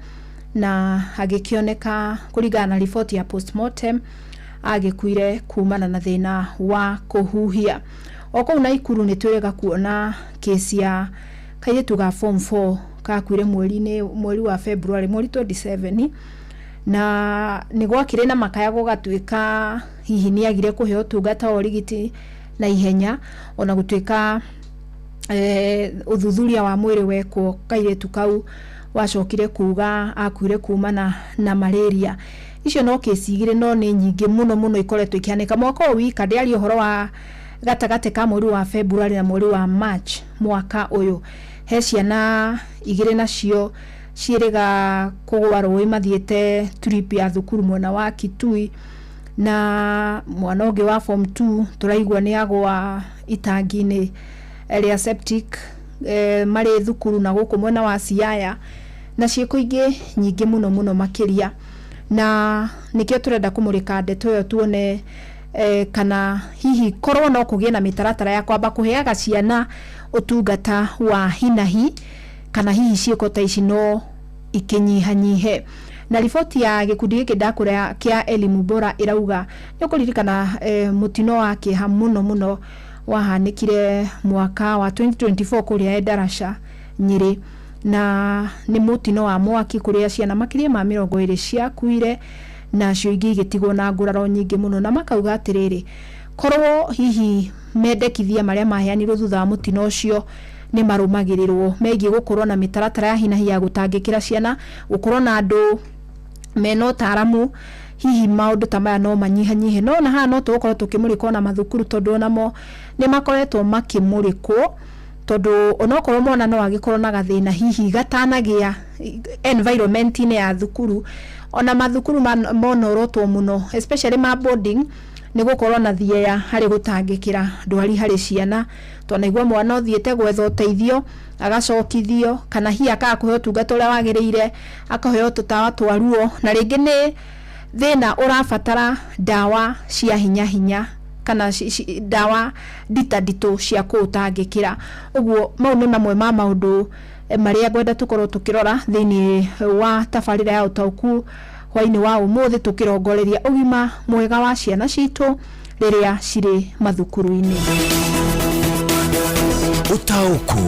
na agĩkĩoneka kũringana na riboti ya postmortem agĩkuire kumana na thĩna wa kũhuhia. O kũu Naikuru nĩ twĩrĩga kuona kesi ya kairĩtu ga form 4 kakuire mweri wa February, mweri 27, na nĩ gwakĩrĩ na makaya gũgatuĩka hihi nĩ agire kũheo ũtungata wa ũrigiti na ihenya, ona gũtuĩka ũthuthuria wa mwĩrĩ wekwo kairĩtu kau wacokire kuga akuire kumana na malaria. Icio no kesi igĩrĩ, no nĩ nyingĩ mũno mũno ikoretwo ikĩhanĩka mwaka ũyũ wika. Ndĩaria ũhoro wa gatagatĩ ka mweri wa February na mweri wa March mwaka ũyũ, he ciana igĩrĩ nacio ciĩrĩga kũgũa rũĩ mathiĩte trip ya thukuru mwena wa Kitui, na mwana ũngĩ wa form 2 tũraigua nĩ agũa itangi-inĩ rĩa septic marĩ thukuru na gũkũ mwena wa Siaya, na ciĩko ingĩ nyingĩ mũno mũno makĩria. Na nĩkĩo tũrenda kũmũrĩka ndeto ĩyo tuone kana hihi korwo no kũgĩe na mĩtaratara ya kwamba kũheaga ciana ũtungata wa hinahi, kana hihi ciĩko ta ici no ikinyihanyihe. Na riboti ya gĩkundi gĩkĩ ndakũrĩa kĩa Elimu Bora ĩrauga nĩ ũkũririkana mũtino wa kĩeha mũno mũno wahanĩkire mwaka wa 2024 kũrĩa Endarasha Nyĩrĩ, na nĩ mũtino wa mwaki kũrĩa ciana makĩria ma 20 ciakuire na cio ingĩ igĩtigwo na nguraro nyingĩ mũno. Na makauga atĩrĩrĩ, korwo hihi mendekithia marĩa maheanirwo thutha wa mũtino ũcio nĩ marũmagĩrĩrwo megiĩ gũkorwo na mĩtaratara ya hinahi ya gũtangĩkĩra ciana, gũkorwo na andũ mena ũtaaramu, hihi maũndũ ta maya no manyihanyihe. No na haha no tũgũkorwo tũkĩmũrĩkwo na mathukuru, tondũ onamo nĩ makoretwo makĩmũrĩkwo, tondũ onokorwo mwana no agĩkorwo na gathĩna hihi gatanagĩa environment-inĩ ya thukuru, ona mathukuru monorotwo mũno especially ma boarding nĩ gũkorwo na thieya harĩ gũtangĩkĩra ndwari harĩ ciana. Twanaigua mwana ũthiĩte gwetha ũteithio agacokithio, kana hihi akaga kũheo ũtungata ũrĩa wagĩrĩire, akaheo tũtawa twa ruo, na rĩngĩ nĩ thĩna ũrabatara ndawa cia hinya hinya kana ndawa nditanditũ cia kũũtangĩkĩra. Ũguo mau nĩ mamwe ma maũndũ marĩa ngwenda tũkorwo tũkĩrora thĩinĩ wa tabarĩra ya ũtaũku hwainĩ wa ũmũthĩ, tũkĩrongoreria ũgima mwega wa ciana citũ rĩrĩa cirĩ mathukuru-inĩ. Ũtaũku.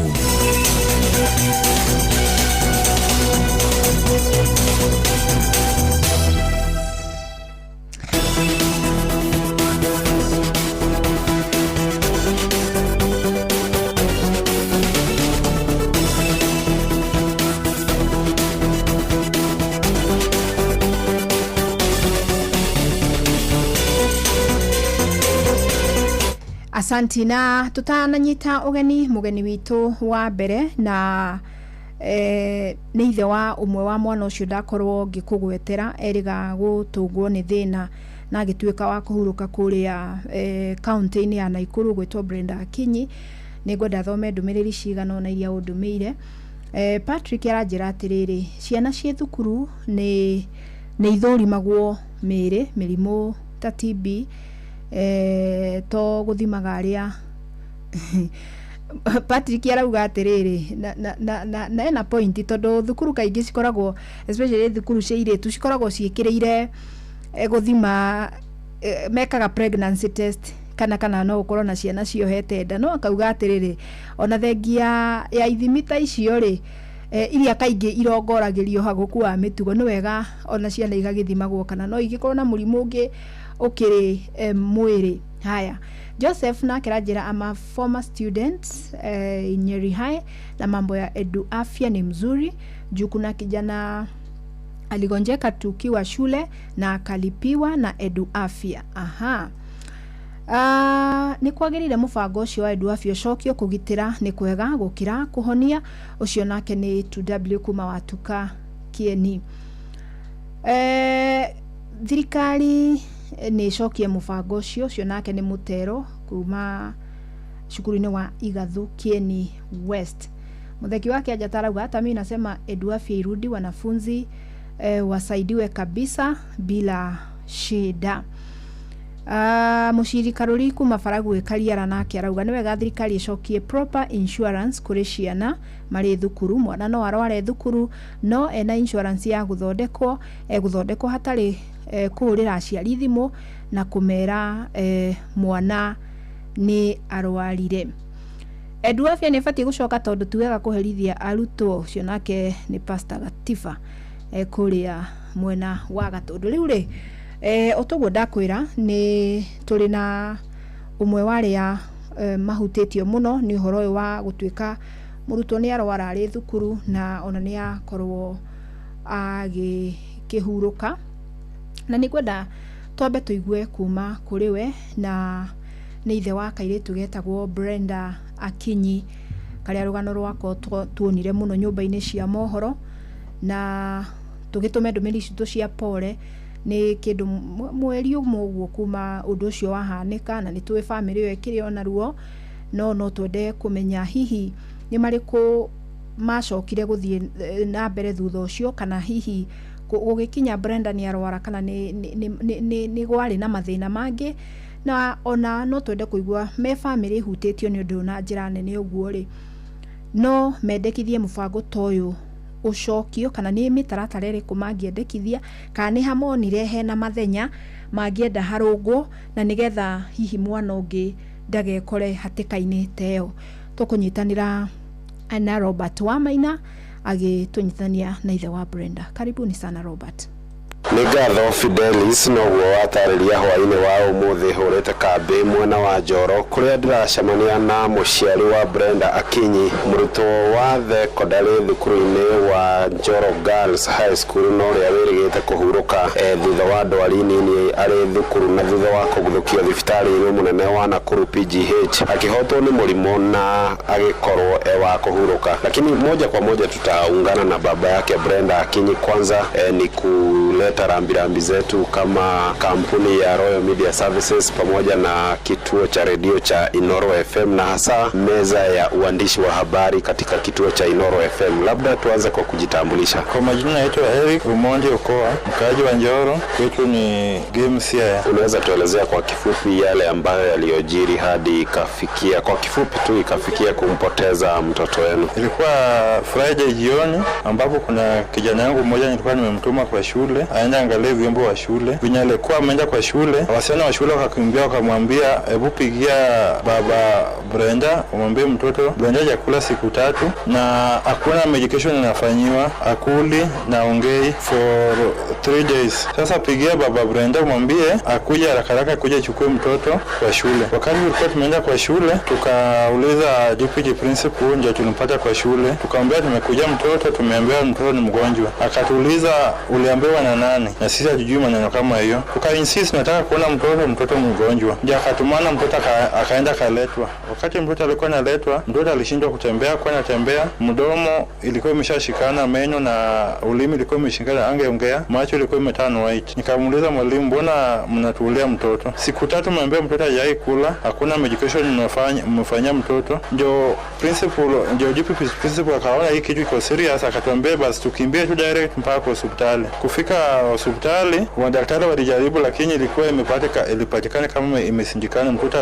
Asanti. Na tutananyita ũgeni mũgeni witũ wa mbere na nĩ ithe wa ũmwe wa mwana ũcio ndakorwo ngĩkũgwetera erĩga gũtũngwo nĩ thĩna na agĩtuĩka wa kũhurũka kũrĩa kaunti-inĩ ya Naikuru gwĩtwo Brenda Akinyi. Nĩ ngwenda thome ndũmĩrĩri cigana ũna iria ũndũmĩire. Patrick aranjĩra atĩrĩrĩ, ciana ciĩ thukuru nĩ ithũrimagwo mĩĩrĩ mĩrimũ ta TB, to gũthimaga arĩa Patrick arauga atĩrĩrĩ na ena point, tondũ thukuru kaingĩ cikoragwo especially thukuru cia airĩtu cikoragwo ciĩkĩrĩire gũthima, mekaga pregnancy test kana no gũkorwo na ciana ciohete nda. No akauga atĩrĩrĩ, ona thengia ya ithimi ta icio rĩ, iria kaingĩ irongoragĩrio hagũku wa mĩtugo, nĩ wega ona ciana igagĩthimagwo kana no igĩkorwo na mũrimũ ũngĩ ũkĩrĩ mwĩrĩ. Haya, Joseph nake aranjĩra, I'm a former student in Nyeri High na mambo ya edu afya ni mzuri juu kuna kijana aligonjeka tukiwa shule na akalipiwa na edu afya. Aha. Nĩ kwagĩrĩire mũbango ũcio wa edu afya ũcokio, kũgitĩra nĩ kwega gũkĩra kũhonia. Ũcio nake nĩ 2W kuma Watuka Kieni. Thirikari nĩ ĩcokie mũbango ũcio. Ũcio nake nĩ Mũtero kuma cukuru-inĩ wa Igathu Kieni West. Mutheki wake Anjata arauga hata mimi nasema Eduafya irudi, wanafunzi wasaidiwe kabisa bila shida. Muciri Karuri kuma Baragwe Kariara nake arauga nĩ wega thirikari ĩcokie proper insurance kũrĩ ciana marĩ thukuru. Mwana no arware thukuru no ena insurance ya gũthondekwo, egũthondekwo hatarĩ kũhũrĩra aciari thimũ na kũmera mwana nĩ arwarire. Eduafya nĩ ĩbatiĩ gũcoka tondũ ti wega kũherithia arutwo. Ũcio nake nĩ Pastor Gatiba kũrĩa mwena wa Gatũndũ. Rĩu rĩ, otoguo ndakwĩra nĩ tũrĩ na ũmwe wa arĩa mahutĩtio mũno nĩ ũhoro ũyũ wa gũtuĩka mũrutwo nĩ arwara arĩ thukuru na ona nĩ akorwo agĩkĩhurũka, na nĩ ngwenda twambe tũigue kuma kũrĩ we, na nĩ ithe wa kairĩtu getagwo Brenda Akinyi, karĩa rũgano rwako tuonire mũno nyũmba-inĩ cia mohoro, na tũgĩtũme ndũmĩrĩri citũ cia pole nĩ kĩndũ mweri ũmwe ũguo kuma ũndũ ũcio wahanĩka, na nĩ tũĩ bamĩrĩ ĩyo ĩkĩrĩ ona ruo, no twende kũmenya hihi nĩ marĩkũ macokire gũthiĩ na mbere thutha ũcio, kana hihi gũgĩkinya Brenda nĩ arwara kana nĩ gwarĩ na mathĩna mangĩ, na ona no twende kũigua me bamĩrĩ ĩhutĩtio nĩ ũndũ na njĩra nene ũguo rĩ, no mendekithie mũbango ta ũyũ ũcokio, kana nĩ mĩtaratara ĩrĩkũ mangĩendekithia, kana nĩ hamonire hena mathenya mangĩenda harũngwo, na nĩgetha hihi mwana ũngĩ ndagekore hatĩka-inĩ ta ĩyo. Tũkũnyitanĩra na Robert Wamaina agĩtũnyitithania na ithe wa Brenda. Karibuni sana Robert. Nĩ ngatho Fidelis, noguo watarĩria hwaĩ-inĩ wa ũmũthĩ hũrĩte kambĩ mwena wa Njoro kũrĩa ndĩracemania na mũciari wa Brenda Akinyi, mũrutwo wa thekondarĩ thukuru-inĩ wa Njoro Girls High School, na ũrĩa wĩrĩgĩte kũhurũka thutha wa ndwari nini arĩ thukuru na thutha wa kũguthũkio thibitarĩ-inĩ mũnene wa Nakuru PGH, akĩhotwo nĩ mũrimũ na agĩkorwo e wa kũhurũka. Lakini moja kwa moja tutaungana na baba yake Brenda Akinyi. Kwanza ni kuleta rambirambi zetu kama kampuni ya Royal Media Services pamoja na kituo cha redio cha Inoro FM na hasa meza ya uandishi wa habari katika kituo cha Inoro FM. Labda tuanze kwa kujitambulisha. Kwa majina naitwa Eric Umondi Okoa, mkaaji wa Njoro, kwetu ni Game Siaya. Unaweza tuelezea kwa kifupi yale ambayo yaliyojiri hadi ikafikia, kwa kifupi tu, ikafikia kumpoteza mtoto wenu? Ilikuwa Friday jioni ambapo kuna kijana yangu mmoja nilikuwa nimemtuma kwa shule aende angalie vyombo wa shule. Venye alikuwa ameenda kwa shule, wasichana wa shule wakakimbia wakamwambia, hebu pigia baba Brenda umwambie mtoto Brenda hajakula siku 3 na hakuna medication inafanyiwa, akuli na ongei for 3 days. Sasa pigia baba Brenda umwambie akuje haraka haraka kuja chukue mtoto kwa shule. Wakati tulikuwa tumeenda kwa shule, tukauliza deputy principal, ndio tulimpata kwa shule, tukamwambia tumekuja mtoto, tumeambiwa mtoto ni mgonjwa. Akatuuliza uliambiwa na nani? Na sisi hatujui maneno kama hiyo. Tuka insist nataka kuona mtoto, mtoto mgonjwa. Ndio akatumana mtoto akaenda kaletwa. Wakati mtoto alikuwa analetwa, mtoto alishindwa kutembea, kwa anatembea, mdomo ilikuwa imeshashikana, meno na ulimi ilikuwa imeshikana, angeongea, macho ilikuwa imeturn white. Nikamuuliza mwalimu, mbona mnatuulia mtoto? Siku 3 mmeambia mtoto hajai kula, hakuna medication mmefanyia mtoto. Ndio principal, ndio deputy principal akaona hii kitu iko serious, akatuambia basi tukimbie tu direct mpaka hospitali. Kufika hospitali madaktari walijaribu, lakini ilikuwa ilipatikana kama imesindikana. Mtoto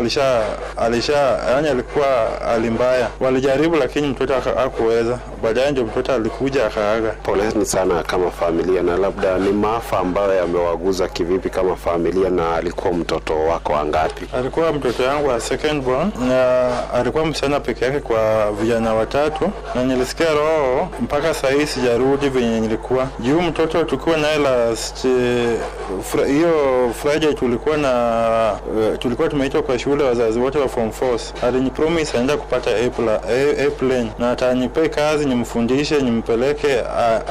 alisha yani alikuwa alimbaya. Walijaribu lakini mtoto hakuweza. Baadaye ndio mtoto alikuja akaaga. Poleni sana kama familia, na labda ni maafa ambayo yamewaguza kivipi kama familia, na alikuwa mtoto wako wangapi? Alikuwa mtoto yangu wa second born, na alikuwa msichana peke yake kwa vijana 3, na nilisikia roho mpaka saa hii sijarudi venye nilikuwa. Juu mtoto tulikuwa naye last hiyo Friday tulikuwa na tulikuwa tumeitwa kwa shule wazazi wote wa form 4. Alinipromise aenda kupata A-plane na atanipe kazi nimfundishe, nimpeleke,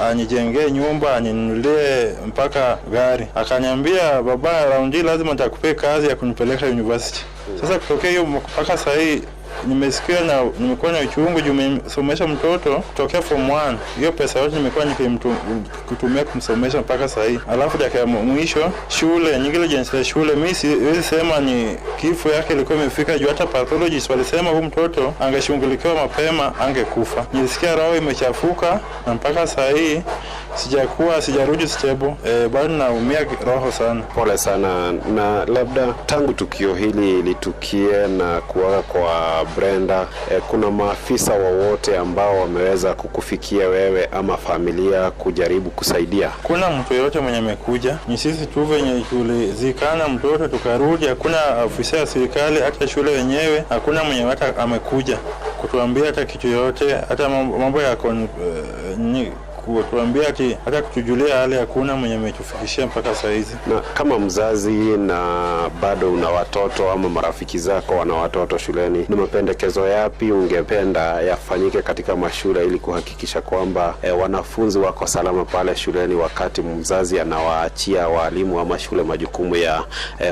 anijengee nyumba, aninunulie mpaka gari. Akaniambia baba, raundi lazima nitakupea kazi ya kunipeleka university. Sasa kutokea hiyo mpaka saa hii Nimesikia na nimekuwa na uchungu juu nimesomesha mtoto tokea form 1. Hiyo pesa yote nimekuwa nikitumia kumsomesha mpaka sasa hii. Alafu dakika ya mwisho shule negligence ya shule, mimi siwezi sema ni kifo yake ilikuwa imefika juu, hata pathologist walisema huyu mtoto angeshughulikiwa mapema angekufa. Nilisikia roho imechafuka na mpaka saa hii sijarudi stable. Bado naumia roho sana. Pole sana. Na labda tangu tukio hili litukie na kuaga kwa Brenda, kuna maafisa wowote ambao wameweza kukufikia wewe ama familia kujaribu kusaidia? Kuna mtu yoyote mwenye amekuja, ni sisi tu venye tulizikana mtoto tukarudi. Hakuna afisa ya serikali, hata shule wenyewe hakuna mwenye hata amekuja kutuambia hata kitu yoyote, hata mambo ya kutuambia ati hata kutujulia hali, hakuna mwenye ametufikishia mpaka saa hizi. Na kama mzazi na bado una watoto ama marafiki zako wana watoto shuleni, ni mapendekezo yapi ungependa yafanyike katika mashule ili kuhakikisha kwamba wanafunzi wako salama pale shuleni wakati mzazi anawaachia walimu ama shule majukumu ya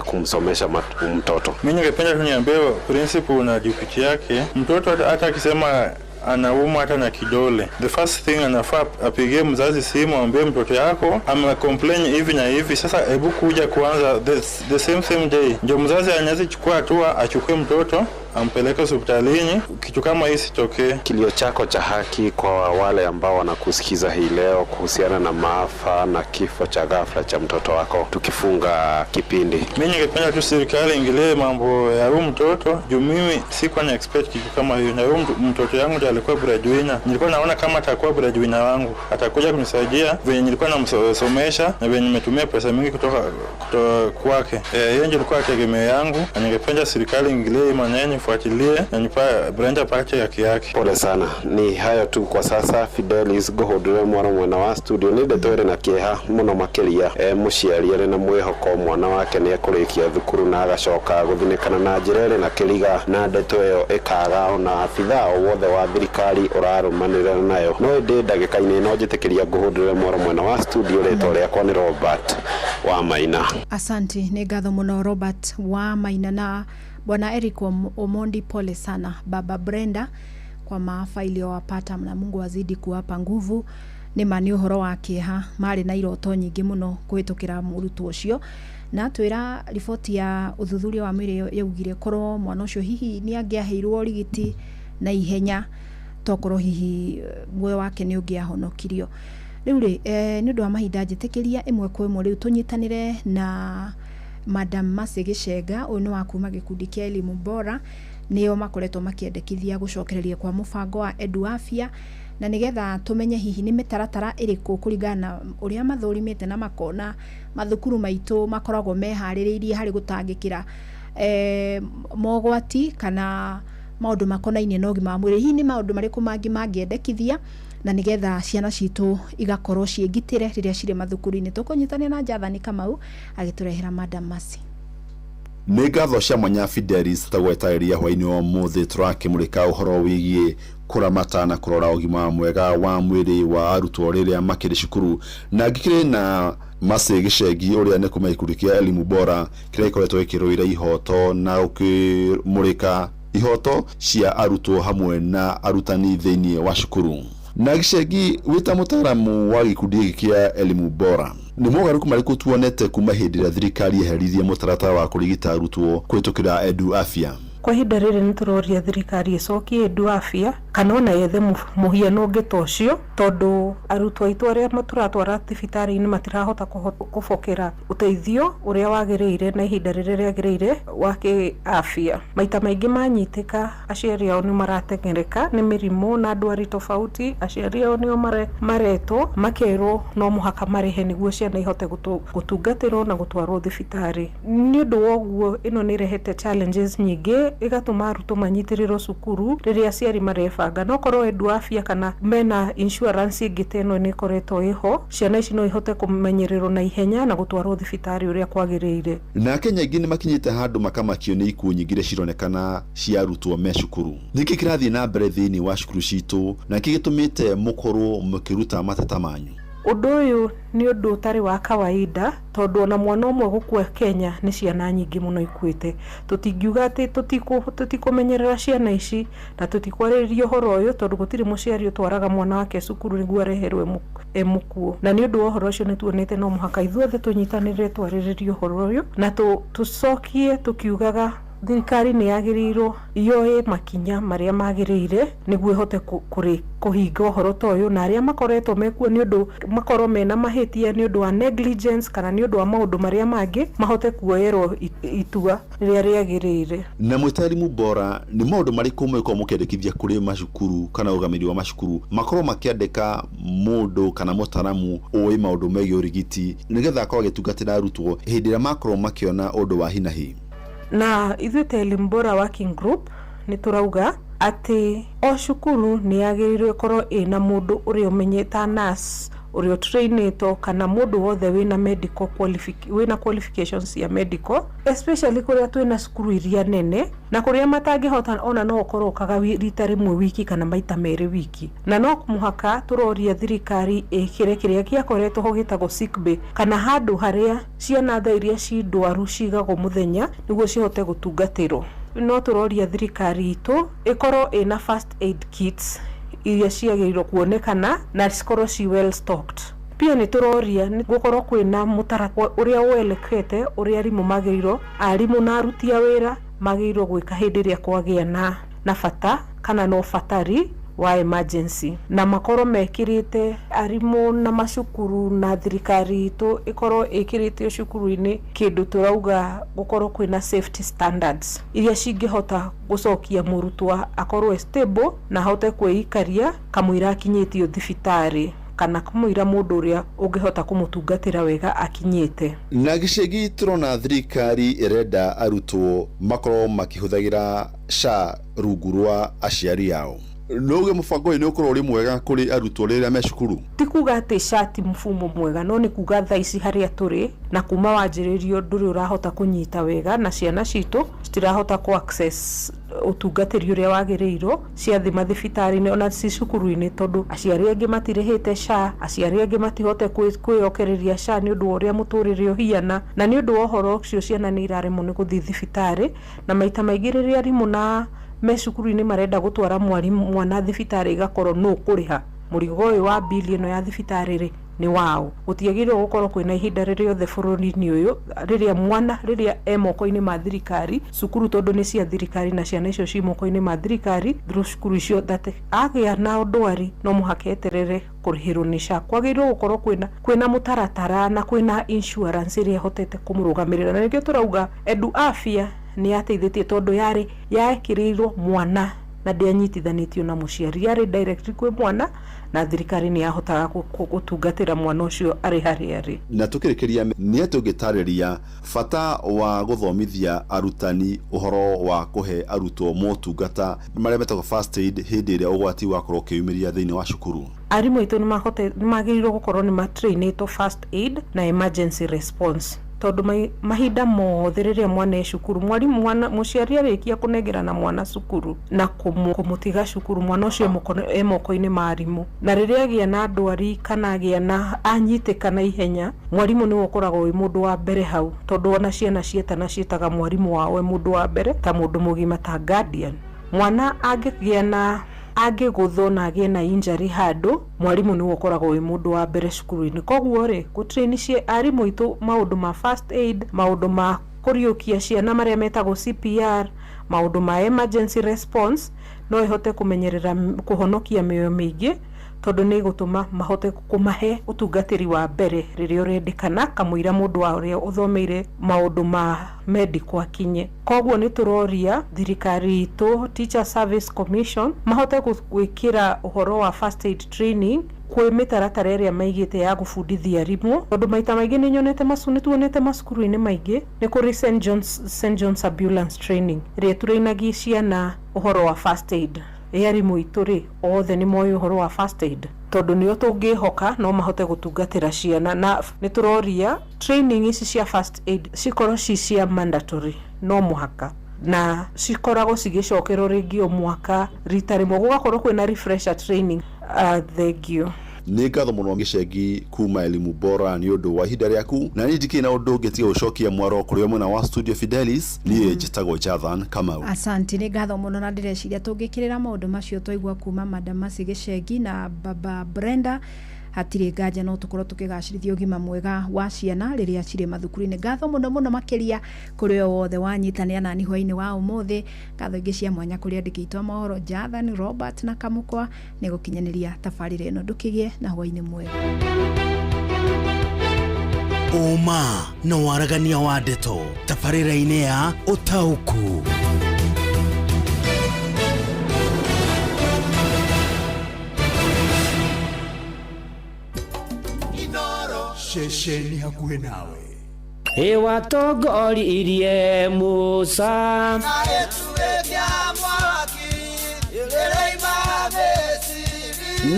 kumsomesha mtoto? Mimi ningependa tu niambie principal na deputy yake, mtoto hata akisema anauma hata na kidole, the first thing anafaa apigie mzazi simu, ambie mtoto yako ame complain hivi na hivi, sasa hebu kuja kwanza the same day, ndio mzazi anaweza chukua hatua, achukue mtoto ampeleke hospitalini, kitu kama hii sitokee. Kilio chako cha haki kwa wale ambao wanakusikiza hii leo kuhusiana na maafa na kifo cha ghafla cha mtoto wako, tukifunga kipindi. Mimi ningependa tu serikali ingilie mambo ya huyu mtoto juu mimi sikuwa na expect kitu kama hiyo, na huyu mtoto yangu ndiye alikuwa breadwinner. Nilikuwa naona kama atakuwa breadwinner wangu, atakuja kunisaidia venye nilikuwa namsomesha na venye nimetumia pesa mingi kutoka kwake. Yeye ndiye alikuwa tegemeo yangu, na ningependa serikali ingilie maneno, ifuatilie na nipa Brenda pate haki yake. Pole sana. Ni hayo tu kwa sasa. Fidelis Gohodre mwara mwena wa studio nĩ ndeto ĩrĩ na kĩeha mũno makĩria. Mũciari arĩ na mwĩhoko mwana wake nĩ ekũrĩkia thukuru na agacoka gũthinĩkana na njĩra ĩrĩ na kĩriga, na ndeto ĩyo ĩkaga ona abithaa o wothe wa thirikari ũrarũmanĩrĩra nayo. No ĩndĩ ndagĩka-inĩ ĩno njĩtĩkĩria ngũhũndũre mwara mwena wa studio, rĩtwa rĩakwa nĩ Robert wa Maina. Asante, nĩ ngatho mũno Robert wa Maina. Na Bwana Eric Omondi, pole sana baba Brenda kwa maafa iliyowapata, na Mungu azidi kuwapa nguvu. Nĩ ma nĩ ũhoro wa kĩeha, marĩ na iroto nyingĩ mũno kũhĩtũkĩra mũrutwo ũcio, na twĩra riboti ya ũthuthuria wa mwĩrĩ yaugire korwo mwana ũcio hihi nĩ angĩaheirwo ũrigiti na ihenya, tokorwo hihi muoyo wake nĩ ũngĩahonokirio. Rĩu rĩ, nĩ ũndũ wa mahinda njĩtĩkĩria ĩmwe kwa ĩmwe rĩu tũnyitanĩre na Madam Mercy Gĩcenga. Ũyũ nĩ wa kuma gĩkundi kĩa Elimu Bora, nĩo makoretwo makĩendekithia gũcokereria kwa mũbango wa Edu Afya, na nĩgetha tũmenye hihi nĩ mĩtaratara ĩrĩkũ kũringana na ũrĩa mathũrimĩte na makona mathukuru maitũ makoragwo meharĩrĩirie harĩ gũtangĩkĩra mogwati kana maũndũ makonainie na ũgima wa mwĩrĩ. Hihi nĩ maũndũ marĩkũ mangĩ mangĩendekithia na nĩgetha ciana citũ igakorwo ciĩngitĩre rĩrĩa cirĩ mathukuru-inĩ. Tũkũnyitanĩra na Jathani Kamau agĩtũrehera Madam Mercy. Nĩ ngatho cia mwanya Fidelis tagwetarĩria hwainĩ wa ũmũthĩ tũrakĩmũrĩka ũhoro wĩgiĩ kũramata na kũrora ũgima mwega wa mwĩrĩ wa arutwo rĩrĩa makĩrĩ cukuru, na ngĩkĩrĩ na Mercy Gĩcengi ũrĩa nĩ kuma gĩkundi kĩa Elimu Bora kĩrĩa gĩkoretwo gĩkĩrũĩra ihoto na gũkĩmũrĩka ihoto cia arutwo hamwe na arutani thĩinĩ wa cukuru. Na Gĩcengi, wĩ ta mũtaaramu wa gĩkundi gĩkĩ kĩa Elimu Bora, nĩ mogarũrũku marĩkũ tuonete kuma hĩndĩ ĩrĩa thirikari yeheririe mũtaratara wa kũrigita arutwo kũhĩtũkĩra Edu Afya? Kwa ihinda rĩrĩ nĩ tũroria thirikari ĩcokie Edu Afya kana ona yethe mũhiano ũngĩ ta ũcio, tondũ arutwo aitũ arĩa tũratwara thibitarĩ-inĩ matirahota kũbokera ũteithio ũrĩa wagĩrĩire na ihinda rĩrĩa rĩagĩrĩire wa kĩafya. Maita maingĩ manyitĩka aciari ao nĩ maratengereka nĩ mĩrimũ na ndwari tofauti, aciari ao nĩo maretwo makerwo no mũhaka marĩhe nĩguo ciana ihote gũtungatĩrwo na gũtwarwo thibitarĩ. Nĩ ũndũ wa ũguo ĩno nĩ ĩrehete challenges nyingĩ, ĩgatũma arutwo manyitĩrĩrwo cukuru rĩrĩa aciari marebanga. No korwo Edu Afya kana mena insurance ĩngĩ ta ĩno nĩ ĩkoretwo ĩho, ciana ici no ihote kũmenyererwo na ihenya na gũtwarwo thibitarĩ ũrĩa kwagĩrĩire. Na Kenya aingĩ nĩ makinyĩte handũ makamakio nĩ ikuũ nyingĩ iria cironekana cia arutwo me cukuru. Nĩkĩ kĩrathiĩ na mbere thĩinĩ wa cukuru citũ na nĩkĩ gĩtũmĩte mũkorwo mũkĩruta mateta manyu? Ũndũ ũyũ nĩ ũndũ ũtarĩ wa kawaida tondũ ona mwana ũmwe gũkua Kenya nĩ ciana nyingĩ mũno ikuĩte. Tũtingiuga atĩ tũtikũmenyerera ciana ici na tũtikwarĩrĩria ũhoro ũyũ tondũ gũtirĩ mũciari ũtwaraga mwana wake cukuru nĩguo areherwo e mũkuũ. Na nĩ ũndũ wa ũhoro ũcio nĩ tuonete no mũhaka ithuothe tũnyitanĩre twarĩrĩrie ũhoro ũyũ na tũcokie tũkiugaga thirikari nĩ yagĩrĩirwo yoe makinya marĩa magĩrĩire nĩguo ĩhote kũhinga ũhoro ta ũyũ, na arĩa makoretwo mekuo nĩ ũndũ makorwo mena mahĩtia nĩ ũndũ wa negligence kana nĩ ũndũ wa maũndũ marĩa mangĩ mahote kuoerwo itua rĩrĩa rĩagĩrĩire. Na mwĩ Elimu Bora, nĩ maũndũ marĩkũ mũgĩkorwo mũkĩandĩkithia kũrĩ macukuru kana ũrũgamĩrĩri wa macukuru makorwo makĩandĩka mũndũ kana mũtaramu ũĩ maũndũ megiĩ ũrigiti nĩgetha akorwo agĩtungatĩra arutwo hĩndĩ ĩrĩa makorwo makĩona ũndũ wa hinahi? Na ithuĩ ta Elimu Bora Working Group nĩ tũrauga atĩ o cukuru nĩ yagĩrĩirwo ĩkorwo ĩna mũndũ ũrĩa ũmenyete nurse ũrĩa ũtrainĩtwo kana mũndũ wothe wĩna medical wĩna qualifications cia medical, especially kũrĩa twĩna cukuru iria nene na kũrĩa matangĩhota ona no ũkorwo ũkaga rita rĩmwe wiki kana maita merĩ wiki. Na no mũhaka tũroria thirikari ĩkĩre kĩrĩa gĩakoretwo ho gĩtagwo sick bay, kana handũ harĩa ciana thaa iria ci ndwaru cigagwo mũthenya nĩguo cihote gũtungatĩrwo. No tũroria thirikari itũ ĩkorwo ĩna first aid kits iria ciagĩrĩirwo kuonekana na cikorwo ci well stocked. Pia nĩ tũroria gũkorwo kwĩna mũtaratara ũrĩa welekete ũrĩa arimũ magĩrĩirwo, arimũ na aruti a wĩra magĩrĩirwo gwĩka hĩndĩ ĩrĩa kwagĩa na bata kana na ũbatari wa emergency, na makorwo mekĩrĩte arimũ na macukuru na thirikari itũ ĩkorwo ĩkĩrĩte cukuru-inĩ kĩndũ tũrauga gũkorwo kwĩna safety standards iria cingĩhota gũcokia mũrutwo akorwo stable na ahote kwĩikaria kamũira akinyĩtio thibitarĩ kana kamũira mũndũ ũrĩa ũngĩhota kũmũtungatĩra wega akinyĩte. Na gĩcagi tũrona thirikari ĩrenda arutwo makorwo makĩhũthagĩra SHA rungu rwa aciari ao. Nĩũgĩ mũbango ũyũ nĩ ũkorwo ũrĩ mwega kũrĩ arutwo rĩrĩa me cukuru? Ti kuga atĩ SHA ti mfumo mwega, no nĩ kuga thaa ici harĩa tũrĩ na kuma wanjĩrĩrio ndũrĩ ũrahota kũnyita wega na ciana citũ citirahota kũ access ũtungatĩri ũrĩa wagĩrĩirwo ciathiĩ mathibitarĩ-inĩ ona ci cukuru-inĩ, tondũ aciari angĩ matirĩhĩte SHA, aciari angĩ matihote kwĩyokereria SHA nĩ ũndũ wa ũrĩa mũtũrĩre ũhiana, na nĩ ũndũ wa ũhoro ũcio ciana nĩ iraremwo nĩ gũthiĩ thibitarĩ, na maita maingĩ rĩrĩa arimũ na me cukuru-inĩ marenda gũtwara mwana thibitarĩ igakorwo nũ kũrĩha mũrigo ũyũ wa bili ĩno ya thibitarĩ rĩ nĩ wao. Gũtiagĩrĩirwo gũkorwo kwĩna ihinda rĩrĩothe bũrũri-inĩ ũyũ rĩrĩa mwana rĩrĩa e moko-inĩ ma thirikari cukuru, tondũ nĩ cia thirikari na ciana icio ci moko-inĩ ma thirikari through cukuru icio, that agĩa na ndwari no mũhaka eterere kũrĩhĩrwo nĩ SHA. Kwagĩrĩirwo gũkorwo kwĩna mũtaratara na kwĩna insurance ĩrĩa ĩhotete kũmũrũgamĩrĩra, na nĩkĩo tũrauga Edu Afya nĩ yateithĩtie tondũ yarĩ yaekĩrĩirwo mwana na ndĩanyitithanĩtio na mũciari, yarĩ direct kwĩ mwana na thirikari nĩ yahotaga gũtungatĩra mwana ũcio arĩ harĩa arĩ. Na tũkĩrĩkĩria nĩ atĩ ũngĩtarĩria bata wa gũthomithia arutani ũhoro wa kũhe arutwo motungata marĩa metagwo first aid hĩndĩ ĩrĩa ũgwati wakorwo ũkĩyumĩria thĩinĩ wa cukuru. Arimũ aitũ nĩ magĩrĩirwo gũkorwo nĩ matrainĩtwo first aid na emergency response, tondũ mahinda mothe rĩrĩa mwana e cukuru, mwarimu mwana mũciari arĩkia kũnengerana mwana cukuru na kũmũtiga cukuru, mwana ũcio e moko-inĩ ma arimũ, na rĩrĩa agĩa na ndwari kana agĩa na anyitĩkana ihenya, mwarimũ nĩwe ũkoragwo wĩ mũndũ wa mbere hau, tondũ ona ciana cietana ciĩtaga mwarimũ wao e mũndũ wa mbere ta mũndũ mũgima ta guardian. Mwana angĩgĩa na angĩgũthwo na agĩe na injury handũ, mwarimũ nĩwe ũkoragwo wĩ mũndũ wa mbere cukuru-inĩ. Koguo rĩ, gũtrain arimũ aitũ maũndũ ma first aid, maũndũ ma kũriũkia ciana marĩa metagwo CPR, maũndũ ma emergency response, no ĩhote kũmenyerera kũhonokia mĩoyo mĩingĩ, tondũ nĩ ĩgũtũma mahote kũmahe ũtungatĩri wa mbere rĩrĩa ũrendekana kamũira mũndũ wa ũrĩa ũthomeire maũndũ ma medical akinye. Koguo nĩ tũroria thirikari itũ, Teacher Service Commission, mahote gwĩkĩra ũhoro wa first aid training kwĩ mĩtaratara ĩrĩa maigĩte ya gũbundithia arimũ, tondũ maita maingĩ nĩ nyonete nĩ tuonete macukuru-inĩ maingĩ nĩ kũrĩ St John's ambulance training ĩrĩa tũrainagia ciana ũhoro wa first aid. Ĩ arimũ aitũ rĩ, othe nĩ moĩ ũhoro wa first aid, tondũ nĩo tũngĩhoka no mahote gũtungatĩra ciana. Na nĩ tũroria training ici cia first aid cikorwo ci cia mandatory, no mũhaka, na cikoragwo cigĩcokerwo rĩngĩ o mwaka rita rĩmwe, gũgakorwo kwĩna refresher training. Thank you. Nĩ ngatho mũno Gĩcengi kuma Elimu Bora nĩ ũndũ wa ihinda rĩaku, na niĩ ndikĩrĩ na ũndũ ũngĩ tiga gũcokia mwaro kũrĩ mwena wa studio Fidelis. Niĩ njĩtagwo Jathan Kamau. Asante, nĩ ngatho mũno, na ndĩreciria tũngĩkĩrĩra maũndũ macio twaigua kuma Madam Mercy Gĩcengi na Baba Brenda, hatirĩ nganja no tũkorwo tũkĩgacĩrithia ũgima mwega wa ciana rĩrĩa cirĩ mathukuru-inĩ. Ngatho mũno mũno makĩria kũrĩ o wothe wanyitanĩra nani hwainĩ wa ũmũthĩ. Ngatho ingĩ cia mwanya kũrĩ andĩki aitũ a mohoro Jathan Robert na Kamũkwa nĩ gũkinyanĩria tabarĩra ĩno. Ndũkĩgĩe na hwainĩ mwega. Ũma na waragania wa ndeto tabarĩra-inĩ ya ũtaũku. Ceceni hakuhĩ nawe. Ĩwatongoririe Musa.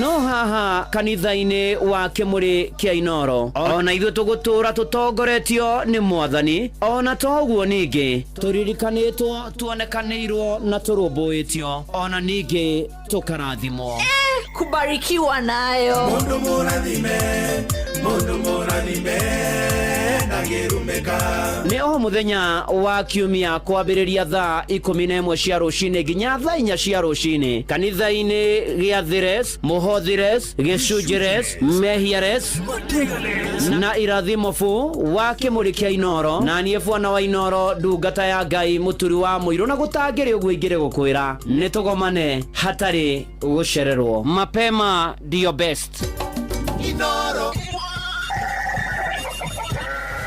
No haha kanitha-inĩ wa Kĩmũrĩ kĩa Inoro, ona ithuĩ tũgũtũra tũtongoretio nĩ Mwathani. Ona toguo ningĩ tũririkanĩtwo, tuonekanĩirwo na tũrũmbũĩtio, ona ningĩ tũkarathimwo. Kubarikiwa nayo. Mundu mũrathime, mundu mũrathime ndangĩrumĩka. Nĩ o mũthenya wa kiumia kwambĩrĩria thaa 11 cia rũcinĩ nginya thaa 4 cia rũcinĩ kanitha-inĩ gĩa Thires, Mũhothires, Gĩcunjĩres, Mehiares na Irathimo bu wa Kĩmũrĩ kĩa Inoro. Na niĩ bwana wa Inoro, ndungata ya Ngai, mũturi wa mũirũ, na gũtangĩrĩ ũguo ingĩrĩ gũkwĩra nĩ tũgomane hatarĩ gũcererwo. Mapema ndio best. Inoro.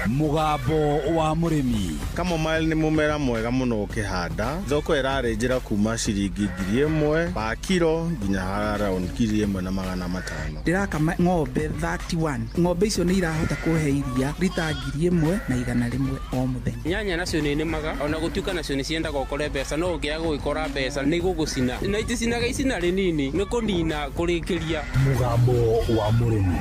Mũgambo wa mũrĩmi. Chamomile nĩ mũmera mwega mũno ũkĩhanda. Thoko ĩrarĩ njĩra kuma ciringi 1000 pa kiro nginya around 1500. Ndĩrakama ng'ombe 31. Ng'ombe icio nĩ irahota kũhe iria rita 1100 o mũthenya. Nyanya nacio nĩ nĩmaga, ona gũtuĩka nacio nĩ ciendaga ũkore mbeca, no ũngĩaga gũgĩkora mbeca nĩ igũgũcina, na iticinaga icina rĩnini, nĩ kũnina kũrĩkĩria. Mũgambo wa mũrĩmi.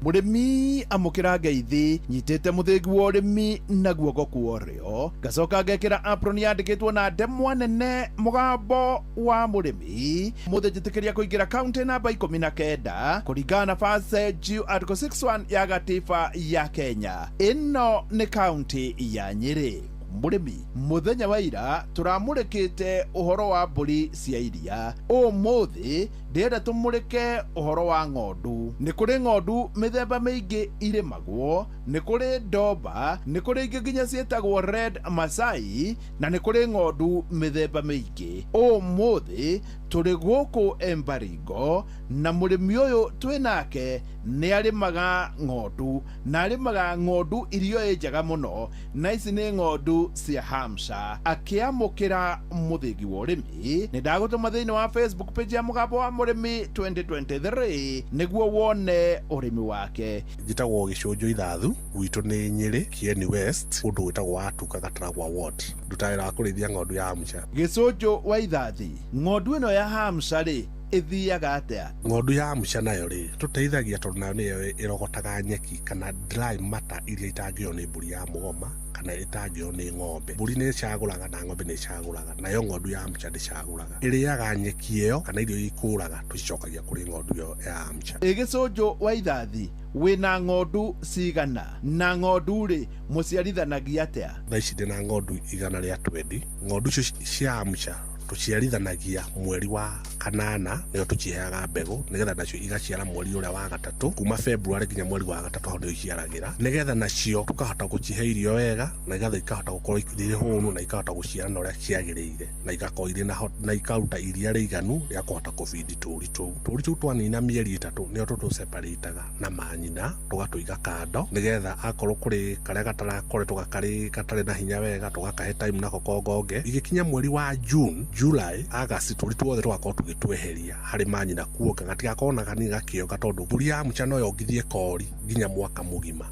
Mũrĩmi amũkĩra ngeithi nyitĩte mũthĩgi wa ũrĩmi na guoko kwa ũrĩo, ngacoka ngekĩra apron yandĩkĩtwo na ndemwa nene mũgambo wa mũrĩmi. Mũthĩ njĩtĩkĩria kũingĩra kaunti namba 19 kũringana na Verse G Article 61 ya gatiba ya Kenya. Ĩno nĩ kaunti ya Nyĩrĩ. Mũrĩmi, mũthenya wa ira tũramũrĩkĩte ũhoro wa mbũri cia iria. Ũmũthĩ ndĩrenda tũmũrĩke ũhoro wa ng'ondu. Nĩ kũrĩ ng'ondu mĩthemba mĩingĩ irĩmagwo, nĩ kũrĩ ndomba, nĩ kũrĩ ingĩ nginya ciĩtagwo red Masai, na nĩ kũrĩ ng'ondu mĩthemba mĩingĩ. Ũmũthĩ tũrĩ gũkũ Embaringo na mũrĩmi ũyũ twĩ nake nĩ arĩmaga ng'ondu, na arĩmaga ng'ondu irio ĩ njega mũno, na ici nĩ ng'ondu cia Hampshire. Akĩamũkĩra mũthĩgi wa ũrĩmi, nĩ ndagũtũma thĩinĩ wa Facebook page ya mũgambo wa mũrĩmi 2023 nĩguo wone ũrĩmi wake. Njĩtagwo Gĩcũnjũ Ithathu, gwitũ nĩ Nyĩrĩ, Kieni West, kũndũ gwĩtagwo Watuka Gataragwa Ward. Ndutaga wĩra wa kũrĩithia ng'ondu ya Hampshire. Gĩcũnjũ wa Ithathi, ng'ondu ĩno ya Hampshire rĩ, ĩthiaga atĩa? Ng'ondu ya Hampshire nayo rĩ, tũteithagia tondũ nayo nĩyo ĩrogotaga nyeki kana dry matter iria itangĩo nĩ mbũri ya mũgoma kana ĩtangĩo nĩ ng'ombe. Mbũri nĩ ĩcagũraga na ng'ombe nĩ ĩcagũraga, nayo ng'ondu ya Hampshire ndĩcagũraga. Ĩrĩaga nyeki ĩyo kana irio iria ikũraga tũcicokagia kũrĩ ng'ondu ĩyo ya Hampshire. Ĩ Gĩcũnjũ wa Ithathi, wĩna ng'ondu cigana? Na ng'ondu rĩ, mũciarithanagia atĩa? Thaa ici ndĩna ng'ondu 120. Ng'ondu icio cia Hampshire tũciarithanagia mweri wa 8, nĩyo tũciheaga mbegũ nĩgetha nacio igaciara mweri ũrĩa wa 3, kuma February nginya mweri wa 3, hau nĩyo iciaragĩra, nĩgetha nacio tũkahota gũcihe irio wega, na nĩgetha ikahota gũkorwo irĩ hũnu na ikahota gũciara na ũrĩa ciagĩrĩire, na igakorwo irĩ na na ikaruta iria rĩiganu rĩa kũhota kũbindi tũũri tũu. Tũũri tũu twanina mĩeri 3 nĩyo tũtũseparĩtaga na manyina, tũgatũiga kando, nĩgetha akorwo kũrĩ karĩa gatarakoretwo gakarĩ gatarĩ na hinya wega tũgakahe time nako kongonge. Igĩkinya mweri wa June, July, August, tũũri tuothe tũgakorwo tũgĩtweheria harĩ manyina kuonga, gatigakorwo na kanini gakĩonga, tondũ mbũri ya Hampshire no yongithie kori nginya mwaka mũgima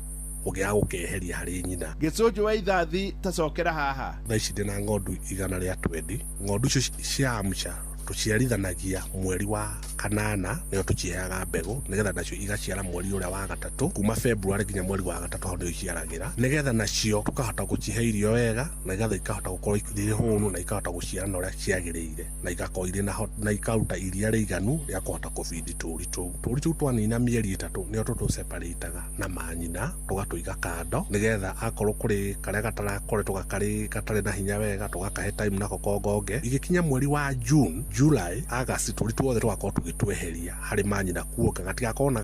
ũngĩaga gũkeheria harĩ nyina. Gĩcũnjũ wa Ithathi, tacokera haha. Thaa ici ndĩna ng'ondu 120. Ng'ondu icio cia Hampshire Tũciarithanagia mweri wa kanana, nĩyo tũciheaga mbegũ nĩgetha nacio igaciara mweri ũrĩa wa gatatũ, kuma February nginya mweri wa gatatũ, hau nĩyo iciaragĩra, nĩgetha nacio tũkahota gũcihe irio wega, na nĩgetha ikahota gũkorwo irĩ hũnu na ikahota gũciarana ũrĩa ciagĩrĩire, na igakorwo irĩ na na ikaruta iria rĩiganu rĩa kũhota kũbindi tũũri tũu. Tũũri tũu twanina mĩeri 3 nĩo tũtũseparĩtaga na manyina, tũgatũiga kando, nĩgetha akorwo kũrĩ karĩa gatarakoretwo gakarĩ gatarĩ na hinya wega, tũgakahe time nako kongonge. Igĩkinya mweri wa June, July, August, tũũri tuothe tũgakorwo tũgĩtweheria harĩ manyina kuonga gatigakorwo na